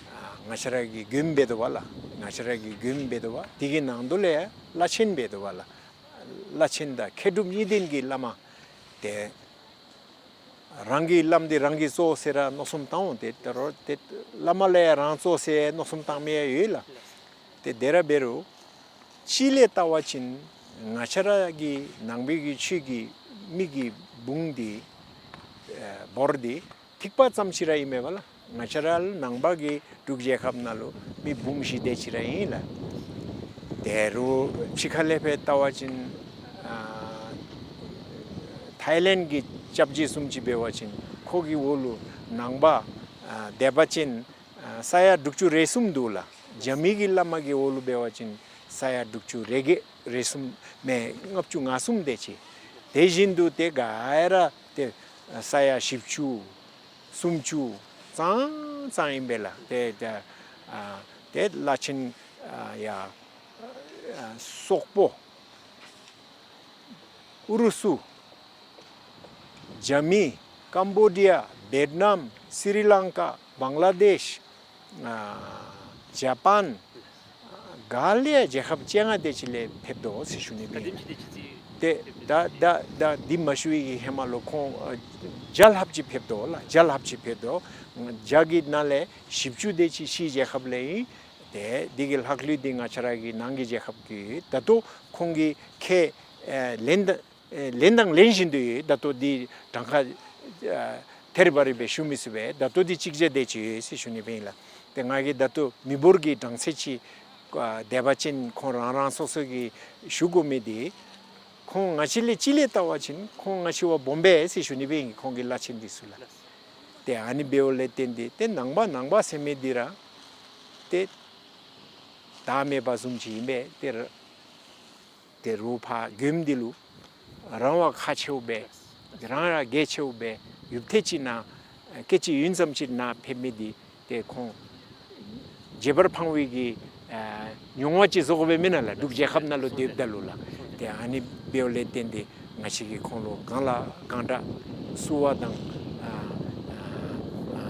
ཨ་ང་བཅས་ར་གི་མགྱོནམ་འབད་དོ་བ་ལགས། ང་བཅས་ར་གི་མགྱོནམ་འབད་དོ་བ། དེ་གི་ནང་དུ་ལས་བླ་ཆེན་འབད་དོ་བ་ལགས། བླ་ཆེན་དང་མཁས་གྲུབ་གཉིས་ལྡན་གྱི་བླ་མ། ཏེ་རང་གི་བླམ་འདི་རང་གིས་གཙོ་བོ་ཟེར་ར་མནོ་བསམ་བཏང་འོང་། ཏེ་ད་རུང་ཏེ་བླ་མ་ལས་རང་གཙོ་བོ་ཟེར་མནོ་བསམ་བཏང་མི་ཡང་ཡོད་ལགས། ཏེ་དེ་ར་འབད་རུང་སྤྱི་ལས་བལྟ་བ་ཅིན་ང་བཅས་ར་གི་ནང་པའི་གི་ཆོས་ཀྱི་མི་གི་བུང་འདི་ཨེ་བོར་འདི་ ཐིགས་པ་ཙམ་ཅིག་ར་ཨིན་མས་པ་ལགས། ང་བཅས་ར་ནང་པ་གི་འབྲུག་རྒྱལ་ཁབ་ནང་ལུ་མི་འབུམ་བཞི་དེ་ཅིག་ར་ཨིན་ལགས། དེ་རུང་ཕྱི་ཁ་ལས་ཕར་བལྟ་བ་ཅིན་ཨ་ཐའི་ལེནཌ་གི་སྐྱབས་རྗེ་བཟུམ་ཅིག་འབད་བ་ཅིན་ཁོ་གི་འོག་ལུ་ནང་པ་ཨ་དེ་འབད་བ་ཅིན་ཨ་ས་ཡ་དྲུག་ཅུ་རེ་གསུམ་འདུག་ལགས། རྒྱ་མི་གི་བླ་མ་གི་འོག་ལུ་འབད་བ་ཅིན་ས་ཡ་དྲུག་ཅུ་རེ་བརྒྱད་རེ་གསུམ་མེན་ལྔ་བཅུ་ང་གསུམ་དེ་ཅིག། དེ་བཞིན་དུ་དེ་ག་ར་དེ་ས་ཡ་བཞི་བཅུ་སུམ་ཅུ་ཙང་ཙང་ཨིན་པས་ལགས། དེ་དེ་ཨ་དེ་བླ་ཆེན་ཨ་ཡ་ཨ་སོག་པོ་ཨུ་རུ་སུ་རྒྱ་མི་ཀམ་བོ་ཌི་ཡ་བེཊ་ནམ་སི་རི་ལང་ཀ་བང་ལ་དེཤ་ཨ་ཇ་པཱན་ག་ལས་རྒྱལ་ཁབ་བཅོ་ལྔ་དེ་ཅིག་ལས་ཕེབས་དོ་ཟེར་ཞུ་ནི་སྦེ་ཨིན། ཏེ་ད་ད་ད་འདི་མ་ཞུ་བའི་གི་ཧེ་མ་ལུ་ཁོང་ཨ་བརྒྱ་ལྷགཔ་ཅིག་ཕེབས་དོ་ལགས། བརྒྱ་ལྷགཔ་ཅིག་ཕེབས་དོ། བརྒྱ་གི་ནང་ལས་བཞི་བཅུ་དེ་ཅིག་ཕྱིའི་རྒྱལ་ཁབ་ལས་ཨིན། ཏེ་འདི་གི་ལྷག་ལུས་འདི་ང་བཅས་ར་གི་ནང་གི་རྒྱལ་ཁབ་ཀྱི་ད་ལྟོ་ཁོང་གིས་ཁས་ཨེ་ལེན་ད་ཨེ་ལེན་དང་ལེན་བཞིན་དུ་ཡོད། ད་ལྟོ་འདི་གྲངས་ཁ་ཨ་ཐེར་བ་རེ་སྦེ་ཞུ་མི་ཚུགས་པས། ད་ལྟོ་འདི་གཅིག་བརྒྱ་དེ་ཅིག་ཡོད་ཟེར་ཞུ་ནི་སྦེ་ཨིན་ལགས། ཏེ་ང་གིས་ད་ལྟོ་མི་འབོར་གྱི་གྲངས་ཚད་ཅིག་ཨ་དེ་འབད་བ་ཅིན་ཁོང་རང་རང་སོ་སོ་གིས་ཞུ་དགོ་མི་འདི་ཁོང་ང་བཅས་ལས་སྤྱི་ལས་བལྟ་བ་ཅིན་ཁོང་ང་བཅས་བ་སྦོམ་པས་ཟེར་ཞུ་ནི་སྦེ་ཨིན། ཁོང་གི་བླ་ཆེན་འདི་ཚུ་ལགས། ཏེ་ཨ་ནི་འབདཝ་ལས་བརྟེན་ཏེ་ཏེ་ནང་པ་ནང་པ་ཟེར་མི་འདི་ར་ཏེ་བདག་མེད་པ་བཟུམ་ཅིག་ཨིན་པས། ཏེ་ར་ཏེ་རོགས་ཕར་མགྱོནམ་འདི་ལུ་རང་བ་ཁག་ཆེཝ་སྦེ་རང་ར་གལ་ཆེཝ་སྦེ་ཡུདཔ་ཐེངས་ཅིག་ནང་སྐད་ཅིག་ཡུན་ཙམ་ཅིག་ནང་ཕེབས་མི་འདི་ཏེ་ཁོང་བརྗེད་པར་ཕངས་པའི་གི་ཨ་མྱོང་བ་ཅིག་བཟོ་དགོ་པས་མེན་ན་ལགས། འབྲུག་རྒྱལ་ཁབ་ནང་ལུ་སྡོདཔ་ད་ལུ་ལགས། ཏེ་ཨ་ནི་འབདཝ་ལས་བརྟེན་ཏེ་ང་བཅས་ཀྱིས་ཁོང་ལུ་གང་ལ་གང་དྲག་བསུ་བ་དང་ཨ་ཨ་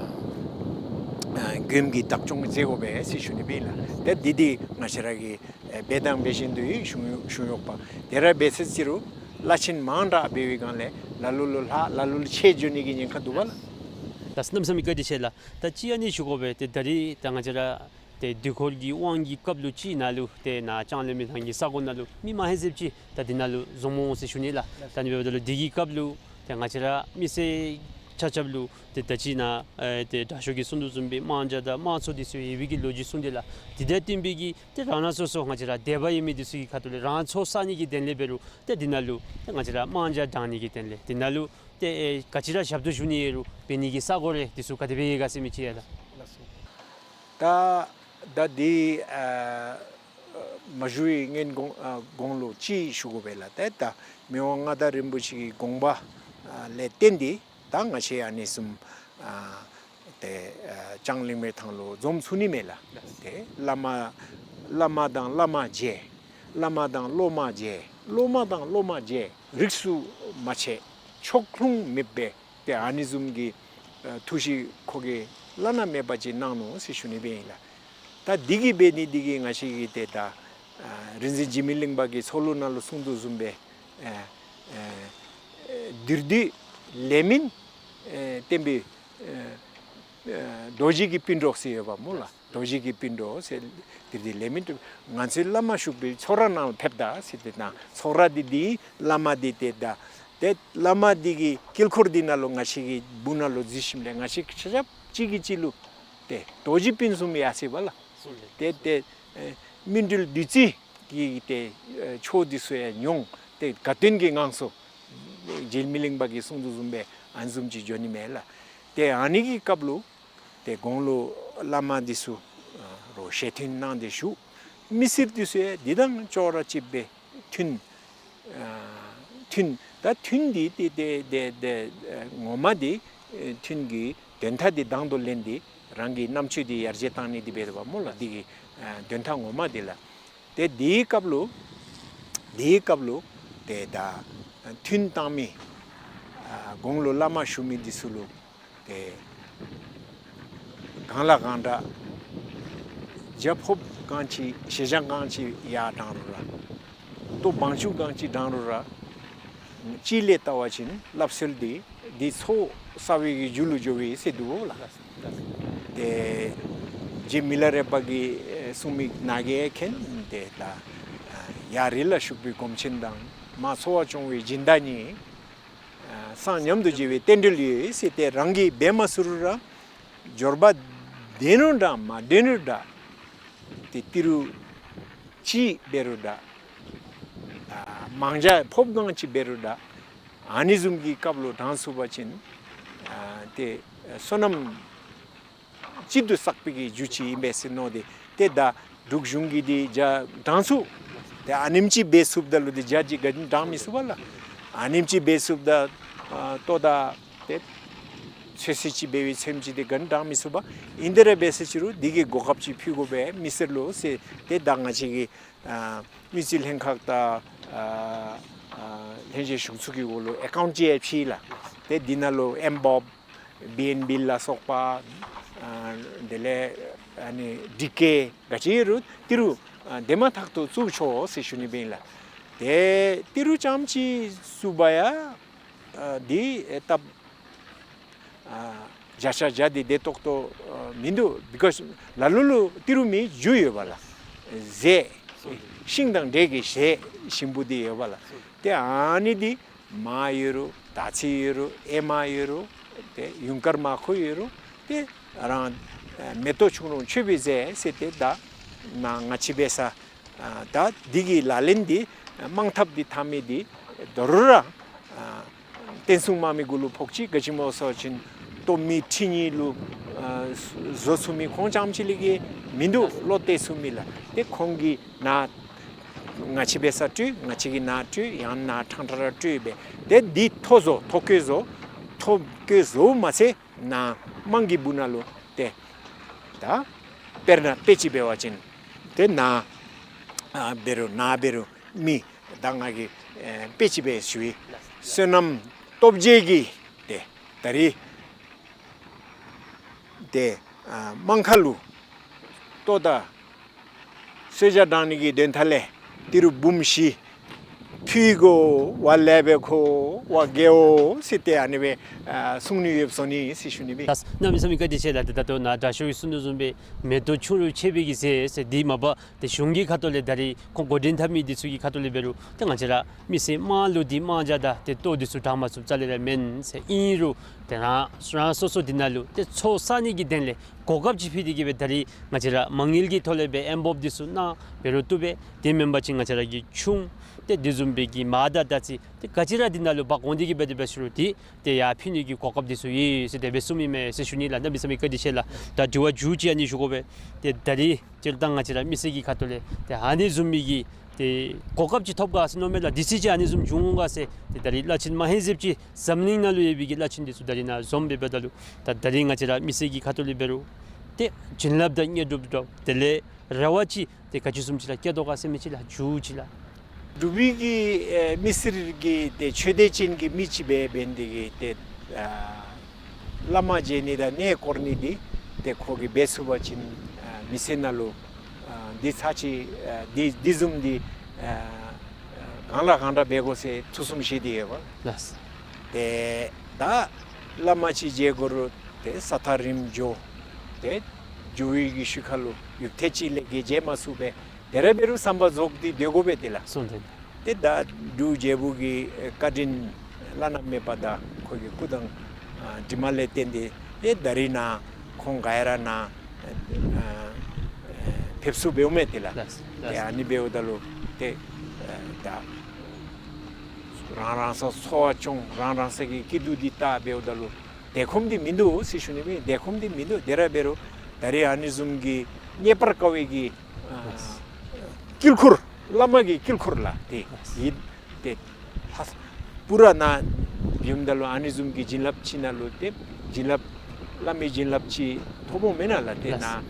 ཨ་མགྱོནམ་གྱི་བདག་སྐྱོང་མཛད་དགོ་པས་ཟེར་ཞུ་ནི་སྦེ་ཨིན་ལགས། ཏེ་འདི་འདི་ང་བཅས་ར་གི་ཨེ་འབད་དང་འབད་བཞིན་དུ་ཡང་ཞུ་ཞུ་ཡོདཔ། དེ་ར་འབད་ཚར་ཅི་རུང་བླ་ཆེན་མང་དྲགས་འབད་བའི་སྒང་ལས་ལ་ལུ་ལུ་ལྷག་ལ་ལུ་ལུ་ཆད་འགྱོ་ནི་གི་ཉེན་ཁ་འདུག་པ་ལགས། ད་གནམ་མེད་ས་མེད་བཀའ་དྲིན་ཆེ་ལགས། ད་ཅི་ཨ་ནི་ཞུ་དགོ་པས། ཏེ་ད་རིས་ད་ང་བཅས་ར་ཏེ་དུས་འཁོར་གྱི་དབང་གི་སྐབས་ལུ་ཅིག་ནང་ལུ་ཏེ་ནཱ་ལྕང་གླིང་མི་ཐང་གི་ས་གོ་ནང་ལུ་མི་མང་ཧེང་སྐལ་ཅིག་ད་འདི་ནང་ལུ་འཛོམས་འོང་ཟེར་ཞུ་ནི་ལགས། ད་ཨ་ནི་འབདཝ་ད་ལུ་འདི་གི་སྐབས་ལུ་ཏེ་ང་བཅས་ར་མི་སེར་ཆ་ཁྱབ་ལུ་ཏེ་ད་ཅི་ནཱ་ཨེ་ཏེ་དྲག་ཤོས་ཀྱིས་གསུང་དོ་བཟུམ་སྦེ་དམག་རྒྱགས་དང་དམག་ཚོགས་འདི་ཚུ་ཡོད་པའི་གི་ལོ་རྒྱུས་གསུངས་ཏེ་ལགས། དེ་དང་བསྟུན་པའི་གི་ཏེ་རང་རང་སོ་སོ་ང་བཅས་ར་སྡེ་པ་ཡོད་མི་འདི་ཚུ་གི་ཁ་ཐུག་ལས་རང་ཚོགས་བསག་ནི་གི་དོན་ལས་འབད་རུང་ཏེ་འདི་ནང་ལུ་ཏེ་ང་བཅས་ར་དམག་རྒྱགས་དྲང་ནི་གི་དོན་ལས་འདི་ནང་ལུ་ཏེ་ཨེ་ག་ཅི་ར་ཞབས་ཏོག་ཞུ་ནི་ཡོད་རུང་འབད་ནི་གི་ས་གོ་རེ་འདི་ཚུ་ག་དེ་སྦེ་ཡོད་ག་ཟེར་མི་ཅིག་ཡ་ལགས། ད་ད་འདི་ཨ་མ་ཞུ་བའི་སྔོན་གོང་ཨ་གོང་ལུ་ཅིག་ཞུ་དགོ་པས་ལགས། ཏེ་ད་མི་དབང་མངའ་བདག་རིན་པོ་ཆེ་གི་དགོངས་པ་ཨ་ལས་བརྟེན་ཏེ་ད་ང་བཅས་ཨ་ནི་བཟུམ་ཨ་ཏེ་ཨ་ལྕང་གླིང་མི་ཐང་ལུ་འཛོམས་ཚུགས་ནི་མས་ལགས། ཏེ་བླ་མ་བླ་མ་དང་བླ་མ་མཇལ། བླ་མ་དང་སློབ་མ་མཇལ། སློབ་མ་དང་སློབ་མ་མཇལ། རིས་སུ་མ་ཆད་ཕྱོགས་ལྷུང་མེད་པའི་ཏེ་ཨ་ནི་བཟུམ་གྱི་ཨ་ཐུགས་བཞེད་ཁོ་གིས་བླ་ན་མེད་པ་ཅིག་གནང་ནུག་ཟེར་ཞུ་ནི་སྦེ་ཨིན་ལགས། ད་འདི་གིས་འབད་ནི་འདི་གིས་ང་བཅས་ཀྱི་ཏེ་ད་ཨ་རིག་འཛིན་འཇིགས་མེད་གླིང་པ་གིས་ཚོགས་ལུ་ནང་ལུ་གསུངས་དོ་བཟུམ་སྦེ་ཨ་ཨ་ཨ་བདུད་འདུལ་ལས་མིན་ཨ་བསྟན་པའི་ཨ་ཨ་རྡོ་རྗེ་གི་སྤུན་གྲོགས་ཟེར་ཡོདཔ་སྨོ་ལགས། རྡོ་རྗེ་གི་སྤུན་གྲོགས་ཟེར་འདི་འདི་ལས་མིན་འདུག། ང་ཚོའི་བླ་མ་བཞུགས་པའི་ཚོགས་ར་ནང་ཕེབས་ད་ཟེར། ཏེ་ནཱ་ཚོགས་ར་འདི་འདི་བླ་མ་འདི་ཏེ་ད་ཏེ་བླ་མ་འདི་གི་དཀྱིལ་འཁོར་འདི་ནང་ལུ་ང་བཅས་ཀྱི་སྦུག་ནང་ལུ་འཛུལ་ཞིནམ་ལས་ང་བཅས་ཆ་ཁྱབ་གཅིག་གིས་གཅིག་ལུ་ཏེ་རྡོ་རྗེ་སྤུན་བཟུམ་ཡར་སོ་བ་ལགས། ཏེ་ཏེ་ཨེ་སྨིན་གྲོལ་བདུད་རྩི་གི་ཏེ་ཨེ་མཆོག་འདི་ཚུ་ཡང་མྱོང་། ཏེ་དགའ་སྟོན་གྱི་ངང་ཚུལ་འཇིགས་མེད་གླིང་པ་གིས་གསུངས་དོ་བཟུམ་སྦེ་ཨ་ནི་བཟུམ་ཅིག་འགྱོ་ནི་མས་ལགས། ཏེ་ཨ་ནི་གི་སྐབས་ལུ་ཏེ་གོང་ལུ་བླ་མ་འདི་ཚུ་ཨ་རོགས་ཞལ་མཐུན་གནང་སྟེ་བཞུགས། མི་སེར་འདི་ཚུ་ཡང་འདི་དང་ཅོག་ར་གཅིགཔ་སྦེ་མཐུན་ཨ་མཐུན་ད་མཐུན་འདི་ཏེ་ཏེ་ཏེ་ཏེ་ཨ་ངོ་མ་འདི་ཨ་མཐུན་གྱི་དོན་དག་འདི་དང་དུ་ལེན་ཏེ་རང་གི་རྣམ་དཔྱོད་འདི་ཡར་རྒྱས་བཏང་ནི་འདི་འབད་དོ་བ་སྨོ་ལགས། འདི་གི་ཨ་དོན་དག་ངོ་མ་འདི་ལགས། ཏེ་འདིའི་སྐབས་ལུ་འདིའི་སྐབས་ལུ་ཏེ་ད་མཐུན་བཏང་མི་ཨ་གོང་ལུ་བླ་མ་བཞུགས་མི་འདི་ཚུ་ལུ་ཏེ་གང་ལ་གང་དྲག་རྒྱབ་ཕོགཔ་གང་ཅི་ཞེ་ཆགས་གང་ཅི་ཡར་དྲངས་རུང་ར་ལྟོ་བང་ཆུ་གང་ཅི་དྲངས་རུང་ར་སྤྱི་ལས་བལྟ་བ་ཅིན་སླབ་སྲོལ་འདི་འདི་ཚོགས་བསགས་པའི་གི་རྒྱུ་ལུ་འགྱོ་བས་ཟེར་འདུག་ལགས། ཏེ་རྗེ་མི་ལ་རས་པ་གིས་གསུངས་མི་ནང་གི་མཁྱེན། ཏེ་ད་ཡར་རི་ལ་བཞུགས་པའི་སྒོམ་ཆེན་དང་མར་འཚོ་བ་སྐྱོང་བའི་སྦྱིན་བདག་གཉིས། ཨ་ སང་མཉམ་དུ་བརྗེ་བའི་རྟེན་འབྲེལ་ཡོད་ཟེར་ཏེ་རང་གིས་འབད་མ་ཚུགས་རུང་ར་འབྱོར་པ་ལྡན་རུང་འདྲ་མ་ལྡན་རུང་འདྲ། ཏེ་ཏི་རུ་ཅིག་འབད་རུང་འདྲ། ཨ་མང་ཇ་ཕོརཔ་གང་ཅིག་འབད་རུང་འདྲ། ཨ་ནི་བཟུམ་གྱི་སྐབས་ལུ་དྲང་ཚུགས་པ་ཅིན་ཨ་ཏེ་བསོད་ནམས་གཅིག་ཏུ་བསགས་པའི་གི་རྒྱུ་ཅིག་ཨིན་པས་ཟེར་མནོ་སྟེ། ཏེ་ད་འབྲུག་གཞུང་གིས་འདི་ཇ་དྲང་ཚུགས། ཏེ་ཨ་ནེམ་ཅིག་འབད་ཚུགསཔ་ད་ལུ་འདི་ཇ་ཅིག་ག་ནི་དྲང་མི་ཚུགས་པས་ལགས། ཨ་ནེམ་ཅིག་འབད་ཚུགསཔ་ད་ཨ་ལྟོ་ད་ཏེ་ཚོད་བསྲེ་ཅིག་འབད་བའི་ཚོདམ་ཅིག་འདི་ག་ནི་དྲང་མི་ཚུགས་པས། ཨིན་དེ་ར་འབད་ཟེར་ཅི་རུང་འདི་གི་གོ་སྐབས་ཅིག་ཕུལ་དགོ་པས་མི་སེར་ལུ་ཟེར། ཏེ་ད་ང་བཅས་ཀྱི་ཨ་དངུལ་རྩིས་ལྷན་ཁག་དང་ཨ་ཨ་ལྷན་རྒྱས་གཞུང་ཚོགས་ཀྱི་འོག་ལུ་ཨེ་ཀའུནཊ་ཅིག་ཡང་ཕྱེ་ལགས། ཏེ་འདི་ནང་ལུ་ཨེམ་བོབ་བི་ཨེན་བི་ལ་སོགས་པ་ཨ་དེ་ལས་ཨ་ནི་ཌི་ཀེ་ག་ཅི་རུང་ཏི་རུ་ཨ་དེ་མ་ཐག་ཏུ་བཙུགས་ཆོག་ཟེར་ཞུ་ནི་ཨིན་ལགས། ཏེ་ཏི་རུ་རྐྱངམ་ཅིག་བཙུགས་པ་ཡང་ཨ་འདི་ཨེ་སྟབས་ཨ་བརྒྱ་ཆ་བརྒྱ་འདི་བདེ་ཏོག་ཏོ་ཨ་མིན་འདུག། བི་ཀོསི་ལ་ལུ་ལུ་ཏི་རུ་མི་རྒྱུ་ཡོདཔ་ལགས། རྫས་ཤིང་དང་འབྲས་ཀྱི་རྫས་ཞིམ་པོ་འདི་ཡོདཔ་ལགས། ཏེ་ཨ་ནི་འདི་མར་ཡོད་རུང་དར་ཚིལ་ཡོད་རུང་ཨེ་མར་ཡོད་རུང་ཏེ་ཡུངས་ཀར་མར་ཁུ་ཡོད་རུང་ཏེ་རང་ཨ་མེ་ཏོག་ཆུང་རུང་མཆོད་པའི་རྫས་ཟེར་ཏེ་ད་ནཱ་ང་བཅས་འབད་ས་ཨ་ད་འདི་གི་ལག་ལེན་འདི་དམངས་འཐབ་འདི་འཐབ་མི་འདི་དོ་རུང་ར་ཨ་བསྟན་སྲུང་དམག་མི་གུ་ལུ་ཕོག་ཅི། ག་ཅི་སྨོ་ཟེར་བ་ཅིན་སྟོད་སྨད་ཁྲི་གཉིས་ལུ་ཨ་བཟོ་ཚུགས་མི་ཁོང་རྐྱངམ་ཅིག་ལས་གི་མིན་འདུག། བློ་གཏད་ཚུགས་མི་ལགས། ཏེ་ཁོང་གིས་ནཱ་ང་བཅས་འབད་ས་སྤྲོད། ང་བཅས་ཀྱིས་ནཱ་སྤྲོད། ཡང་ནཱ་ཕྲང་ཕྲང་ར་སྤྲོད་སྦེ་ཏེ་འདི་ཐོ་བཟོ་ཐོ་བཀོད་བཟོ་ཐོ་བཀོད་བཟོཝ་མ་ཚད་ནཱ་དམངས་ཀྱི་སྦུག་ནང་ལུ་ཏེ་ད་དཔེར་ན་དཔེ་ཅིག་འབད་བ་ཅིན་ཏེ་ནཱ་ཨ་འབད་རུང་ནཱ་འབད་རུང་མི་ད་ང་གིས་ཨེ་དཔེ་ཅིག་སྦེ་ཞུ་ཡི། བསོད་ནམས་སྟོབས་རྒྱས་ཀྱིས་ཏེ་ད་རིས་ཏེ་ཨ་དམངས་ཁ་ལུ་ལྟོ་དང་གསོལ་ཇ་དྲང་ནི་གི་དོན་དག་ལས་ཏི་རུ་འབུམ་བཞི་ཕུལ་དགོ་པས་ལགས། འབད་དགོ་པས་ལགས་ཟེར་ཏེ་ཨ་ནི་སྦེ་ཨ་གསུང་ནི་ཡོདཔ་སོང་ནི་ཟེར་ཞུ་ནི་ཨིན། ལགས། གནམ་མེད་ས་མེད་བཀའ་དྲིན་ཆེ་ལགས། ཏེ་ད་ལྟོ་ནཱ་དྲག་ཤོས་ཀྱིས་གསུང་དོ་བཟུམ་སྦེ་མེ་ཏོག་ཆུང་རུང་མཆོད་པའི་གི་རྫས་ཟེར་འདི་མ་པ་ཏེ་གཞུང་གི་ཁ་ཐུག་ལས་ད་རིས་ཁོང་འགོ་འདྲེན་འཐབ་མི་འདི་ཚུ་གི་ཁ་ཐུག་ལས་འབད་རུང་ཏེ་ང་བཅས་ར་མི་སེར་དམངས་ལུ་འདི་དམངས་ཇ་དང་ཏེ་ལྟོ་འདི་ཚུ་དྲང་མ་ཚུགསཔ་རྩ་ལས་ར་མེན་ཟེར། ཨིན་རུང་ཏེ་རང་རང་སོ་སོ་འདི་ནང་ལུ་ཏེ་ཚོགས་བསག་ནི་གི་དོན་ལས་གོ་སྐབས་ཅིག་ཕུལ་ཏེ་གིས་སྦེ་ད་རིས་ང་བཅས་ར་མ་དངུལ་གྱི་ཐོག་ལས་སྦེ་ཨེམ་བོབ་འདི་ཚུ་གནང་འབད་རུང་བཏུབ་པས། དེ་མེན་པ་ཅིན་ང་བཅས་ར་གི་ཆུང་ཏེ་དེ་བཟུམ་སྦེ་གི་མར་དང་དར་ཚིལ་ཏེ་ག་ཅི་ར་འདི་ནང་ལུ་འབག་འོང་སྟེ་གིས་སྦེ་དེ་སྦེ་ཞུ་རུང་ཏེ་ཏེ་ཡར་ཕུལ་ནི་གི་གོ་སྐབས་འདི་ཚུ་ཡོད་ཟེར་དེ་སྦེ་གསུངམ་ཨིན་མས་ཟེར་ཞུ་ནི་ལགས། གནམ་མེད་ས་མེད་བཀའ་དྲིན་ཆེ་ལགས། ད་དྲི་བ་མཇུག་ཅིག་ཨ་ནི་ཞུ་དགོ་པས། ཏེ་ད་རིས་སྤྱིར་བཏང་ང་བཅས་ར་མི་སེར་གྱི་ཁ་ཐུག་ལས་ཏེ་ཨ་ནི་བཟུམ་མའི་གི་ཏེ་གོ་སྐབས་ཅིག་ཐོབ་ག་ཟེར་མནོཝ་མས་ལགས། དུས་ཚོད་ཅིག་ཨ་ནི་བཟུམ་བྱུང་འོང་ག་ཟེར། ཏེ་ད་རིས་བླ་ཆེན་མ་ཧེ་ཟེབ་ཅིག་འཛམ་གླིང་ནང་ལུ་ཡོད་པའི་གི་བླ་ཆེན་འདི་ཚུ་ད་རིས་ནཱ་འཛོམས་སྦེ་འབདཝ་ད་ལུ་ད་ད་རིས་ང་བཅས་ར་མི་སེར་གྱི་ཁ་ཐུག་ལས་འབད་རུང་ཏེ་བྱིན་རླབས་དང་དངོས་གྲུབ་དང་དེ་ལས་རེ་བ་ཅིག་ཏེ་ག་ཅི་བཟུམ་ཅིག་ར་བསྐྱེད་དོ་ག་ཟེར་མི་ཅིག་ལགས། མཇུག་ཅིག་ལགས། འབྲུག་པའི་གི་ཨེ་མི་སེར་གྱི་ཏེ་ཆོས་དད་ཅན་གྱི་མི་ཅིག་སྦེ་འབད་ནི་དེ་གིས་ཏེ་ཨ་བླ་མ་མཇལ་ནི་དང་གནས་སྐོར་ནི་འདི་ཏེ་ཁོ་གིས་འབད་ཚུགས་པ་ཅིན་ཨ་མི་ཚེ་ནང་ལུ་ཨ་འདི་ཚར་ཅིག་ཨ་འདི་འདི་བཟུམ་འདི་ཨ་གང་ལ་གང་འདྲ་འབད་དགོ་ཟེར་ཐུགས་བསམ་བཞེས་ཏེ་ཡོད་པས། ལགས། ཏེ་ད་བླ་མ་ཅིག་མཇལ་དགོ་རུང་ཏེ་ས་ཐག་རིངམོ་འགྱོ། ཏེ་འགྱོ་བའི་གི་ཤུལ་ཁ་ལུ་ཡུདཔ་ཐེངས་ཅིག་ལས་གི་མཇལ་མ་ཚུགས་པས། དེ་ར་འབད་རུང་བསམ་པ་རྫོགས་ཏེ་སྡོད་དགོ་པས་ཏེ་ལགས། སོང་ཙང་། ཏེ་ད་འབྲུག་རྒྱལ་པོ་གི་བཀའ་དྲིན་བླ་ན་མེད་པ་དང་ཁོ་གི་སྐུ་དང་ཨ་དྲིན་མ་ལས་བརྟེན་ཏེ་ཏེ་ད་རིས་ནཱ་ཁོང་ག་ར་ནཱ་ཨ་ཕེབས་བསུ་འབདཝ་མས་ཏེ་ལགས། ལགས། ཏེ་ཨ་ནི་འབདཝ་ད་ལུ་ཏེ་ཨ་ད་རང་རང་སོ་སོ་འཚོ་བ་སྐྱོང་རང་རང་སོ་གི་སྐྱིད་སྡུག་འདི་བལྟ་འབདཝ་ད་ལུ་དལ་ཁོམ་འདི་མིན་འདུག་ཟེར་ཞུ་ནི་མས། དལ་ཁོམ་འདི་མིན་འདུག། དེ་ར་འབད་རུང་ད་རིས་ཨ་ནི་བཟུམ་གྱི་རྙེད་པར་དཀའ་བའི་གི་ཨ་དཀྱིལ་འཁོར་བླ་མ་གི་དཀྱིལ་འཁོར་ལགས། ཏེ་ཡིད་ཏེ་ལྷ་ས་པུ་ར་ནཱ་ཡོདཔ་ད་ལུ་ཨ་ནི་བཟུམ་གྱི་བྱིན་རླབས་ཅིག་ནང་ལུ་ཏེ་བྱིན་རླབས་བླ་མའི་བྱིན་རླབས་ཅིག་ཐོབ་འོང་མེན་ན་ལགས། ཏེ་ལགས། ནཱ་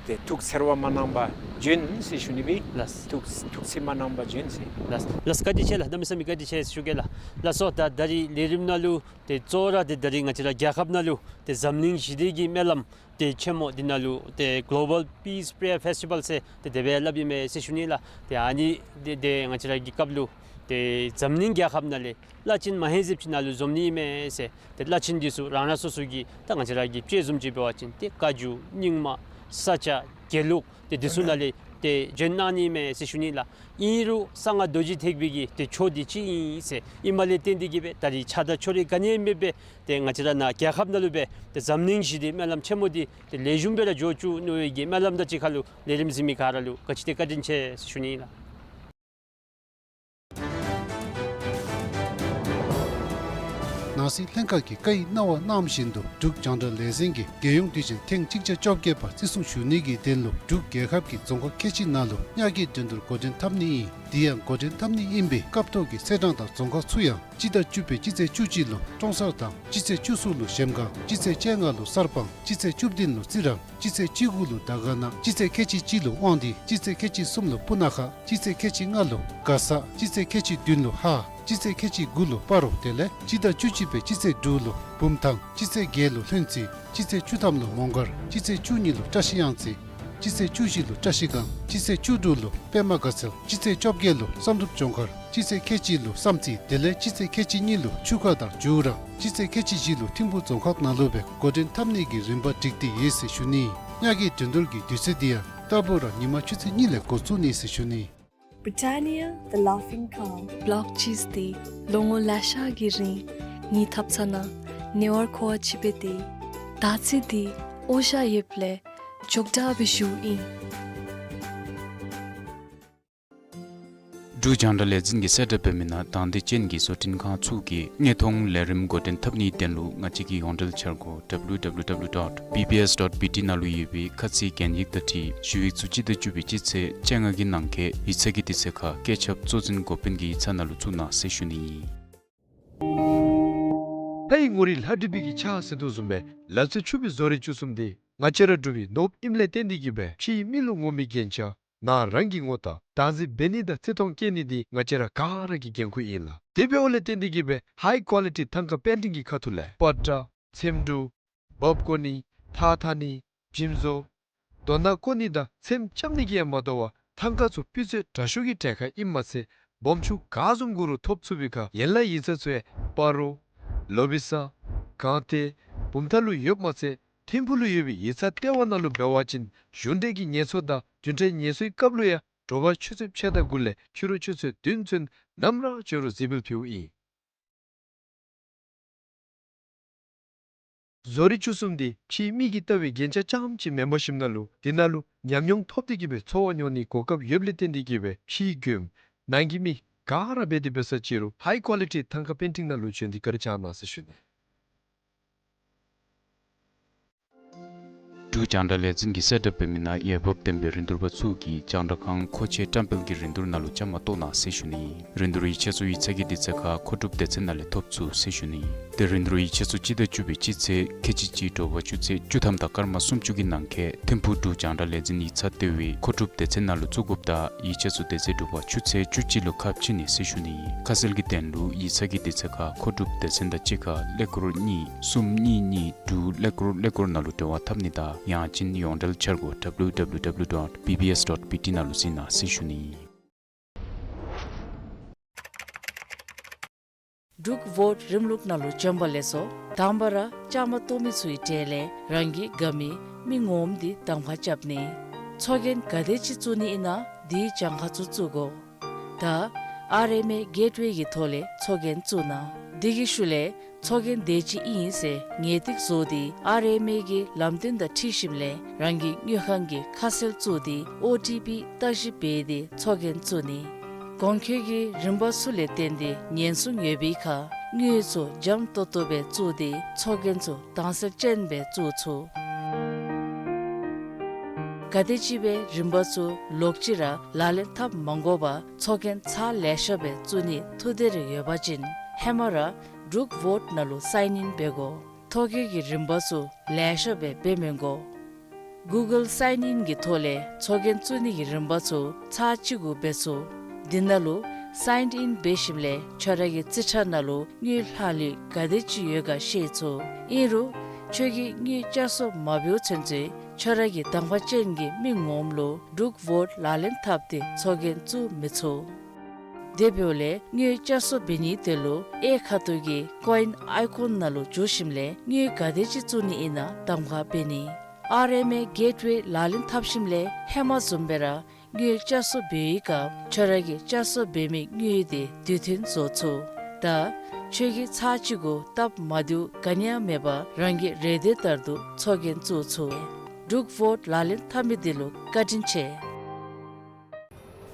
ཏེ་ཐུགས་འཚེར་བ་མ་གནང་པར་བྱོན་ཟེར་ཞུ་ནི་མས། ལགས། ཐུགས་ཐུགས་འཚེར་མ་གནང་པར་བྱོན་ཟེར། ལགས། ལགས། བཀའ་དྲིན་ཆེ་ལགས། གནམ་མེད་ས་མེད་བཀའ་དྲིན་ཆེ་ཟེར་ཞུ་གེ་ལགས། ལགས་སོ། ད་ད་རིས་ལས་རིམ་ནང་ལུ་ཏེ་གཙོ་བོ་ར་ཏེ་ད་རིས་ང་བཅས་ར་རྒྱལ་ཁབ་ནང་ལུ་ཏེ་འཛམ་གླིང་ཞི་བདེ་གི་སྨོན་ལམ་ཏེ་ཆེན་མོ་འདི་ནང་ལུ་ཏེ་Global Peace Prayer Festival ཟེར་ཏེ་དེ་སྦེ་སླབ་ཨིན་མས་ཟེར་ཞུ་ནི་ལགས། ཏེ་ཨ་ནི་ཏེ་ཏེ་ང་བཅས་ར་གི་སྐབས་ལུ་ཏེ་འཛམ་གླིང་རྒྱལ་ཁབ་ནང་ལས་བླ་ཆེན་མ་ཧེ་ཟེབ་ཅིག་ནཱ་ལུ་འཛོམས་ནི་ཨིན་མས་ཟེར། ཏེ་བླ་ཆེན་འདི་ཚུ་རང་རང་སོ་སོ་གི་ད་ང་བཅས་ར་གི་དཔྱེ་བཟུམ་ཅིག་འབད་བ་ཅིན་ཏེ་བཀའ་བརྒྱུད་རྙིང་མ་ས་སྐྱ་དགེ་ལུགས་ཏེ་འདི་ཚུ་ནང་ལས་ ཏེ་བྱོན་གནང་ནི་མས་ཟེར་ཞུ་ནི་ལགས། ཨིན་རུང་གསང་སྔགས་རྡོ་རྗེ་ཐེག་པའི་གི་ཏེ་ཆོས་འདི་གཅིག་ཨིན་ཟེར་ཨིནམ་ལས་བརྟེན་ཏེ་གིས་སྦེ་ད་རིས་ཆགས་སྡང་ཕྱོགས་རིས་ག་ནི་ཡང་མེད་པར་ཏེ་ང་བཅས་ར་ནཱ་རྒྱལ་ཁབ་ནང་ལུ་སྦེ་ཏེ་འཛམ་གླིང་ཞི་བདེའི་སྨོན་ལམ་ཆེན་མོ་འདི་ཏེ་ལེགས་ཤོམ་སྦེ་ར་འགྱོ་བཅུག་ནི་གི་སྨོན་ལམ་དང་གཅིག་ཁར་ལུ་ལས་རིམ་གཟིགས་མི་ག་ར་ལུ་ག་ཅི་ཏེ་བཀའ་དྲིན་ཆེ་ཟེར་ཞུ་ནི་ལགས། ནང་སྲིད་ལྷན་ཁག་གིས་བཀའ་ཡི་གནང་བ་གནངམ་བཞིན་དུ་འབྲུག་རྒྱང་བསྒྲགས་ལས་འཛིན་གྱིས་རྒྱལ་ཡོངས་དུས་ཆེན་ཐེངས་གཅིག་བརྒྱ་བཅོ་བརྒྱད་པ་བརྩི་སྲུང་ཞུ་ནི་གི་དོན་ལུ་འབྲུག་རྒྱལ་ཁབ་ཀྱི་རྫོང་ཁག་ཁལ་གཅིག་ནང་ལུ་ཉག་གི་འགྲན་བསྡུར་འགོ་འདྲེན་འཐབ་ནི་ཨིན། དེ་ཡང་འགོ་འདྲེན་འཐབ་ནི་ཨིན་པའི་སྐབས་ཐོག་གི་ཚེས་གྲངས་དང་རྫོང་ཁག་ཚུ་ཡང་སྤྱི་ཟླ་བཅུ་པའི་སྤྱི་ཚེས་བཅུ་གཅིག་ལུ་ཀྲོང་གསར་དང་སྤྱི་ཚེས་བཅུ་གསུམ་ལུ་གཞལམ་སྒང་སྤྱི་ཚེས་བཅོ་ལྔ་ལུ་གསར་སྤང་སྤྱི་ཚེས་བཅུ་བདུན་ལུ་རྩི་རང་སྤྱི་ཚེས་བཅུ་དགུ་ལུ་དར་དཀར་ན་སྤྱི་ཚེས་ཁལ་གཅིག་གཅིག་ལུ་དབང་འདུས་སྤྱི་ཚེས་ཁལ་གཅིག་གསུམ་ལུ་སྤུ་ན་ཁ་སྤྱི་ཚེས་ཁལ་གཅིག་ལྔ་ལུ་མགར་ས་སྤྱི་ཚེས་ཁལ་གཅིག་བདུན་ལུ་ཧཱ་སྤྱི་ཚེས་ཁལ་གཅིག་དགུ་ལུ་སྤ་རོ་དེ་ལས་སྤྱི་ཟླ་བཅུ་གཅིག་པའི་སྤྱི་ཚེས་དྲུག་ལུ་བུམ་ཐང་སྤྱི་ཚེས་བརྒྱད་ལུ་ལྷུན་རྩེ་སྤྱི་ཚེས་བཅུ་ཐམ་ལུ་མོང་སྒར་སྤྱི་ཚེས་བཅུ་གཉིས་ལུ་བཀྲ་ཤིས་གཡང་རྩེ་སྤྱི་ཚེས་བཅུ་བཞི་ལུ་བཀྲ་ཤིས་སྒང་སྤྱི་ཚེས་བཅུ་དྲུག་ལུ་པདྨ་དགའ་ཚལ་སྤྱི་ཚེས་བཅོ་བརྒྱད་ལུ་བསམ་གྲུབ་ལྗོངས་མཁར་སྤྱི་ཚེས་ཁལ་གཅིག་ལུ་བསམ་རྩེ་དེ་ལས་སྤྱི་ཚེས་ཁལ་གཅིག་གཉིས་ལུ་ཆུ་ཁ་དང་ཇོ་ར་སྤྱི་ཚེས་ཁལ་གཅིག་བཞི་ལུ་ཐིམ་ཕུ་རྫོང་ཁག་ནང་ལུ་སྦེ་འགོ་འདྲེན་འཐབ་ནི་གི་རིམ་པ་སྒྲིག་སྟེ་ཡོད་ཟེར་ཞུ་ནི། ཉག་གི་འགྲན་བསྡུར་གྱི་དུས་ཚོད་འདི་ཡང་རྟག་བུ་ར་ཉིན་མ་ཆུ་ཚོད་གཉིས་ལས་འགོ་བཙུགས་ནི་ཟེར་ཞུ་ནི། Britannia, the Laughing Cow. Block cheese འདི་ལོ་ངོ་ལེ་ཤ་གི་རིང་ངེའི་ཐབ་ཚང་ནང་ཉེ་བར་མཁོ་བ་ཅིག་སྦེ་སྡོད། ད་ཅི་འདི་ཨོ་ཤ་ཡོདཔ་ལས་མགྱོགས་དྲགས་སྦེ་ཞུཝ་ཨིན། འབྲུག་རྒྱང་བསྒྲགས་ལས་འཛིན་གྱིས་གསལ་བསྒྲགས་འབད་མི་ནང་དང་འདོད་ཅན་གྱི་བཟོ་སྐྲུན་ཁང་ཚུ་གིས་དངོས་མཐོང་ལས་རིམ་འགོ་འདྲེན་འཐབ་ནིའི་དོན་ལུ་ང་བཅས་ཀྱི་ཡོངས་འབྲེལ་འཆར་སྒོ་W W W dot B B S dot B T ནང་ལུ་ཡོད་པའི་ཁ་ཚིག་གན་ཡིག་དང་འཁྲིལ་ཞུ་ཡིག་ཚུ་སྤྱི་ཟླ་བཅུ་པའི་སྤྱི་ཚེས་བཅོ་ལྔ་གི་ནང་འཁོད་ཡིག་ཚང་གི་དུས་ཚོད་ཁར་བཀོད་ཁྱབ་གཙོ་འཛིན་འགོ་དཔོན་གྱི་ཡིག་ཚང་ནང་ལུ་བཙུགས་གནང་ཟེར་ཞུ་ནི་ཨིན། ལྷ་ཡི་ངོ་རིས་ལྷ་བྲིས་པའི་གི་ཕྱག་ཟེར་དོ་བཟུམ་སྦེ་ལག་རྩལ་ཕྱུག་པའི་བཟོ་རིག་བཅུ་གསུམ་འདི་ང་བཅས་ར་འབྲུག་པའི་ནོར་བུ་ཨིནམ་ལས་བརྟེན་ཏེ་གིས་སྦེ་ཕྱིའི་མི་ལུ་ངོམ་པའི་རྒྱན་ཆ་ནང་རང་གི་ངོ་རྟགས་བདག་འཛིན་འབད་ནི་དང་བརྩི་མཐོང་བསྐྱེད་ནི་འདི་ང་བཅས་ར་ག་ར་གི་འགན་ཁུར་ཨིན་ལགས། དེ་འབདཝ་ལས་བརྟེན་ཏེ་གིས་སྦེ་ཧའི་ཀོ་ལི་ཊི་ཐང་ཀ་པེན་ཊིང་གི་ཁ་ཐུག་ལས་པ་ཏྲ་ཚེམ་དྲུབ་འབག་བཀོ་ནི་ཐགས་འཐག་ནི་འཇིམ་བཟོ་རྡོ་ནག་བརྐོ་ནི་དང་ཚེམ་རྐྱབ་ནི་གིས་ཡང་མ་དོ་བར་ཐང་ཀ་ཚུ་སྤུས་ཚད་དྲག་ཤོས་ཀྱི་གྲལ་ཁར་ཨིནམ་མ་ཚད་སྦོམ་ཆུང་ག་བཟུམ་དགོ་རུང་ཐོབ་ཚུགས་པའི་ཁར་ཡན་ལག་ཡིག་ཚང་ཚུ་ཡང་སྤ་རོ་ལོ་བི་ས་སྒང་སྟེང་བུམ་ཐང་ལུ་ཡོདཔ་མ་ཚད་ཐིམ་ཕུ་ལུ་ཡོད་པའི་ཡིག་ཚང་ལྟེ་བ་ནང་ལུ་འབད་བ་ཅིན་གཞུང་འབྲེལ་གྱི་ངལ་གསོ་དང་རྒྱུན་འབྲེལ་ངལ་གསོའི་སྐབས་ལུ་ཡང་དྲོ་པ་ཆུ་ཚོད་ཕྱེད་དང་དགུ་ལས་ཕྱི་རུ་ཆུ་ཚོད་བདུན་ཚུན་ནམ་ར་འབྱོན་རུང་གཟིགས་འབུལ་ཕུལཝ་ཨིན། བཟོ་རིག་བཅུ་གསུམ་འདི་ཕྱིའི་མི་གིས་ལྟ་བའི་རྒྱན་ཆ་རྐྱངམ་ཅིག་མེན་པར་ཞིནམ་ལས་འདི་ནང་ལུ་ཉམས་མྱོང་ཐོབ་སྟེ་གིས་སྦེ་འཚོ་བ་མྱོང་ནིའི་གོ་སྐབས་ཡོདཔ་ལས་བརྟེན་ཏེ་གིས་སྦེ་ཕྱིའི་མགྱོནམ་ནང་གི་མི་ག་ར་འབད་དེ་འབད་ས་ཅིག་རུང་ཧའི་ཀོ་ལི་ཊི་ཐང་ཀ་པེན་ཊིང་ནང་ལུ་བྱོན་ཏེ་བཀའ་དྲིན་བསྐྱང་གནང་ཟེར་ཞུ་ནི། འབྲུག་རྒྱང་བསྒྲགས་ལས་འཛིན་གྱིས་གསལ་བསྒྲགས་འབད་མི་ནང་འོས་འབབ་ལྡན་པའི་རིན་བསྡུར་པ་ཚུ་གིས་རྒྱང་བསྒྲགས་ཁང་མཁོ་ཆས་བཀྲམ་སྤེལ་གྱི་རིན་བསྡུར་ནང་ལུ་བཅའ་མར་གཏོགས་གནང་ཟེར་ཞུ་ནི། རིན་བསྡུར་ཡིག་ཆ་ཚུ་ཡིག་ཚང་གི་དུས་ཚོད་ཁར་མཁོ་སྒྲུབ་སྡེ་ཚན་ནང་ལས་ཐོབ་ཚུགས་ཟེར་ཞུ་ནི། ཏེ་རིན་བསྡུར་ཡིག་ཆ་ཚུ་སྤྱི་ཟླ་བཅུ་པའི་སྤྱི་ཚེས་ཁལ་གཅིག་གཅིག་དྲོ་པ་ཆུ་ཚོད་བཅུ་ཐམ་དང་སྐར་མ་སུམ་ཅུ་གི་ནང་འཁོད་ཐིམ་ཕུག་འབྲུག་རྒྱང་བསྒྲགས་ལས་འཛིན་ཡིག་ཚང་ལྟེ་བའི་མཁོ་སྒྲུབ་སྡེ་ཚན་ནང་ལུ་བཙུགས་དགོཔ་དང་ཡིག་ཆ་ཚུ་དེ་ཚེ་དྲོ་པ་ཆུ་ཚོད་བཅུ་གཅིག་ལུ་ཁ་ཕྱེ་ནི་ཟེར་ཞུ་ནི། ཁ་གསལ་གྱི་དོན་ལུ་ཡིག་ཚང་གི་དུས་ཚོད་ཁར་མཁོ་སྒྲུབ་སྡེ་ཚན་དང་གཅིག་ཁར་ཀླད་ཀོར་གཉིས་གསུམ་གཉིས་གཉིས་དྲུག་ཀླད་ཀོར་ཀླད་ཀོར་ནང་ལུ་འབྲེལ་བ་འཐབ་ནི་དང་ཡང་ཅིན་ཡོངས་འབྲེལ་འཆར་སྒོ་W W W dot B B S dot B T ནང་ལུ་གཟིགས་གནང་ཟེར་ཞུ་ནི། འབྲུག་བོཊ་རིམ་ལུགས་ནང་ལུ་བྱོན་པ་ལེགས་སོ། དང་པ་ར་བཅའ་མར་གཏོགས་མི་ཚུའི་གྲས་ལས་རང་གི་དགའ་མི་མི་ངོམ་འདི་གདམ་ཁ་རྐྱབ་ནི། ཚོགས་རྒྱན་ག་དེ་ཅིག་བཙུགས་ནི་ཨིན་ན་དེའི་གྱངས་ཁ་ཚུ་བཙུགས་དགོ། ད་ཨར་ཨེམ་ཨེ་གེཊ་ཝེ་གི་ཐོག་ལས་ཚོགས་རྒྱན་བཙུགས་གནང་། དེ་གི་ཤུལ་ལས་ཚོགས་རྒྱན་དེ་ཅིག་ཨིན་ཟེར་ངེས་ཏིག་བཟོ་སྟེ་ཨར་ཨེམ་ཨེ་གི་ལམ་སྟོན་དང་འཁྲིལ་ཞིནམ་ལས་རང་གི་དངུལ་ཁང་གི་ཁ་གསལ་བཙུགས་ཏེ་ཨོ་ཊི་པི་བརྟག་ཞིབ་འབད་དེ་ཚོགས་རྒྱན་བཙུགས་ནི། གོང་འཁོད་ཀྱི་རིམ་པ་ཚུ་ལས་བརྟེན་ཏེ་ཉེན་སྲུང་ཡོད་པའི་ཁར་དངུལ་ཚུ་འཇམ་ཏོང་ཏོ་སྦེ་བཙུགས་ཏེ་ཚོགས་རྒྱན་ཚུ་དྭངས་གསལ་ཅན་སྦེ་བཙུགས་ཚུགས། ག་དེམ་ཅིག་སྦེ་རིམ་པ་ཚུ་ལོག་ཅི་ར་ལག་ལེན་འཐབ་མ་དགོ་པར་ཚོགས་རྒྱན་ཚར་ལེ་ཤ་སྦེ་བཙུགས་ནིའི་ཐུགས་འདོད་རེ་ཡོད་པ་ཅིན་ཧེ་མ་ར་འབྲུག་བོཊ་ནང་ལུ་སའིན་ཨིན་འབད་དགོ། ཐོ་བཀོད་ཀྱི་རིམ་པ་ཚུ་ལེ་ཤ་སྦེ་འབད་མི་དགོ། གུ་གཱལ་སའིན་ཨིན་གྱི་ཐོག་ལས་ཚོགས་རྒྱན་བཙུགས་ནི་གི་རིམ་པ་ཚུ་ཚར་གཅིག་གུ་འབད་ཚུགས། འདི་ནང་ལུ་སའིན་ཨིན་འབད་ཞིནམ་ལས་ཁྱོད་ར་གི་རྩིས་ཁྲ་ནང་ལུ་དངུལ་ལྷག་ལུས་ག་དེ་ཅིག་ཡོད་ག་ཤེས་ཚུགས། ཨིན་རུང་ཁྱོད་ཀྱིས་དངུལ་བསྐྱར་གསོ་མ་འབདཝ་ཚུན་ཚོད་ཁྱོད་ར་གི་གདམ་ཁ་ཅན་གྱི་མི་ངོམ་ལུ་འབྲུག་བོཊ་ལག་ལེན་འཐབ་སྟེ་ཚོགས་རྒྱན་བཙུགས་མི་ཚུགས། དེ་འབདཝ་ལས་དངུལ་བསྐྱར་གསོ་འབད་ནིའི་དོན་ལུ་གཡས་ཁ་ཐུག་གི་ཀོ་ཨིན་ཨའི་ཀོན་ནང་ལུ་འཛུལ་ཞིནམ་ལས་དངུལ་ག་དེ་ཅིག་བཙུགས་ནི་ཨིན་ན་གདམ་ཁ་འབད་ནི། ཨར་ཨེམ་ཨེ་གེཊ་ཝེ་ལག་ལེན་འཐབ་ཞིནམ་ལས་ཧེ་མ་བཟུམ་སྦེ་ར་ དངུལ་བསྐྱར་གསོ་འབད་བའི་སྐབས་ཁྱོད་ར་གིས་བསྐྱར་གསོ་འབད་མི་དངུལ་དེ་དུས་མཐུན་བཟོ་ཚུགས། ད་ཁྱོད་ཀྱིས་ཚར་གཅིག་གུ་སྟབས་མ་བདེཝ་ག་ནི་ཡང་མེད་པར་རང་གི་རེ་འདོད་ལྟར་དུ་འཚོ་རྐྱེན་བཙུགས་ཚུགས། འབྲུག་བོཊ་ལག་ལེན་འཐབ་མི་འདི་ལུ་བཀའ་དྲིན་ཆེ།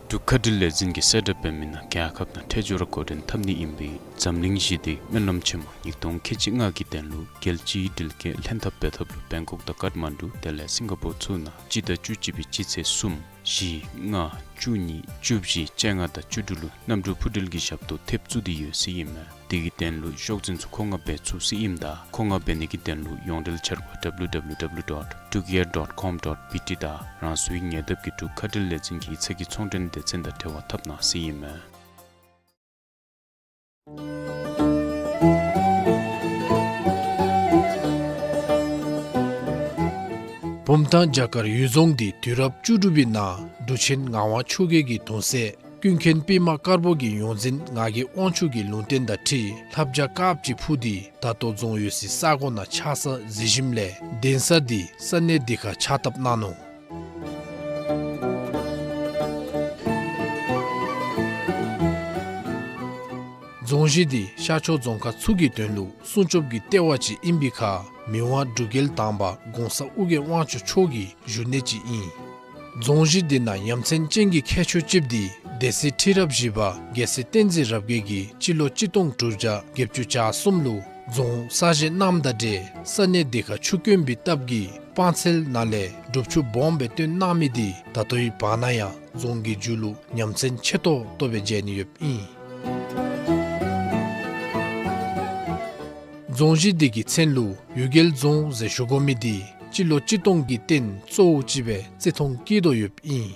འབྲུག་མཁའ་འགྲུལ་ལས་འཛིན་གྱིས་གསལ་བསྒྲགས་འབད་མི་ནང་རྒྱལ་ཁབ་ནང་ཐད་སྦྱོར་འགོ་འདྲེན་འཐབ་ནི་ཨིན་པའི་འཛམ་གླིང་ཞི་བདེའི་སྨོན་ལམ་ཆེན་མོ་ཉིས་སྟོང་ཁལ་གཅིག་ལྔ་གི་དོན་ལུ་རྒྱལ་སྤྱིའི་སྒྲིལ་དཀར་ལྷན་ཐབས་འབད་ཐབས་ལུ་བེང་ཀོག་དང་ཀཏ་མན་ཌུ་དེ་ལས་སིང་ག་པོར་ཚུ་ནང་སྤྱི་ཟླ་བཅུ་གཅིག་པའི་སྤྱི་ཚེས་གསུམ་བཞི་ལྔ་བཅུ་གཉིས་བཅུ་བཞི་བཅོ་ལྔ་དང་བཅུ་དྲུག་ལུ་གནམ་གྲུ་འཕུར་འགྲུལ་གྱི་ཞབས་ཏོག་ཐེབས་བཙུགས་ཏེ་ཡོད་ཟེར་ཨིན་མས། དེ་གི་དོན་ལུ་ཤོག་འཛིན་ཚུ་མཁོ་མངགས་འབད་ཚུགས་ཟེར་ཨིནམ་ད་མཁོ་མངགས་འབད་ནི་གི་དོན་ལུ་ཡོངས་འབྲེལ་འཆར་སྒོ་W W W dot drukair dot com dot B T དང་རང་སོའི་ཉེ་འདབས་ཀྱི་འབྲུག་མཁའ་འགྲུལ་ལས་འཛིན་གྱི་ཡིག་ཚང་གི་ཚོང་འབྲེལ་སྡེ་ཚན་དང་འབྲེལ་བ་འཐབ་གནང་ཟེར་ཨིན་མས། བུམ་ཐང་བྱ་དཀར་ཡུལ་རྫོང་འདི་དུས་རབས་བཅུ་དྲུག་པའི་ནང་འབྲུག་ཆེན་ངག་དབང་ཆོས་རྒྱལ་གྱི་གདུང་སྲས་ཀུན་མཁྱེན་པདྨ་དཀར་པོ་གི་ཡོངས་འཛིན་ངག་གི་དབང་ཕྱུག་གི་ལུང་བསྟན་དང་འཁྲིལ་ལྷ་བྱ་དཀརཔོ་ཅིག་འཕུར་ཏེ་ད་ལྟོ་རྫོང་ཡོད་སའི་ས་གོ་ནང་ཆགས་ས་གཟིགས་ཞིནམ་ལས་གདན་ས་འདི་ས་གནས་འདི་ཁར་ཕྱག་བཏབ་གནང་ནུག། རྫོང་གཞི་འདི་ཤར་ཕྱོགས་རྫོང་ཁག་ཚུ་གི་དོན་ལུ་སྲུང་སྐྱོབ་ཀྱི་ལྟེ་བ་ཅིག་ཨིན་པའི་ཁར་མི་དབང་འབྲུག་རྒྱལ་དང་པ་གོང་ས་ཨོ་རྒྱན་དབང་ཕྱུག་མཆོག་གི་བཞུགས་གནས་ཅིག་ཨིན། རྫོང་གཞི་འདི་ནང་ཡ་མཚན་ཅན་གྱི་ཁྱད་ཆོས་ཅིག་འདི་སྡེ་སྲིད་ཁྲི་རབས་བཞི་པ་རྒྱལ་སྲས་བསྟན་འཛིན་རབ་རྒྱས་ཀྱིས་སྤྱི་ལོ་གཅིག་སྟོང་དྲུག་བརྒྱ་བརྒྱད་ཅུ་གྱ་གསུམ་ལུ་རྫོང་གསར་བཞེངས་གནངམ་དང་འབྲེལ་ས་གནས་འདི་ཁར་ཆུ་དཀོན་པའི་སྟབས་ཀྱིས་སྤང་ཚལ་ནང་ལས་སྒྲུབ་ཆུ་སྦོམ་སྦེ་བཏོན་གནང་མི་འདི་ད་ལྟོའི་བར་ན་ཡང་རྫོང་གི་མཇུག་ལུ་ཡ་མཚན་ཆེ་ཏོག་ཏོ་སྦེ་མཇལ་ནི་ཡོདཔ་ཨིན། རྫོང་གཞི་འདི་གི་མཚན་ལུ་གཡུལ་རྒྱལ་རྫོང་ཟེར་ཞུ་དགོ་མི་འདི་སྤྱི་ལོ་གཅིག་སྟོང་གི་རྟེན་གཙོ་བོ་ཅིག་སྦེ་བརྩི་མཐོང་བསྐྱེད་དོ་ཡོདཔ་ཨིན།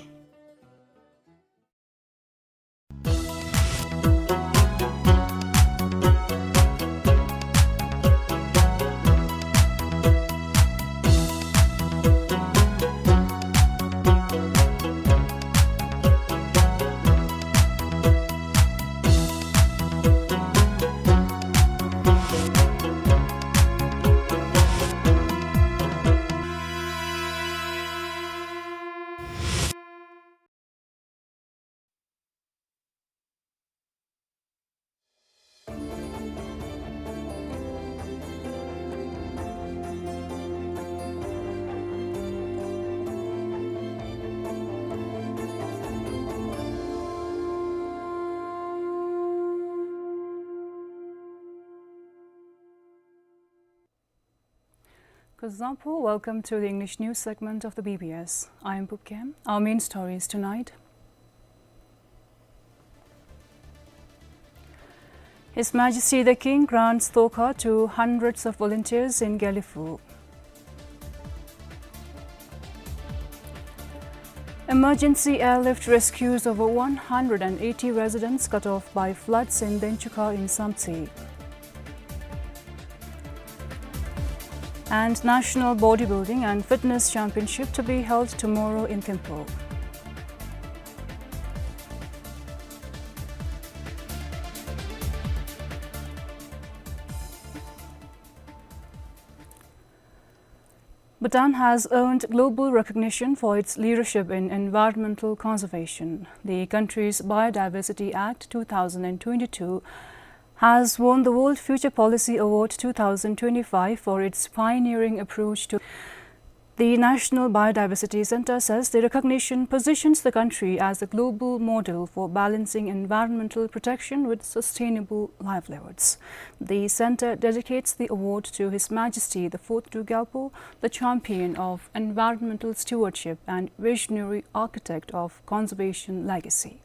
Kuzuzangpo, welcome to the English news segment of the B B S. I am Pupkem. Our main stories tonight. His Majesty the King grants Thokha to hundreds of volunteers in Gelephu. Emergency airlift rescues over one hundred and eighty residents cut off by floods in Denchukha in Samtse. And National Bodybuilding and Fitness Championship to be held tomorrow in Thimphu. Bhutan has earned global recognition for its leadership in environmental conservation. The country's Biodiversity Act two thousand and twenty-two has won the World Future Policy Award two thousand twenty-five for its pioneering approach to. The National Biodiversity Centre says the recognition positions the country as a global model for balancing environmental protection with sustainable livelihoods. The centre dedicates the award to His Majesty the Fourth Druk Gyalpo, the champion of environmental stewardship and visionary architect of conservation legacy.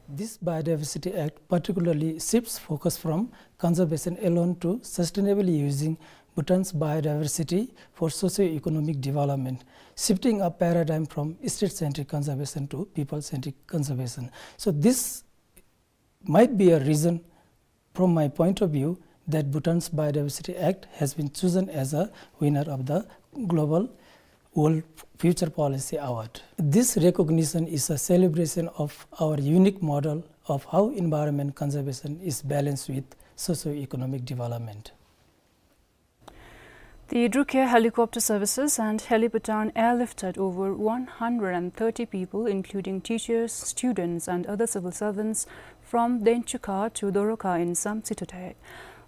This Biodiversity Act particularly shifts focus from conservation alone to sustainably using Bhutan's biodiversity for socio-economic development, shifting a paradigm from state-centric conservation to people-centric conservation. So this might be a reason, from my point of view, that Bhutan's Biodiversity Act has been chosen as a winner of the Global World Future Policy Award. This recognition is a celebration of our unique model of how environment conservation is balanced with socio-economic development. The Druk Air Helicopter Services and Helipatan airlifted over one hundred and thirty people, including teachers, students, and other civil servants, from Denchukha to Doroka in Samtse today.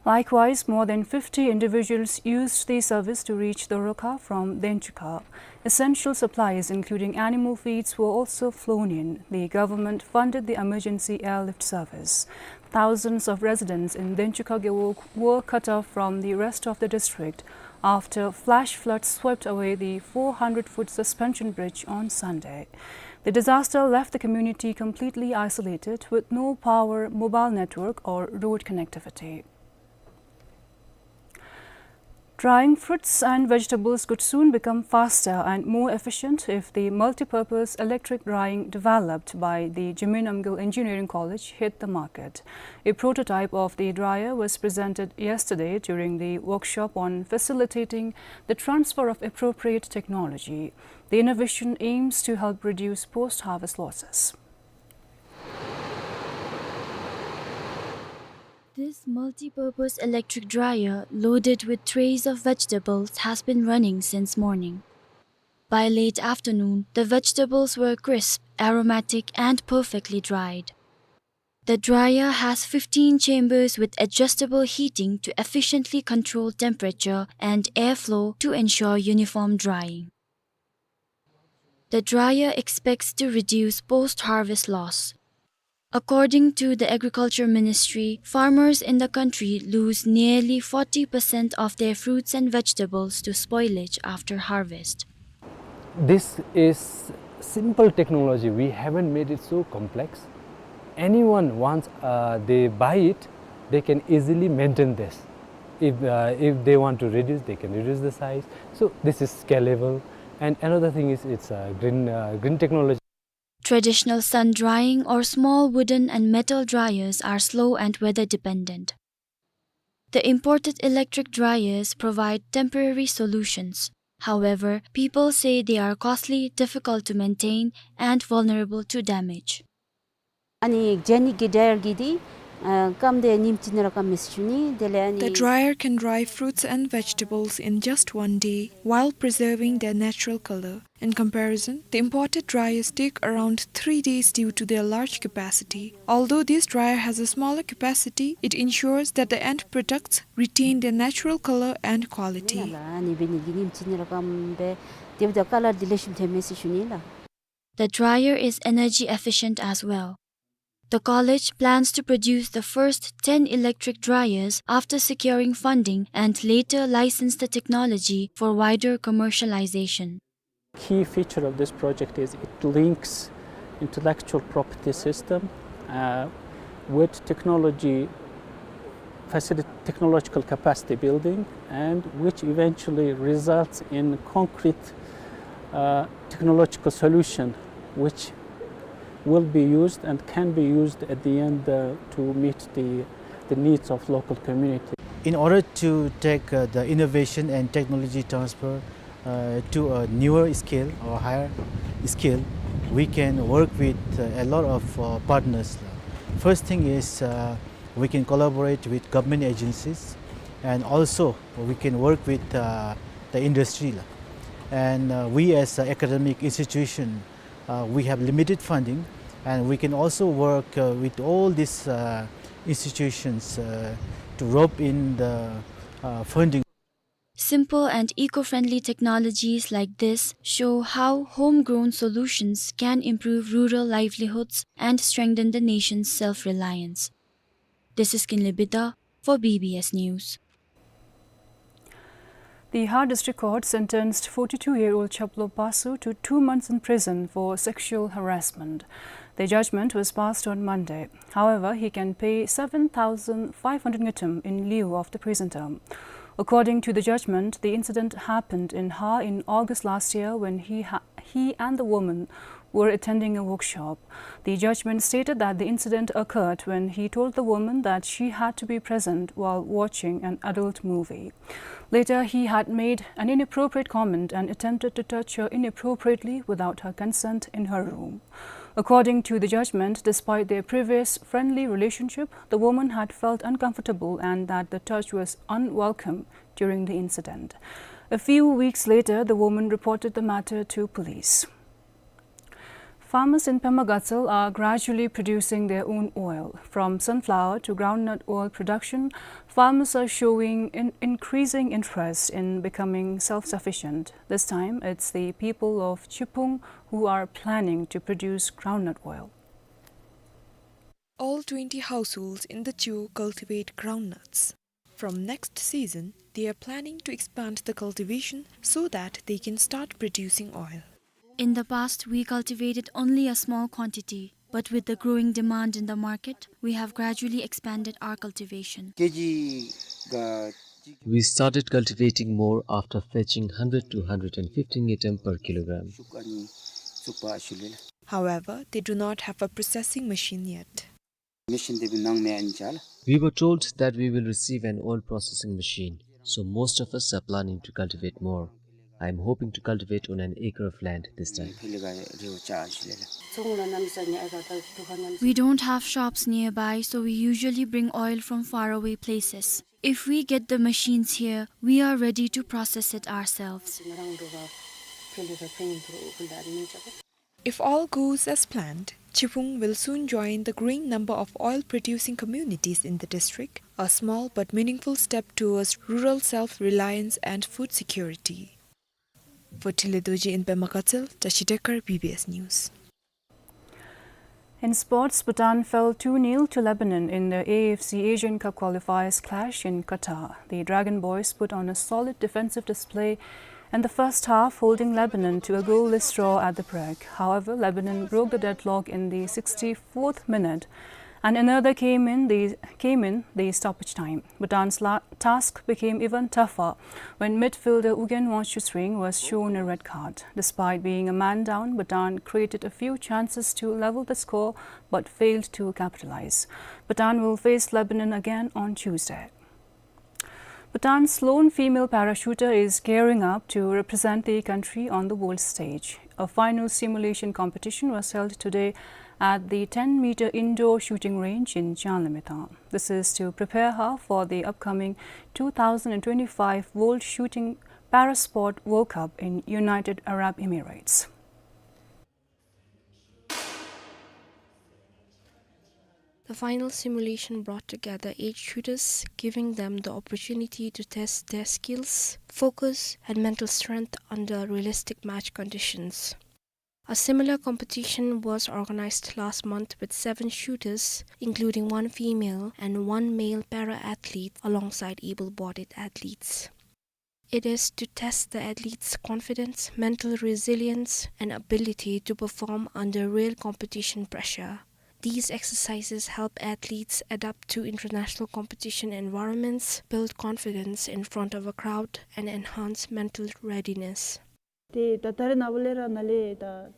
Likewise, more than fifty individuals used the service to reach Doroka from Denchukha. Essential supplies, including animal feeds, were also flown in. The government funded the emergency airlift service. Thousands of residents in Denchukha Gewog were cut off from the rest of the district after flash floods swept away the four hundred foot suspension bridge on Sunday. The disaster left the community completely isolated, with no power, mobile network, or road connectivity. Drying fruits and vegetables could soon become faster and more efficient if the multipurpose electric drying developed by the Zhomi Namgyel Engineering College hit the market. A prototype of the dryer was presented yesterday during the workshop on facilitating the transfer of appropriate technology. The innovation aims to help reduce post-harvest losses. This multi-purpose electric dryer loaded with trays of vegetables has been running since morning. By late afternoon, the vegetables were crisp, aromatic, and perfectly dried. The dryer has fifteen chambers with adjustable heating to efficiently control temperature and airflow to ensure uniform drying. The dryer expects to reduce post-harvest loss. According to the Agriculture Ministry, farmers in the country lose nearly forty percent of their fruits and vegetables to spoilage after harvest. This is simple technology. We haven't made it so complex. Anyone, once, uh, they buy it, they can easily maintain this. If, uh, if they want to reduce, they can reduce the size. So this is scalable. And another thing is, it's a green, uh, green technology. Traditional sun drying or small wooden and metal dryers are slow and weather dependent. The imported electric dryers provide temporary solutions. However, people say they are costly, difficult to maintain, and vulnerable to damage. ཨ་ནི་ཇ་ནི་གི་ཌྲ་ཡར་གི་འདི་ཨ་སྐམ་སྟེ་ཉིནམ་གཅིག་ནང་ར་སྐམ་མི་ཤེས་ནི་དེ་ལས་ཨ་ནི། The dryer can dry fruits and vegetables in just one day while preserving their natural color. In comparison, the imported dryers take around three days due to their large capacity. Although this dryer has a smaller capacity, it ensures that the end products retain their natural color and quality. ཨ་ནི་འབད་ནི་གི་ཉིནམ་གཅིག་ནང་ར་སྐམ་སྦེ་དེ་འབདཝ་ད་ཀ་ལར་འདི་ལེགས་ཤོམ་ཐོན་མི་ཤེས་ནི་ལགས། The dryer is energy efficient as well. The college plans to produce the first ten electric dryers after securing funding and later license the technology for wider commercialization. Key feature of this project is it links intellectual property system, uh, with technology facility, technological capacity building, and which eventually results in concrete, uh, technological solution which will be used and can be used at the end, uh, to meet the, the needs of local community. In order to take, uh, the innovation and technology transfer, uh, to a newer scale or higher scale, we can work with, uh, a lot of, uh, partners. First thing is, uh, we can collaborate with government agencies, and also we can work with, uh, the industry. And, uh, we as an academic institution, uh, we have limited funding, and we can also work, uh, with all these, uh, institutions, uh, to rope in the, uh, funding. Simple and eco-friendly technologies like this show how homegrown solutions can improve rural livelihoods and strengthen the nation's self-reliance. This is Kinley Bida for B B S News. The Har District Court sentenced forty-two-year-old Chaplo Paso to two months in prison for sexual harassment. The judgment was passed on Monday. However, he can pay seven thousand five hundred ngultrum in lieu of the prison term. According to the judgment, the incident happened in Har in August last year when he ha-, he and the woman were attending a workshop. The judgment stated that the incident occurred when he told the woman that she had to be present while watching an adult movie. Later, he had made an inappropriate comment and attempted to touch her inappropriately without her consent in her room. According to the judgment, despite their previous friendly relationship, the woman had felt uncomfortable and that the touch was unwelcome during the incident. A few weeks later, the woman reported the matter to police. Farmers in Pema Gatshel are gradually producing their own oil. From sunflower to groundnut oil production, farmers are showing in-, increasing interest in becoming self-sufficient. This time, it's the people of Chipung who are planning to produce groundnut oil. All twenty households in the Chu cultivate groundnuts. From next season, they are planning to expand the cultivation so that they can start producing oil. In the past, we cultivated only a small quantity, but with the growing demand in the market, we have gradually expanded our cultivation. We started cultivating more after fetching hundred to hundred and fifty ngultrum per kilogram. However, they do not have a processing machine yet. We were told that we will receive an oil processing machine, so most of us are planning to cultivate more. I am hoping to cultivate on an acre of land this time. We don't have shops nearby, so we usually bring oil from faraway places. If we get the machines here, we are ready to process it ourselves. If all goes as planned, Chipung will soon join the growing number of oil-producing communities in the district, a small but meaningful step towards rural self-reliance and food security. For Tile Dorji in Pema Gatshel, Tashi Dekar, B B S News. In sports, Bhutan fell two nil to Lebanon in the A F C Asian Cup qualifiers clash in Qatar. The Dragon Boys put on a solid defensive display in the first half, holding Lebanon to a goalless draw at the break. However, Lebanon broke the deadlock in the sixty-fourth minute, and another came in the, came in the stoppage time. Bhutan's la-, task became even tougher when midfielder Ugyen Wangchushring was shown a red card. Despite being a man down, Bhutan created a few chances to level the score but failed to capitalize. Bhutan will face Lebanon again on Tuesday. Bhutan's lone female parachuter is gearing up to represent the country on the world stage. A final simulation competition was held today at the ten-meter indoor shooting range in Janlamethang. This is to prepare her for the upcoming two thousand and twenty-five World Shooting Parasport World Cup in United Arab Emirates. The final simulation brought together eight shooters, giving them the opportunity to test their skills, focus, and mental strength under realistic match conditions. A similar competition was organized last month with seven shooters, including one female and one male para-athlete, alongside able-bodied athletes. It is to test the athletes' confidence, mental resilience, and ability to perform under real competition pressure. These exercises help athletes adapt to international competition environments, build confidence in front of a crowd, and enhance mental readiness.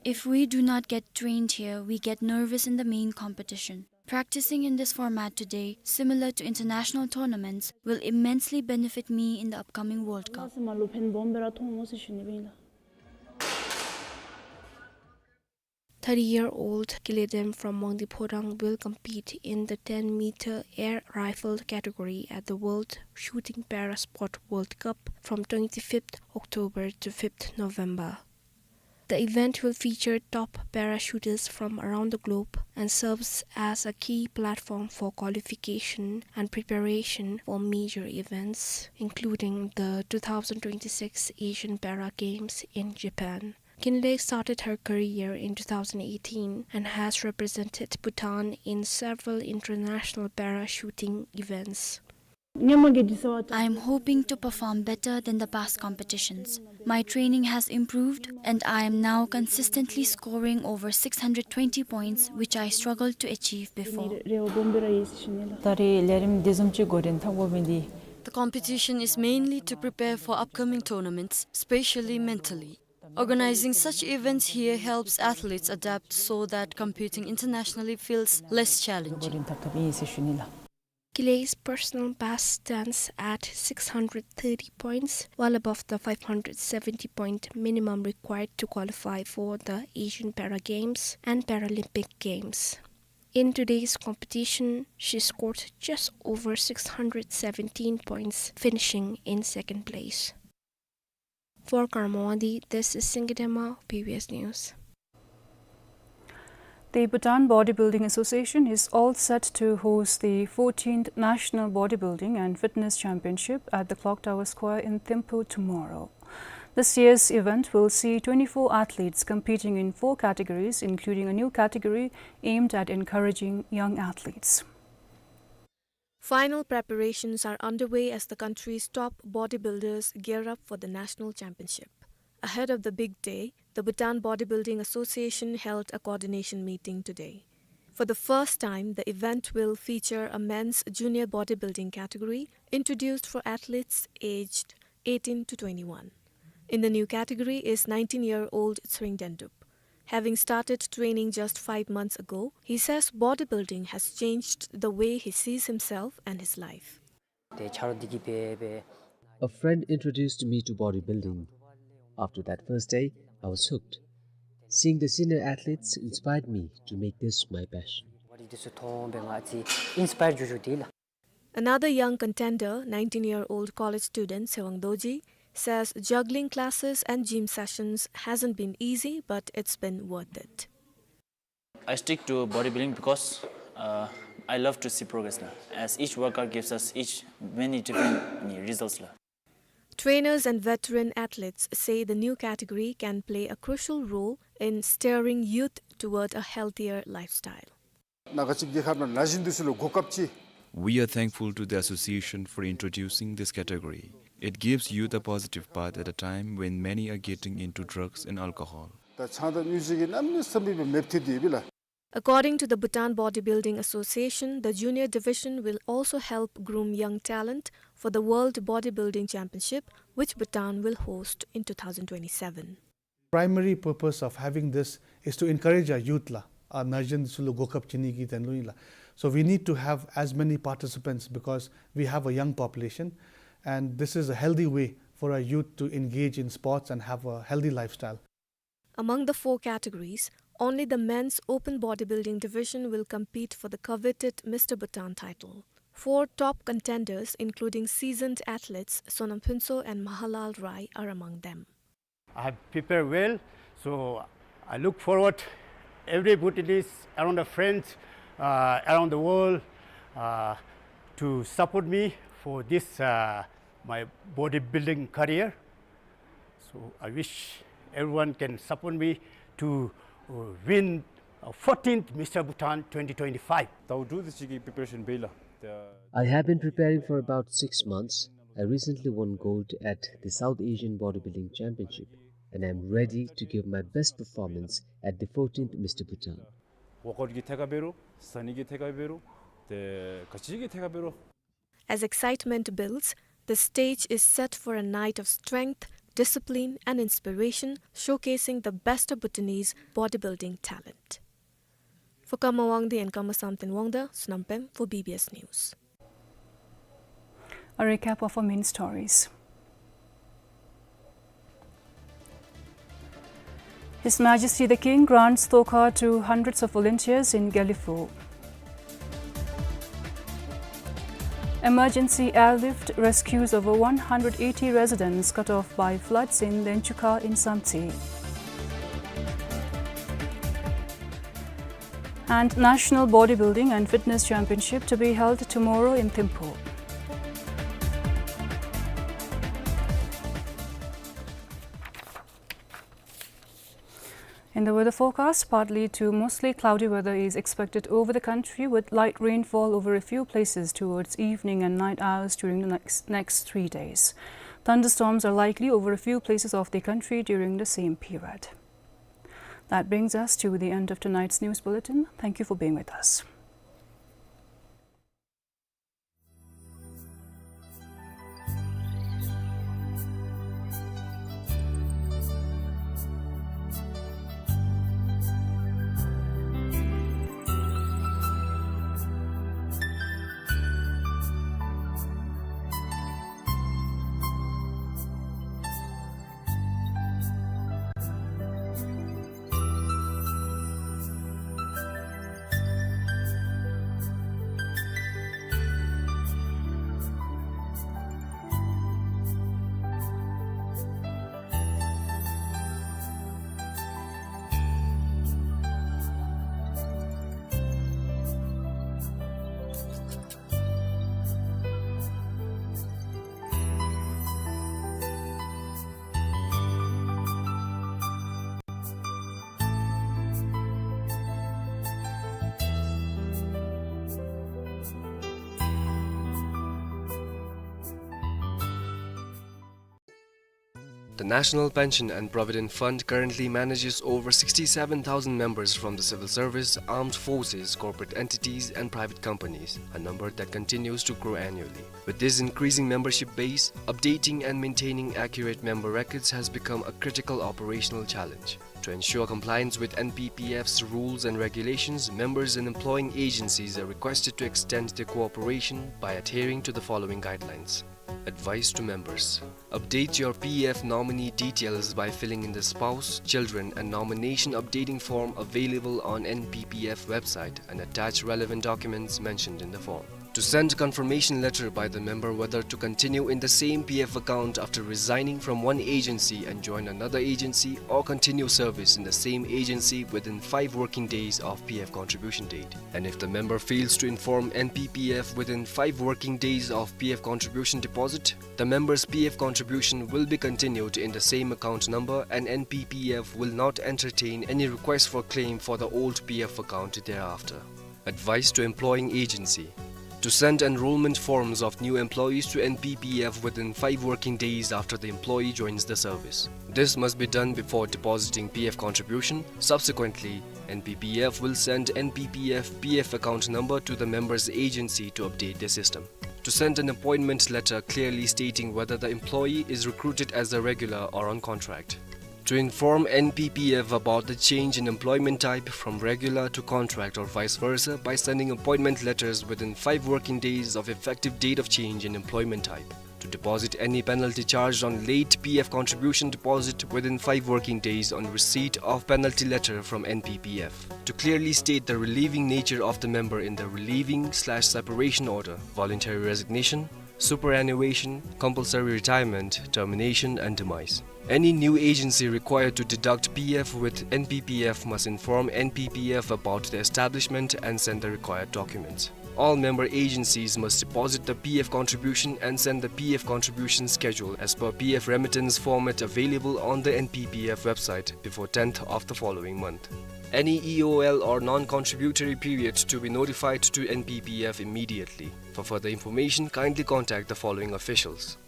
If we do not get trained here, we get nervous in the main competition. Practicing in this format today, similar to international tournaments, will immensely benefit me in the upcoming World Cup. Thirty-year-old Kile Dem from Mangdi Phodang will compete in the ten-meter air rifle category at the World Shooting Parasport World Cup from twenty-fifth October to fifth November. The event will feature top parashooters from around the globe and serves as a key platform for qualification and preparation for major events, including the two thousand twenty-six Asian Para Games in Japan. Kinley started her career in two thousand eighteen and has represented Bhutan in several international para shooting events. I am hoping to perform better than the past competitions. My training has improved and I am now consistently scoring over six hundred twenty points, which I struggled to achieve before. ད་རེས་ལས་རིམ་འདི་བཟུམ་ཅིག་འགོ་འདྲེན་འཐབ་དགོ་མི་འདི། The competition is mainly to prepare for upcoming tournaments, especially mentally. Organizing such events here helps athletes adapt so that competing internationally feels less challenging. འགོ་འདྲེན་འཐབ་ཐབས་ཨིན་ཟེར་ཞུ་ནི་ལགས། Kilei's personal best stands at six hundred thirty points, well above the five hundred seventy point minimum required to qualify for the Asian Para Games and Paralympic Games. In today's competition, she scored just over six hundred seventeen points, finishing in second place. For Karma Wangdi, this is Singye Dema, B B S News. The Bhutan Bodybuilding Association is all set to host the fourteenth National Bodybuilding and Fitness Championship at the Clock Tower Square in Thimphu tomorrow. This year's event will see twenty-four athletes competing in four categories, including a new category aimed at encouraging young athletes. Final preparations are underway as the country's top bodybuilders gear up for the national championship. Ahead of the big day, the Bhutan Bodybuilding Association held a coordination meeting today. For the first time, the event will feature a men's junior bodybuilding category introduced for athletes aged eighteen to twenty-one. In the new category is nineteen-year-old Tshering Dendup. Having started training just five months ago, he says bodybuilding has changed the way he sees himself and his life. A friend introduced me to bodybuilding. After that first day, I was hooked. Seeing the senior athletes inspired me to make this my passion. Another young contender, nineteen-year-old college student Tshewang Dorji, says juggling classes and gym sessions hasn't been easy, but it's been worth it. I stick to bodybuilding because, uh, I love to see progress la, as each workout gives us each many different, uh, results la. Trainers and veteran athletes say the new category can play a crucial role in steering youth toward a healthier lifestyle. We are thankful to the association for introducing this category. It gives youth a positive path at a time when many are getting into drugs and alcohol. According to the Bhutan Bodybuilding Association, the junior division will also help groom young talent for the World Bodybuilding Championship, which Bhutan will host in two thousand twenty-seven. Primary purpose of having this is to encourage our youth la, our naozen sulu gokap chini ki ten lu la. So we need to have as many participants because we have a young population, and this is a healthy way for our youth to engage in sports and have a healthy lifestyle. Among the four categories, only the men's open bodybuilding division will compete for the coveted Mister Bhutan title. Four top contenders, including seasoned athletes Sonam Phuntsho and Mahalal Rai, are among them. I have prepared well, so I look forward every Bhutanese around the friends, uh, around the world, uh, to support me for this, uh, my bodybuilding career. So I wish everyone can support me to, uh, win, uh, fourteenth Mister Bhutan twenty twenty-five. Tau du the chiki preparation bela. I have been preparing for about six months. I recently won gold at the South Asian Bodybuilding Championship, and I am ready to give my best performance at the fourteenth Mister Bhutan. Workout ki theka bero, sani ki theka bero, the kachi ki theka bero. As excitement builds, the stage is set for a night of strength, discipline, and inspiration, showcasing the best of Bhutanese bodybuilding talent. For Karma Wangdi and Karma Samten Wangda, Sonam Pem for B B S News. A recap of our main stories. His Majesty the King grants thokha to hundreds of volunteers in Gelephu. Emergency airlift rescues over one hundred eighty residents cut off by floods in Lenchukha in Samtse. And National Bodybuilding and Fitness Championship to be held tomorrow in Thimphu. In the weather forecast, partly to mostly cloudy weather is expected over the country, with light rainfall over a few places towards evening and night hours during the next, next three days. Thunderstorms are likely over a few places of the country during the same period. That brings us to the end of tonight's news bulletin. Thank you for being with us. The National Pension and Provident Fund currently manages over sixty-seven thousand members from the civil service, armed forces, corporate entities, and private companies, a number that continues to grow annually. With this increasing membership base, updating and maintaining accurate member records has become a critical operational challenge. To ensure compliance with N P P F's rules and regulations, members and employing agencies are requested to extend their cooperation by adhering to the following guidelines. Advice to members. Update your P F nominee details by filling in the spouse, children, and nomination updating form available on N P P F website and attach relevant documents mentioned in the form. To send confirmation letter by the member whether to continue in the same P F account after resigning from one agency and join another agency, or continue service in the same agency within five working days of P F contribution date. And if the member fails to inform N P P F within five working days of P F contribution deposit, the member's P F contribution will be continued in the same account number and N P P F will not entertain any request for claim for the old P F account thereafter. Advice to employing agency. To send enrollment forms of new employees to N P P F within five working days after the employee joins the service. This must be done before depositing P F contribution. Subsequently, N P P F will send N P P F P F account number to the member's agency to update their system. To send an appointment letter clearly stating whether the employee is recruited as a regular or on contract. To inform N P P F about the change in employment type from regular to contract or vice versa by sending appointment letters within five working days of effective date of change in employment type. To deposit any penalty charged on late P F contribution deposit within five working days on receipt of penalty letter from N P P F. To clearly state the relieving nature of the member in the relieving slash separation order, voluntary resignation, superannuation, compulsory retirement, termination, and demise. Any new agency required to deduct P F with N P P F must inform N P P F about the establishment and send the required documents. All member agencies must deposit the P F contribution and send the P F contribution schedule as per P F remittance format available on the N P P F website before tenth of the following month. Any E O L or non-contributory period to be notified to N P P F immediately. For further information, kindly contact the following officials.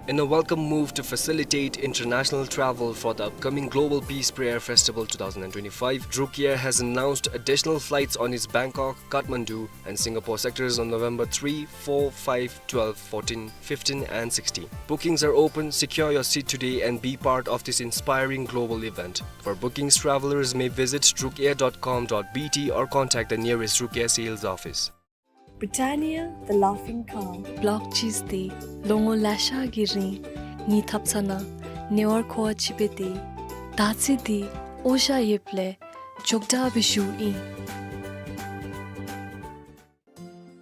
In a welcome move to facilitate international travel for the upcoming Global Peace Prayer Festival two thousand twenty-five, Druk Air has announced additional flights on its Bangkok, Kathmandu, and Singapore sectors on November three, four, five, twelve, fourteen, fifteen, and sixteen. Bookings are open. Secure your seat today and be part of this inspiring global event. For bookings, travelers may visit drukair dot com dot B T or contact the nearest Druk Air sales office. Britannia, the laughing cow. Block cheese དེ་ལོ་ངོ་ལེ་ཤ་གི་རིང་ངེའི་ཐབ་ཚང་ནང་ཉེ་བར་མཁོ་བ་ཅིག་འབད་དེ། ད་ཚེ་འདི་འོ་ཞ་ཡོདཔ་ལས་མགྱོགས་དྲགས་སྦེ་ཞུཝ་ཨིན།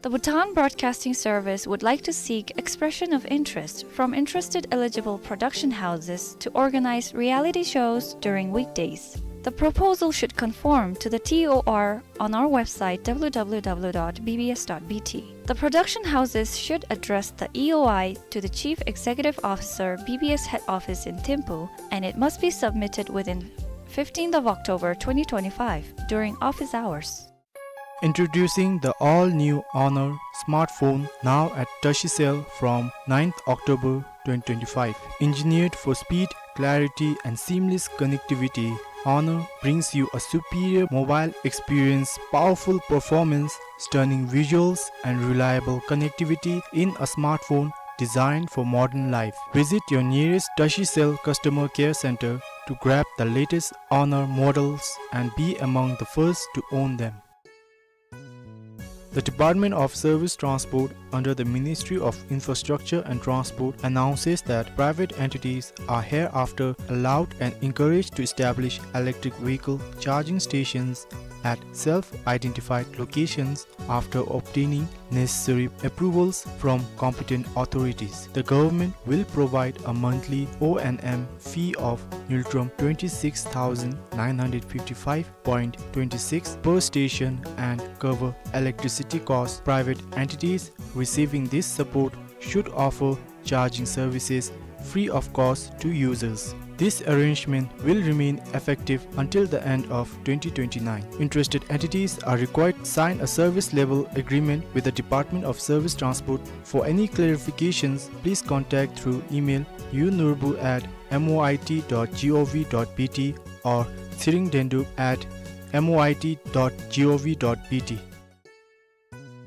The Bhutan Broadcasting Service would like to seek expression of interest from interested eligible production houses to organize reality shows during weekdays. The proposal should conform to the T O R on our website, W W W dot B B S dot B T. The production houses should address the E O I to the Chief Executive Officer, B B S Head Office in Thimphu, and it must be submitted within fifteenth of October twenty twenty-five during office hours. Introducing the all-new Honor smartphone, now at Tashicell from ninth October twenty twenty-five. Engineered for speed, clarity, and seamless connectivity, Honor brings you a superior mobile experience, powerful performance, stunning visuals, and reliable connectivity in a smartphone designed for modern life. Visit your nearest Tashicell customer care center to grab the latest Honor models and be among the first to own them. The Department of Service Transport under the Ministry of Infrastructure and Transport announces that private entities are hereafter allowed and encouraged to establish electric vehicle charging stations at self-identified locations after obtaining necessary approvals from competent authorities. The government will provide a monthly O and M fee of ngultrum twenty-six thousand nine hundred fifty-five point twenty-six per station and cover electricity costs. Private entities receiving this support should offer charging services free of cost to users. This arrangement will remain effective until the end of twenty twenty-nine. Interested entities are required to sign a service level agreement with the Department of Service Transport. For any clarifications, please contact through email unurbu at moit dot gov dot bt or tsiringdendup at moit dot gov dot bt.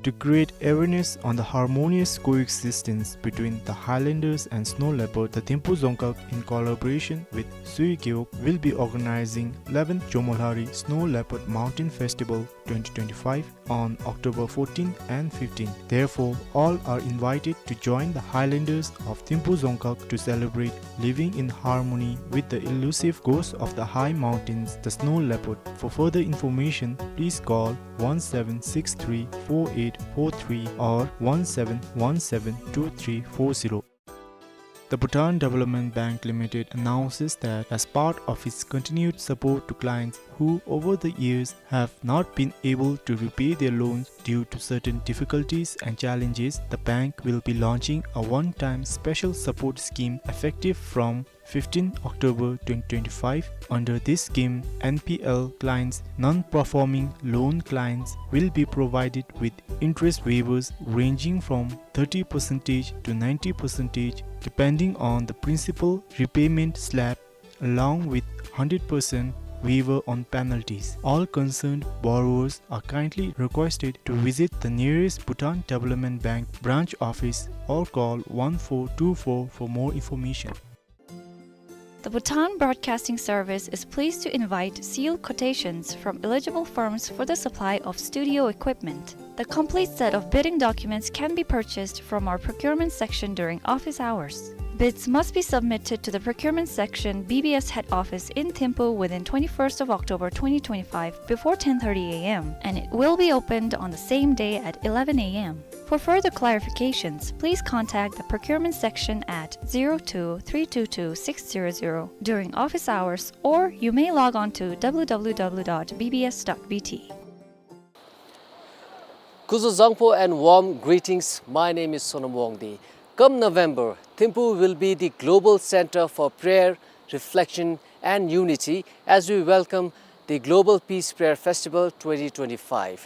To create awareness on the harmonious coexistence between the highlanders and snow leopard, the Thimphu Dzongkhag, in collaboration with Sui Gewog, will be organizing eleventh Jomolhari Snow Leopard Mountain Festival twenty twenty-five on October fourteenth and fifteenth. Therefore, all are invited to join the highlanders of Thimphu Dzongkhag to celebrate living in harmony with the elusive ghost of the high mountains, the snow leopard. For further information, please call one seven six three four eight four three or one seven one seven two three four zero. The Bhutan Development Bank Limited announces that as part of its continued support to clients who over the years have not been able to repay their loans due to certain difficulties and challenges, the bank will be launching a one-time special support scheme effective from fifteenth October twenty twenty-five. Under this scheme, N P L clients, non-performing loan clients, will be provided with interest waivers ranging from thirty percent to ninety percent, depending on the principal repayment slab, along with hundred percent waiver on penalties. All concerned borrowers are kindly requested to visit the nearest Bhutan Development Bank branch office or call one four two four for more information. The Bhutan Broadcasting Service is pleased to invite sealed quotations from eligible firms for the supply of studio equipment. The complete set of bidding documents can be purchased from our procurement section during office hours. Bids must be submitted to the procurement section, B B S head office in Thimphu within twenty-first of October twenty twenty-five before ten thirty A M, and it will be opened on the same day at eleven A M. For further clarifications, please contact the procurement section at zero two three two two six zero zero during office hours, or you may log on to W W W dot B B S dot B T. Kuzuzangpo and warm greetings. My name is Sonam Wangdi. Come November, Thimphu will be the global center for prayer, reflection, and unity as we welcome the Global Peace Prayer Festival twenty twenty-five.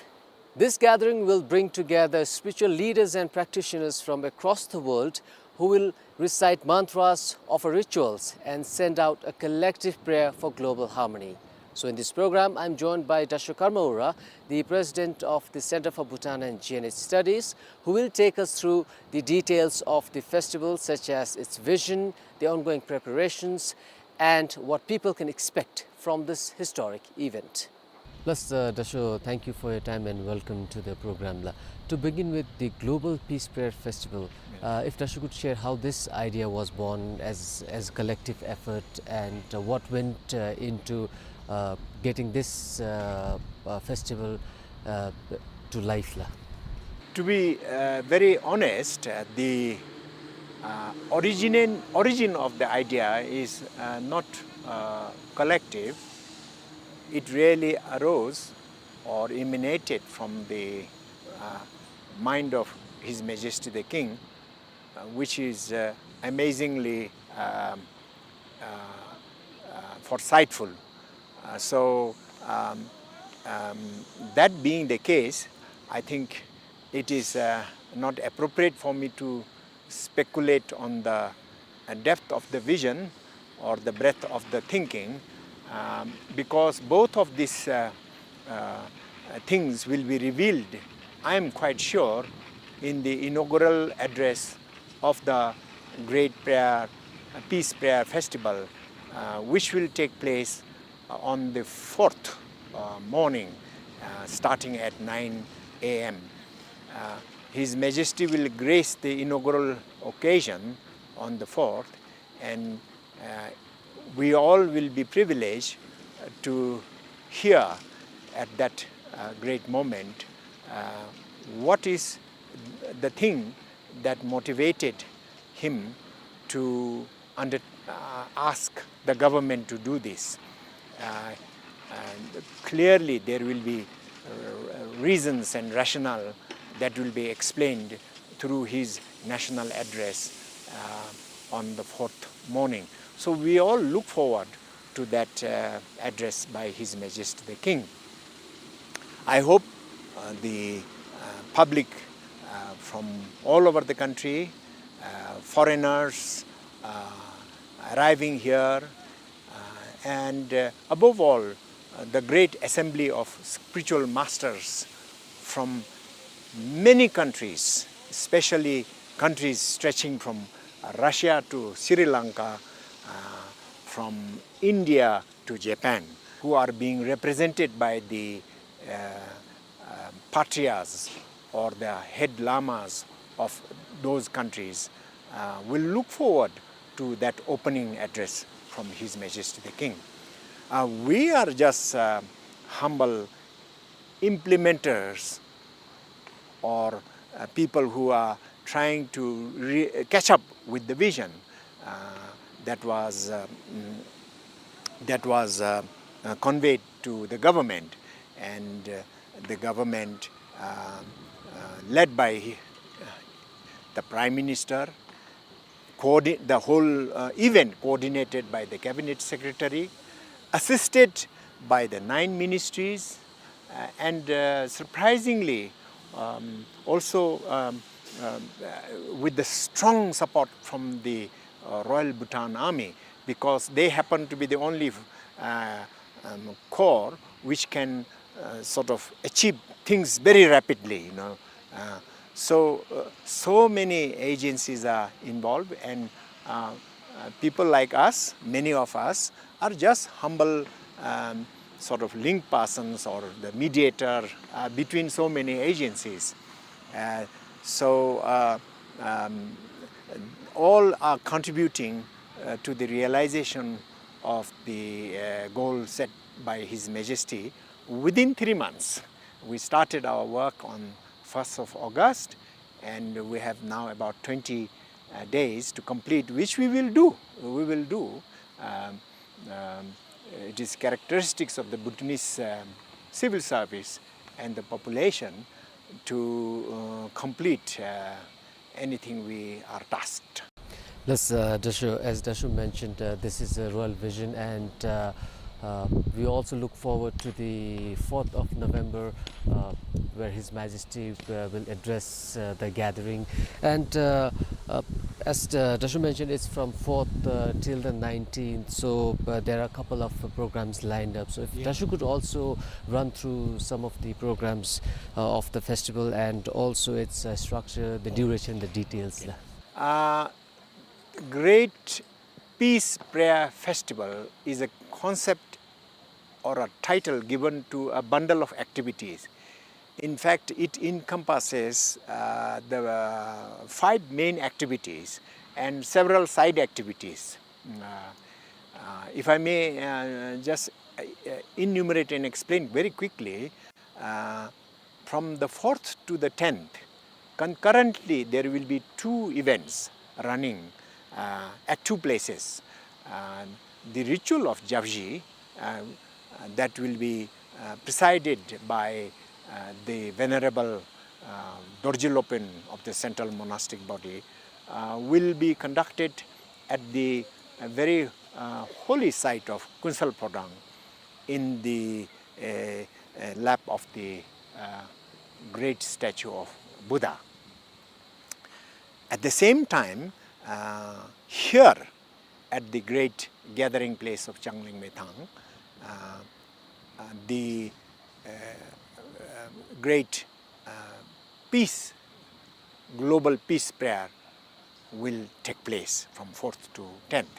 This gathering will bring together spiritual leaders and practitioners from across the world who will recite mantras, offer rituals, and send out a collective prayer for global harmony. So in this program, I'm joined by Dasho Karma Ura, the president of the Center for Bhutan and G N H Studies, who will take us through the details of the festival, such as its vision, the ongoing preparations, and what people can expect from this historic event. Plus, uh, Dasho, thank you for your time and welcome to the program la. To begin with, the Global Peace Prayer Festival. Yes. Uh, if Dasho could share how this idea was born as, as collective effort and, uh, what went, uh, into, uh, getting this, uh, uh, festival, uh, to life la. To be, uh, very honest, uh, the, uh, origin, origin of the idea is, uh, not, uh, collective. It really arose or emanated from the, uh, mind of His Majesty the King, uh, which is, uh, amazingly, um, uh, uh, foresightful. Uh, so, um, um, that being the case, I think it is, uh, not appropriate for me to speculate on the, uh, depth of the vision or the breadth of the thinking, um, because both of these, uh, uh, things will be revealed, I am quite sure, in the inaugural address of the Great Prayer, Peace Prayer Festival, uh, which will take place on the fourth, uh, morning, uh, starting at nine A M. Uh, His Majesty will grace the inaugural occasion on the fourth, and, uh, we all will be privileged, uh, to hear at that, uh, great moment, uh, what is the thing that motivated him to under, uh, ask the government to do this. Uh, and clearly, there will be, uh, reasons and rationale that will be explained through his national address, uh, on the fourth morning. So we all look forward to that uh, address by His Majesty the King. I hope uh, the uh, public uh, from all over the country, uh, foreigners uh, arriving here, uh, and uh, above all, uh, the great assembly of spiritual masters from many countries, especially countries stretching from Russia to Sri Lanka, uh, from India to Japan, who are being represented by the uh, uh, patriarchs or the head lamas of those countries, uh, will look forward to that opening address from His Majesty the King. Uh, we are just uh, humble implementers or uh, people who are trying to re- catch up with the vision uh, that was uh, mm, that was uh, uh, conveyed to the government, and uh, the government uh, uh, led by the Prime Minister, coordi- the whole uh, event coordinated by the Cabinet Secretary, assisted by the nine ministries, uh, and uh, surprisingly, um, also um, um, uh, with the strong support from the uh, Royal Bhutan Army, because they happen to be the only uh, um, corps which can uh, sort of achieve things very rapidly, you know. Uh, so, uh, so many agencies are involved, and uh, uh, people like us, many of us, are just humble um, sort of link persons or the mediator uh, between so many agencies. Uh, so uh, um, all are contributing uh, to the realization of the uh, goal set by His Majesty within three months. We started our work on first of August, and we have now about twenty uh, days to complete, which we will do. We will do. Um, um, it is characteristics of the Bhutanese um, civil service and the population to uh, complete uh, anything we are tasked. Yes, uh, Dasho, as Dasho mentioned, uh, this is a royal vision, and uh, uh, we also look forward to the fourth of November, uh, where His Majesty uh, will address uh, the gathering. And uh, uh, as uh, Dasho mentioned, it's from fourth uh, till the nineteenth, so uh, there are a couple of uh, programs lined up. So if Dasho could also run through some of the programs uh, of the festival and also its uh, structure, the duration, the details. Uh, Great Peace Prayer Festival is a concept or a title given to a bundle of activities. In fact, it encompasses uh, the uh, five main activities and several side activities. Uh, uh, if I may uh, just uh, enumerate and explain very quickly, uh, from the fourth to the tenth, concurrently there will be two events running uh, at two places. Uh, the ritual of Japji, uh, that will be uh, presided by uh, the Venerable uh, Dorji Lopen of the Central Monastic Body, uh, will be conducted at the uh, very uh, holy site of Kunsal Phodang in the uh, uh, lap of the uh, great statue of Buddha. At the same time, uh, here at the great gathering place of Changlang Methang, uh, uh, the uh, uh, great uh, peace, global peace prayer will take place from fourth to tenth.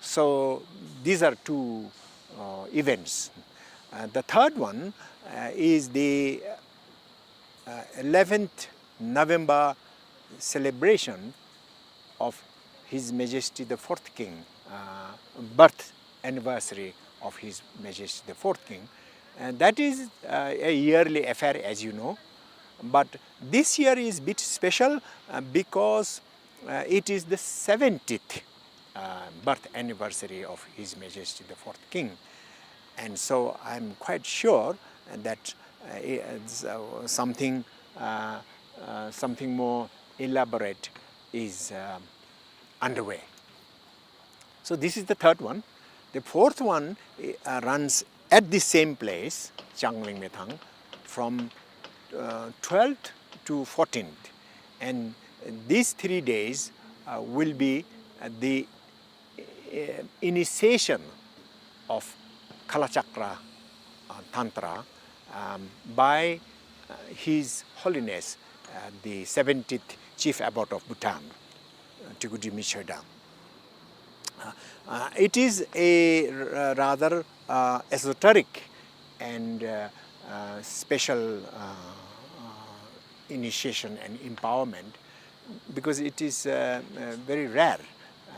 So these are two uh, events. Uh, the third one uh, is the uh, eleventh November celebration of His Majesty the Fourth King, uh, birth anniversary of His Majesty the Fourth King. And that is uh, a yearly affair, as you know. But this year is bit special uh, because uh, it is the seventieth uh, birth anniversary of His Majesty the Fourth King. And so I'm quite sure that uh, it's, uh, something, uh, uh, something more elaborate is uh, underway. So this is the third one. The fourth one, uh, runs at the same place, Changling Methang, from, uh, twelfth to fourteenth. And these three days, uh, will be, uh, the, uh, initiation of Kalachakra, uh, Tantra, um, by, uh, His Holiness, uh, the seventeenth Chief Abbot of Bhutan, uh, Tikuji Michedam. Uh, uh, it is a r-, rather, uh, esoteric and, uh, uh, special, uh, uh, initiation and empowerment, because it is, uh, uh, very rare, uh,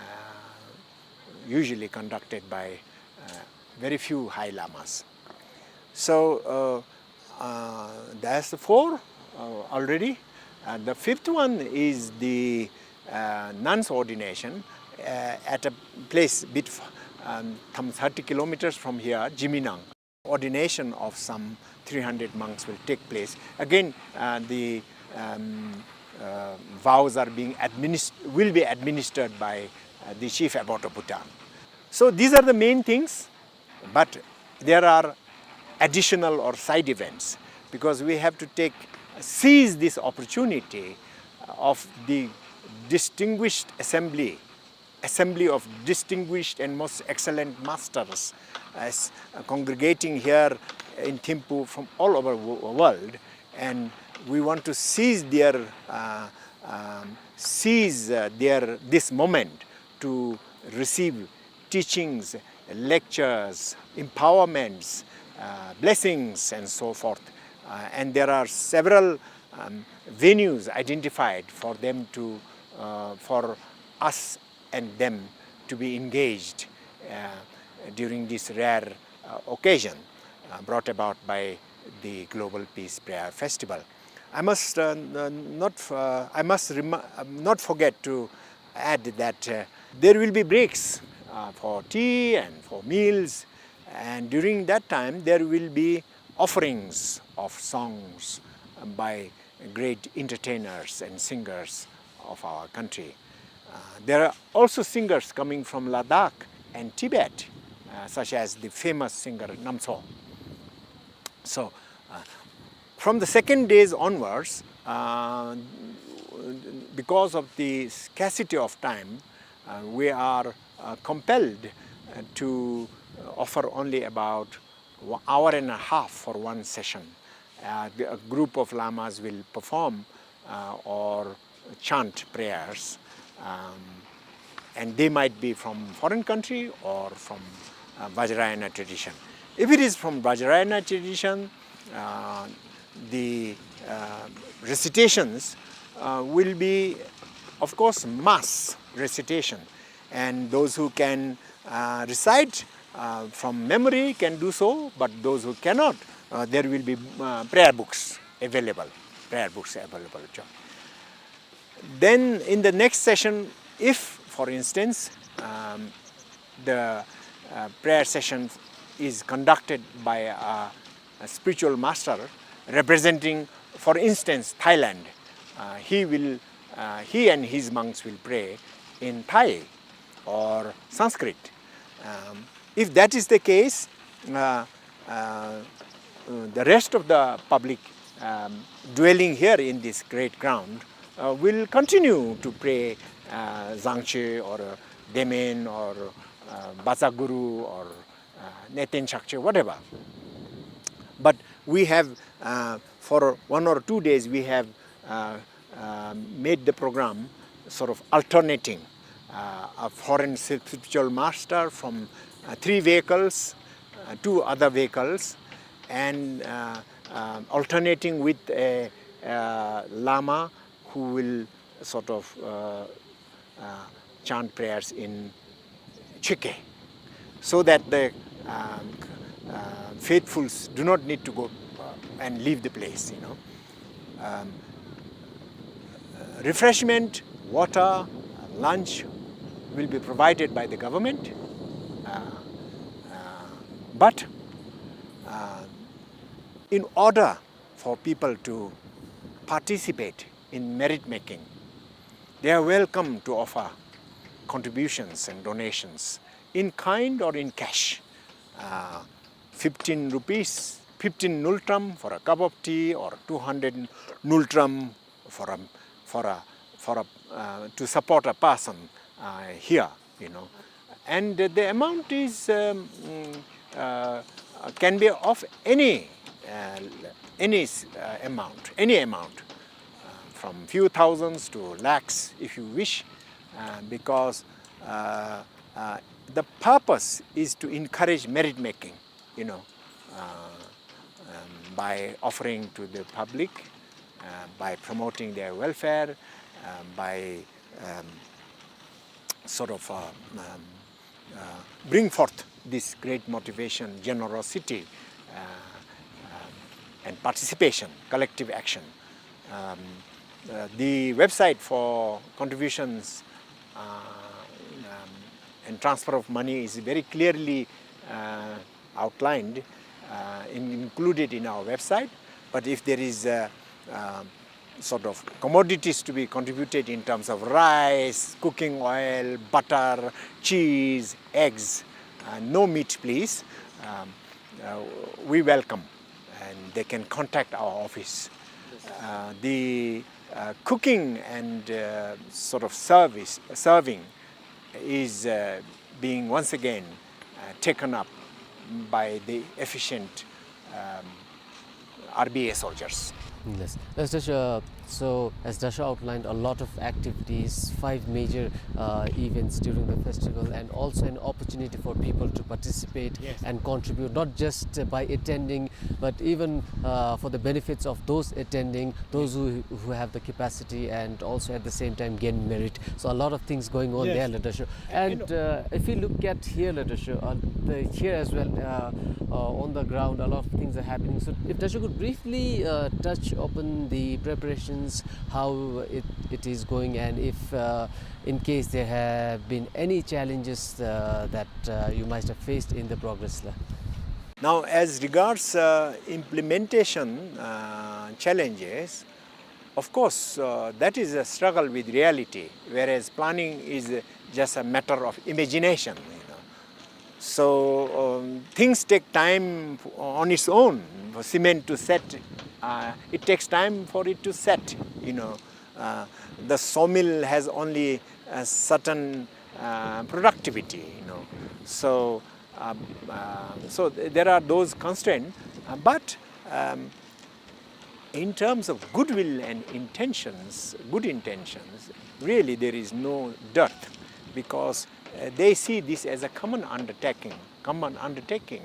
usually conducted by, uh, very few high lamas. So, uh, uh, that's the four, uh, already. Uh, the fifth one is the, uh, nuns' ordination, uh, at a place bit, um, some thirty kilometers from here, Jiminang. Ordination of some three hundred monks will take place. Again, uh, the, um, uh, vows are being administ-, will be administered by, uh, the chief abbot of Bhutan. So these are the main things, but there are additional or side events, because we have to take, seize this opportunity of the distinguished assembly assembly of distinguished and most excellent masters as, uh, congregating here in Thimphu from all over the wo-, world, and we want to seize their, uh, um, seize, uh, their, this moment to receive teachings, lectures, empowerments, uh, blessings, and so forth. Uh, and there are several, um, venues identified for them to, uh, for us and them to be engaged, uh, during this rare, uh, occasion, uh, brought about by the Global Peace Prayer Festival. I must, uh, n-, not f-, uh, I must rem-, um, not forget to add that, uh, there will be breaks, uh, for tea and for meals, and during that time there will be offerings of songs by great entertainers and singers of our country. Uh, there are also singers coming from Ladakh and Tibet, uh, such as the famous singer Namso. So, uh, from the second days onwards, uh, because of the scarcity of time, uh, we are, uh, compelled, uh, to offer only about one hour and a half for one session. Uh, the, a group of lamas will perform, uh, or chant prayers, um, and they might be from foreign country or from, uh, Vajrayana tradition. If it is from Vajrayana tradition, uh, the, uh, recitations, uh, will be, of course, mass recitation, and those who can, uh, recite, uh, from memory can do so, but those who cannot, uh, there will be, uh, prayer books available, prayer books available. Then in the next session, if, for instance, um, the, uh, prayer session is conducted by a, a spiritual master representing, for instance, Thailand, uh, he will, uh, he and his monks will pray in Thai or Sanskrit. Um, if that is the case, uh, uh, the rest of the public, um, dwelling here in this great ground, uh, will continue to pray, uh, Zangche or, uh, Demen or, uh, Batsaguru or, uh, Neten Chakche, whatever. But we have, uh, for one or two days, we have, uh, uh, made the program sort of alternating, uh, a foreign spiritual master from, uh, three vehicles, uh, two other vehicles, and, uh, uh, alternating with a, uh, lama who will sort of, uh, uh, chant prayers in Chökyi, so that the, um, uh, faithfuls do not need to go, uh, and leave the place, you know. Um, uh, refreshment, water, lunch will be provided by the government, uh, uh, but, uh, in order for people to participate in merit making, they are welcome to offer contributions and donations in kind or in cash. Uh, fifteen rupees, fifteen ngultrum for a cup of tea, or two hundred ngultrum for a, for a, for a, uh, to support a person, uh, here, you know. And the amount is, um, mm, uh, can be of any, uh, any, uh, amount, any amount, uh, from few thousands to lakhs, if you wish, uh, because, uh, uh, the purpose is to encourage merit making, you know, uh, um, by offering to the public, uh, by promoting their welfare, uh, by, um, sort of, uh, um, uh, bring forth this great motivation, generosity, uh, um, and participation, collective action. Um, uh, the website for contributions, uh, um, and transfer of money is very clearly, uh, outlined, uh, in, included in our website. But if there is, uh, um, sort of commodities to be contributed in terms of rice, cooking oil, butter, cheese, eggs, uh, no meat, please, um, uh, we welcome, and they can contact our office. Uh, the, uh, cooking and, uh, sort of service, serving is, uh, being once again, uh, taken up by the efficient, um, R B A soldiers. Yes. Yes, Dasho, uh, so as Dasho outlined, a lot of activities, five major, uh, events during the festival, and also an opportunity for people to participate, yes, and contribute, not just, uh, by attending, but even, uh, for the benefits of those attending, those who, who have the capacity and also at the same time gain merit. So a lot of things going on, yes, there, Dasho. And, you know, uh, if you look at here, Dasho, uh, the, here as well, uh, uh, on the ground, a lot of things are happening. So if Dasho could briefly, uh, touch upon the preparations, how it, it is going, and if, uh, in case there have been any challenges, uh, that, uh, you might have faced in the progress, la. Now, as regards, uh, implementation, uh, challenges, of course, uh, that is a struggle with reality, whereas planning is, uh, just a matter of imagination, you know. So, um, things take time on its own for cement to set. Uh, it takes time for it to set, you know. Uh, the sawmill has only a certain, uh, productivity, you know. So, um, uh, so th-, there are those constraints, uh, but, um, in terms of goodwill and intentions, good intentions, really there is no dearth, because, uh, they see this as a common undertaking, common undertaking,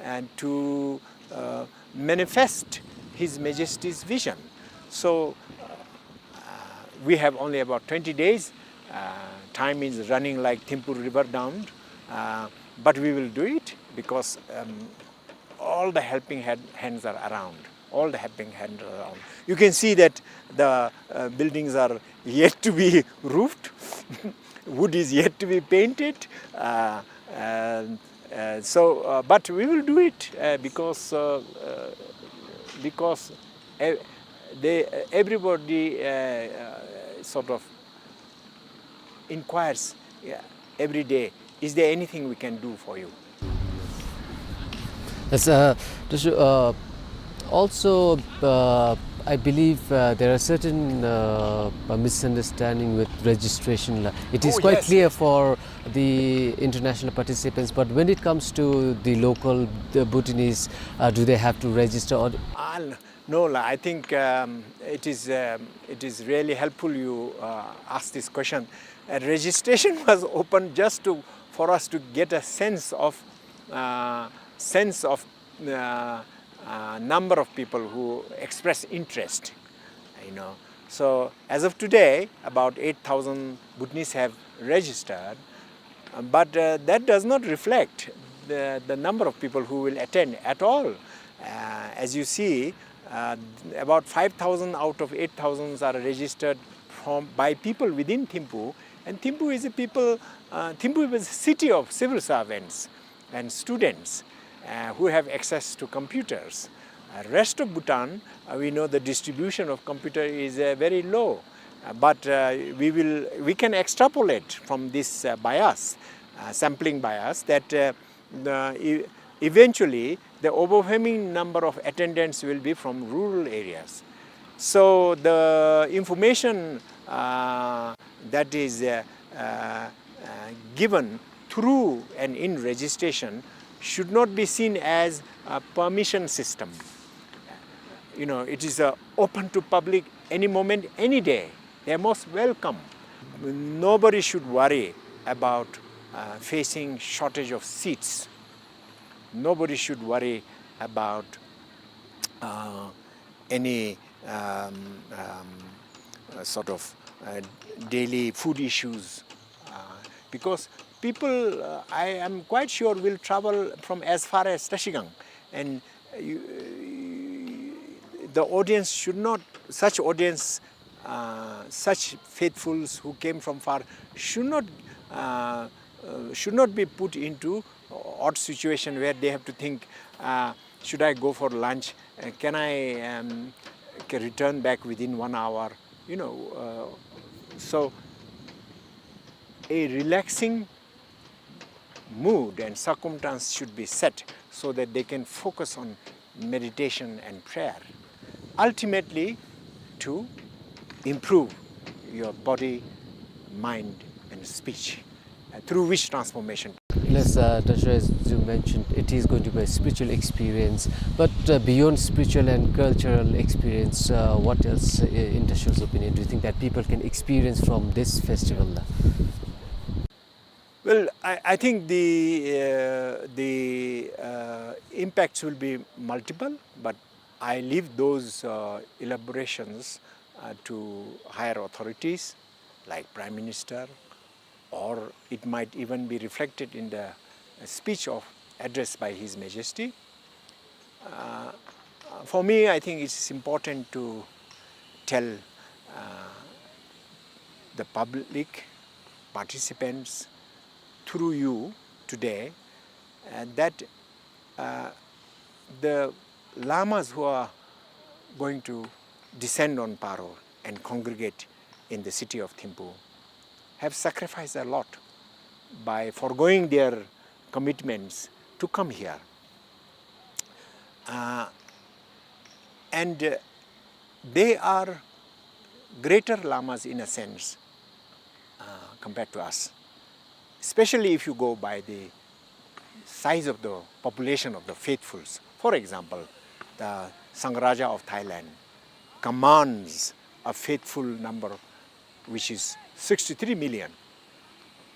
and to, uh, manifest His Majesty's vision. So, uh, we have only about twenty days. Uh, time is running like Thimphu River down, uh, but we will do it because, um, all the helping hand, hands are around. All the helping hands are around. You can see that the, uh, buildings are yet to be roofed. Wood is yet to be painted. Uh, and, uh, so, uh, but we will do it, uh, because, uh, uh, because, uh, they, everybody, uh, uh, sort of inquires, yeah, every day, "Is there anything we can do for you?" Yes, uh, Dasho, uh, also, uh, I believe, uh, there are certain, uh, uh, misunderstanding with registration, la. It is, oh, quite, yes, clear, yes, for the international participants, but when it comes to the local, the Bhutanese, uh, do they have to register or? Ah, no, la, I think, um, it is, um, it is really helpful you, uh, ask this question. Uh, registration was open just to, for us to get a sense of, uh, sense of, uh, uh, number of people who express interest, you know. So as of today, about eight thousand Bhutanese have registered, uh, but, uh, that does not reflect the, the number of people who will attend at all. Uh, as you see, uh, about five thousand out of eight thousand are registered from, by people within Thimphu, and Thimphu is a people, uh, Thimphu is a city of civil servants and students, uh, who have access to computers. Uh, rest of Bhutan, uh, we know the distribution of computer is, uh, very low. Uh, but, uh, we will, we can extrapolate from this, uh, bias, uh, sampling bias, that, uh, the, e-, eventually the overwhelming number of attendants will be from rural areas. So the information, uh, that is, uh, uh, uh, given through and in registration should not be seen as a permission system. You know, it is, uh, open to public any moment, any day. They are most welcome. Nobody should worry about, uh, facing shortage of seats. Nobody should worry about, uh, any, um, um, uh, sort of, uh, daily food issues, uh, because people, uh, I am quite sure, will travel from as far as Trashigang, and, uh, you, uh, the audience should not, such audience, uh, such faithfuls who came from far should not, uh, uh, should not be put into odd situation where they have to think, uh, "Should I go for lunch? Uh, can I, um, ca-, return back within one hour?" You know, uh, so a relaxing mood and circumstance should be set so that they can focus on meditation and prayer, ultimately to improve your body, mind, and speech, uh, through which transformation. Yes, uh, Tashar, as you mentioned, it is going to be a spiritual experience. But, uh, beyond spiritual and cultural experience, uh, what else, uh, in Tashar's opinion, do you think that people can experience from this festival? Well, I, I think the, uh, the, uh, impacts will be multiple, but I leave those, uh, elaborations, uh, to higher authorities like Prime Minister, or it might even be reflected in the speech of, address by His Majesty. Uh, for me, I think it's important to tell, uh, the public participants through you today, uh, that, uh, the lamas who are going to descend on Paro and congregate in the city of Thimphu have sacrificed a lot by foregoing their commitments to come here. Uh, and, uh, they are greater lamas in a sense, uh, compared to us, especially if you go by the size of the population of the faithfuls. For example, the Sangha Raja of Thailand commands a faithful number, which is sixty-three million.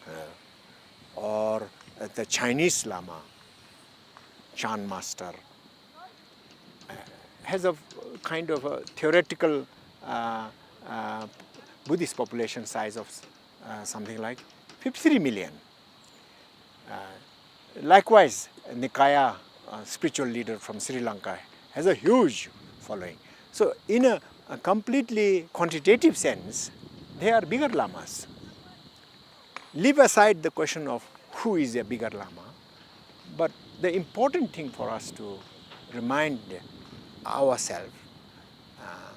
Uh, or, uh, the Chinese Lama, Chan Master, uh, has a kind of a theoretical, uh, uh, Buddhist population size of, uh, something like fifty-three million. Uh, likewise, Nikaya, uh, spiritual leader from Sri Lanka, has a huge following. So, in a, a completely quantitative sense, they are bigger lamas. Leave aside the question of who is a bigger lama, but the important thing for us to remind ourselves, uh,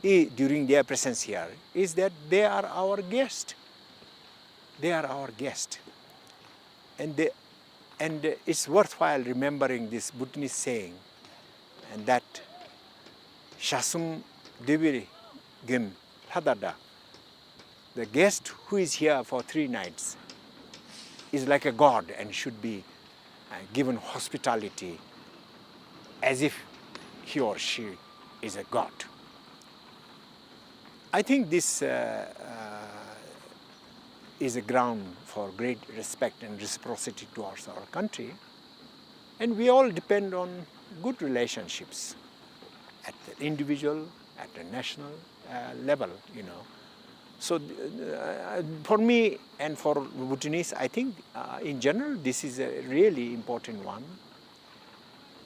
i-, during their presence here is that they are our guest. They are our guest. And they, and it's worthwhile remembering this Bhutanese saying, and that "Shasum Debiri Gim Ladada," the guest who is here for three nights is like a god and should be, uh, given hospitality as if he or she is a god. I think this, uh, uh, is a ground for great respect and reciprocity towards our country. And we all depend on good relationships at the individual, at the national, uh, level, you know. So, uh, for me and for Bhutanese, I think, uh, in general, this is a really important one.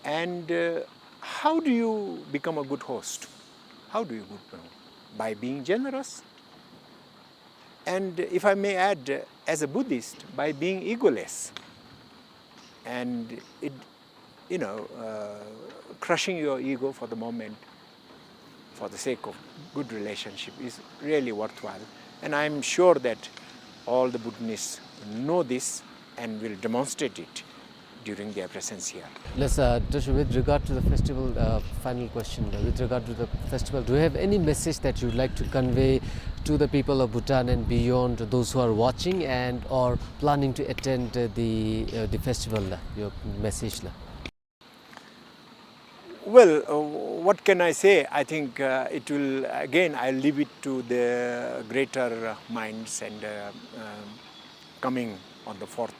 And, uh, how do you become a good host? How do you become? By being generous. And if I may add, uh, as a Buddhist, by being egoless. And it, you know, uh, crushing your ego for the moment. for the sake of good relationship is really worthwhile. And I am sure that all the Bhutanese know this and will demonstrate it during their presence here. Yes, uh, Tashok, with regard to the festival, uh, final question, uh, with regard to the festival, do you have any message that you would like to convey to the people of Bhutan and beyond, those who are watching and or planning to attend, uh, the, uh, the festival, uh, your message, uh? Well, uh, what can I say? I think, uh, it will, again, I leave it to the greater minds and, uh, um, coming on the fourth,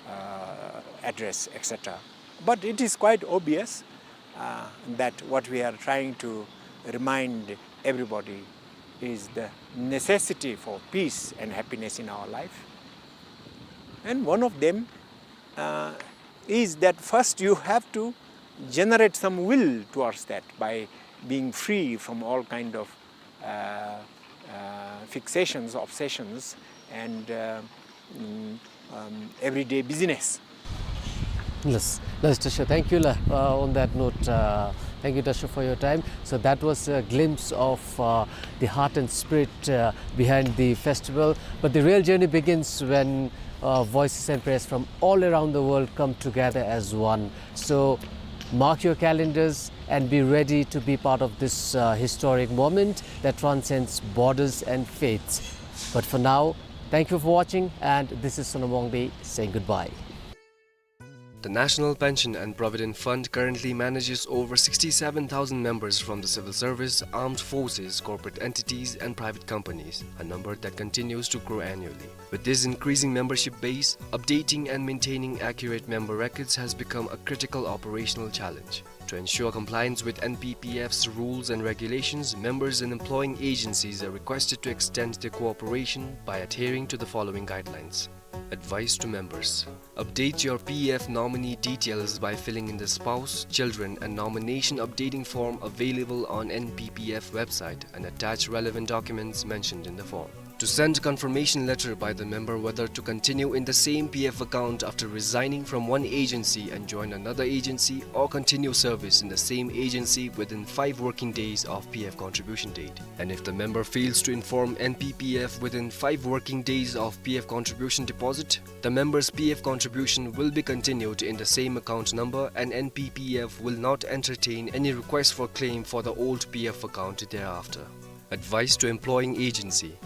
uh, address, et cetera. But it is quite obvious, uh, that what we are trying to remind everybody is the necessity for peace and happiness in our life. And one of them, uh, is that first you have to generate some will towards that by being free from all kind of, uh, uh, fixations, obsessions, and, uh, mm, um, everyday business. Yes, yes, Tashok. Thank you, la. Uh, on that note, uh, thank you, Tashok, for your time. So that was a glimpse of, uh, the heart and spirit, uh, behind the festival. But the real journey begins when, uh, voices and prayers from all around the world come together as one. So mark your calendars and be ready to be part of this, uh, historic moment that transcends borders and faiths. But for now, thank you for watching, and this is Sonam Wangdi saying goodbye. The National Pension and Provident Fund currently manages over sixty-seven thousand members from the civil service, armed forces, corporate entities, and private companies, a number that continues to grow annually. With this increasing membership base, updating and maintaining accurate member records has become a critical operational challenge. To ensure compliance with N P P F's rules and regulations, members and employing agencies are requested to extend their cooperation by adhering to the following guidelines. Advice to members. Update your P F nominee details by filling in the spouse, children, and nomination updating form available on N P P F website and attach relevant documents mentioned in the form. To send confirmation letter by the member whether to continue in the same P F account after resigning from one agency and join another agency or continue service in the same agency within five working days of P F contribution date. And if the member fails to inform N P P F within five working days of P F contribution deposit, the member's P F contribution will be continued in the same account number and N P P F will not entertain any request for claim for the old P F account thereafter. Advice to employing agency.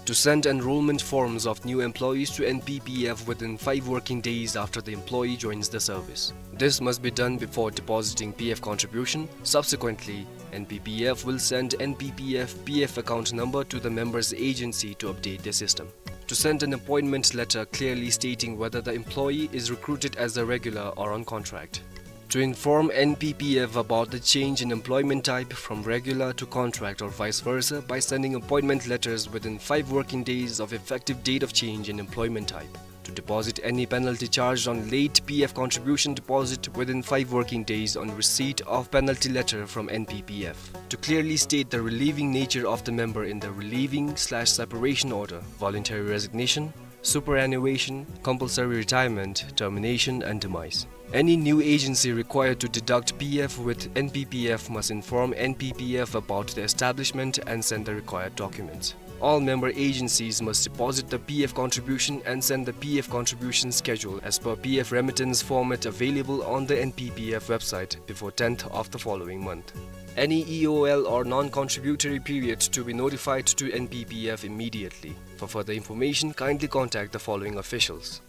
To send enrollment forms of new employees to N P P F within five working days after the employee joins the service. This must be done before depositing P F contribution. Subsequently, N P P F will send N P P F P F account number to the member's agency to update their system. To send an appointment letter clearly stating whether the employee is recruited as a regular or on contract. To inform N P P F about the change in employment type from regular to contract or vice versa by sending appointment letters within five working days of effective date of change in employment type. To deposit any penalty charged on late P F contribution deposit within five working days on receipt of penalty letter from N P P F. To clearly state the relieving nature of the member in the relieving slash separation order, voluntary resignation, superannuation, compulsory retirement, termination, and demise. Any new agency required to deduct P F with N P P F must inform N P P F about the establishment and send the required documents. All member agencies must deposit the P F contribution and send the P F contribution schedule as per P F remittance format available on the N P P F website before tenth of the following month. Any E O L or non-contributory period to be notified to N P P F immediately. For further information, kindly contact the following officials.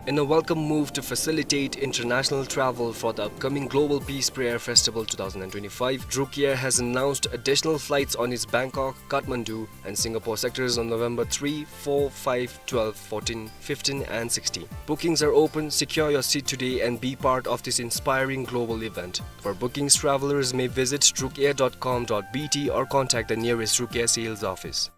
In a welcome move to facilitate international travel for the upcoming Global Peace Prayer Festival two thousand twenty-five, Druk Air has announced additional flights on its Bangkok, Kathmandu, and Singapore sectors on November three, four, five, twelve, fourteen, fifteen, and sixteen. Bookings are open. Secure your seat today and be part of this inspiring global event. For bookings, travelers may visit drukair dot com dot B T or contact the nearest Druk Air sales office.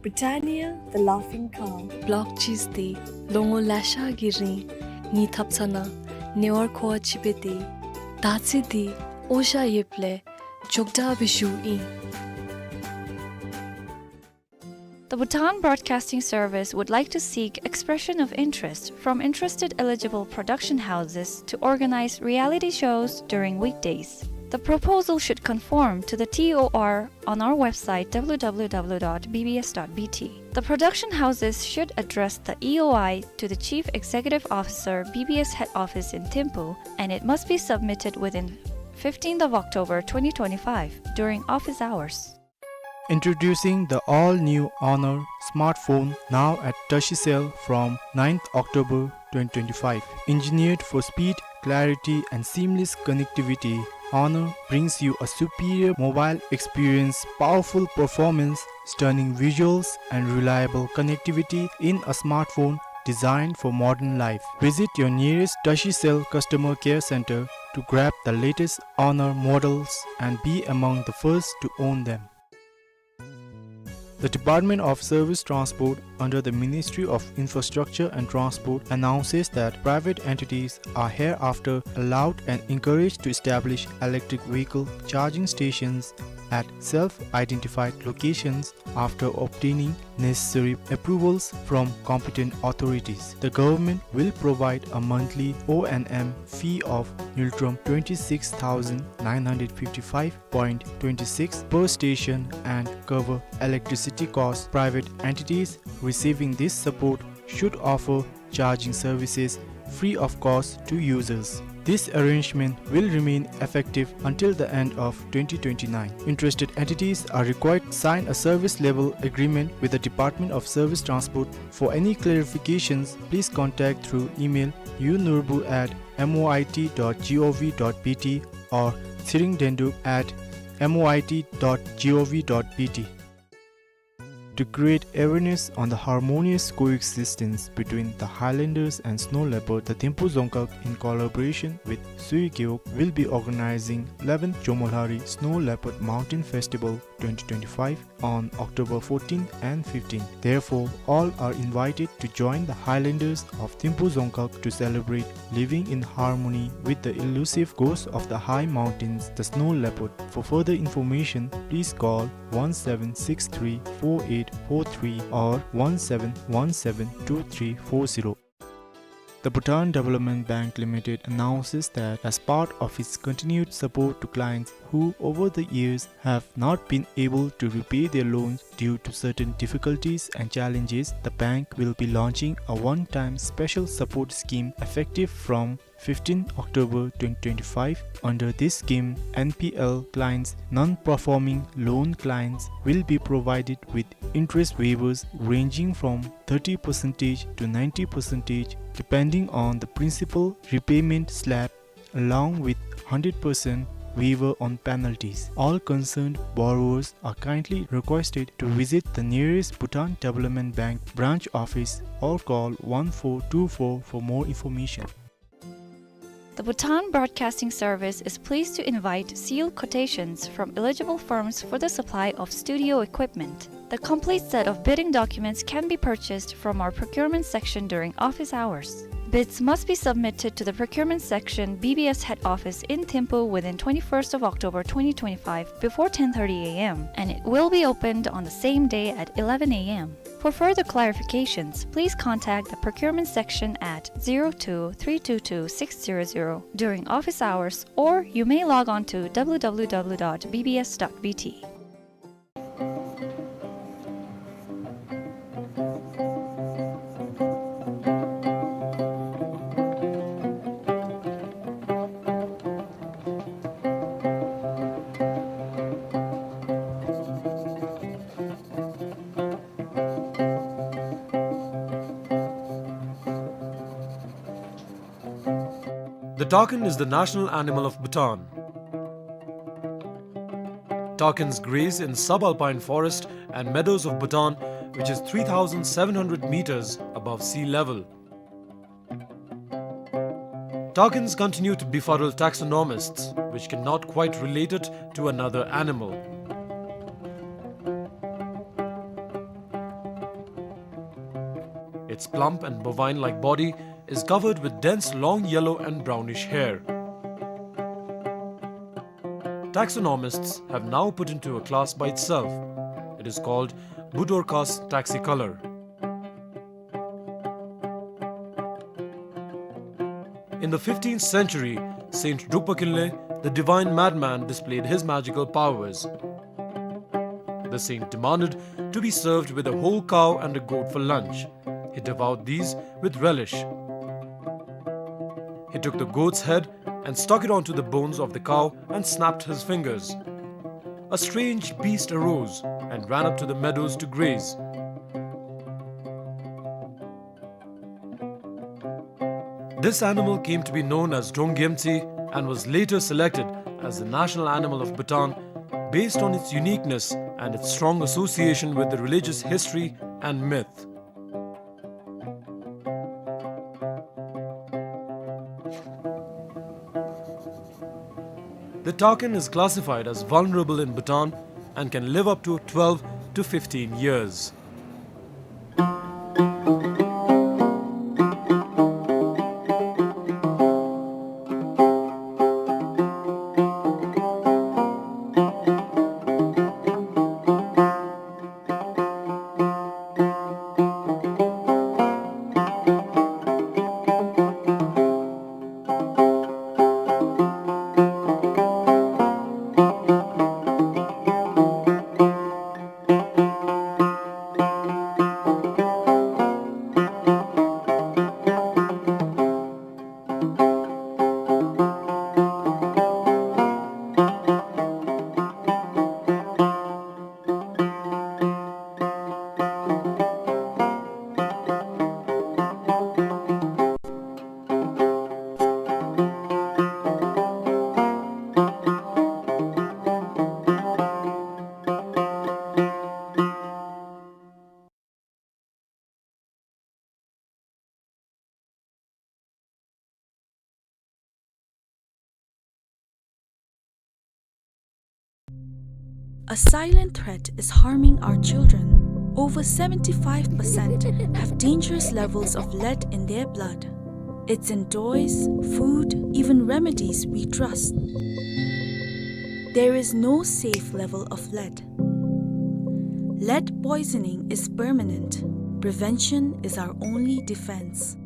Britannia, the laughing calm. Block cheese འདི་ལོ་ངོ་ལེ་ཤ་གི་རིང་ངེའི་ཐབ་ཚང་ནང་ཉེ་བར་མཁོ་བ་ཅིག་འབད་དེ། ད་ཚེ་འདི་འོ་ཞ་ཡོདཔ་ལས་འཇོག་དྲགས་སྦེ་བཞུགས་ཨིན། The Bhutan Broadcasting Service would like to seek expression of interest from interested eligible production houses to organize reality shows during weekdays. The proposal should conform to the T O R on our website, W W W dot B B S dot B T. The production houses should address the E O I to the Chief Executive Officer, B B S Head Office in Thimphu, and it must be submitted within fifteenth of October twenty twenty-five during office hours. Introducing the all-new Honor smartphone, now at Tashicell from ninth October twenty twenty-five. Engineered for speed, clarity, and seamless connectivity, Honor brings you a superior mobile experience, powerful performance, stunning visuals, and reliable connectivity in a smartphone designed for modern life. Visit your nearest Tashicell customer care center to grab the latest Honor models and be among the first to own them. The Department of Service Transport under the Ministry of Infrastructure and Transport announces that private entities are hereafter allowed and encouraged to establish electric vehicle charging stations at self-identified locations after obtaining necessary approvals from competent authorities. The government will provide a monthly O and M fee of Ngultrum twenty-six thousand nine hundred fifty-five point twenty-six per station and cover electricity costs. Private entities receiving this support should offer charging services free of cost to users. This arrangement will remain effective until the end of twenty twenty-nine. Interested entities are required to sign a service level agreement with the Department of Service Transport. For any clarifications, please contact through email u nurbu at M O I T dot G O V dot B T or tsiringdendup at M O I T dot G O V dot B T. To create awareness on the harmonious coexistence between the Highlanders and snow leopard, the Thimphu Dzongkhag, in collaboration with Sui Gewog, will be organizing eleventh Jomolhari Snow Leopard Mountain Festival twenty twenty-five on October fourteenth and fifteenth. Therefore, all are invited to join the Highlanders of Thimphu Dzongkhag to celebrate living in harmony with the elusive ghost of the high mountains, the snow leopard. For further information, please call one seven six three four eight four three or one seven one seven two three four zero. The Bhutan Development Bank Limited announces that as part of its continued support to clients who over the years have not been able to repay their loans due to certain difficulties and challenges, the bank will be launching a one-time special support scheme effective from fifteenth October twenty twenty-five. Under this scheme, N P L clients, non-performing loan clients, will be provided with interest waivers ranging from thirty percent to ninety percent, depending on the principal repayment slab, along with hundred percent waiver on penalties. All concerned borrowers are kindly requested to visit the nearest Bhutan Development Bank branch office or call one four two four for more information. The Bhutan Broadcasting Service is pleased to invite sealed quotations from eligible firms for the supply of studio equipment. The complete set of bidding documents can be purchased from our procurement section during office hours. Bids must be submitted to the procurement section, B B S head office in Thimphu, within twenty-first of October twenty twenty-five before ten thirty A M, and it will be opened on the same day at eleven A M. For further clarifications, please contact the procurement section at zero two three two two six zero zero during office hours, or you may log on to W W W dot B B S dot B T. The takin is the national animal of Bhutan. Takins graze in subalpine forest and meadows of Bhutan, which is three thousand seven hundred meters above sea level. Takins continue to befuddle taxonomists, which cannot quite relate it to another animal. Its plump and bovine-like body is covered with dense long yellow and brownish hair. Taxonomists have now put into a class by itself. It is called Budorcas taxicolor. In the fifteenth century, Saint Drukpa Kinley the divine madman displayed his magical powers. The saint demanded to be served with a whole cow and a goat for lunch. He devoured these with relish. He took the goat's head and stuck it onto the bones of the cow and snapped his fingers. A strange beast arose and ran up to the meadows to graze. This animal came to be known as Donggyemtsi and was later selected as the national animal of Bhutan based on its uniqueness and its strong association with the religious history and myth. The takin is classified as vulnerable in Bhutan and can live up to twelve to fifteen years. A silent threat is harming our children. Over seventy-five percent have dangerous levels of lead in their blood. It's in toys, food, even remedies we trust. There is no safe level of lead. Lead poisoning is permanent. Prevention is our only defense.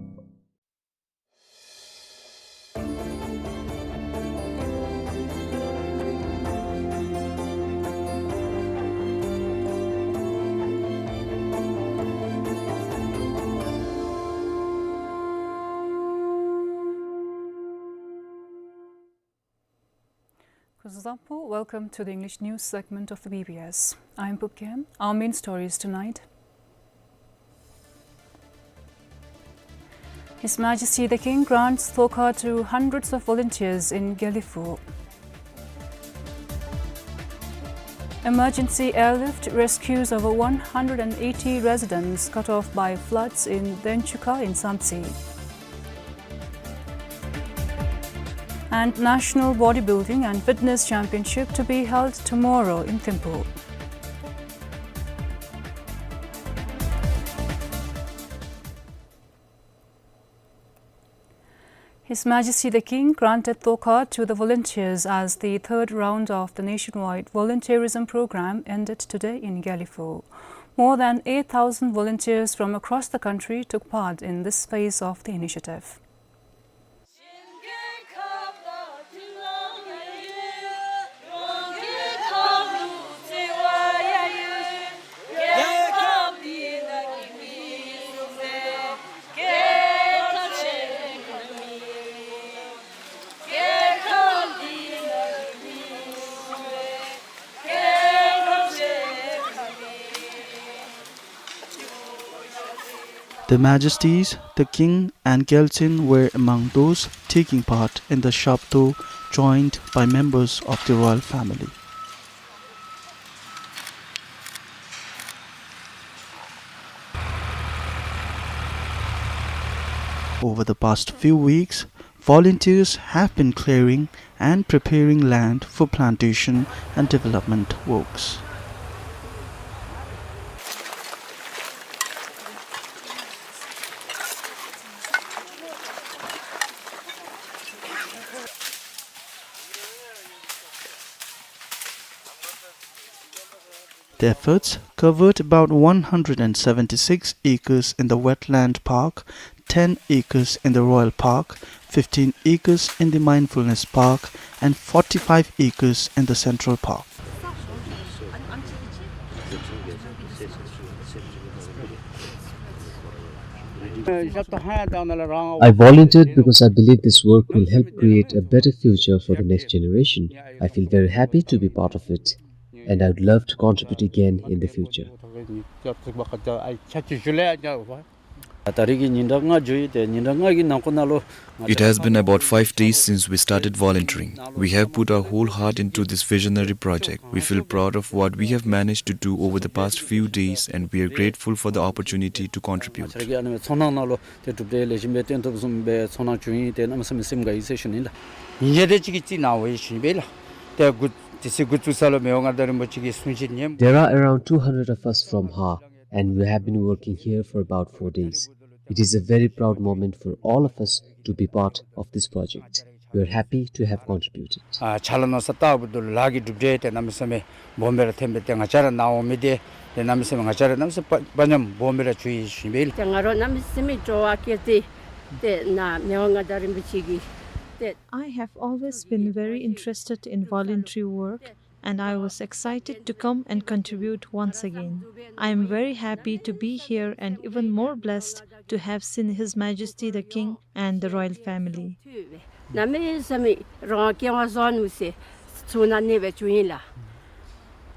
Kuzuzangpo, welcome to the English news segment of the B B S. I'm Pup Khem. Our main stories tonight. His Majesty the King grants Thokha to hundreds of volunteers in Gelephu. Emergency airlift rescues over one hundred and eighty residents cut off by floods in Denchuka in Samtse. And National Bodybuilding and Fitness Championship to be held tomorrow in Thimphu. His Majesty the King granted Thokha to the volunteers as the third round of the nationwide volunteerism program ended today in Gelephu. More than eight thousand volunteers from across the country took part in this phase of the initiative. Their Majesties, the King and Gyaltsuen were among those taking part in the Shabdo, joined by members of the royal family. Over the past few weeks, volunteers have been clearing and preparing land for plantation and development works. The efforts covered about one hundred and seventy-six acres in the wetland park, ten acres in the royal park, fifteen acres in the Mindfulness Park, and forty-five acres in the Central Park. I volunteered because I believe this work will help create a better future for the next generation. I feel very happy to be part of it, and I would love to contribute again in the future. It has been about five days since we started volunteering. We have put our whole heart into this visionary project. We feel proud of what we have managed to do over the past few days, and we are grateful for the opportunity to contribute. There are around two hundred of us from Har, and we have been working here for about four days. It is a very proud moment for all of us to be part of this project. We are happy to have contributed. ཨ་ཕྱག་ལཱ་གནང་ས་ལྟ་བུ་འདི་ལཱ་གི་གྲུབ་འབྲས་དེ་གནམ་མེད་ས་མེད་སྦོམ་སྦེ་ར་ཐོན་པས། ཏེ་ང་བཅས་ར་ནཱ་འོང་མི་དེ་ཏེ་གནམ་མེད་ས་མེད་ང་བཅས་ར་གནམ་མེད་ས་མེད་དཔའ་དཔའ་ཉམས་སྦོམ་སྦེ་ར་བྱུང་ཡི་ཟེར་ཞུ་ནི་ཨིན་ལགས། ཏེ་ང་ར་གནམ་མེད་ས་མེད་སྤྲོ་བ་སྐྱེས་ཏེ་ཏེ་ནཱ་མི་དབང་མངའ་བདག་རིན་པོ་ཆེ་གི་ཏེ། I have always been very interested in voluntary work, and I was excited to come and contribute once again. I am very happy to be here and even more blessed to have seen His Majesty the King and the royal family. གནམ་མེད་ས་མེད་རང་སྐྱེ་བ་བཟང་ནུག་ཟེར་ཚོར་སྣང་ནི་སྦེ་བྱུང་ཡི་ལགས།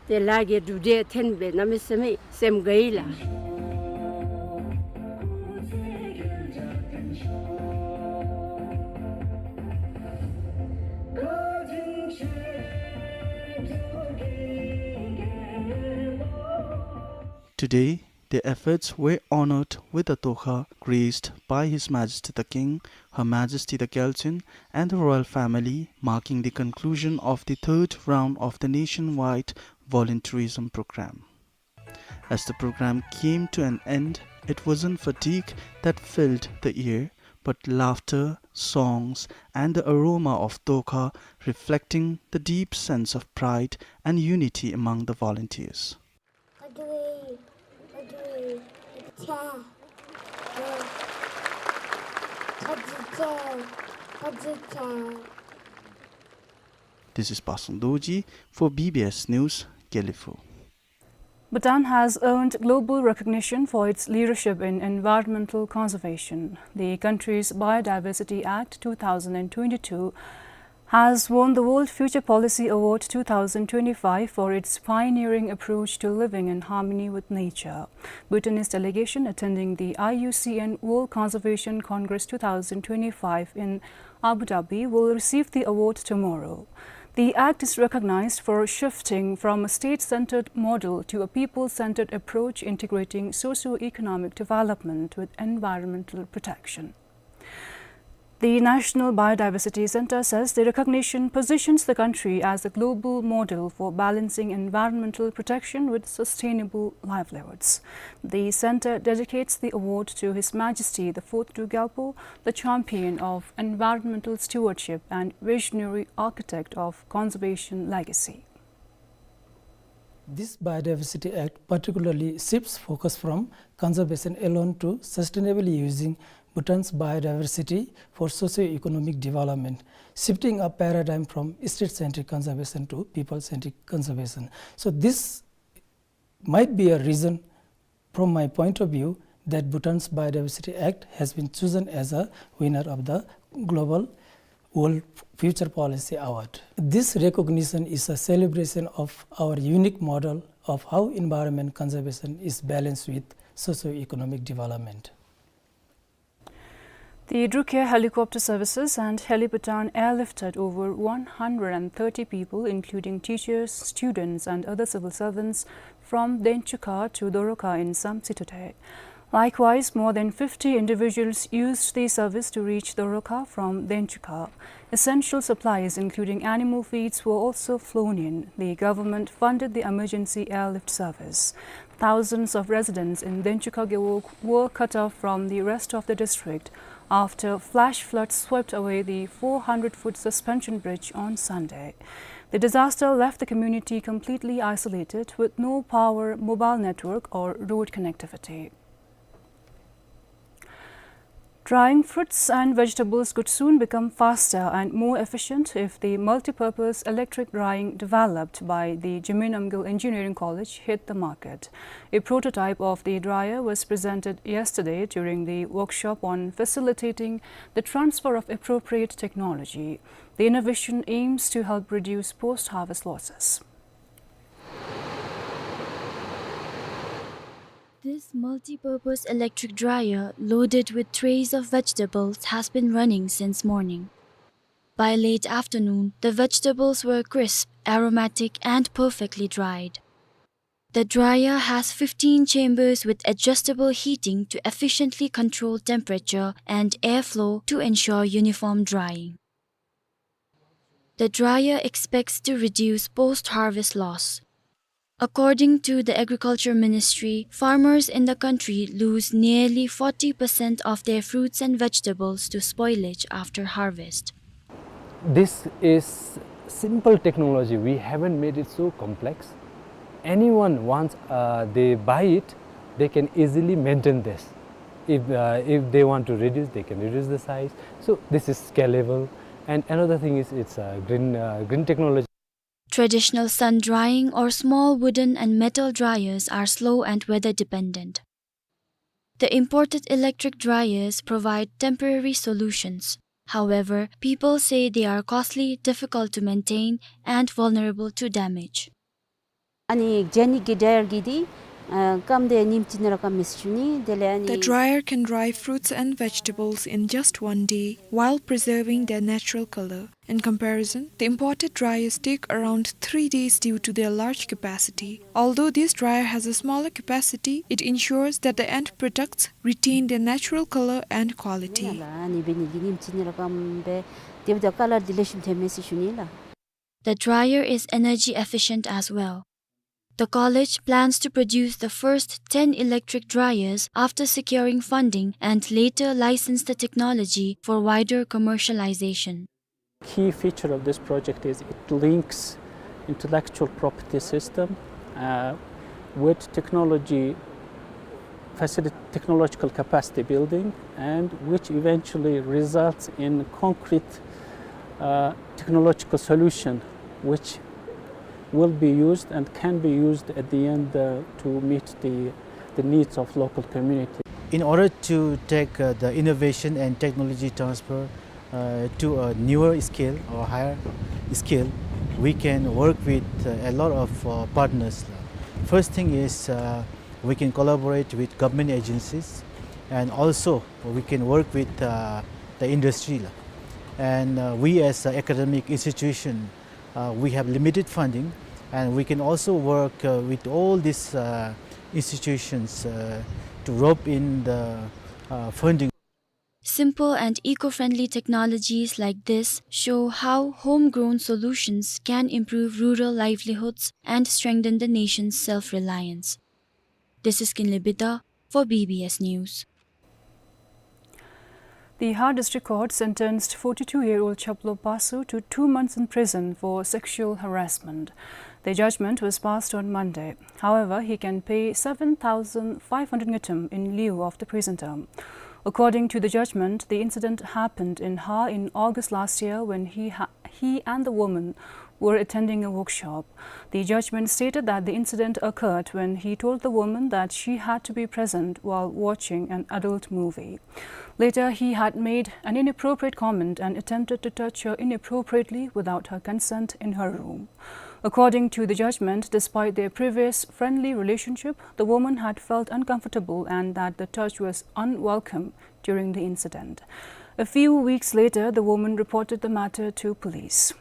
ཏེ་ལཱ་གི་གྲུབ་འབྲས་ཐོན་པས་གནམ་མེད་ས་མེད་སེམས་དགའ་ཡི་ལགས། Today, their efforts were honored with a toga graced by His Majesty the King, Her Majesty the Gyaltsuen, and the royal family, marking the conclusion of the third round of the nationwide volunteerism program. As the program came to an end, it wasn't fatigue that filled the air, but laughter, songs, and the aroma of toga, reflecting the deep sense of pride and unity among the volunteers. This is Pasang Dorji for B B S News, Gelephu. Bhutan has earned global recognition for its leadership in environmental conservation. The country's Biodiversity Act two thousand and twenty-two has won the World Future Policy Award two thousand twenty-five for its pioneering approach to living in harmony with nature. Bhutanese delegation attending the I U C N World Conservation Congress two thousand twenty-five in Abu Dhabi will receive the award tomorrow. The act is recognized for shifting from a state-centered model to a people-centered approach integrating socio-economic development with environmental protection. The National Biodiversity Center says the recognition positions the country as a global model for balancing environmental protection with sustainable livelihoods. The center dedicates the award to His Majesty the Fourth Druk Gyalpo, the champion of environmental stewardship and visionary architect of conservation legacy. This Biodiversity Act particularly shifts focus from conservation alone to sustainably using Bhutan's biodiversity for socio-economic development, shifting a paradigm from state-centric conservation to people-centric conservation. So this might be a reason, from my point of view, that Bhutan's Biodiversity Act has been chosen as a winner of the Global World Future Policy Award. This recognition is a celebration of our unique model of how environment conservation is balanced with socio-economic development. The Druk Air helicopter services and Heli-Bhutan airlifted over one hundred and thirty people, including teachers, students, and other civil servants, from Denchukha to Doroka in Samtse today. Likewise, more than fifty individuals used the service to reach Doroka from Denchukha. Essential supplies, including animal feeds, were also flown in. The government funded the emergency airlift service. Thousands of residents in Denchukha Gewog were cut off from the rest of the district after flash floods swept away the four hundred foot suspension bridge on Sunday. The disaster left the community completely isolated, with no power, mobile network, or road connectivity. Drying fruits and vegetables could soon become faster and more efficient if the multi-purpose electric drying developed by the Zhomi Namgyel Engineering College hit the market. A prototype of the dryer was presented yesterday during the workshop on facilitating the transfer of appropriate technology. The innovation aims to help reduce post-harvest losses. This multi-purpose electric dryer loaded with trays of vegetables has been running since morning. By late afternoon, the vegetables were crisp, aromatic, and perfectly dried. The dryer has fifteen chambers with adjustable heating to efficiently control temperature and airflow to ensure uniform drying. The dryer expects to reduce post-harvest loss. According to the Agriculture Ministry, farmers in the country lose nearly forty percent of their fruits and vegetables to spoilage after harvest. This is simple technology. We haven't made it so complex. Anyone, once, uh, they buy it, they can easily maintain this. If, uh, if they want to reduce, they can reduce the size. So this is scalable. And another thing is, it's a green, uh, green technology. Traditional sun drying or small wooden and metal dryers are slow and weather dependent. The imported electric dryers provide temporary solutions. However, people say they are costly, difficult to maintain, and vulnerable to damage. ཨ་ནི་ཇེ་ནིག་གི་ཌྲ་ཡར་གི་འདི་ཨ་སྐམ་སྟེ་ཉིནམ་གཅིག་ནང་ར་སྐམ་མི་ཤེས་ནི། དེ་ལས་ཨ་ནི། The dryer can dry fruits and vegetables in just one day while preserving their natural color. In comparison, the imported dryers take around three days due to their large capacity. Although this dryer has a smaller capacity, it ensures that the end products retain their natural color and quality. ཨ་ནི་འབད་ནི་གི་ཉིནམ་གཅིག་ནང་ར་སྐམ་སྦེ་དེ་འབདཝ་ད་ཀ་ལར་འདི་ལེགས་ཤོམ་ཐོན་མི་ཤེས་ནི་ལགས། The dryer is energy efficient as well. The college plans to produce the first ten electric dryers after securing funding and later license the technology for wider commercialization. Key feature of this project is it links intellectual property system, uh, with technology facility, technological capacity building, and which eventually results in concrete, uh, technological solution which will be used and can be used at the end, uh, to meet the, the needs of local community. In order to take, uh, the innovation and technology transfer uh, to a newer scale or higher scale, we can work with, uh, a lot of, uh, partners. First thing is, uh, we can collaborate with government agencies, and also we can work with, uh, the industry. And, uh, we as an academic institution, uh, we have limited funding, and we can also work, uh, with all these, uh, institutions, uh, to rope in the, uh, funding. Simple and eco-friendly technologies like this show how homegrown solutions can improve rural livelihoods and strengthen the nation's self-reliance. This is Kinley Bida for B B S News. The Har District Court sentenced forty-two-year-old Chaplo Pasu to two months in prison for sexual harassment. The judgment was passed on Monday. However, he can pay seven thousand five hundred ngultrum in lieu of the prison term. According to the judgment, the incident happened in Har in August last year when he ha-, he and the woman were attending a workshop. The judgment stated that the incident occurred when he told the woman that she had to be present while watching an adult movie. Later, he had made an inappropriate comment and attempted to touch her inappropriately without her consent in her room. According to the judgment, despite their previous friendly relationship, the woman had felt uncomfortable and that the touch was unwelcome during the incident. A few weeks later, the woman reported the matter to police.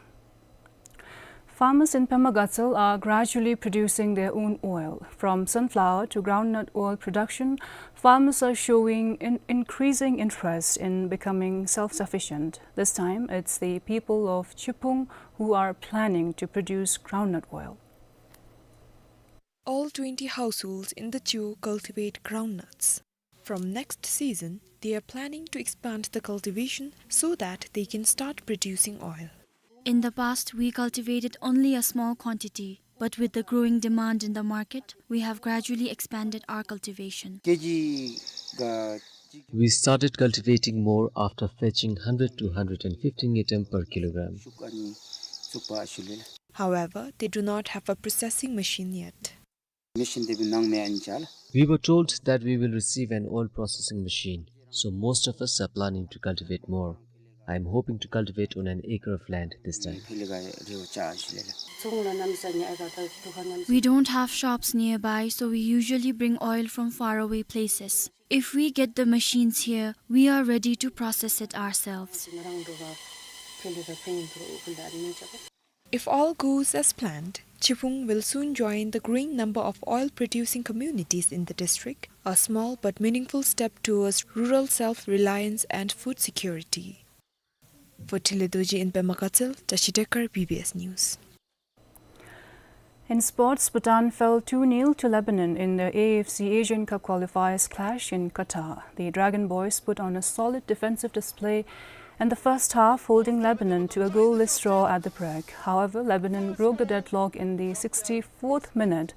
Farmers in Pema Gatshel are gradually producing their own oil. From sunflower to groundnut oil production, farmers are showing in-, increasing interest in becoming self-sufficient. This time, it's the people of Chipung who are planning to produce groundnut oil. All twenty households in the Cho cultivate groundnuts. From next season, they are planning to expand the cultivation so that they can start producing oil. In the past, we cultivated only a small quantity, but with the growing demand in the market, we have gradually expanded our cultivation. ཀེ་ཇི་ག་ We started cultivating more after fetching hundred to hundred and fifty ngultrum per kilogram. However, they do not have a processing machine yet. We were told that we will receive an oil processing machine, so most of us are planning to cultivate more. I am hoping to cultivate on an acre of land this time. We don't have shops nearby, so we usually bring oil from faraway places. If we get the machines here, we are ready to process it ourselves. If all goes as planned, Chiphung will soon join the growing number of oil-producing communities in the district, a small but meaningful step towards rural self-reliance and food security. For Thili Dorji in Pema Gatshel, Tashi Dekar, B B S News. In sports, Bhutan fell two nil to Lebanon in the A F C Asian Cup qualifiers clash in Qatar. The Dragon Boys put on a solid defensive display in the first half, holding Lebanon to a goalless draw at the break. However, Lebanon broke the deadlock in the sixty-fourth minute,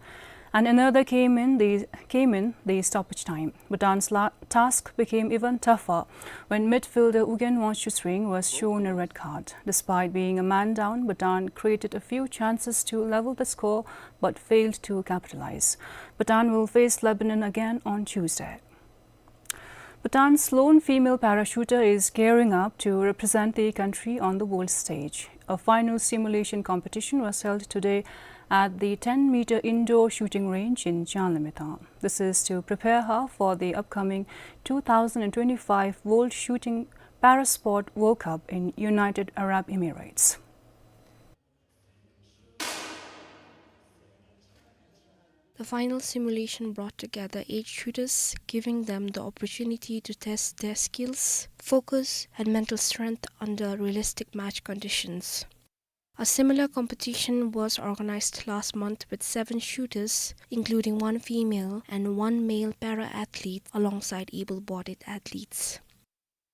and another came in the, came in the stoppage time. Bhutan's la-, task became even tougher when midfielder Ugyen Wangchushring was shown a red card. Despite being a man down, Bhutan created a few chances to level the score but failed to capitalize. Bhutan will face Lebanon again on Tuesday. Bhutan's lone female parachuter is gearing up to represent the country on the world stage. A final simulation competition was held today at the ten-meter indoor shooting range in Janlamethang. This is to prepare her for the upcoming two thousand and twenty-five World Shooting Parasport World Cup in United Arab Emirates. The final simulation brought together eight shooters, giving them the opportunity to test their skills, focus, and mental strength under realistic match conditions. A similar competition was organized last month with seven shooters, including one female and one male para-athlete, alongside able-bodied athletes.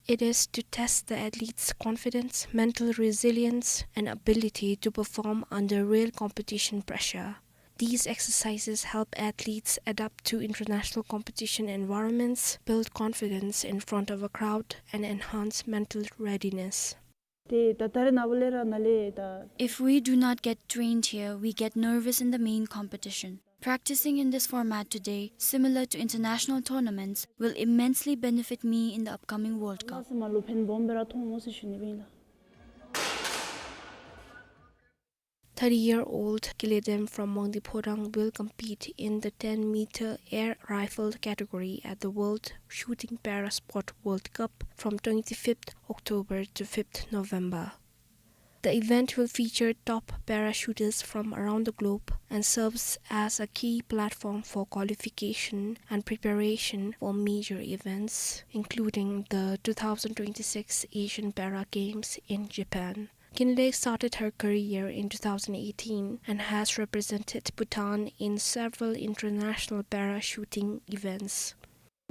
It is to test the athletes' confidence, mental resilience, and ability to perform under real competition pressure. These exercises help athletes adapt to international competition environments, build confidence in front of a crowd, and enhance mental readiness. ཏེ་ད་ད་རེས་ནངས་པ་ལས་ར་ནཱ་ལས་ད། If we do not get trained here, we get nervous in the main competition. Practicing in this format today, similar to international tournaments, will immensely benefit me in the upcoming World Cup. ལགས་སོ་མ་ལུ་ཕན་སྦོམ་སྦེ་ར་ཐོགས་འོང་ཟེར་ཞུ་ནི་སྦེ་ཨིན་ལགས། Thirty-year-old Kile Dem from Mangdi Phodrang will compete in the ten-meter air rifle category at the World Shooting Parasport World Cup from twenty-fifth October to fifth November. The event will feature top parashooters from around the globe and serves as a key platform for qualification and preparation for major events, including the two thousand twenty-six Asian Para Games in Japan. Kinley started her career in two thousand eighteen and has represented Bhutan in several international para shooting events.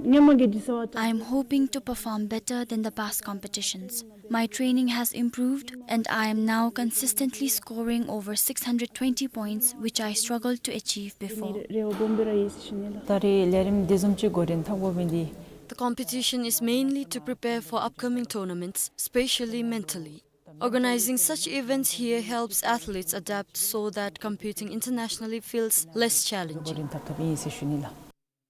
I am hoping to perform better than the past competitions. My training has improved, and I am now consistently scoring over six hundred twenty points, which I struggled to achieve before. ད་རེས་ལས་རིམ་འདི་བཟུམ་ཅིག་འགོ་འདྲེན་འཐབ་དགོ་མི་འདི། The competition is mainly to prepare for upcoming tournaments, spatially, mentally. Organizing such events here helps athletes adapt so that competing internationally feels less challenging. འགོ་འདྲེན་འཐབ་འཐབ་ཨིན་ཟེར་ཞུ་ནི་ལགས།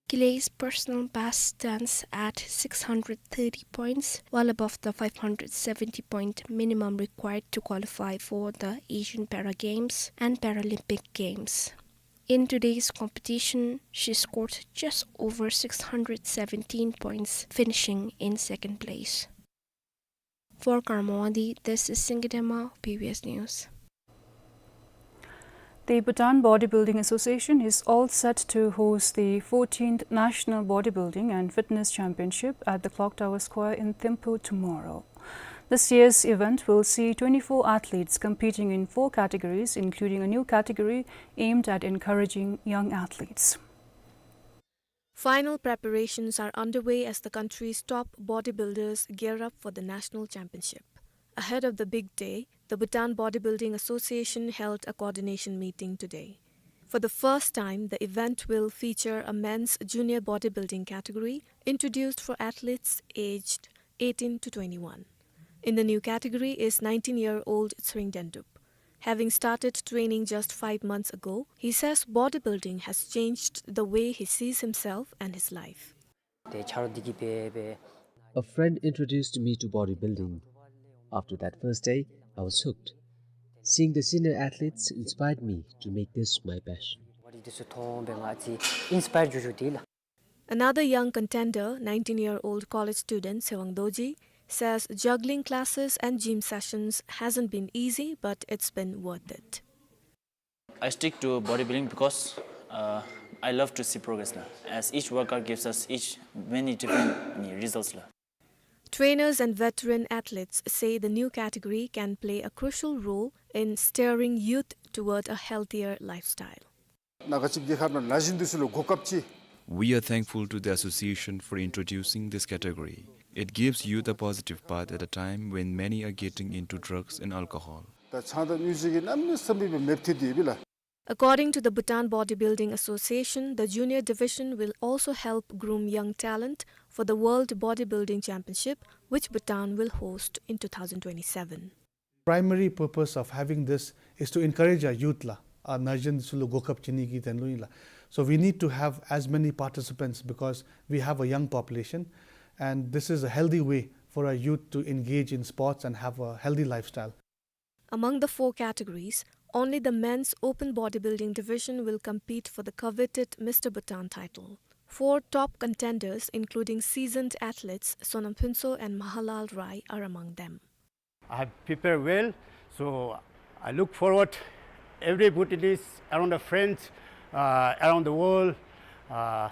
Kile's personal best stands at six hundred thirty points, well above the five hundred seventy point minimum required to qualify for the Asian Para Games and Paralympic Games. In today's competition, she scored just over six hundred seventeen points, finishing in second place. For Karma Wangdi, this is Singye Dema, B B S News. The Bhutan Bodybuilding Association is all set to host the fourteenth National Bodybuilding and Fitness Championship at the Clock Tower Square in Thimphu tomorrow. This year's event will see twenty-four athletes competing in four categories, including a new category aimed at encouraging young athletes. Final preparations are underway as the country's top bodybuilders gear up for the national championship. Ahead of the big day, the Bhutan Bodybuilding Association held a coordination meeting today. For the first time, the event will feature a men's junior bodybuilding category introduced for athletes aged eighteen to twenty-one. In the new category is nineteen-year-old Tshering Dendup. Having started training just five months ago, he says bodybuilding has changed the way he sees himself and his life. ཏེ་ཆ་རོགས་འདི་གིས་འབད་འབད། A friend introduced me to bodybuilding. After that first day, I was hooked. Seeing the senior athletes inspired me to make this my passion. ཝ་རི་འདི་ཚུ་མཐོང་སྦེ་ང་ཅིག་ཨིན་སི་པ་ཡར་འགྱོ་འགྱོ་དེས་ལགས། Another young contender, nineteen-year-old college student Sewang Dorji, says juggling classes and gym sessions hasn't been easy, but it's been worth it. I stick to bodybuilding because, uh, I love to see progress, la. As each workout gives us each many different, ni, results, la. Trainers and veteran athletes say the new category can play a crucial role in steering youth toward a healthier lifestyle. ནཱ་ག་ཅི་གི་ཁར་ན་ན་གཞོན་འདི་ཚུ་ལུ་གོ་སྐབས་ཅིག We are thankful to the association for introducing this category. It gives youth a positive path at a time when many are getting into drugs and alcohol. ད་ཆང་དང་སྨྱོ་བྱེད་ཀྱི་གནམ་མེད་ས་མེད་སྦེ་མེདཔ་ཐལ་ཏེ་ཡོདཔ་ལགས། According to the Bhutan Bodybuilding Association, the junior division will also help groom young talent for the World Bodybuilding Championship, which Bhutan will host in two thousand twenty-seven. Primary purpose of having this is to encourage our youth, la, our ན་གཞོན་འདི་ཚུ་ལུ་གོ་སྐབས་བྱིན་ནི་གི་དོན་ལུ་ཨིན་ལགས། So we need to have as many participants because we have a young population, and this is a healthy way for our youth to engage in sports and have a healthy lifestyle. Among the four categories, only the men's open bodybuilding division will compete for the coveted Mister Bhutan title. Four top contenders, including seasoned athletes Sonam Phuntsho and Mahalal Rai, are among them. I have prepared well, so I look forward every Bhutanese around the friends, uh, around the world, uh,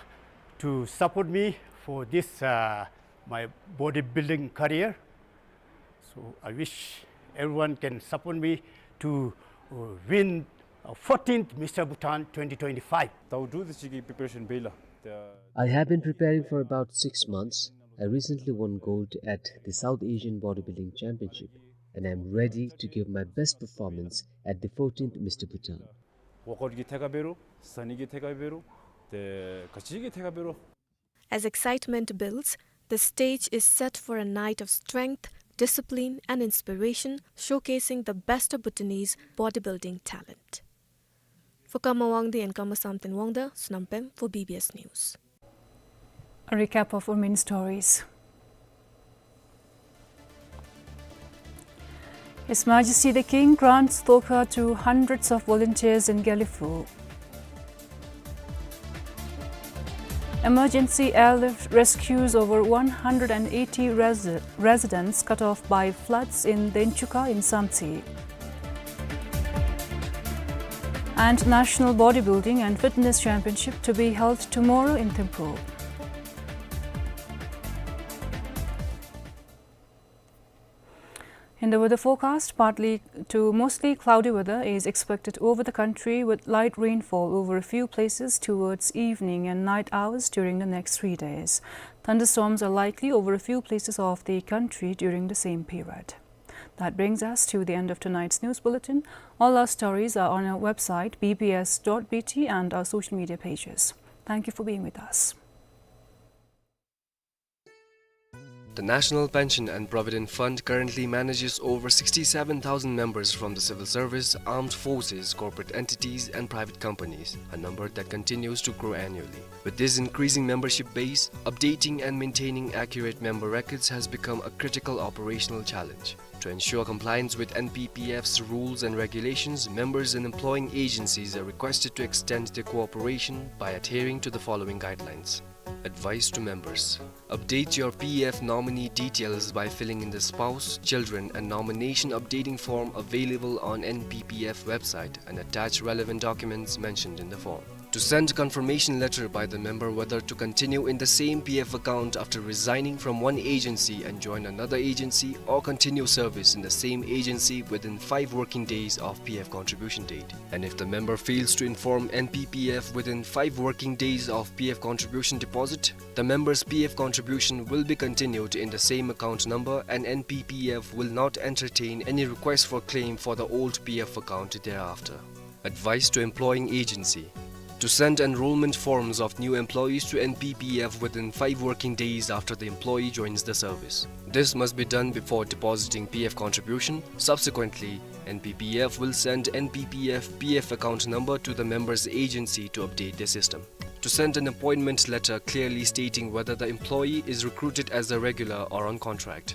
to support me for this, uh, my bodybuilding career. So I wish everyone can support me to, uh, win, uh, fourteenth Mister Bhutan twenty twenty-five. ད་ལྟོ་འདི་ཅིག་གི་པི་པི་རེ་ཤཱན་འབད་ཡི་ལགས། ད། I have been preparing for about six months. I recently won gold at the South Asian Bodybuilding Championship, and I am ready to give my best performance at the fourteenth Mister Bhutan. ཝོརཀ་ཨའུཊ་གི་ཐད་ཁར་འབད་རུང་ཟ་ནི་གི་ཐད་ཁར་འབད་རུང་ཏེ་ག་ཅི་གི་ཐད་ཁར་འབད་རུང་། As excitement builds, the stage is set for a night of strength, discipline, and inspiration, showcasing the best of Bhutanese bodybuilding talent. For Karma Wangdi and Karma Samten Wangda, Sonam Pem for B B S News. A recap of our main stories. His Majesty the King grants Toka to hundreds of volunteers in Gelephu. Emergency airlift rescues over one hundred and eighty resi-, residents cut off by floods in Denchuka in Samtse. And National Bodybuilding and Fitness Championship to be held tomorrow in Thimphu. In the weather forecast, partly to mostly cloudy weather is expected over the country, with light rainfall over a few places towards evening and night hours during the next three days. Thunderstorms are likely over a few places of the country during the same period. That brings us to the end of tonight's news bulletin. All our stories are on our website, B B S dot B T, and our social media pages. Thank you for being with us. The National Pension and Provident Fund currently manages over sixty-seven thousand members from the civil service, armed forces, corporate entities, and private companies, a number that continues to grow annually. With this increasing membership base, updating and maintaining accurate member records has become a critical operational challenge. To ensure compliance with N P P F's rules and regulations, members and employing agencies are requested to extend their cooperation by adhering to the following guidelines. Advice to members. Update your P F nominee details by filling in the spouse, children, and nomination updating form available on N P P F website and attach relevant documents mentioned in the form. To send confirmation letter by the member whether to continue in the same P F account after resigning from one agency and join another agency, or continue service in the same agency within five working days of P F contribution date. And if the member fails to inform N P P F within five working days of P F contribution deposit, the member's P F contribution will be continued in the same account number and N P P F will not entertain any request for claim for the old P F account thereafter. Advice to employing agency: to send enrollment forms of new employees to N P P F within five working days after the employee joins the service. This must be done before depositing P F contribution. Subsequently, N P P F will send N P P F P F account number to the member's agency to update their system. To send an appointment letter clearly stating whether the employee is recruited as a regular or on contract.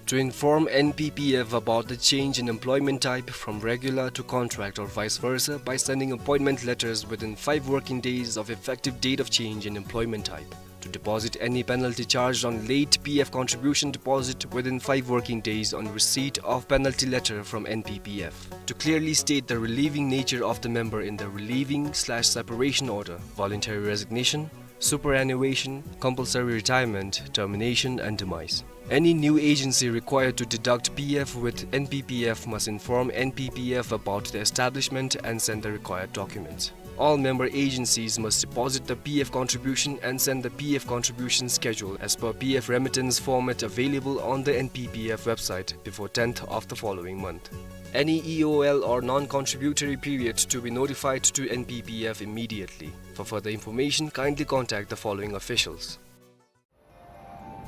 To inform N P P F about the change in employment type from regular to contract or vice versa by sending appointment letters within five working days of effective date of change in employment type. To deposit any penalty charged on late P F contribution deposit within five working days on receipt of penalty letter from N P P F. To clearly state the relieving nature of the member in the relieving slash separation order: voluntary resignation, superannuation, compulsory retirement, termination, and demise. Any new agency required to deduct P F with N P P F must inform N P P F about the establishment and send the required documents. All member agencies must deposit the P F contribution and send the P F contribution schedule as per P F remittance format available on the N P P F website before tenth of the following month. Any E O L or non-contributory period to be notified to N P P F immediately. For further information, kindly contact the following officials.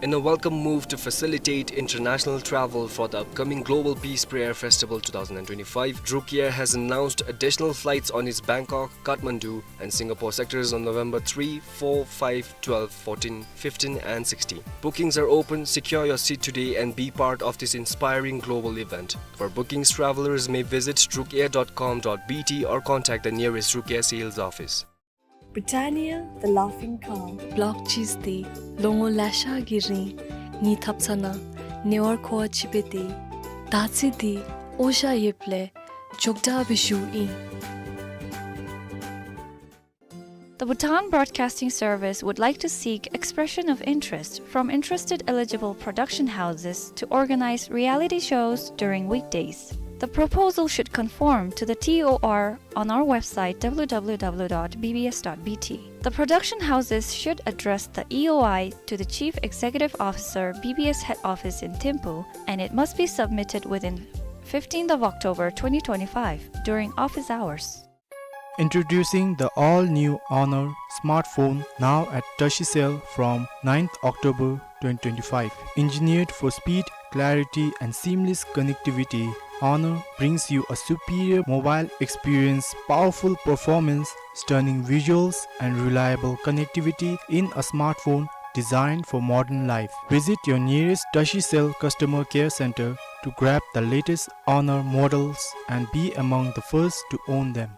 In a welcome move to facilitate international travel for the upcoming Global Peace Prayer Festival two thousand twenty-five, Druk Air has announced additional flights on its Bangkok, Kathmandu, and Singapore sectors on November three, four, five, twelve, fourteen, fifteen, and sixteen. Bookings are open. Secure your seat today and be part of this inspiring global event. For bookings, travelers may visit drukair dot com dot B T or contact the nearest Druk Air sales office. Britannia, the laughing calm. Block cheese འདི་ལོ་ངོ་ལེ་ཤ་གི་རིང་ངེའི་ཐབ་ཚང་ནང་ཉེ་བར་མཁོ་བ་ཅིག་སྦེ་སྡོད། ད་ཅི་འདི་ཨོ་ཞ་ཡོདཔ་ལས་མགྱོགས་དྲགས་སྦེ་ཞུཝ་ཨིན། The Bhutan Broadcasting Service would like to seek expression of interest from interested eligible production houses to organize reality shows during weekdays. The proposal should conform to the T O R on our website, W W W dot B B S dot B T. The production houses should address the E O I to the Chief Executive Officer, B B S Head Office in Thimphu, and it must be submitted within fifteenth of October twenty twenty-five during office hours. Introducing the all-new Honor smartphone, now at Tashicell from ninth October twenty twenty-five. Engineered for speed, clarity, and seamless connectivity, Honor brings you a superior mobile experience, powerful performance, stunning visuals, and reliable connectivity in a smartphone designed for modern life. Visit your nearest Tashicell customer care center to grab the latest Honor models and be among the first to own them.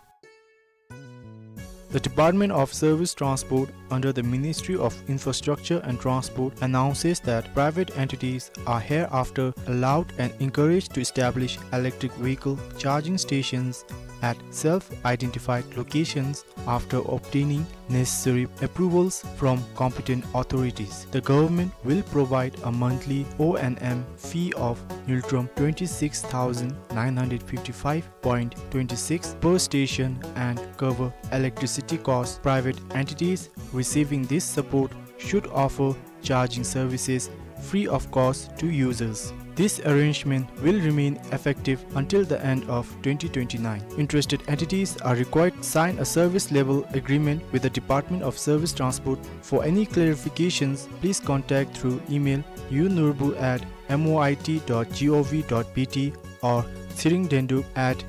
The Department of Service Transport under the Ministry of Infrastructure and Transport announces that private entities are hereafter allowed and encouraged to establish electric vehicle charging stations at self-identified locations after obtaining necessary approvals from competent authorities. The government will provide a monthly O and M fee of ngultrum twenty-six thousand nine hundred fifty-five point twenty-six per station and cover electricity costs. Private entities receiving this support should offer charging services free of cost to users. This arrangement will remain effective until the end of twenty twenty-nine. Interested entities are required to sign a service level agreement with the Department of Service Transport. For any clarifications, please contact through email unurbu at M O I T dot G O V dot B T or tsiringdendup at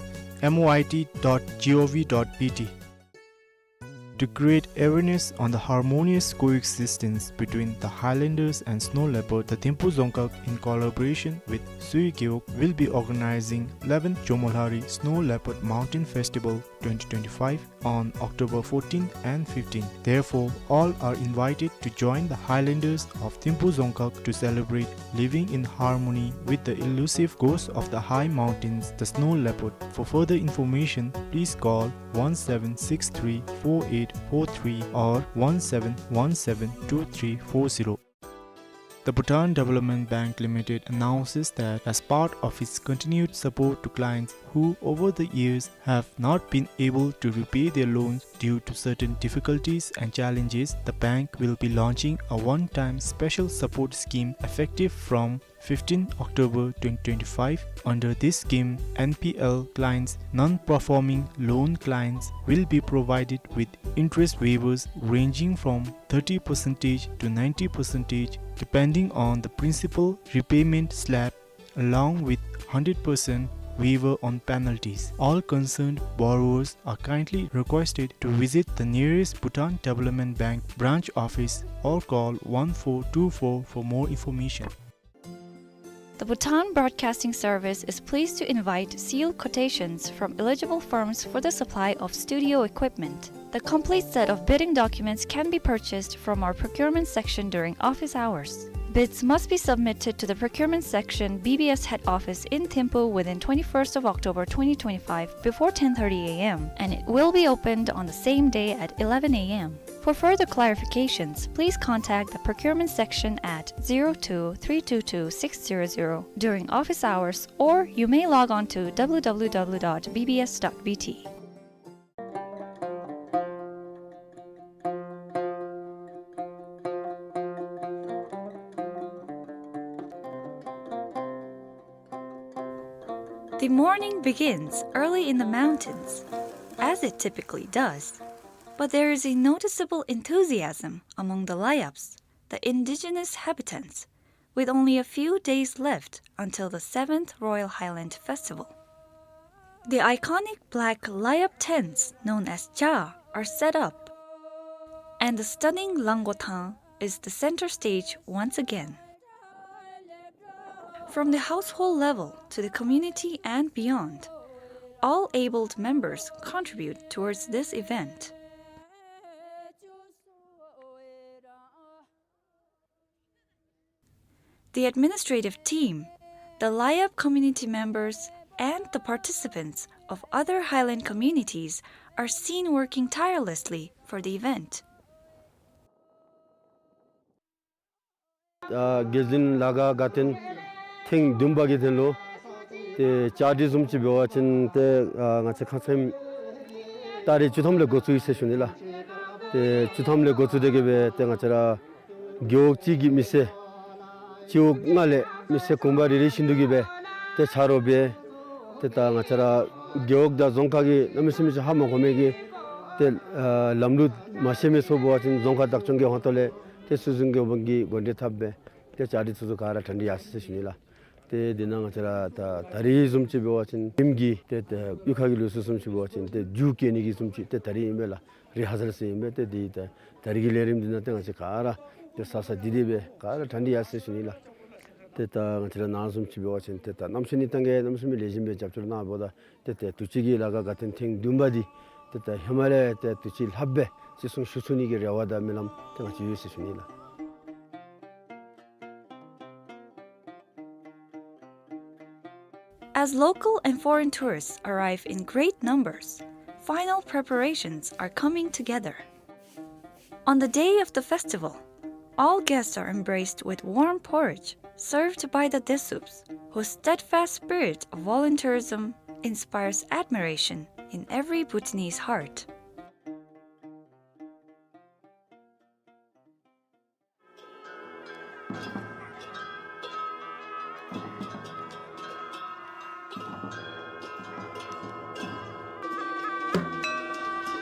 M O I T dot G O V dot B T. To create awareness on the harmonious coexistence between the highlanders and snow leopard, the Thimphu Dzongkhag, in collaboration with Suri Gewog, will be organizing eleventh Jomolhari Snow Leopard Mountain Festival twenty twenty-five on October fourteenth and fifteenth. Therefore, all are invited to join the highlanders of Thimphu Dzongkhag to celebrate living in harmony with the elusive ghost of the high mountains, the snow leopard. For further information, please call one seven six three four eight four three or one seven one seven two three four zero. The Bhutan Development Bank Limited announces that as part of its continued support to clients who over the years have not been able to repay their loans due to certain difficulties and challenges, the bank will be launching a one-time special support scheme effective from fifteenth October twenty twenty-five. Under this scheme, N P L clients, non-performing loan clients, will be provided with interest waivers ranging from thirty percent to ninety percent, depending on the principal repayment slab, along with hundred percent waiver on penalties. All concerned borrowers are kindly requested to visit the nearest Bhutan Development Bank branch office or call one four two four for more information. The Bhutan Broadcasting Service is pleased to invite sealed quotations from eligible firms for the supply of studio equipment. The complete set of bidding documents can be purchased from our procurement section during office hours. Bids must be submitted to the procurement section, B B S head office in Thimphu within twenty-first of October twenty twenty-five before ten thirty A M, and it will be opened on the same day at eleven A M. For further clarifications, please contact the procurement section at zero two three two two six zero zero during office hours, or you may log on to W W W dot B B S dot B T. The morning begins early in the mountains, as it typically does, but there is a noticeable enthusiasm among the Layaps, the indigenous habitants, with only a few days left until the seventh Royal Highland Festival. The iconic black Layap tents known as Cha are set up, and the stunning Lango Thang is the center stage once again. From the household level to the community and beyond, all abled members contribute towards this event. The administrative team, the Layap community members, and the participants of other highland communities are seen working tirelessly for the event. ཨ་རྒྱལ་འཛིན་ལ་དགའ་དགའ་སྟོན་ཐེངས་བདུན་པ་གི་དོན་ལུ་ཏེ་བཅའ་སྒྲིག་བཟུམ་ཅིག་འབད་བ་ཅིན་ཏེ་ཨ་ང་བཅས་ཁ་ཙ་ཏ་རིག་བཅུ་ཐམ་ལས་འགོ་བཙུགས་ཡི་ཟེར་ཞུ་ནི་ལགས། ཏེ་བཅུ་ཐམ་ལས་འགོ་བཙུགས་ཏེ་གི་སྦེ་ཏེ་ང་བཅས་ར་རྒེད་འོག་གཅིག་གི་མི་སེར་སྤྱི་འོག་ལྔ་ལས་མི་སེར་གུང་པ་རེ་རེ་བཞིན་དུ་གི་སྦེ་ཏེ་ཆ་རོགས་འབད། ཏེ་ད་ང་བཅས་ར་རྒེད་འོག་དང་རྫོང་ཁག་གི་གནམ་མེད་ས་མེད་ཅིག་ཧ་མ་གོ་མི་གི་ཏེ་ཨ་ལམ་ལུགས་མ་ཤེས་མི་ཚུ་འབད་བ་ཅིན་རྫོང་ཁག་བདག་སྐྱོང་གི་ཧོངས་ཏོ་ལས་ཏེ་སྲོལ་འཛིན་གྱི་འོག་མ་གི་འགོ་འདྲེན་འཐབ་སྦེ་ཏེ་བཅའ་སྒྲིག་ཚུ་ཚུ་ག་ར་གྲ་སྒྲིག་ཡར་སོ་ཡི་ཟེར་ཞུ་ནི་ལགས། ཏེ་དེ་ནང་ང་བཅས་ར་ད་ད་རིས་བཟུམ་ཅིག་འབད་བ་ཅིན་རིམ་གྱིས་ཏེ་ད་གཡུས་ཁ་གི་ལུགས་སྲོལ་བཟུམ་ཅིག་འབད་བ་ཅིན་ཏེ་རྒྱུག་བཀལ་ནི་གི་བཟུམ་ཅིག་ཏེ་ད་རིས་ཨིན་པས་ལགས། རི་ཧ་ཟལ་ཟེར་ཨིན་པས། ཏེ་དེ་ད་ད་རིས་ཀྱི་ལས་རིམ་འདི་ནང་ཏེ་ང་བཅས་ག་ར་ཏེ་ས་ས་འདི་འདི་སྦེ་ག་ར་གྲ་སྒྲིག་ཡར་སོ་ཡི་ཟེར་ཞུ་ནི་ལགས། ཏེ་ད་ང་བཅས་ར་ནཱ་བཟུམ་ཅིག་འབད་བ་ཅིན་ཏེ་ད་གནམ་མེད་ས་མེད་ནི་ད་ག་གནམ་མེད་ས་མེད་ལེགས་ཤོམ་སྦེ་རྒྱབ་སྐྱོར་གནང་བ་ད་ཏེ་ཏེ་དུས་ཅི་གི་ལ་དགའ་དགའ་སྟོན་ཐེངས་བདུན་པ་འདི་ཏེ་ད་ཧེ་མ་ལས་ཏེ་དུས་ཅི་ལྷགཔ་སྦེ་བརྩི་སྲུང་ཞུ་ཚུགས་ནི་གི་རེ་བ་དང་སྨོན་ལམ་ཏེ་ང་བཅས་ཡོད་ཟེར་ཞུ་ནི་ལགས། As local and foreign tourists arrive in great numbers, final preparations are coming together. On the day of the festival, all guests are embraced with warm porridge served by the Desuups, whose steadfast spirit of volunteerism inspires admiration in every Bhutanese heart.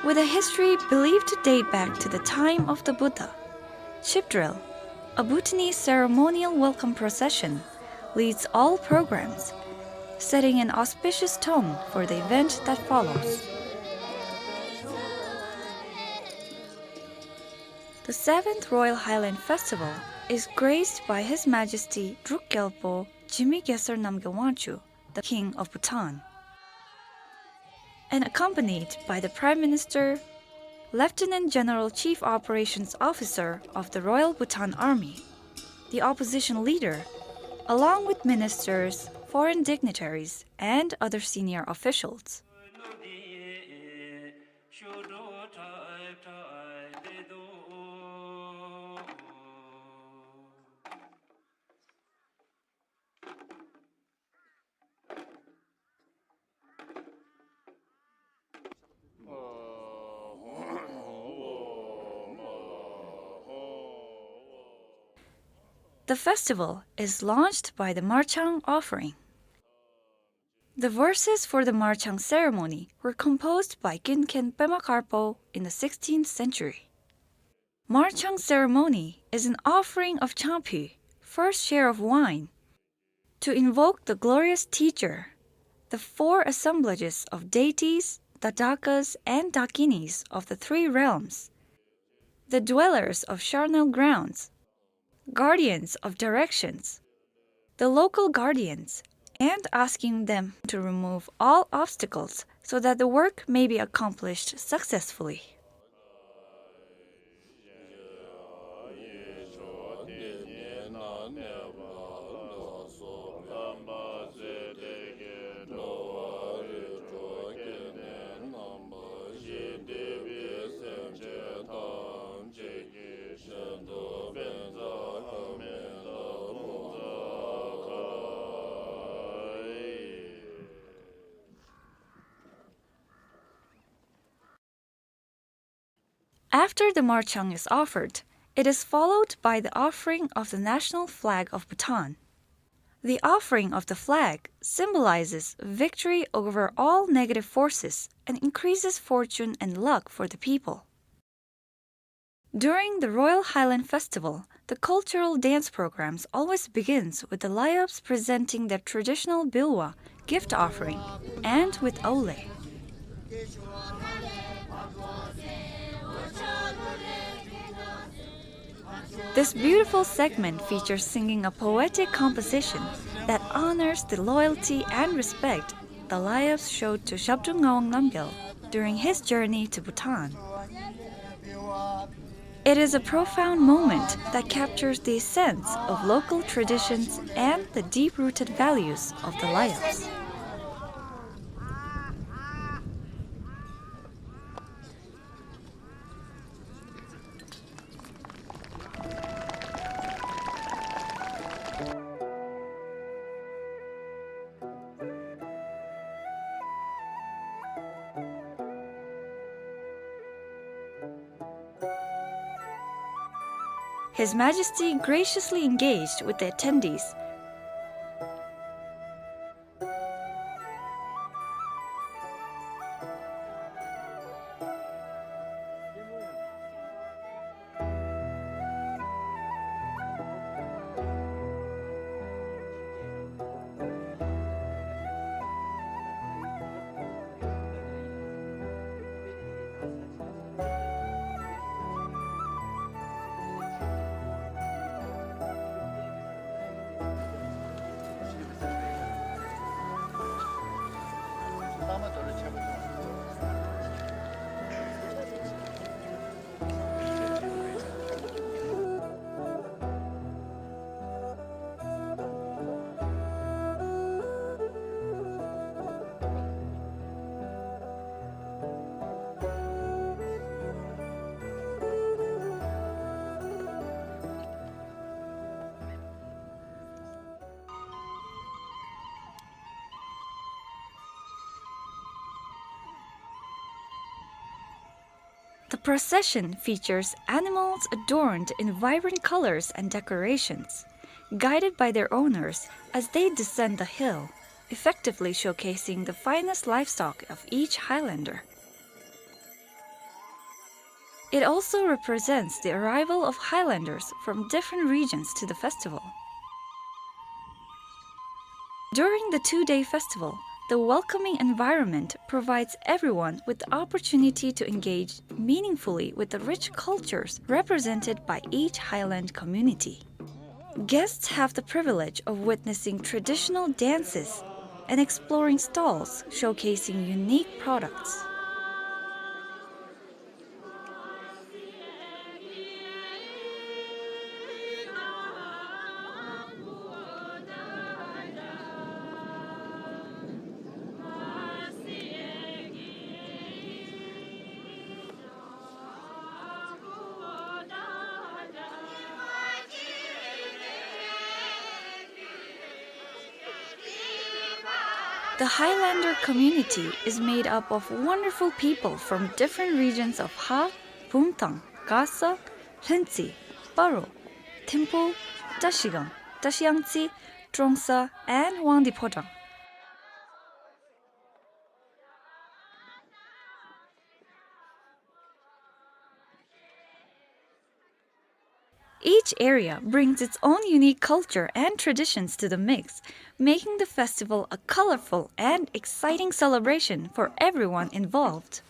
With a history believed to date back to the time of the Buddha, Chipdrel, a Bhutanese ceremonial welcome procession, leads all programs, setting an auspicious tone for the event that follows. The seventh Royal Highland Festival is graced by His Majesty Druk Gyalpo Jigme Gyalsar Namgyal Wangchuck, the King of Bhutan, and accompanied by the Prime Minister, Lieutenant General Chief Operations Officer of the Royal Bhutan Army, the opposition leader, along with ministers, foreign dignitaries, and other senior officials. The festival is launched by the Marchang offering. The verses for the Marchang ceremony were composed by Kinken Pema Karpo in the sixteenth century. Marchang ceremony is an offering of Changpyu, first share of wine, to invoke the glorious teacher, the four assemblages of deities, Dadakas, and Dakinis of the three realms, the dwellers of charnel grounds, guardians of directions, the local guardians, and asking them to remove all obstacles so that the work may be accomplished successfully. After the Marchang is offered, it is followed by the offering of the national flag of Bhutan. The offering of the flag symbolizes victory over all negative forces and increases fortune and luck for the people. During the Royal Highland Festival, the cultural dance programs always begins with the Layups presenting their traditional bilwa gift offering and with aulé. This beautiful segment features singing a poetic composition that honors the loyalty and respect the Layups showed to Zhabdrung Ngawang Namgyal during his journey to Bhutan. It is a profound moment that captures the essence of local traditions and the deep-rooted values of the Layups. His Majesty graciously engaged with the attendees. The procession features animals adorned in vibrant colors and decorations, guided by their owners as they descend the hill, effectively showcasing the finest livestock of each Highlander. It also represents the arrival of Highlanders from different regions to the festival. During the two-day festival, the welcoming environment provides everyone with the opportunity to engage meaningfully with the rich cultures represented by each Highland community. Guests have the privilege of witnessing traditional dances and exploring stalls showcasing unique products. The Highlander community is made up of wonderful people from different regions of Ha, Pumthang, Kasa, Lhuentse, Paro, Thimphu, བཀྲིས་སྒང་། བཀྲིས་ཡང་རྩེ། ཀྲོང་གསར་and དབང་འདུས་ཕོ་བྲང་། Each area brings its own unique culture and traditions to the mix, making the festival a colorful and exciting celebration for everyone involved.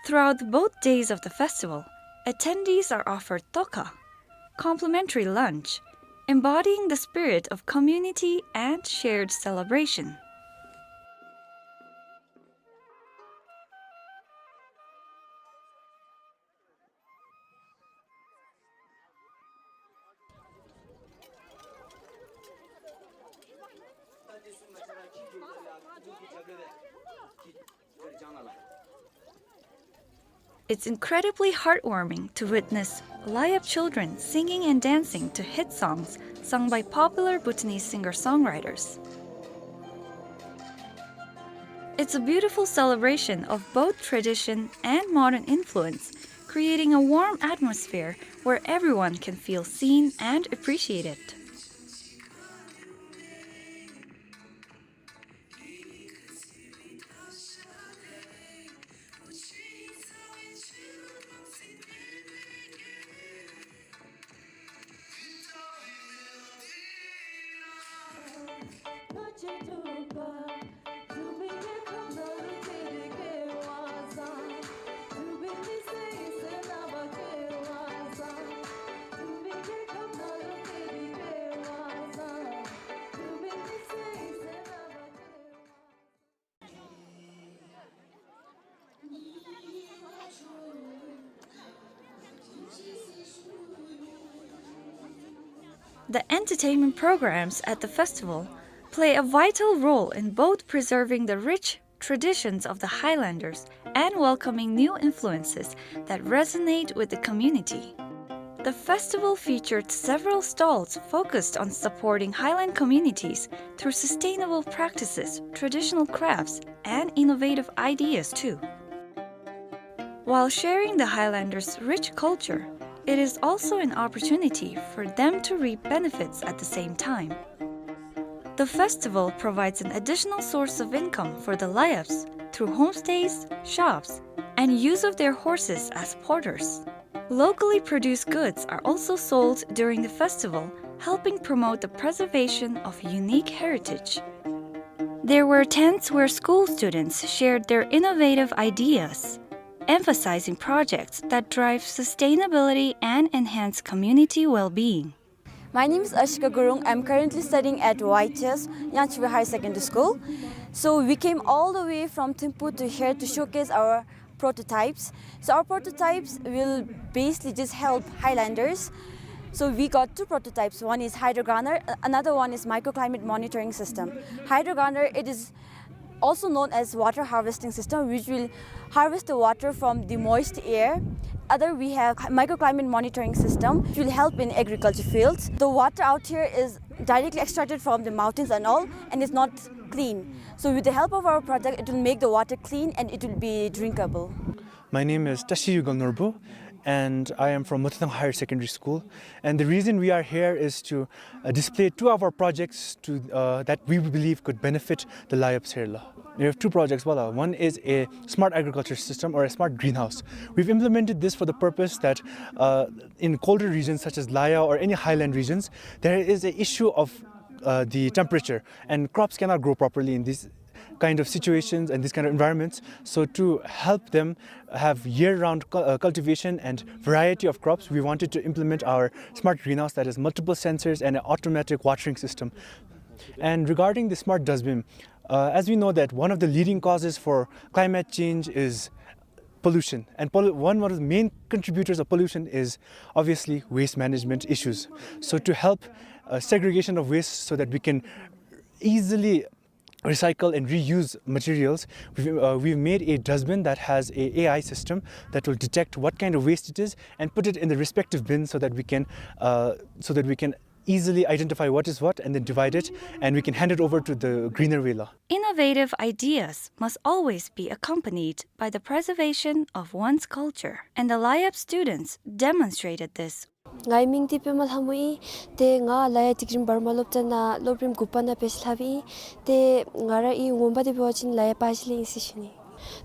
Throughout both days of the festival, attendees are offered tokha, complimentary lunch, embodying the spirit of community and shared celebration. It's incredibly heartwarming to witness Layap children singing and dancing to hit songs sung by popular Bhutanese singer-songwriters. It's a beautiful celebration of both tradition and modern influence, creating a warm atmosphere where everyone can feel seen and appreciated. The entertainment programs at the festival play a vital role in both preserving the rich traditions of the Highlanders and welcoming new influences that resonate with the community. The festival featured several stalls focused on supporting Highland communities through sustainable practices, traditional crafts, and innovative ideas too. While sharing the Highlanders' rich culture, it is also an opportunity for them to reap benefits at the same time. The festival provides an additional source of income for the Layaps through homestays, shops, and use of their horses as porters. Locally produced goods are also sold during the festival, helping promote the preservation of unique heritage. There were tents where school students shared their innovative ideas, emphasizing projects that drive sustainability and enhance community well-being. My name is Ashika Gurung. I'm currently studying at Y H S, Yangtze River Higher Secondary School. So we came all the way from Thimphu to here to showcase our prototypes. So our prototypes will basically just help Highlanders. So we got two prototypes. One is hydrogunner, a-, another one is microclimate monitoring system. Hydrogunner, it is also known as water harvesting system, which will harvest the water from the moist air. Other, we have microclimate monitoring system, which will help in agriculture fields. The water out here is directly extracted from the mountains and all, and it's not clean. So with the help of our project, it will make the water clean and it will be drinkable. My name is Tashi Yugal Norbu, and I am from Mototang Higher Secondary School. And the reason we are here is to, uh, display two of our projects to, uh, that we believe could benefit the Layaps here la. We have two projects, wala. One is a smart agriculture system or a smart greenhouse. We've implemented this for the purpose that, uh, in colder regions such as Laya or any highland regions, there is a issue of, uh, the temperature, and crops cannot grow properly in these kind of situations and these kind of environments. So to help them have year-round cu-, uh, cultivation and variety of crops, we wanted to implement our smart greenhouse that has multiple sensors and an automatic watering system. And regarding the smart dustbin, Uh, as we know that one of the leading causes for climate change is pollution, and pollu-, one, one of the main contributors of pollution is obviously waste management issues. So to help, uh, segregation of waste so that we can easily recycle and reuse materials, we've, uh, we've made a dustbin that has a AI system that will detect what kind of waste it is and put it in the respective bin so that we can, uh, so that we can easily identify what is what and then divide it, and we can hand it over to the greener Vela. Innovative ideas must always be accompanied by the preservation of one's culture, and the Layap students demonstrated this. ངེའི་མིང་འདི་པདྨ་ལྷ་མོ་ཨིན། ཏེ་ང་ལ་ཡ་ཊིག་རིམ་བར་མ་སློབ་གྲྭ་ནང་སློབ་རིམ་དགུ་པ་ནང་འབད་ཞིནམ་ལས་ཨིན། ཏེ་ང་རའི་ངོ་མ་འདི་འབད་བ་ཅིན་ལ་ཡ་པ་ཞི་ལེ་ཨིན་ཟེར་ཞུ་ནི།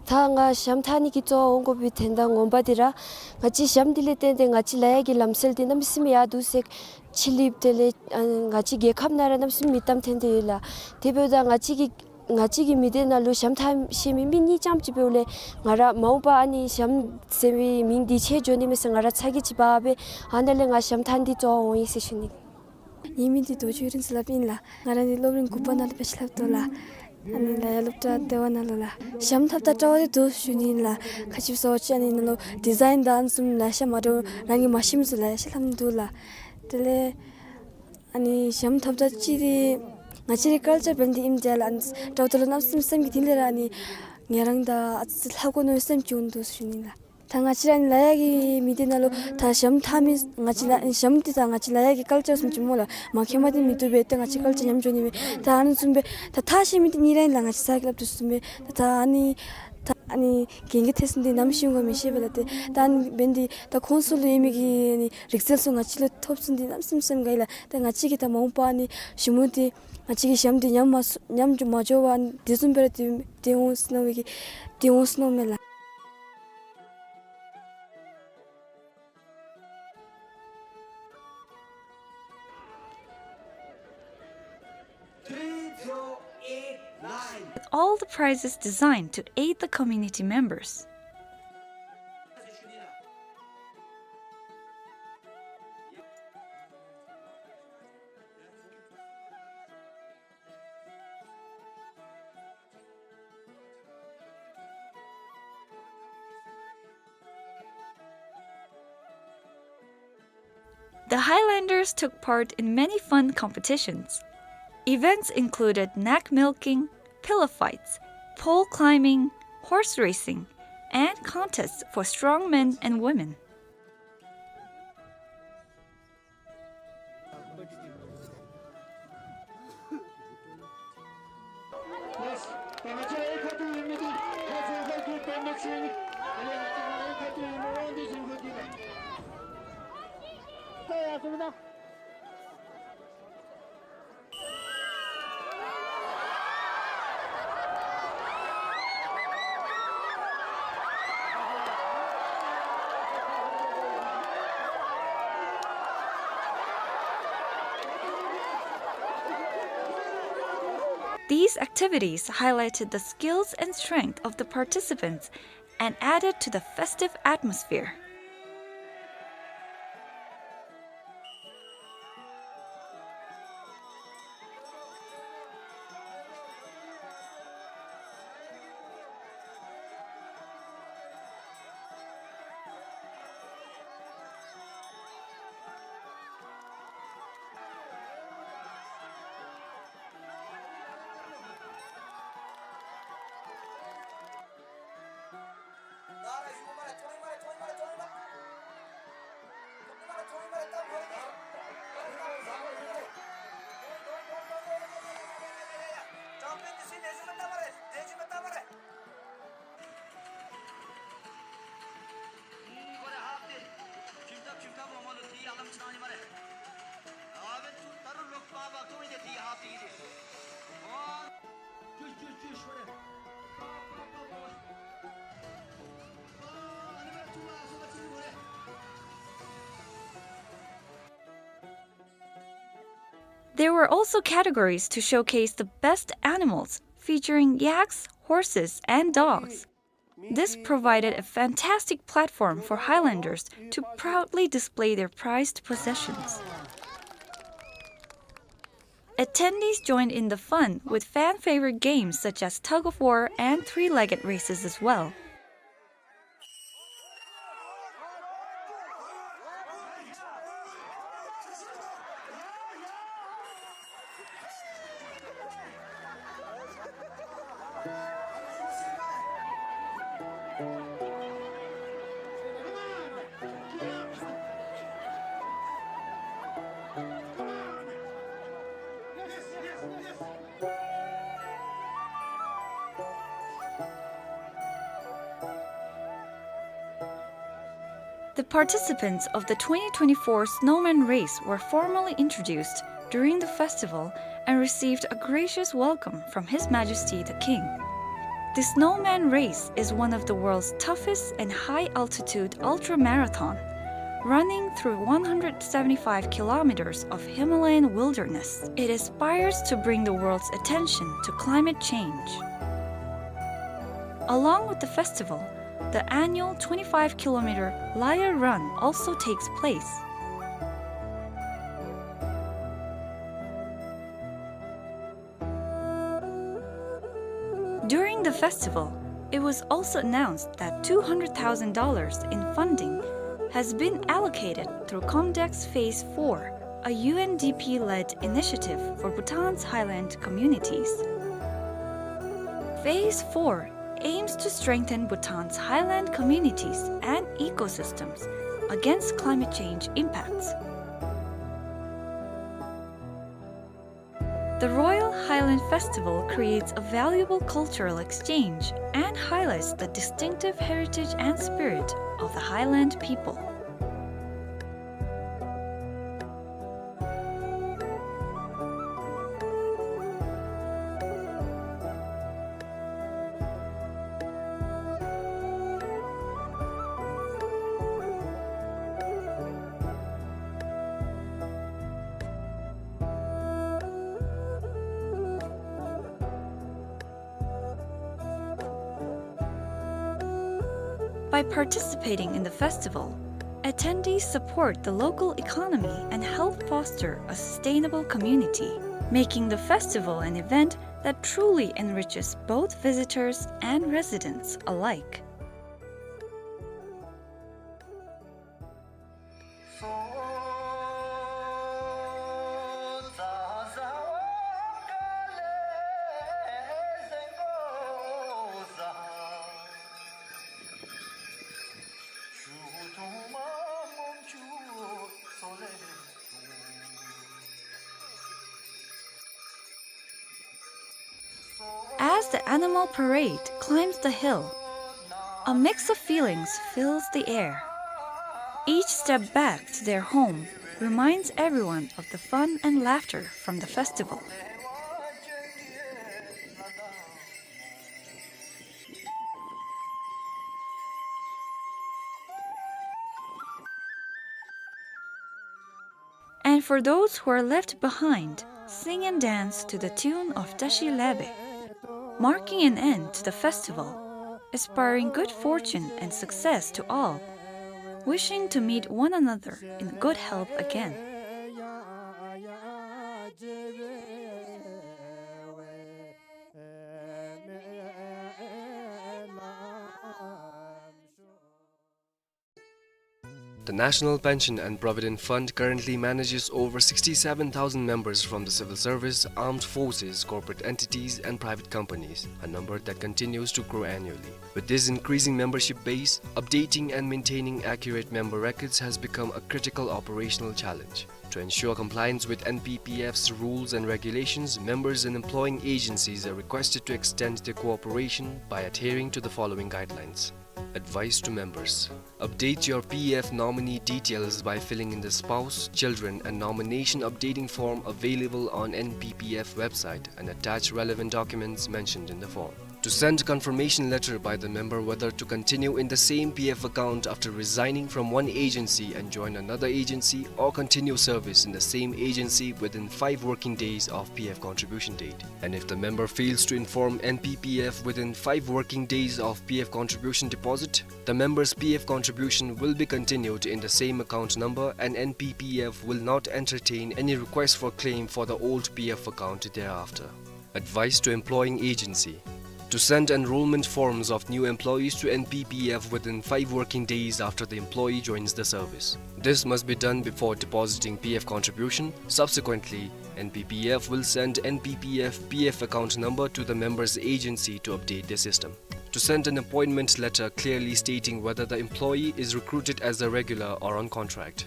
ད་ང་ཞྭམོ་འཐག་ནི་གི་རྩ་བ་འོང་དགོ་པའི་དོན་དག་ངོ་མ་འདི་ར་ང་བཅས་ཞྭམོ་འདི་ལས་བརྟེན་ཏེ་ང་བཅས་ལ་ཡ་གི་ལམ་སྲོལ་འདི་གནམ་མེད་ས་མེད་ཡར་འདུག་ཟེར་ཕྱི་གླིངཔ་དེ་ལས་ཨ་ང་བཅས་རྒྱལ་ཁབ་ནང་ར་གནམ་མེད་ས་མེད་མིང་གཏམ་ཐོན་ཏེ་ཡོད་ལགས། དེ་འབདཝ་ད་ང་བཅས་ཀྱི་ང་བཅས་ཀྱི་མི་སྡེ་ནང་ལུ་ཞྭམོ་འཐག་ཤེས་མི་མི་གཉིས་ཙམ་ཅིག་འབདཝ་ལས་ང་ར་མ་འོངས་པ་ཨ་ནི་ཞྭམོ་ཟེར་བའི་མིང་འདི་ཆད་འགྱོ་ནི་མས་ཟེར་ང་ར་ཚ་གྱང་ཅིག་འབག་སྦེ་ཨ་ནཱ་ལས་ང་ཞྭམོ་འཐག་ནི་འདི་རྩ་བ་འོང་ཡི་ཟེར་ཞུ་ནི། ངེའི་མིང་འདི་རྡོ་རྗེ་རིང་ཟེར་སླབ་ཨིན་ལགས། ང་ར་ནི་སློབ་རིམ་དགུ་པ་ནང་ལུ་འབད་ཞིནམ་ལས་ཨིན་ལགས། ཨ་ནི་ལ་ཡ་སློབ་གྲྭ་ལྟེ་བ་ནང་ལུ་ལགས། ཞྭམོ་འཐགཔ་ད་སྤྲོ་བ་འདི་འདུག་ཞུ་ནི་ཨིན་ལགས། ག་ཅི་སྨོ་ཟེར་བ་ཅིན་ཨ་ནི་ནང་ལུ་ཌི་ཛའིན་དང་ཨ་ནི་བཟུམ་ལེ་ཤ་མ་འདྲཝ་རང་གིས་མ་ཤེས་མི་ཚུ་ལེ་ཤ་ལྷབ་ནི་འདུག་ལགས། དེ་ལས་ཨ་ནི་ཞྭམོ་འཐགཔ་ད་ཅིག་འདི་ང་བཅས་རའི་ཀལ་ཅར་འབད་ནི་འདི་ཨིནམ་ད་ལགས། ཨ་ནི་སྤྲོ་བ་འདི་ལུ་གནམ་མེད་ས་མེད་སེམས་ཀྱི་གཏིང་ལས་ར་ཨ་ནི་ང་རང་ད་ཨ་ཙི་ལྷབ་དགོ་མནོ་བའི་སེམས་ཅིག་འོང་འདུག་ཞུ་ནི་ལགས། ད་ང་བཅས་ར་ཨ་ནི་ལ་ཡ་གི་མི་སྡེ་ནང་ལུ་ད་ཞྭམོ་འཐག་མི་ང་བཅས་ལ་ཞྭམོ་འདི་ད་ང་བཅས་ལ་ཡ་གི་ཀལ་ཅར་བཟུམ་ཅིག་སྨོ་ལགས། མ་མཁྱེནམ་འདི་མི་བཏུབ་པས། ཏེ་ང་བཅས་ཀལ་ཅར་ཉམས་འགྱོ་ནི་མས། ད་ཨ་ནི་བཟུམ་སྦེ་ད་འཐག་ཤེས་མི་འདི་གཉིས་ར་ཨིན་ལགས། ང་བཅས་ཚ་གྱང་སླབ་དོ་བཟུམ་སྦེ་ད་ད་ཨ་ནི་ད་ཨ་ནི་གན་རྒྱ་ཐེབས་ས་འདི་ནམ་ཤེས་འོང་ག་མི་ཤེས་པས་ལགས། ཏེ་ད་ཨ་ནི་འབད་ནི་འདི་ད་ཁོང་ཚུ་ལུ་ཡོད་མི་གི་ཨ་ནི་རིག་རྩལ་ཚུ་ང་བཅས་ལུ་ཐོབ་ཚུགས་ནི་འདི་གནམ་མེད་ས་མེད་སེམས་དགའ་ཡི་ལགས། ད་ང་བཅས་ཀྱིས་ད་མ་འོངས་པ་ཨ་ནི་ཞྭམོ་འདི་ང་བཅས་ཀྱི་ཞྭམོ་འདི་ཉམས་མ་ཉམས་མ་འགྱོ་བར་ཨ་ནི་དེ་བཟུམ་སྦེ་ར་སྡོད་སྡོད་འོང་ཟེར་མནོ་བའི་གི་སྡོད་འོང་ཟེར་མནོཝ་མས་ལགས། With all the prizes designed to aid the community members. The Highlanders took part in many fun competitions. Events included nag milking, pillow fights, pole climbing, horse racing, and contests for strong men and women. These activities highlighted the skills and strength of the participants and added to the festive atmosphere. There were also categories to showcase the best animals, featuring yaks, horses, and dogs. This provided a fantastic platform for Highlanders to proudly display their prized possessions. Attendees joined in the fun with fan-favorite games such as tug-of-war and three-legged races as well. The participants of the twenty twenty-four Snowman Race were formally introduced during the festival and received a gracious welcome from His Majesty the King. The Snowman Race is one of the world's toughest and high-altitude ultramarathon, running through one hundred seventy-five kilometers of Himalayan wilderness. It aspires to bring the world's attention to climate change. Along with the festival, the annual twenty-five kilometer Lyre Run also takes place. During the festival, it was also announced that two hundred thousand dollars in funding has been allocated through Comdex Phase four, a U N D P-led initiative for Bhutan's highland communities. Phase four aims to strengthen Bhutan's highland communities and ecosystems against climate change impacts. The Royal Highland Festival creates a valuable cultural exchange and highlights the distinctive heritage and spirit of the Highland people. By participating in the festival, attendees support the local economy and help foster a sustainable community, making the festival an event that truly enriches both visitors and residents alike. As the animal parade climbs the hill, a mix of feelings fills the air. Each step back to their home reminds everyone of the fun and laughter from the festival. And for those who are left behind, sing and dance to the tune of Tashi Lebe, marking an end to the festival, aspiring good fortune and success to all, wishing to meet one another in good health again. The National Pension and Provident Fund currently manages over sixty-seven thousand members from the civil service, armed forces, corporate entities, and private companies, a number that continues to grow annually. With this increasing membership base, updating and maintaining accurate member records has become a critical operational challenge. To ensure compliance with N P P F's rules and regulations, members and employing agencies are requested to extend their cooperation by adhering to the following guidelines. Advice to members. Update your P F nominee details by filling in the spouse, children, and nomination updating form available on N P P F website and attach relevant documents mentioned in the form. To send confirmation letter by the member whether to continue in the same P F account after resigning from one agency and join another agency, or continue service in the same agency within five working days of P F contribution date. And if the member fails to inform N P P F within five working days of P F contribution deposit, the member's P F contribution will be continued in the same account number and N P P F will not entertain any request for claim for the old P F account thereafter. Advice to employing agency. To send enrollment forms of new employees to N P P F within five working days after the employee joins the service. This must be done before depositing P F contribution. Subsequently, N P P F will send N P P F P F account number to the member's agency to update their system. To send an appointment letter clearly stating whether the employee is recruited as a regular or on contract.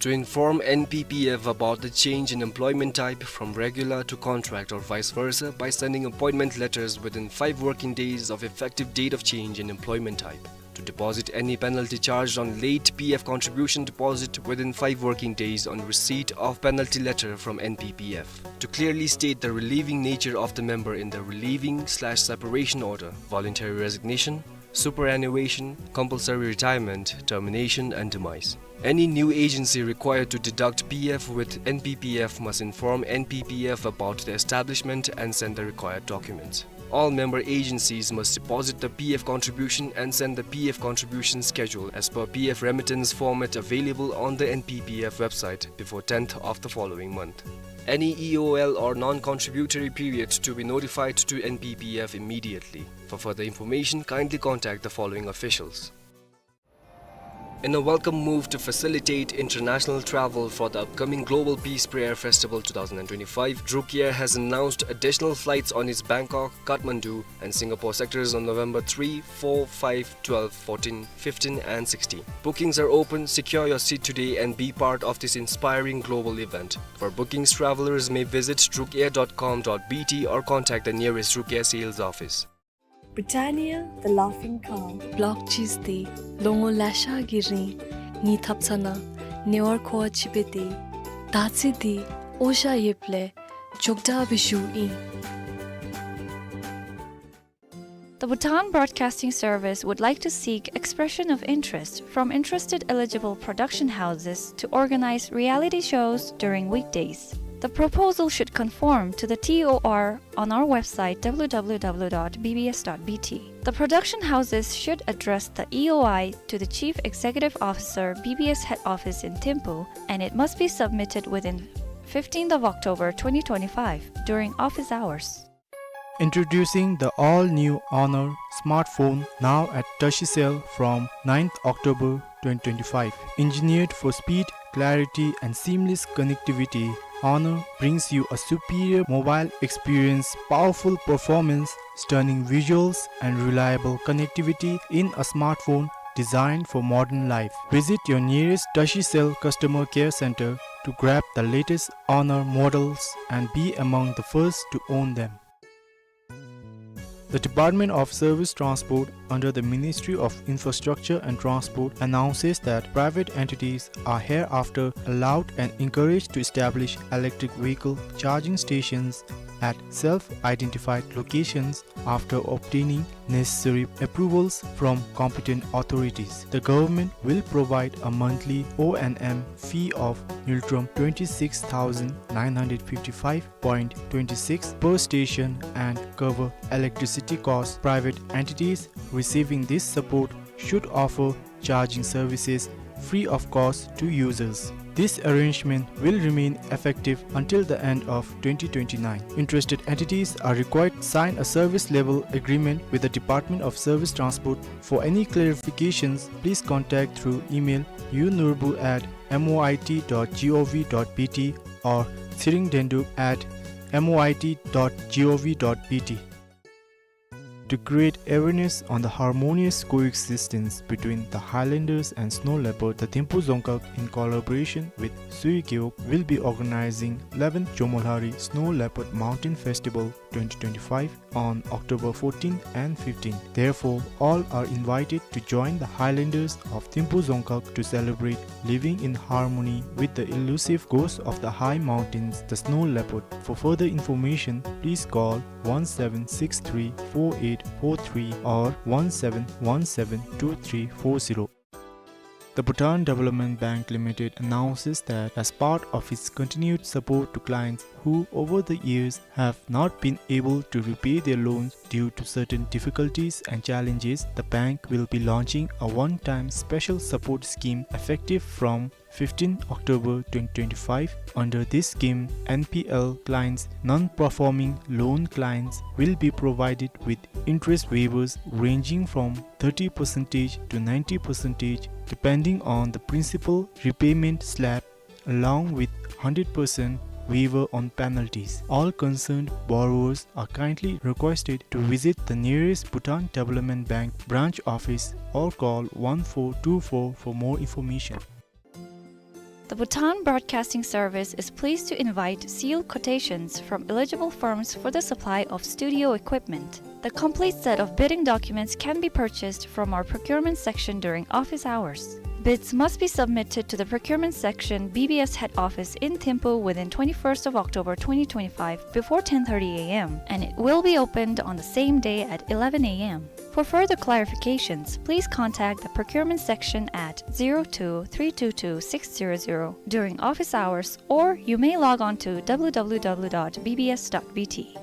To inform N P P F about the change in employment type from regular to contract or vice versa by sending appointment letters within five working days of effective date of change in employment type. To deposit any penalty charged on late P F contribution deposit within five working days on receipt of penalty letter from N P P F. To clearly state the relieving nature of the member in the relieving slash separation order, voluntary resignation, superannuation, compulsory retirement, termination, and demise. Any new agency required to deduct P F with N P P F must inform N P P F about the establishment and send the required documents. All member agencies must deposit the P F contribution and send the P F contribution schedule as per P F remittance format available on the N P P F website before tenth of the following month. Any E O L or non-contributory period to be notified to N P P F immediately. For further information, kindly contact the following officials. In a welcome move to facilitate international travel for the upcoming Global Peace Prayer Festival two thousand twenty-five, Druk Air has announced additional flights on its Bangkok, Kathmandu, and Singapore sectors on November three, four, five, twelve, fourteen, fifteen, and sixteen. Bookings are open. Secure your seat today and be part of this inspiring global event. For bookings, travelers may visit drukair dot com dot B T or contact the nearest Druk Air sales office. Britannia, the laughing cow. Block cheese དེ་ལོ་ངོ་ལེ་ཤ་གི་རིང་ངེའི་ཐབ་ཚང་ནང་ཉེ་བར་མཁོ་བ་ཅིག་སྦེ་སྡོད། ད་ཅི་དེ་འོ་ཞ་ཡོདཔ་ལས་མགྱོགས་དྲགས་སྦེ་ཞུཝ་ཨིན། The Bhutan Broadcasting Service would like to seek expression of interest from interested eligible production houses to organize reality shows during weekdays. The proposal should conform to the T O R on our website, W W W dot B B S dot B T. The production houses should address the E O I to the Chief Executive Officer, B B S Head Office in Thimphu, and it must be submitted within fifteenth of October twenty twenty-five during office hours. Introducing the all-new Honor smartphone, now at Tashicell from ninth October twenty twenty-five. Engineered for speed, clarity, and seamless connectivity, Honor brings you a superior mobile experience, powerful performance, stunning visuals, and reliable connectivity in a smartphone designed for modern life. Visit your nearest Tashicell customer care center to grab the latest Honor models and be among the first to own them. The Department of Service Transport under the Ministry of Infrastructure and Transport announces that private entities are hereafter allowed and encouraged to establish electric vehicle charging stations at self-identified locations after obtaining necessary approvals from competent authorities. The government will provide a monthly O and M fee of ngultrum twenty-six thousand nine hundred fifty-five point twenty-six per station and cover electricity costs. Private entities receiving this support should offer charging services free of cost to users. This arrangement will remain effective until the end of twenty twenty-nine. Interested entities are required to sign a service level agreement with the Department of Service Transport. For any clarifications, please contact through email u nurbu at M O I T dot gov dot B T or tsiringdendup at M O I T dot gov dot B T. To create awareness on the harmonious coexistence between the highlanders and snow leopard, the Thimphu Dzongkhag, in collaboration with Sui Gewog, will be organizing eleventh Jomolhari Snow Leopard Mountain Festival twenty twenty-five on October fourteenth and fifteenth. Therefore, all are invited to join the highlanders of Thimphu Dzongkhag to celebrate living in harmony with the elusive ghost of the high mountains, the snow leopard. For further information, please call one seven six three four eight four three or one seven one seven two three four zero. The Bhutan Development Bank Limited announces that as part of its continued support to clients who over the years have not been able to repay their loans due to certain difficulties and challenges, the bank will be launching a one-time special support scheme effective from fifteenth October twenty twenty-five. Under this scheme, N P L clients, non-performing loan clients, will be provided with interest waivers ranging from thirty percent to ninety percent, depending on the principal repayment slab, along with hundred percent waiver on penalties. All concerned borrowers are kindly requested to visit the nearest Bhutan Development Bank branch office or call one four two four for more information. The Bhutan Broadcasting Service is pleased to invite sealed quotations from eligible firms for the supply of studio equipment. The complete set of bidding documents can be purchased from our procurement section during office hours. Bids must be submitted to the procurement section, B B S head office in Thimphu within twenty-first of October twenty twenty-five before ten thirty A M, and it will be opened on the same day at eleven A M. For further clarifications, please contact the procurement section at zero two three two two six zero zero during office hours, or you may log on to W W W dot B B S dot B T.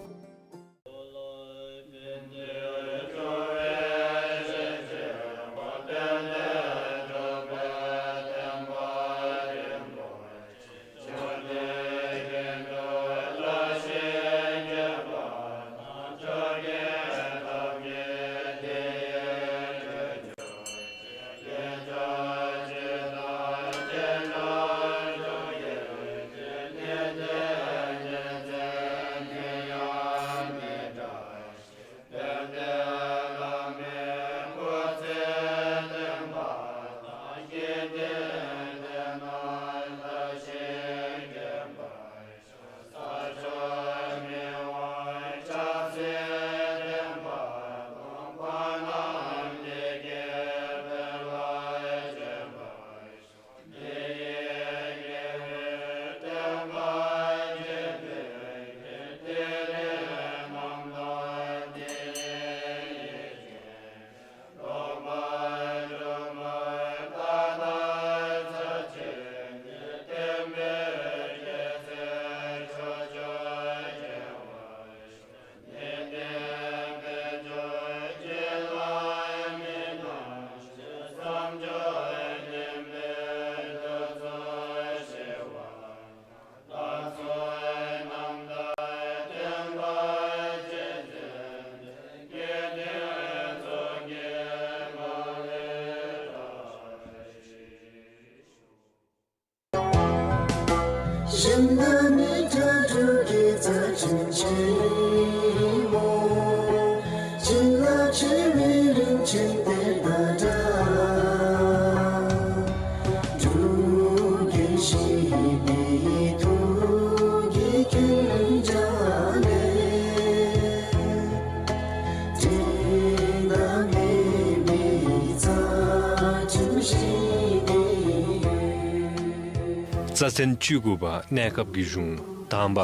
རྩ་ཚན་བཅུ་དགུ་པ། གནས་སྐབས་ཀྱི་གཞུང་། དང་པ།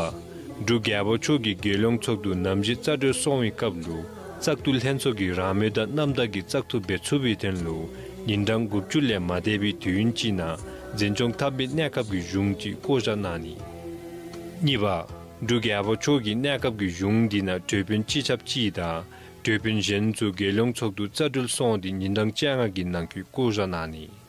འབྲུག་རྒྱལ་པོ་མཆོག་གིས་རྒྱལ་ཡོངས་ཚོགས་འདུ་ནམ་བཞི་རྩ་གྲོལ་སོང་བའི་སྐབས་ལུ་བཙག་འཐུ་ལྷན་ཚོགས་ཀྱིས་རང་མོས་དང་རྣམ་དག་གི་བཙག་འཐུ་འབད་ཚུགས་པའི་དོན་ལུ་ཉིན་གྲངས་དགུ་བཅུ་ལས་མ་འདས་པའི་དུས་ཡུན་ཅིག་ནང་འཛིན་སྐྱོང་འཐབ་པའི་གནས་སྐབས་ཀྱི་གཞུང་ཅིག་བསྐོ་བཞག་གནང་ནི། གཉིས་པ། འབྲུག་རྒྱལ་པོ་མཆོག་གི་གནས་སྐབས་ཀྱི་གཞུང་འདི་ནང་གྲོས་དཔོན་སྤྱི་ཁྱབ་གཅིག་དང་གྲོས་དཔོན་གཞན་ཚུ་རྒྱལ་ཡོངས་ཚོགས་འདུ་རྩ་གྲོལ་སོང་སྟེ་ཉིན་གྲངས་བཅོ་ལྔ་གི་ནང་འཁོད་བསྐོ་བཞག་གནང་ནི།